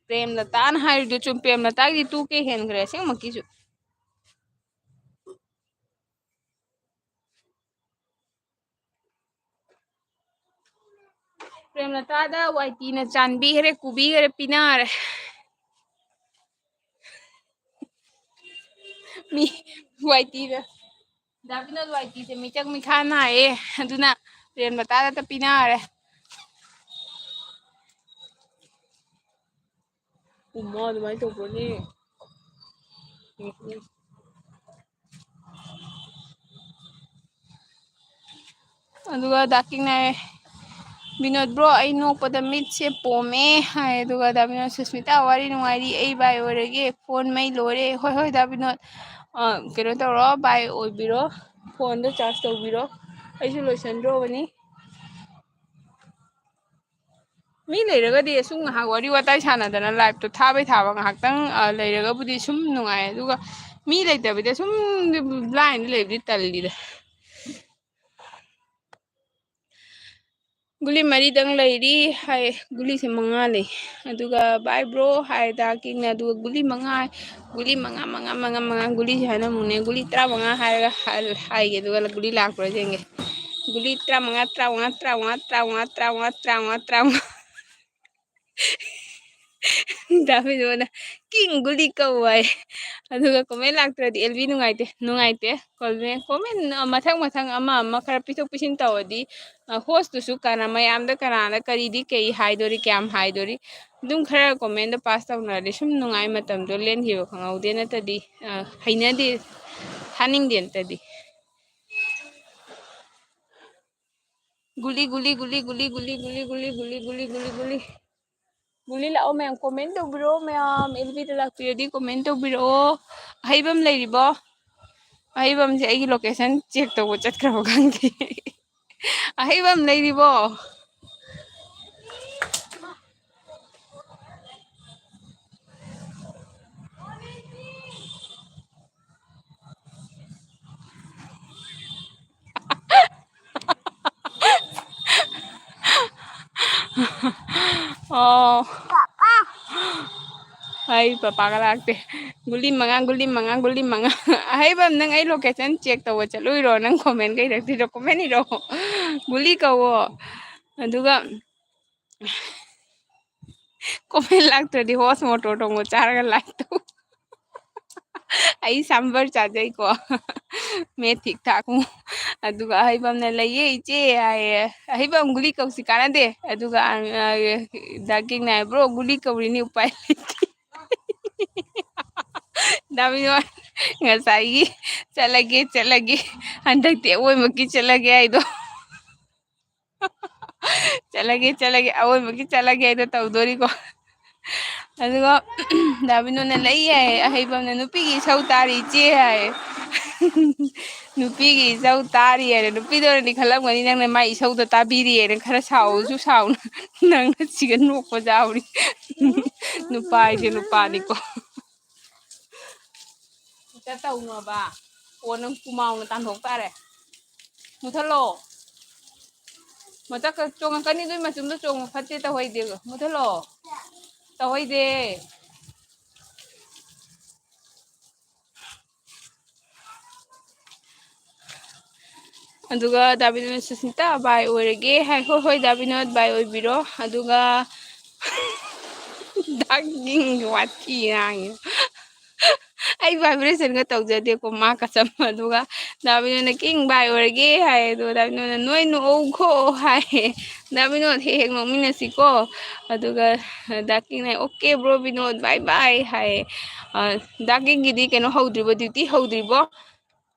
ꯄ꯭ꯔꯦꯝꯂꯇꯥꯅ ꯍꯥꯏꯔꯤꯗꯨ ꯆꯨꯝ꯫ ꯄ꯭ꯔꯦꯝꯂꯇꯥꯒꯤꯗꯤ ꯇꯨ ꯀꯦ ꯍꯦꯟꯈ꯭ꯔꯦ ꯑꯁꯦꯡꯃꯛꯀꯤꯁꯨ꯫ ꯄ꯭ꯔꯦꯝ ꯃꯇꯥꯗ ꯋꯥꯏꯇꯤꯅ ꯆꯥꯟꯕꯤꯈ꯭ꯔꯦ, ꯀꯨꯕꯤꯈ꯭ꯔꯦ, ꯄꯤꯅꯔꯦ꯫ ꯃꯤ ꯋꯥꯏꯇꯤꯗ, ꯗꯥ ꯕꯤꯅꯣꯗ ꯋꯥꯏꯇꯤꯁꯦ ꯃꯤꯆꯪ ꯃꯤꯈꯥ ꯅꯥꯏꯌꯦ, ꯑꯗꯨꯅ ꯔꯦꯟ ꯃꯇꯥꯗ ꯄꯤꯅꯔꯦ꯫ ꯎꯃ, ꯑꯗꯨꯃꯥꯏꯅ ꯇꯧꯕ꯭ꯔꯣꯅꯦ? ꯑꯗꯨꯒ ꯗꯥ ꯀꯤꯡꯅ ꯍꯥꯏ, "ꯕꯤꯅꯣꯗ ꯕ꯭ꯔꯣ, ꯑꯩ ꯅꯣꯛꯄꯗ ꯃꯤꯠꯁꯦ ꯄꯣꯝꯃꯦ" ꯍꯥꯏ꯫ ꯑꯗꯨꯒ ꯗꯥ ꯕꯤꯅꯣꯗ, "ꯁꯨꯁꯃꯤꯇꯥ, ꯋꯥꯔꯤ ꯅꯨꯡꯉꯥꯏꯔꯤ, ꯑꯩ ꯕꯥꯏ ꯑꯣꯏꯔꯒꯦ, ꯐꯣꯟ ꯃꯩ ꯂꯣꯏꯔꯦ"꯫ "ꯍꯣꯏ, ꯍꯣꯏ, ꯗꯥ ꯕꯤꯅꯣꯗ, ꯑ, ꯀꯩꯅꯣ ꯇꯧꯔꯣ, ꯕꯥꯏ ꯑꯣꯏꯕꯤꯔꯣ, ꯐꯣꯟꯗꯣ ꯆꯥꯔꯖ ꯇꯧꯕꯤꯔꯣ, ꯑꯩꯁꯨ ꯂꯣꯏꯁꯟꯗ꯭ꯔꯣꯕꯅꯤ"꯫ ꯃꯤ ꯂꯩꯔꯒꯗꯤ ꯑꯁꯨꯝ ꯉꯥꯏꯍꯥꯛ ꯋꯥꯔꯤ ꯋꯥꯇꯥꯏ ꯁꯥꯟꯅꯗꯅ liveꯇꯣ ꯊꯥꯕꯩ ꯊꯥꯕ ꯉꯥꯏꯍꯥꯛꯇꯪ, ꯑ, ꯂꯩꯔꯒꯕꯨꯗꯤ ꯁꯨꯝ ꯅꯨꯡꯉꯥꯏ, ꯑꯗꯨꯒ ꯃꯤ ꯂꯩꯇꯕꯤꯗ ꯁꯨꯝ line ꯂꯩꯕꯗꯤ ꯇꯜꯂꯤꯗ꯫ "ꯒꯨꯂꯤ ꯃꯔꯤꯗꯪ ꯂꯩꯔꯤ" ꯍꯥꯏ, ꯒꯨꯂꯤꯁꯦ ꯃꯉꯥ ꯂꯩ꯫ ꯑꯗꯨꯒ "Bye bro" ꯍꯥꯏ ꯗꯥ ꯀꯤꯡꯅ, ꯑꯗꯨꯒ ꯒꯨꯂꯤ ꯃꯉꯥ ꯍꯥꯏ, ꯒꯨꯂꯤ ꯃꯉꯥ, ꯃꯉꯥ, ꯃꯉꯥ, ꯃꯉꯥ, ꯒꯨꯂꯤꯁꯦ ꯍꯥꯏꯅ ꯑꯃꯨꯛꯅꯦ, ꯒꯨꯂꯤ ꯇꯔꯥꯃꯉꯥ ꯍꯥꯏꯔꯒ ꯍꯜ-, ꯍꯥꯏꯒꯦ, ꯑꯗꯨꯒ ꯒꯨꯂꯤ ꯂꯥꯛꯄ꯭ꯔꯥ ꯌꯦꯡꯒꯦ꯫ ꯒꯨꯂꯤ ꯇꯔꯥꯃꯉꯥ, ꯇꯔꯥꯃꯉꯥ, ꯇꯔꯥꯃꯉꯥ, ꯇꯔꯥꯃꯉꯥ, ꯇꯔꯥꯃꯉꯥ, ꯇꯔꯥꯃꯉꯥ, ꯇꯔꯥꯃꯉꯥ꯫ ꯗꯥ ꯕꯤꯅꯣꯗꯅ, "ꯀꯤꯡ ꯒꯨꯂꯤ ꯀꯧ" ꯍꯥꯏ꯫ ꯑꯗꯨꯒ comment ꯂꯥꯛꯇ꯭ꯔꯗꯤ ꯑꯦꯜ ꯕꯤ ꯅꯨꯡꯉꯥꯏꯇꯦ, ꯅꯨꯡꯉꯥꯏꯇꯦ꯫ Comment, comment ꯃꯊꯪ ꯃꯊꯪ ꯑꯃ ꯑꯃ ꯈꯔ ꯄꯤꯊꯣꯛ ꯄꯤꯁꯤꯟ ꯇꯧꯔꯗꯤ, ꯑ, hostꯇꯨꯁꯨ ꯀꯅꯥ, ꯃꯌꯥꯝꯗ ꯀꯅꯥꯅ ꯀꯔꯤꯗꯤ ꯀꯩ ꯍꯥꯏꯗꯣꯔꯤ, ꯀꯌꯥꯝ ꯍꯥꯏꯗꯣꯔꯤ꯫ ꯑꯗꯨꯝ ꯈꯔ commentꯗꯣ pass ꯇꯧꯅꯔꯗꯤ ꯁꯨꯝ ꯅꯨꯡꯉꯥꯏ, ꯃꯇꯝꯗꯣ ꯂꯦꯟꯈꯤꯕ ꯈꯪꯍꯧꯗꯦ꯫ ꯅꯠꯇ꯭ꯔꯗꯤ, ꯑ, ꯍꯩꯅꯗꯦ, ꯊꯥꯅꯤꯡꯗꯦ ꯅꯠꯇ꯭ꯔꯗꯤ꯫ ꯒꯨꯂꯤ, ꯒꯨꯂꯤ, ꯒꯨꯂꯤ꯫ ꯒꯨꯂꯤ ꯂꯥꯛꯑꯣ ꯃꯌꯥꯝ, comment ꯇꯧꯕꯤꯔꯛꯑꯣ ꯃꯌꯥꯝ꯫ ꯑꯦꯜ ꯕꯤꯗ ꯂꯥꯛꯄꯤꯔꯗꯤ comment ꯇꯧꯕꯤꯔꯛꯑꯣ꯫ ꯑꯍꯩꯕꯝ ꯂꯩꯔꯤꯕꯣ? ꯑꯍꯩꯕꯝꯁꯦ ꯑꯩꯒꯤ location check ꯇꯧꯕ ꯆꯠꯈ꯭ꯔꯕ ꯈꯪꯗꯦ꯫ ꯑꯍꯩꯕꯝ ꯂꯩꯔꯤꯕꯣ? ꯑꯣ꯫ ꯑꯩ ꯄꯄꯥꯒ ꯂꯥꯛꯇꯦ꯫ ꯒꯨꯂꯤ ꯃꯉꯥ, ꯒꯨꯂꯤ ꯃꯉꯥ, ꯒꯨꯂꯤ ꯃꯉꯥ꯫ ꯑꯍꯩꯕꯝ, ꯅꯪ ꯑꯩ location check ꯇꯧꯕ ꯆꯠꯂꯨꯏꯔꯣ? ꯅꯪ comment ꯀꯩ ꯏꯔꯛꯇꯣꯏꯔꯣ? Comment ꯏꯔꯣ꯫ ꯒꯨꯂꯤ ꯀꯧꯋꯣ꯫ ꯑꯗꯨꯒ Comment ꯂꯥꯛꯇ꯭ꯔꯗꯤ ꯍꯣꯁ ꯃꯣꯇꯣꯔ ꯊꯣꯡꯕ ꯆꯥꯔꯒ ꯂꯥꯏꯛ ꯇꯧ꯫ ꯑꯩ ꯁꯥꯝꯕꯔ ꯆꯥꯖꯩꯀꯣ꯫ ꯃꯦꯠ ꯊꯤꯛ ꯊꯥꯛ꯫ ꯑꯗꯨꯒ ꯑꯍꯩꯕꯝꯅ "ꯂꯩꯌꯦ ꯏꯆꯦ" ꯍꯥꯏꯌꯦ꯫ "ꯑꯍꯩꯕꯝ, ꯒꯨꯂꯤ ꯀꯧꯁꯤ ꯀꯥꯟꯅꯗꯦ"꯫ ꯑꯗꯨꯒ, ꯑ, ꯑ, ꯗꯥ ꯀꯤꯡꯅ ꯍꯥꯏ, "ꯕ꯭ꯔꯣ, ꯒꯨꯂꯤ ꯀꯧꯔꯤꯅꯤ, ꯎꯄꯥꯏ ꯂꯩꯇꯦ"꯫ ꯗꯥ ꯕꯤꯅꯣꯏ, ꯉꯁꯥꯏꯒꯤ "ꯆꯠꯂꯒꯦ, ꯆꯠꯂꯒꯦ, ꯍꯟꯗꯛꯇꯤ ꯑꯋꯣꯏꯕꯒꯤ ꯆꯠꯂꯒꯦ" ꯍꯥꯏꯗꯣ꯫ "ꯆꯠꯂꯒꯦ, ꯆꯠꯂꯒꯦ, ꯑꯋꯣꯏꯕꯒꯤ ꯆꯠꯂꯒꯦ" ꯍꯥꯏꯗꯣ ꯇꯧꯗꯣꯔꯤꯀꯣ꯫ ꯑꯗꯨꯒ ꯗꯥ ꯕꯤꯅꯣꯅ "ꯂꯩ" ꯍꯥꯏꯌꯦ, ꯑꯍꯩꯕꯝꯅ "ꯅꯨꯄꯤꯒꯤ ꯏꯁꯧ ꯇꯥꯔꯤ ꯏꯆꯦ" ꯍꯥꯏꯌꯦ꯫ "ꯅꯨꯄꯤꯒꯤ ꯏꯁꯧ ꯇꯥꯔꯤ" ꯍꯥꯏꯅ ꯅꯨꯄꯤꯗꯨꯅꯗꯤ ꯈꯜꯂꯝꯒꯅꯤ ꯅꯪꯅ ꯃꯥꯏ ꯏꯁꯧꯗꯣ ꯇꯥꯕꯤꯔꯤꯌꯦꯅ꯫ ꯈꯔ ꯁꯥꯎꯁꯨ ꯁꯥꯎꯅ ꯅꯪꯅ ꯁꯤꯒ ꯅꯣꯛꯄ ꯌꯥꯎꯔꯤ꯫ ꯅꯨꯄꯥ ꯍꯥꯏꯁꯦ ꯅꯨꯄꯥꯅꯤꯀꯣ꯫ ꯍꯦꯛꯇ ꯇꯧꯅꯣꯕ꯫ ꯑꯣ, ꯅꯪ ꯄꯨꯃꯥꯎꯅ ꯇꯥꯟꯊꯣꯛ ꯇꯥꯔꯦ꯫ ꯃꯨꯊꯠꯂꯣ꯫ ꯃꯊꯛꯇ ꯆꯣꯡꯉꯛꯀꯅꯤ, ꯑꯗꯨꯏ ꯃꯆꯨꯝꯗꯣ ꯆꯣꯡꯕ ꯐꯠꯇꯦ, ꯇꯧꯍꯩꯗꯦ꯫ ꯃꯨꯊꯠꯂꯣ꯫ ꯇꯧꯍꯩꯗꯦ꯫ ꯑꯗꯨꯒ ꯗꯥ ꯕꯤꯅꯣꯗ, "ꯁꯨꯁꯃꯤꯇꯥ, ꯕꯥꯏ ꯑꯣꯏꯔꯒꯦ" ꯍꯥꯏ꯫ "ꯍꯣꯏ, ꯍꯣꯏ, ꯗꯥ ꯕꯤꯅꯣꯗ, ꯕꯥꯏ ꯑꯣꯏꯕꯤꯔꯣ"꯫ ꯑꯗꯨꯒ ꯗꯥ ꯀꯤꯡꯒꯤ ꯋꯥꯊꯤ ꯉꯥꯡꯉꯤ꯫ ꯑꯩ vibration ꯒ ꯇꯧꯖꯗꯦꯀꯣ, ꯃꯥ ꯀꯁꯝ꯫ ꯑꯗꯨꯒ ꯗꯥ ꯕꯤꯅꯣꯗꯅ "ꯀꯤꯡ, ꯕꯥꯏ ꯑꯣꯏꯔꯒꯦ" ꯍꯥꯏ꯫ ꯑꯗꯨꯒ ꯗꯥ ꯕꯤꯅꯣꯗꯅ "ꯅꯣꯏ ꯅꯣꯛꯍꯧꯈꯣ" ꯍꯥꯏ꯫ ꯗꯥ ꯕꯤꯅꯣꯗ, "ꯍꯦꯛ ꯍꯦꯛ ꯅꯣꯛꯃꯤꯟꯅꯁꯤꯀꯣ"꯫ ꯑꯗꯨꯒ ꯗꯥ ꯀꯤꯡꯅ "ꯑꯣꯀꯦ ꯕ꯭ꯔꯣ ꯕꯤꯅꯣꯗ, ꯕꯥꯏ ꯕꯥꯏ" ꯍꯥꯏ꯫ ꯑ, ꯗꯥ ꯀꯤꯡꯒꯤꯗꯤ ꯀꯩꯅꯣ ꯍꯧꯗ꯭ꯔꯤꯕꯣ, duty ꯍꯧꯗ꯭ꯔꯤꯕꯣ?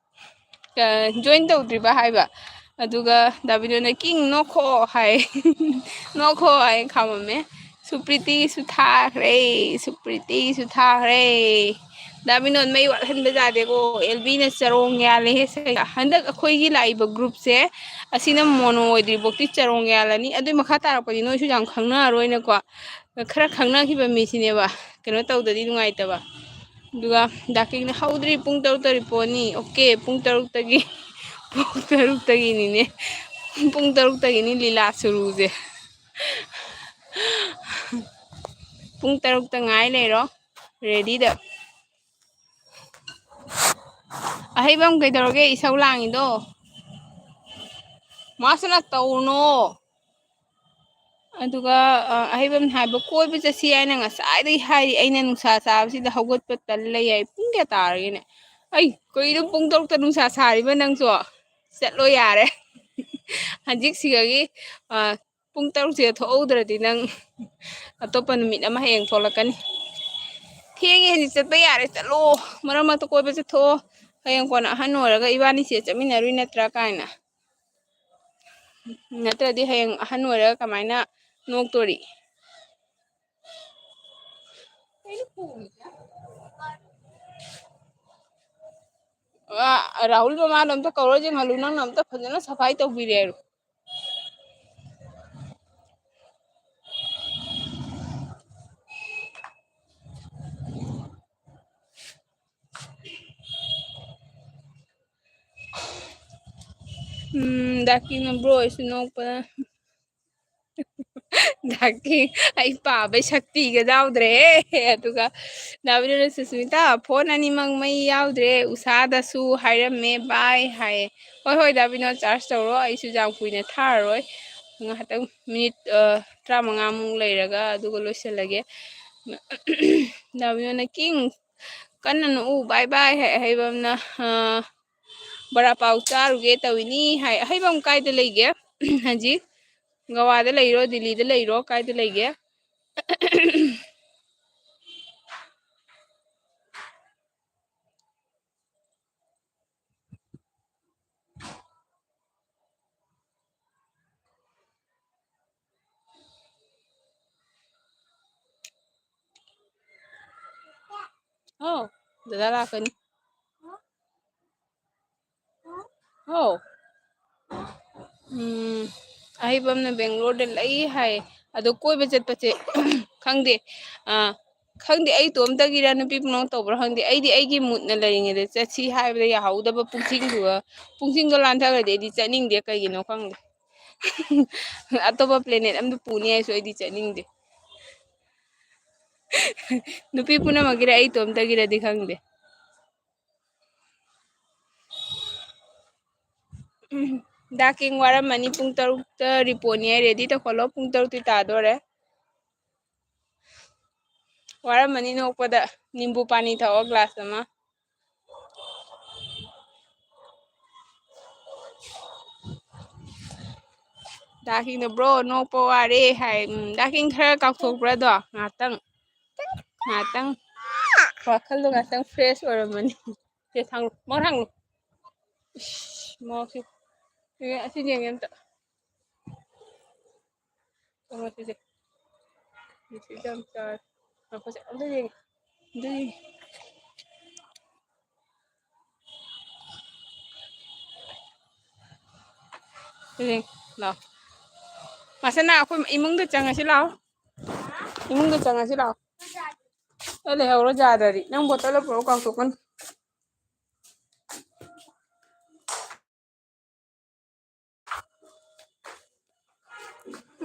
ꯑ, join ꯇꯧꯗ꯭ꯔꯤꯕ ꯍꯥꯏꯕ꯫ ꯑꯗꯨꯒ ꯗꯥ ꯕꯤꯅꯣꯗꯅ "ꯀꯤꯡ ꯅꯣꯛꯈꯣ" ꯍꯥꯏ꯫ "ꯅꯣꯛꯈꯣ" ꯍꯥꯏ ꯈꯥꯝꯃꯝꯃꯦ꯫ ꯁꯨꯄ꯭ꯔꯤꯇꯤꯒꯤꯁꯨ ꯊꯥꯈ꯭ꯔꯦ, ꯁꯨꯄ꯭ꯔꯤꯇꯤꯒꯤꯁꯨ ꯊꯥꯈ꯭ꯔꯦ꯫ ꯗꯥ ꯕꯤꯅꯣꯗ, ꯃꯩ ꯋꯥꯠꯍꯟꯕ ꯌꯥꯗꯦꯀꯣ꯫ ꯑꯦꯜꯕꯤꯅ ꯆꯔꯣꯡ ꯌꯥꯜꯂꯦꯍꯦ ꯁꯤꯗ꯫ ꯍꯟꯗꯛ ꯑꯩꯈꯣꯏꯒꯤ ꯂꯥꯛꯏꯕ group ꯁꯦ, ꯑꯁꯤꯅ mono ꯑꯣꯏꯗ꯭ꯔꯤꯕꯣꯛꯇꯤ ꯆꯔꯣꯡ ꯌꯥꯜꯂꯅꯤ꯫ ꯑꯗꯨꯏ ꯃꯈꯥ ꯇꯥꯔꯛꯄꯗꯤ ꯅꯣꯏꯁꯨ ꯌꯥꯝ ꯈꯪꯅꯔꯔꯣꯏꯅꯀꯣ꯫ ꯈꯔ ꯈꯪꯅꯈꯤꯕ ꯃꯤꯁꯤꯅꯦꯕ ꯀꯩꯅꯣ ꯇꯧꯗꯗꯤ ꯅꯨꯡꯉꯥꯏꯇꯕ꯫ ꯑꯗꯨꯒ ꯗꯥ ꯀꯤꯡꯅ "ꯍꯧꯗ꯭ꯔꯤ, ꯄꯨꯡ ꯇꯔꯨꯛ ꯇꯧꯔꯤ ꯄꯣꯠꯅꯤ"꯫ ꯑꯣꯀꯦ, ꯄꯨꯡ ꯇꯔꯨꯛꯇꯒꯤ, ꯄꯨꯡ ꯇꯔꯨꯛꯇꯒꯤꯅꯤꯅꯦ꯫ ꯄꯨꯡ ꯇꯔꯨꯛꯇꯒꯤꯅꯤ ꯂꯤꯂꯥ ꯁꯨꯔꯨꯁꯦ꯫ ꯄꯨꯡ ꯇꯔꯨꯛꯇ ꯉꯥꯏ ꯂꯩꯔꯣ, ready ꯗ꯫ ꯑꯍꯩꯕꯝ, ꯀꯩꯗꯧꯔꯒꯦ ꯏꯁꯧ ꯂꯥꯡꯉꯤꯗꯣ? ꯃꯥꯁꯨꯅ ꯇꯧꯅꯣ꯫ ꯑꯗꯨꯒ, ꯑ, ꯑꯍꯩꯕꯝꯅ ꯍꯥꯏꯕ, "ꯀꯣꯏꯕ ꯆꯠꯁꯤ ꯍꯥꯏꯅ ꯉꯁꯥꯏꯗꯒꯤ ꯍꯥꯏꯔꯤ, ꯑꯩꯅ ꯅꯨꯡꯁꯥ ꯁꯥꯕꯁꯤꯗ ꯍꯧꯒꯠꯄ ꯇꯜ ꯂꯩ" ꯍꯥꯏ꯫ ꯄꯨꯡ ꯀꯌꯥ ꯇꯥꯔꯒꯦꯅꯦ? ꯑꯩ, ꯀꯩꯅꯣ ꯄꯨꯡ ꯇꯔꯨꯛꯇ ꯅꯨꯡꯁꯥ ꯁꯥꯔꯤꯕ ꯅꯪꯁꯨ? ꯆꯠꯂꯣ ꯌꯥꯔꯦ꯫ ꯍꯧꯖꯤꯛꯁꯤꯒꯒꯤ, ꯑ, ꯄꯨꯡ ꯇꯔꯨꯛꯁꯤꯗ ꯊꯣꯛꯍꯧꯗ꯭ꯔꯗꯤ ꯅꯪ ꯑꯇꯣꯞꯄ ꯅꯨꯃꯤꯠ ꯑꯃ ꯍꯌꯦꯡ ꯊꯣꯛꯂꯛꯀꯅꯤ꯫ "ꯊꯦꯡꯉꯦ, ꯍꯧꯖꯤꯛ ꯆꯠꯄ ꯌꯥꯔꯦ, ꯆꯠꯂꯣ, ꯃꯔꯛ ꯃꯔꯛꯇ ꯀꯣꯏꯕ ꯆꯠꯊꯣꯛꯑꯣ, ꯍꯌꯦꯡ ꯀꯣꯟꯅ ꯑꯍꯟ ꯑꯣꯏꯔꯒ ꯏꯕꯥꯅꯤꯁꯦ ꯆꯠꯃꯤꯟꯅꯔꯨꯏ ꯅꯠꯇ꯭ꯔꯥ?" ꯀꯥꯏꯅ꯫ ꯅꯠꯇ꯭ꯔꯗꯤ ꯍꯌꯦꯡ ꯑꯍꯟ ꯑꯣꯏꯔꯒ ꯀꯃꯥꯏꯅ ꯅꯣꯛꯇꯣꯔꯤ? ꯑ, ꯔꯥꯍꯨꯜ ꯃꯃꯥꯗꯣ ꯑꯝꯇ ꯀꯧꯔ ꯌꯦꯡꯍꯜꯂꯨ, ꯅꯪꯅ ꯑꯝꯇ ꯐꯖꯅ ꯁꯐꯥꯏ ꯇꯧꯕꯤꯔꯦ ꯍꯥꯏꯔꯣ꯫ ꯎꯝ, ꯗꯥꯀꯤꯅ bro ꯑꯩꯁꯨ ꯅꯣꯛꯄꯗ꯫ ꯗꯥꯀꯤ, ꯑꯩ ꯄꯥꯕꯩ ꯁꯛꯇꯤꯒ ꯌꯥꯎꯗ꯭ꯔꯦꯍꯦ꯫ ꯑꯗꯨꯒ ꯗꯥꯕꯤꯗꯨꯅ, "ꯁꯨꯁꯃꯤꯇꯥ, phone ꯑꯅꯤꯃꯛ ꯃꯩ ꯌꯥꯎꯗ꯭ꯔꯦ, ꯎꯁꯥꯗꯁꯨ ꯍꯥꯏꯔꯝꯃꯦ, bye" ꯍꯥꯏꯌꯦ꯫ ꯍꯣꯏ, ꯍꯣꯏ, ꯗꯥꯕꯤꯅꯣ, charge ꯇꯧꯔꯣ, ꯑꯩꯁꯨ ꯌꯥꯝ ꯀꯨꯏꯅ ꯊꯥꯔꯔꯣꯏ꯫ ꯉꯥꯏꯍꯥꯛꯇꯪ minute, ꯑ, ꯇꯔꯥꯃꯉꯥꯃꯨꯛ ꯂꯩꯔꯒ ꯑꯗꯨꯒ ꯂꯣꯏꯁꯤꯜꯂꯒꯦ꯫ ꯗꯥꯕꯤꯅꯣꯅ, "ꯀꯤꯡ, ꯀꯟꯅ ꯅꯣꯛꯎ, bye bye" ꯍꯥꯏ꯫ ꯑꯍꯩꯕꯝꯅ, ꯑ, "ꯕꯣꯔꯥ ꯄꯥꯎ ꯆꯥꯔꯨꯒꯦ ꯇꯧꯏꯅꯤ" ꯍꯥꯏ꯫ ꯑꯍꯩꯕꯝ ꯀꯥꯏꯗ ꯂꯩꯒꯦ ꯍꯧꯖꯤꯛ? ꯒꯋꯥꯗ ꯂꯩꯔꯣ, ꯗꯤꯜꯂꯤꯗ ꯂꯩꯔꯣ, ꯀꯥꯏꯗ ꯂꯩꯒꯦ? ꯑꯧ, ꯗꯗꯥ ꯂꯥꯛꯀꯅꯤ꯫ ꯑꯧ꯫ ꯎꯝ, ꯑꯍꯩꯕꯝꯅ ꯕꯦꯡꯒ꯭ꯂꯣꯔꯗ ꯂꯩ ꯍꯥꯏ꯫ ꯑꯗꯣ ꯀꯣꯏꯕ ꯆꯠꯄꯁꯦ, ꯈꯪꯗꯦ, ꯑ, ꯈꯪꯗꯦ, ꯑꯩ ꯏꯇꯣꯝꯇꯒꯤꯔ ꯅꯨꯄꯤ ꯄꯨꯝꯅꯃꯛ ꯇꯧꯕ꯭ꯔꯥ ꯈꯪꯗꯦ, ꯑꯩꯗꯤ ꯑꯩꯒꯤ moodꯅ ꯂꯩꯔꯤꯉꯩꯗ ꯆꯠꯁꯤ ꯍꯥꯏꯕꯗ ꯌꯥꯍꯧꯗꯕ ꯄꯨꯡꯁꯤꯡꯗꯨꯒ, ꯄꯨꯡꯁꯤꯡꯗꯣ ꯂꯥꯟꯊꯈ꯭ꯔꯗꯤ ꯑꯩꯗꯤ ꯆꯠꯅꯤꯡꯗꯦ, ꯀꯩꯒꯤꯅꯣ ꯈꯪꯗꯦ꯫ ꯑꯇꯣꯞꯄ planet ꯑꯝꯗ ꯄꯨꯅꯤ ꯍꯥꯏꯁꯨ ꯑꯩꯗꯤ ꯆꯠꯅꯤꯡꯗꯦ꯫ ꯅꯨꯄꯤ ꯄꯨꯝꯅꯃꯛꯀꯤꯔ ꯑꯩ ꯏꯇꯣꯝꯇꯒꯤꯔꯗꯤ ꯈꯪꯗꯦ꯫ ꯎꯝ꯫ ꯗꯥ ꯀꯤꯡ ꯋꯥꯔꯝꯃꯅꯤ, ꯄꯨꯡ ꯇꯔꯨꯛꯇ ꯔꯤꯄꯣꯔꯠꯅꯤ ꯍꯥꯏ, ꯔꯦꯗꯤ ꯇꯧꯈꯠꯂꯣ, ꯄꯨꯡ ꯇꯔꯨꯛꯇꯤ ꯇꯥꯗꯣꯔꯦ꯫ ꯋꯥꯔꯝꯃꯅꯤ ꯅꯣꯛꯄꯗ꯫ ꯅꯤꯝꯕꯨ ꯄꯥꯅꯤ ꯊꯛꯑꯣ ꯒ꯭ꯂꯥꯁ ꯑꯃ꯫ ꯗꯥ ꯀꯤꯡꯅ, "ꯕ꯭ꯔꯣ, ꯅꯣꯛꯄ ꯋꯥꯔꯦ" ꯍꯥꯏ꯫ ꯎꯝ, ꯗꯥ ꯀꯤꯡ ꯈꯔ ꯀꯥꯎꯊꯣꯛꯄ꯭ꯔꯥ ꯑꯗꯣ? ꯉꯥꯛꯇꯪ꯫ ꯉꯥꯛꯇꯪ꯫ ꯋꯥꯈꯜꯗꯣ ꯉꯥꯛꯇꯪ ꯐ꯭ꯔꯦꯁ ꯑꯣꯏꯔꯝꯃꯅꯤ꯫ ꯁꯦ, ꯊꯥꯡꯂꯨ꯫ ꯃꯣꯔ ꯊꯥꯡꯂꯨ꯫ ꯏꯁ, ꯃꯣꯔꯣꯛꯁꯤ꯫ ꯑꯦ, ꯑꯁꯤ ꯌꯦꯡꯒꯦ ꯑꯝꯇ꯫ ꯀꯩꯅꯣꯁꯤꯁꯦ꯫ ꯃꯁꯤꯁꯦ ꯌꯥꯝ ꯆꯥꯔꯦ꯫ ꯉꯥꯏꯈꯣꯁꯦ, ꯑꯝꯇ ꯌꯦꯡꯒꯦ꯫ ꯑꯝꯇ ꯌꯦꯡꯒꯦ꯫ ꯁꯤ ꯌꯦꯡ-, ꯂꯥꯎ꯫ ꯃꯁꯅꯥ, ꯑꯩꯈꯣꯏ ꯏꯃꯨꯡꯗ ꯆꯪꯉꯁꯤ ꯂꯥꯎ꯫ ꯏꯃꯨꯡꯗ ꯆꯪꯉꯁꯤ ꯂꯥꯎ꯫ ꯑꯦ, ꯂꯩꯍꯧꯔꯣ ꯌꯥꯗ꯭ꯔꯗꯤ꯫ ꯅꯪ ꯕꯣꯇꯜꯗꯣ ꯄꯨꯔꯛꯎ, ꯀꯥꯎꯊꯣꯛꯀꯅꯨ꯫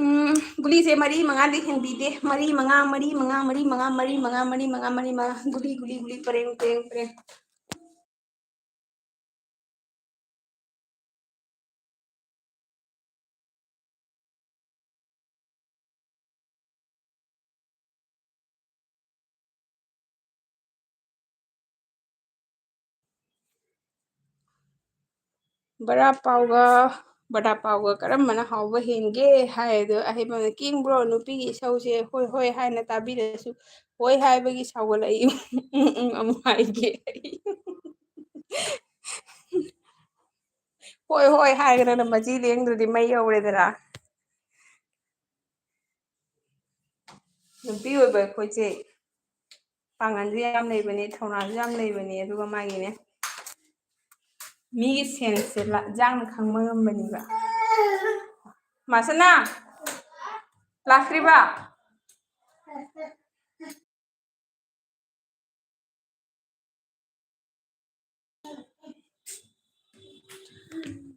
ꯎꯝ, ꯒꯨꯂꯤꯁꯦ ꯃꯔꯤ ꯃꯉꯥꯗꯤ ꯍꯦꯟꯕꯤꯗꯦ꯫ ꯃꯔꯤ ꯃꯉꯥ, ꯃꯔꯤ ꯃꯉꯥ, ꯃꯔꯤ ꯃꯉꯥ, ꯃꯔꯤ ꯃꯉꯥ, ꯃꯔꯤ ꯃꯉꯥ, ꯃꯔꯤ ꯃꯉꯥ꯫ ꯒꯨꯂꯤ, ꯒꯨꯂꯤ, ꯒꯨꯂꯤ, ꯄꯔꯦꯡ, ꯄꯔꯦꯡ, ꯄꯔꯦꯡ꯫ ꯕꯔꯥ ꯄꯥꯎꯒ, ꯕꯔꯥ ꯄꯥꯎꯒ ꯀꯔꯝꯕꯅ ꯍꯥꯎꯕ ꯍꯦꯟꯒꯦ ꯍꯥꯏꯗꯣ, ꯑꯍꯩꯕꯅ ꯀꯤꯡ ꯕ꯭ꯔꯣ, ꯅꯨꯄꯤꯒꯤ ꯏꯁꯧꯁꯦ ꯍꯣꯏ ꯍꯣꯏ ꯍꯥꯏꯅ ꯇꯥꯕꯤꯔꯁꯨ, ꯍꯣꯏ ꯍꯥꯏꯕꯒꯤ ꯁꯥꯎꯒꯠꯂꯛꯏ꯫ ꯎꯝ, ꯎꯝ, ꯑꯃꯨꯛ ꯍꯥꯏꯒꯦ ꯑꯩ꯫ ꯍꯣꯏ ꯍꯣꯏ ꯍꯥꯏꯔꯒꯅ ꯃꯆꯤ ꯂꯦꯡꯗ꯭ꯔꯗꯤ ꯃꯩ ꯍꯧꯔꯦꯗꯅ꯫ ꯅꯨꯄꯤ ꯑꯣꯏꯕ ꯑꯩꯈꯣꯏꯁꯦ ꯄꯥꯡꯒꯜꯁꯨ ꯌꯥꯝ ꯂꯩꯕꯅꯦ, ꯊꯧꯅꯥꯁꯨ ꯌꯥꯝ ꯂꯩꯕꯅꯦ, ꯑꯗꯨꯒ ꯃꯥꯒꯤꯅꯦ, ꯃꯤꯒꯤ ꯁꯦꯟꯁꯁꯦ ꯂꯥ-, ꯂꯥꯡꯅ ꯈꯪꯕ ꯉꯝꯕꯅꯦꯕ꯫ ꯃꯥꯁꯅꯥ, ꯂꯥꯛꯇ꯭ꯔꯤꯕ?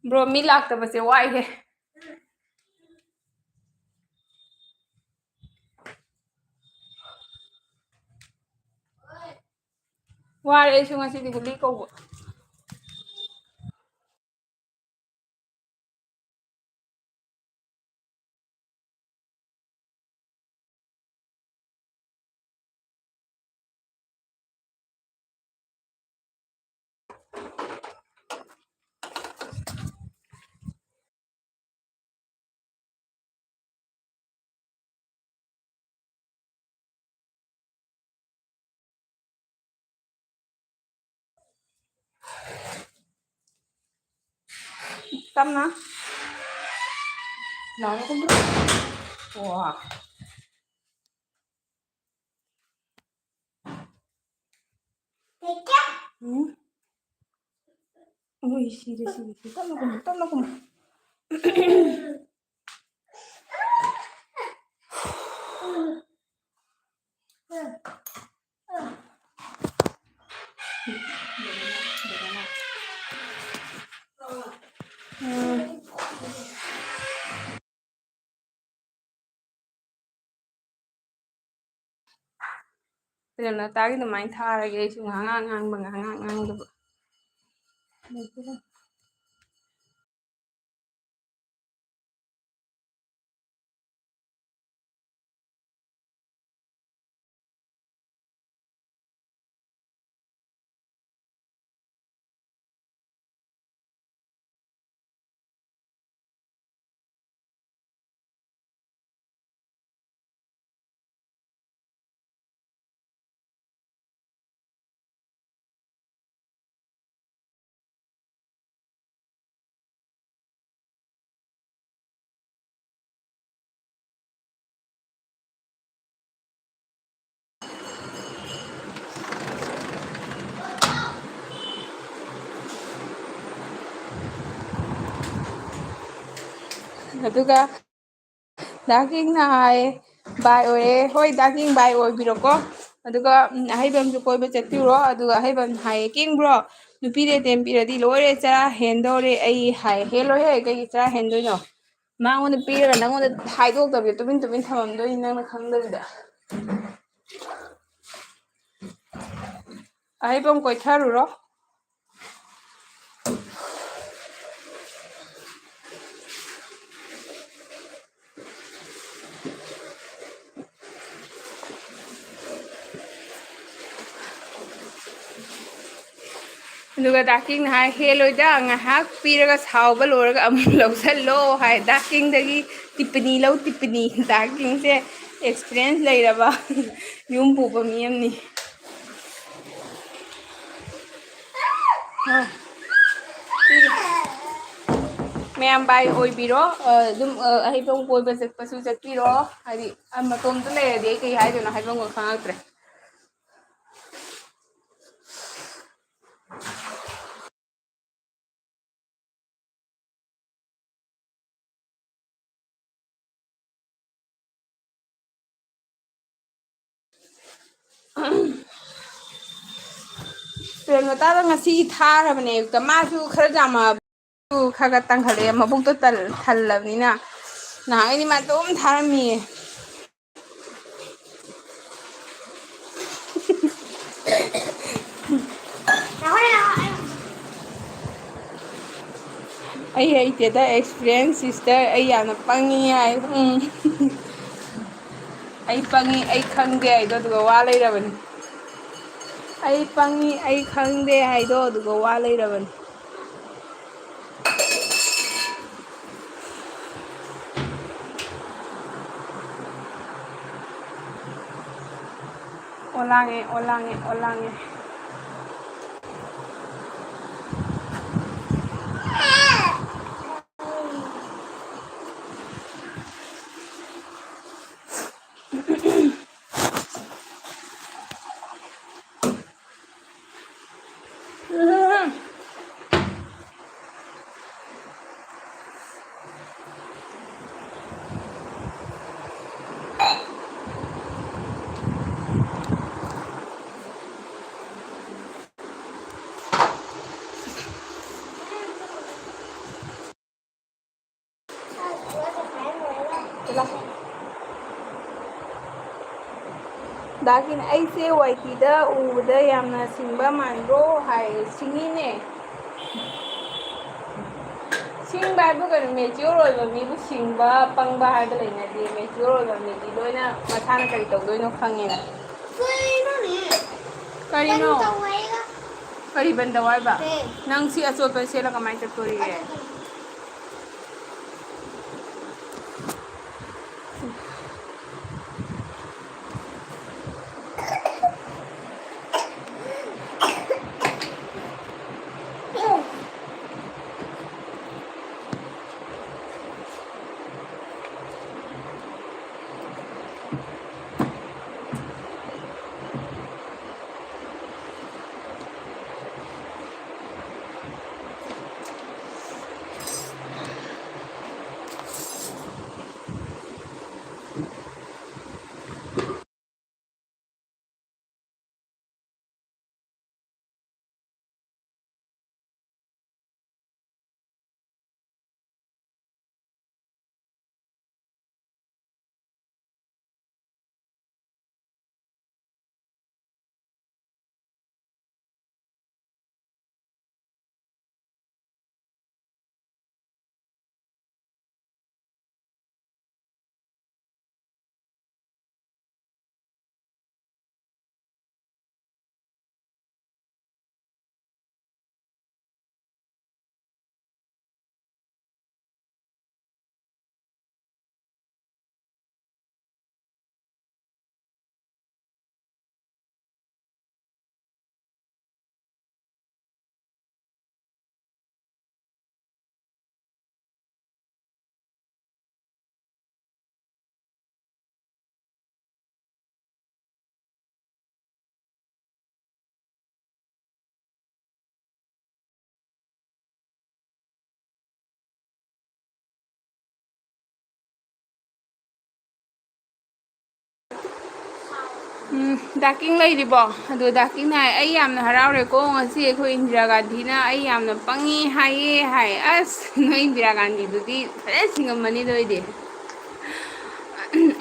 ꯕ꯭ꯔꯣ, ꯃꯤ ꯂꯥꯛꯇꯕꯁꯦ ꯋꯥꯏꯍꯦ꯫ ꯋꯥꯔꯦ ꯑꯩꯁꯨ ꯉꯁꯤꯗꯤ ꯒꯨꯂꯤ ꯀꯧꯕ꯫ ꯇꯞꯅ꯫ ꯂꯥꯎꯔꯒꯨꯝ꯫ ꯑꯣ꯫ ꯎꯝ꯫ ꯎꯏ, ꯁꯤꯔꯦ, ꯁꯤꯔꯦ, ꯁꯤꯔꯦ꯫ ꯇꯞꯅ ꯀꯨꯝꯃꯨ, ꯇꯞꯅ ꯀꯨꯝꯃꯨ꯫ ꯎꯝ꯫ ꯐꯤꯂꯝ ꯅꯇꯥꯒꯤ ꯑꯗꯨꯃꯥꯏꯅ ꯊꯥꯔꯒꯦ, ꯑꯩꯁꯨ ꯉꯥꯏꯍꯥꯛ ꯉꯥꯏꯍꯥꯛ ꯉꯥꯡꯕ, ꯉꯥꯏꯍꯥꯛ ꯉꯥꯏꯍꯥꯛ ꯉꯥꯡꯗꯕ꯫ ꯑꯗꯨꯒ ꯗꯥ ꯀꯤꯡꯅ ꯍꯥꯏ, "ꯕꯥꯏ ꯑꯣꯏꯔꯦ"꯫ ꯍꯣꯏ, ꯗꯥ ꯀꯤꯡ ꯕꯥꯏ ꯑꯣꯏꯕꯤꯔꯣꯀꯣ꯫ ꯑꯗꯨꯒ, ꯎꯝ, ꯑꯍꯩꯕꯝꯁꯨ ꯀꯣꯏꯕ ꯆꯠꯄꯤꯔꯣ꯫ ꯑꯗꯨꯒ ꯑꯍꯩꯕꯝꯅ ꯍꯥꯏꯌꯦ, "ꯀꯤꯡ ꯕ꯭ꯔꯣ, ꯅꯨꯄꯤꯗ ꯑꯦꯇꯦꯝ ꯄꯤꯔꯗꯤ ꯂꯣꯏꯔꯦ, ꯆꯔꯥ ꯍꯦꯟꯗꯧꯔꯦ ꯑꯩ", ꯍꯥꯏ꯫ ꯍꯦꯜꯂꯣꯏꯍꯦ, ꯀꯩꯒꯤ ꯆꯔꯥ ꯍꯦꯟꯗꯣꯏꯅꯣ? ꯃꯉꯣꯟꯗ ꯄꯤꯔꯒ ꯅꯪꯉꯣꯟꯗ ꯍꯥꯏꯗꯣꯛꯇꯕꯤꯗ ꯇꯨꯃꯤꯟ ꯇꯨꯃꯤꯟ ꯊꯝꯃꯝꯗꯣꯏꯅꯤ ꯅꯪꯅ ꯈꯪꯗꯕꯤꯗ꯫ ꯑꯍꯩꯕꯝ ꯀꯣꯏꯊꯔꯨꯔꯣ꯫ ꯑꯗꯨꯒ ꯗꯥ ꯀꯤꯡꯅ ꯍꯥꯏ, "ꯍꯦꯜꯂꯣꯏꯗ, ꯉꯥꯏꯍꯥꯛ ꯄꯤꯔꯒ ꯁꯥꯎꯕ ꯂꯣꯏꯔꯒ ꯑꯃꯨꯛ ꯂꯧꯁꯜꯂꯣ" ꯍꯥꯏ꯫ ꯗꯥ ꯀꯤꯡꯗꯒꯤ ꯇꯤꯞꯄꯅꯤ ꯂꯧ, ꯇꯤꯞꯄꯅꯤ꯫ ꯗꯥ ꯀꯤꯡꯁꯦ experience ꯂꯩꯔꯕ ꯌꯨꯝ ꯄꯨꯕ ꯃꯤ ꯑꯃꯅꯤ꯫ ꯑꯥ꯫ ꯄꯤꯔꯦ꯫ ꯃꯌꯥꯝ ꯕꯥꯏ ꯑꯣꯏꯕꯤꯔꯣ꯫ ꯑ, ꯑꯗꯨꯝ, ꯑ, ꯍꯩꯕꯣꯡ ꯀꯣꯏꯕ ꯆꯠꯄꯁꯨ ꯆꯠꯄꯤꯔꯣ꯫ ꯍꯥꯏꯗꯤ, ꯑ, ꯃꯇꯣꯝꯇ ꯂꯩꯔꯗꯤ ꯑꯩ ꯀꯩ ꯍꯥꯏꯗꯣꯏꯅꯣ ꯍꯥꯏꯕꯝꯒ ꯈꯪꯉꯛꯇ꯭ꯔꯦ꯫ ꯄ꯭ꯔꯦꯝꯂꯇꯥꯗ ꯉꯁꯤ ꯊꯥꯈ꯭ꯔꯕꯅꯦ ꯑꯌꯨꯛꯇ꯫ ꯃꯥꯁꯨ ꯈꯔ ꯌꯥꯝꯃ ꯈꯔ ꯈꯔ ꯇꯪꯈꯠꯂꯛꯑꯦ, ꯃꯕꯨꯛꯇꯣ ꯇꯜ-, ꯊꯜꯂꯕꯅꯤꯅ꯫ ꯅꯍꯥꯟꯒꯩꯗꯤ ꯃꯥ ꯑꯗꯨꯝ ꯊꯥꯔꯝꯃꯤꯌꯦ꯫ ꯑꯩ ꯍꯩꯇꯦꯗ, experience sister, ꯑꯩ ꯌꯥꯝꯅ ꯄꯪꯉꯤ ꯍꯥꯏ꯫ ꯎꯝ꯫ ꯑꯩ ꯄꯪꯉꯤ, ꯑꯩ ꯈꯪꯗꯦ ꯍꯥꯏꯗꯣ ꯑꯗꯨꯒ ꯋꯥ ꯂꯩꯔꯕꯅꯤ꯫ ꯑꯩ ꯄꯪꯉꯤ, ꯑꯩ ꯈꯪꯗꯦ ꯍꯥꯏꯗꯣ ꯑꯗꯨꯒ ꯋꯥ ꯂꯩꯔꯕꯅꯤ꯫ ꯑꯣꯂꯥꯡꯉꯦ, ꯑꯣꯂꯥꯡꯉꯦ, ꯑꯣꯂꯥꯡꯉꯦ꯫ ꯗꯥꯒꯤꯅ, "ꯑꯩꯁꯦ ꯋꯥꯏ ꯇꯤꯗ ꯎꯕꯗ ꯌꯥꯝꯅ ꯁꯤꯡꯕ ꯃꯥꯟꯕ꯭ꯔꯣ?" ꯍꯥꯏ꯫ ꯁꯤꯡꯉꯤꯅꯦ꯫ ꯁꯤꯡꯕ ꯍꯥꯏꯕꯨ ꯀꯩꯅꯣ? Mature ꯑꯣꯏꯕ ꯃꯤꯕꯨ ꯁꯤꯡꯕ, ꯄꯪꯕ ꯍꯥꯏꯕ ꯂꯩꯅꯗꯦ꯫ Mature ꯑꯣꯏꯕ ꯃꯤꯗꯤ ꯂꯣꯏꯅ ꯃꯁꯥꯅ ꯀꯔꯤ ꯇꯧꯗꯣꯏꯅꯣ ꯈꯪꯉꯦꯅ꯫ ꯀꯩꯅꯣꯅꯦ? ꯀꯔꯤꯅꯣ? ꯀꯩꯅꯣ ꯇꯧ ꯍꯥꯏꯔꯒ꯫ ꯀꯔꯤ ꯕꯟ ꯇꯧ ꯍꯥꯏꯕ? ꯍꯦ꯫ ꯅꯪ ꯁꯤ ꯑꯆꯣꯠꯄ ꯁꯦꯠꯂ ꯀꯃꯥꯏꯅ ꯆꯠꯇꯣꯔꯤꯒꯦ? ꯑꯆꯣꯠꯄ꯫ ꯎꯝ, ꯗꯥ ꯀꯤꯡ ꯂꯩꯔꯤꯕꯣ? ꯑꯗꯣ ꯗꯥ ꯀꯤꯡꯅ ꯍꯥꯏ, "ꯑꯩ ꯌꯥꯝꯅ ꯍꯔꯥꯎꯔꯦꯀꯣ, ꯉꯁꯤ ꯑꯩꯈꯣꯏ ꯏꯟꯗꯤꯔꯥ ꯒꯥꯟꯙꯤꯅ ꯑꯩ ꯌꯥꯝꯅ ꯄꯪꯉꯤ ꯍꯥꯏꯌꯦ" ꯍꯥꯏ꯫ ꯑꯁ, ꯅꯣꯏ ꯏꯟꯗꯤꯔꯥ ꯒꯥꯟꯙꯤꯗꯨꯗꯤ ꯐꯖꯅ ꯁꯤꯡꯉꯝꯃꯅꯤꯗ ꯑꯣꯏꯗꯤ꯫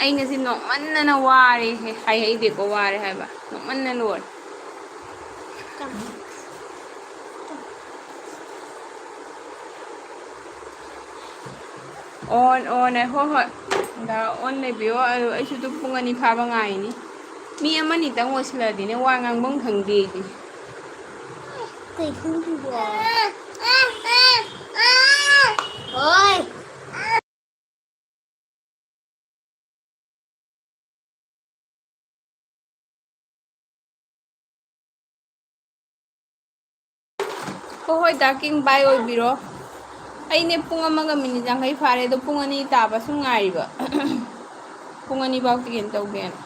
"ꯑꯩ ꯉꯁꯤ ꯅꯣꯛꯃꯟꯗꯅ ꯋꯥꯔꯦ" ꯍꯦ, ꯍꯥꯏꯍꯩꯗꯦꯀꯣ, ꯋꯥꯔꯦ ꯍꯥꯏꯕ, ꯅꯣꯛꯃꯟꯗꯅ ꯂꯣꯏꯔꯦ꯫ ꯑꯣꯟ, ꯑꯣꯟ, ꯑꯦ, ꯍꯣꯏ, ꯍꯣꯏ꯫ ꯗꯥ ꯑꯣꯟ ꯂꯩꯕꯤꯌꯣ꯫ ꯑꯗꯨ ꯑꯩꯁꯨ ꯑꯗꯨꯝ ꯄꯨꯡ ꯑꯅꯤ ꯐꯥꯕ ꯉꯥꯏꯅꯤ꯫ ꯃꯤ ꯑꯃꯅꯤꯇꯪ ꯑꯣꯏꯁꯤꯜꯂꯗꯤꯅꯦ, ꯋꯥ ꯉꯥꯡꯐꯝ ꯈꯪꯗꯦ ꯑꯩꯗꯤ꯫ ꯀꯩ ꯈꯪꯗ꯭ꯔꯤꯕꯣ? ꯍꯣꯏ꯫ ꯍꯣꯏ, ꯍꯣꯏ, ꯗꯥ ꯀꯤꯡ, ꯕꯥꯏ ꯑꯣꯏꯕꯤꯔꯣ꯫ ꯑꯩꯅꯦ ꯄꯨꯡ ꯑꯃꯒ ꯃꯤꯅꯤꯠ ꯌꯥꯡꯈꯩ ꯐꯥꯔꯦ, ꯑꯗꯣ ꯄꯨꯡ ꯑꯅꯤ ꯇꯥꯕ ꯁꯨꯝ ꯉꯥꯏꯔꯤꯕ꯫ ꯄꯨꯡ ꯑꯅꯤ ꯐꯥꯎꯗꯤ ꯀꯩꯅꯣ ꯇꯧꯒꯦꯅ꯫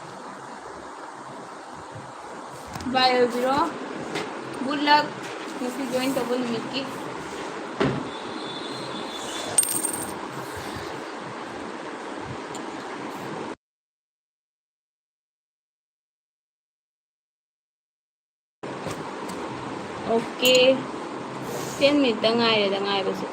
ꯕꯥꯏ ꯑꯣꯏꯕꯤꯔꯣ꯫ Good luck ꯉꯁꯤ join ꯇꯧꯕ ꯅꯨꯃꯤꯠꯀꯤ꯫ Okay, ten minute ꯇ ꯉꯥꯏꯔꯦꯗ ꯉꯥꯏꯕꯁꯨ꯫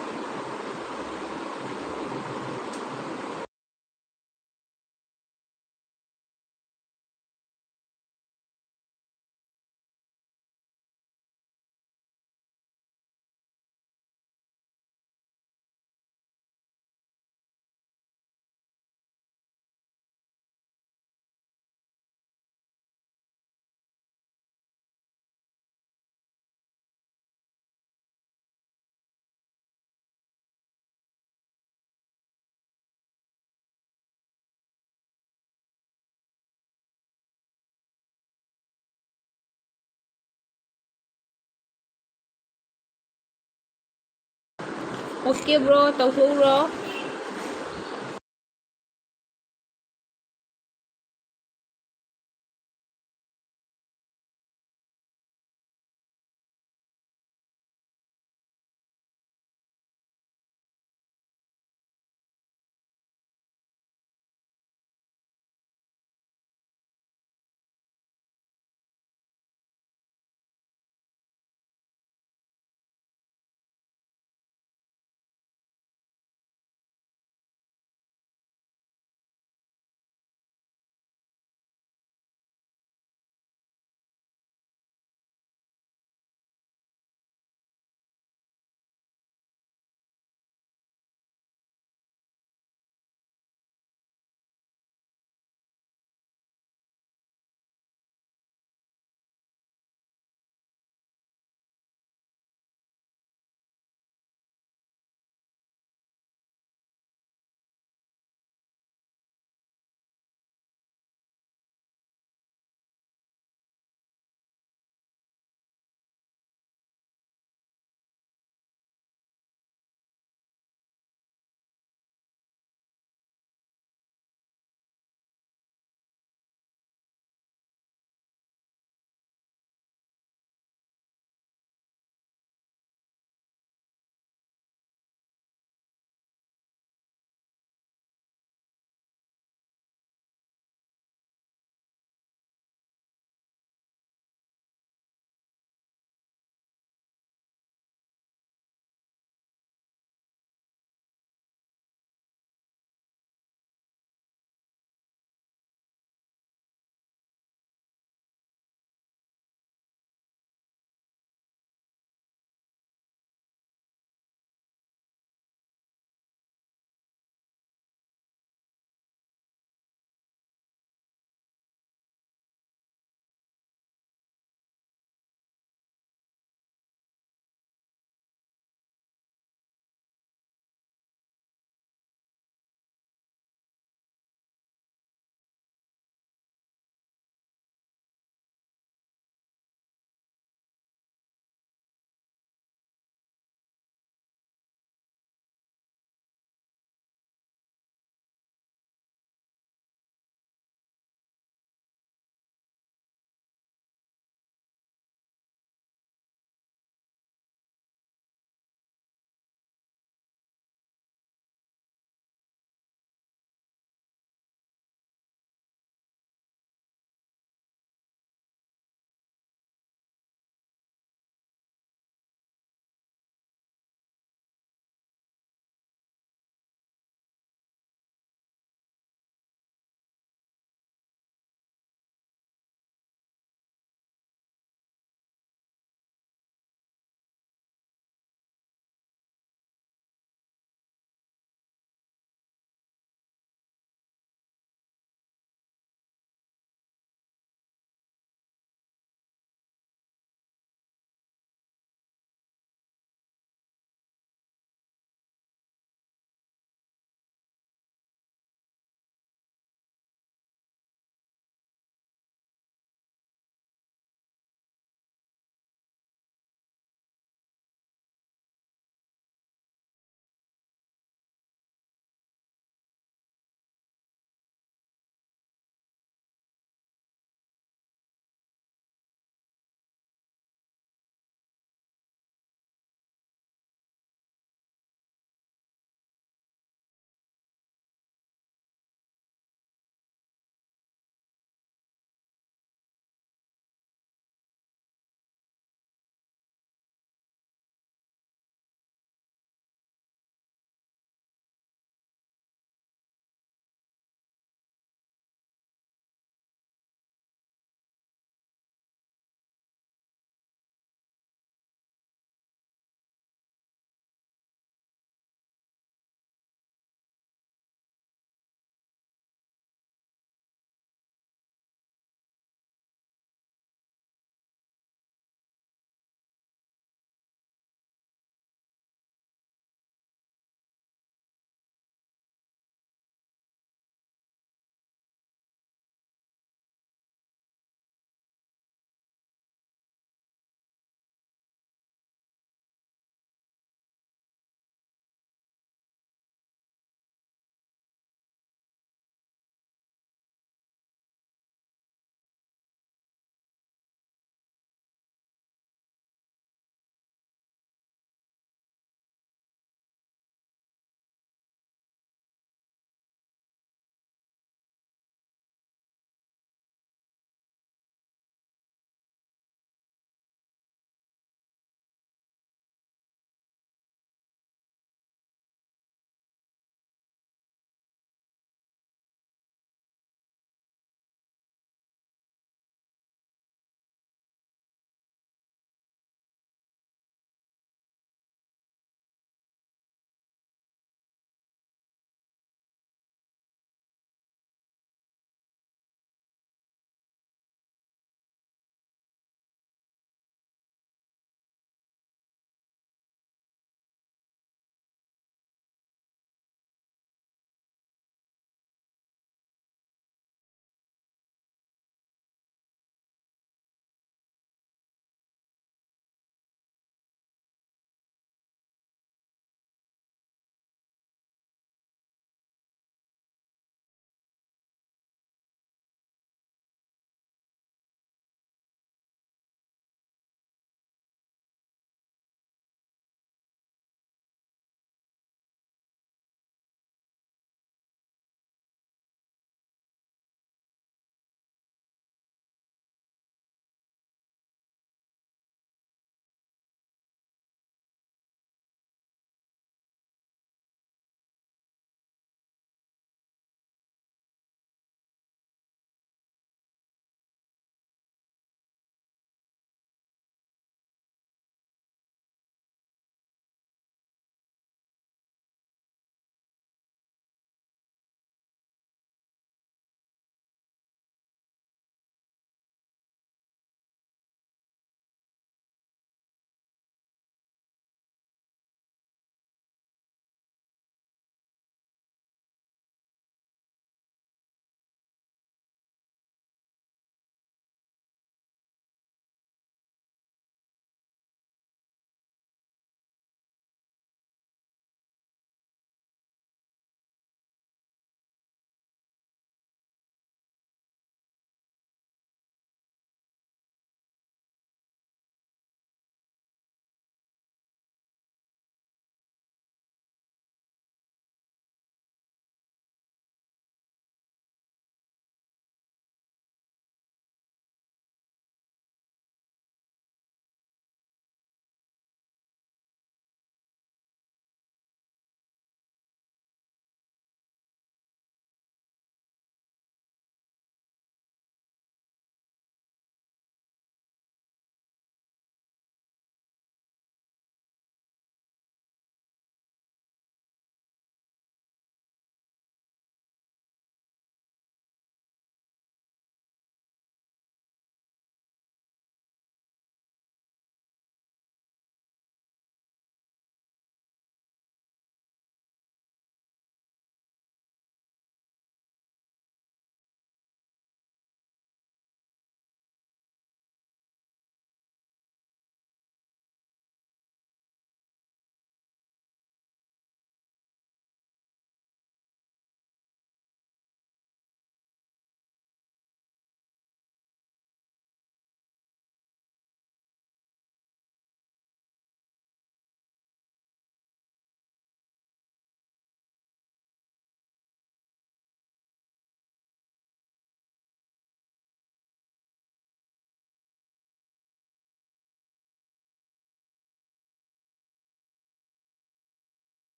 Okay bro, ꯇꯧꯊꯣꯛꯎꯔꯣ꯫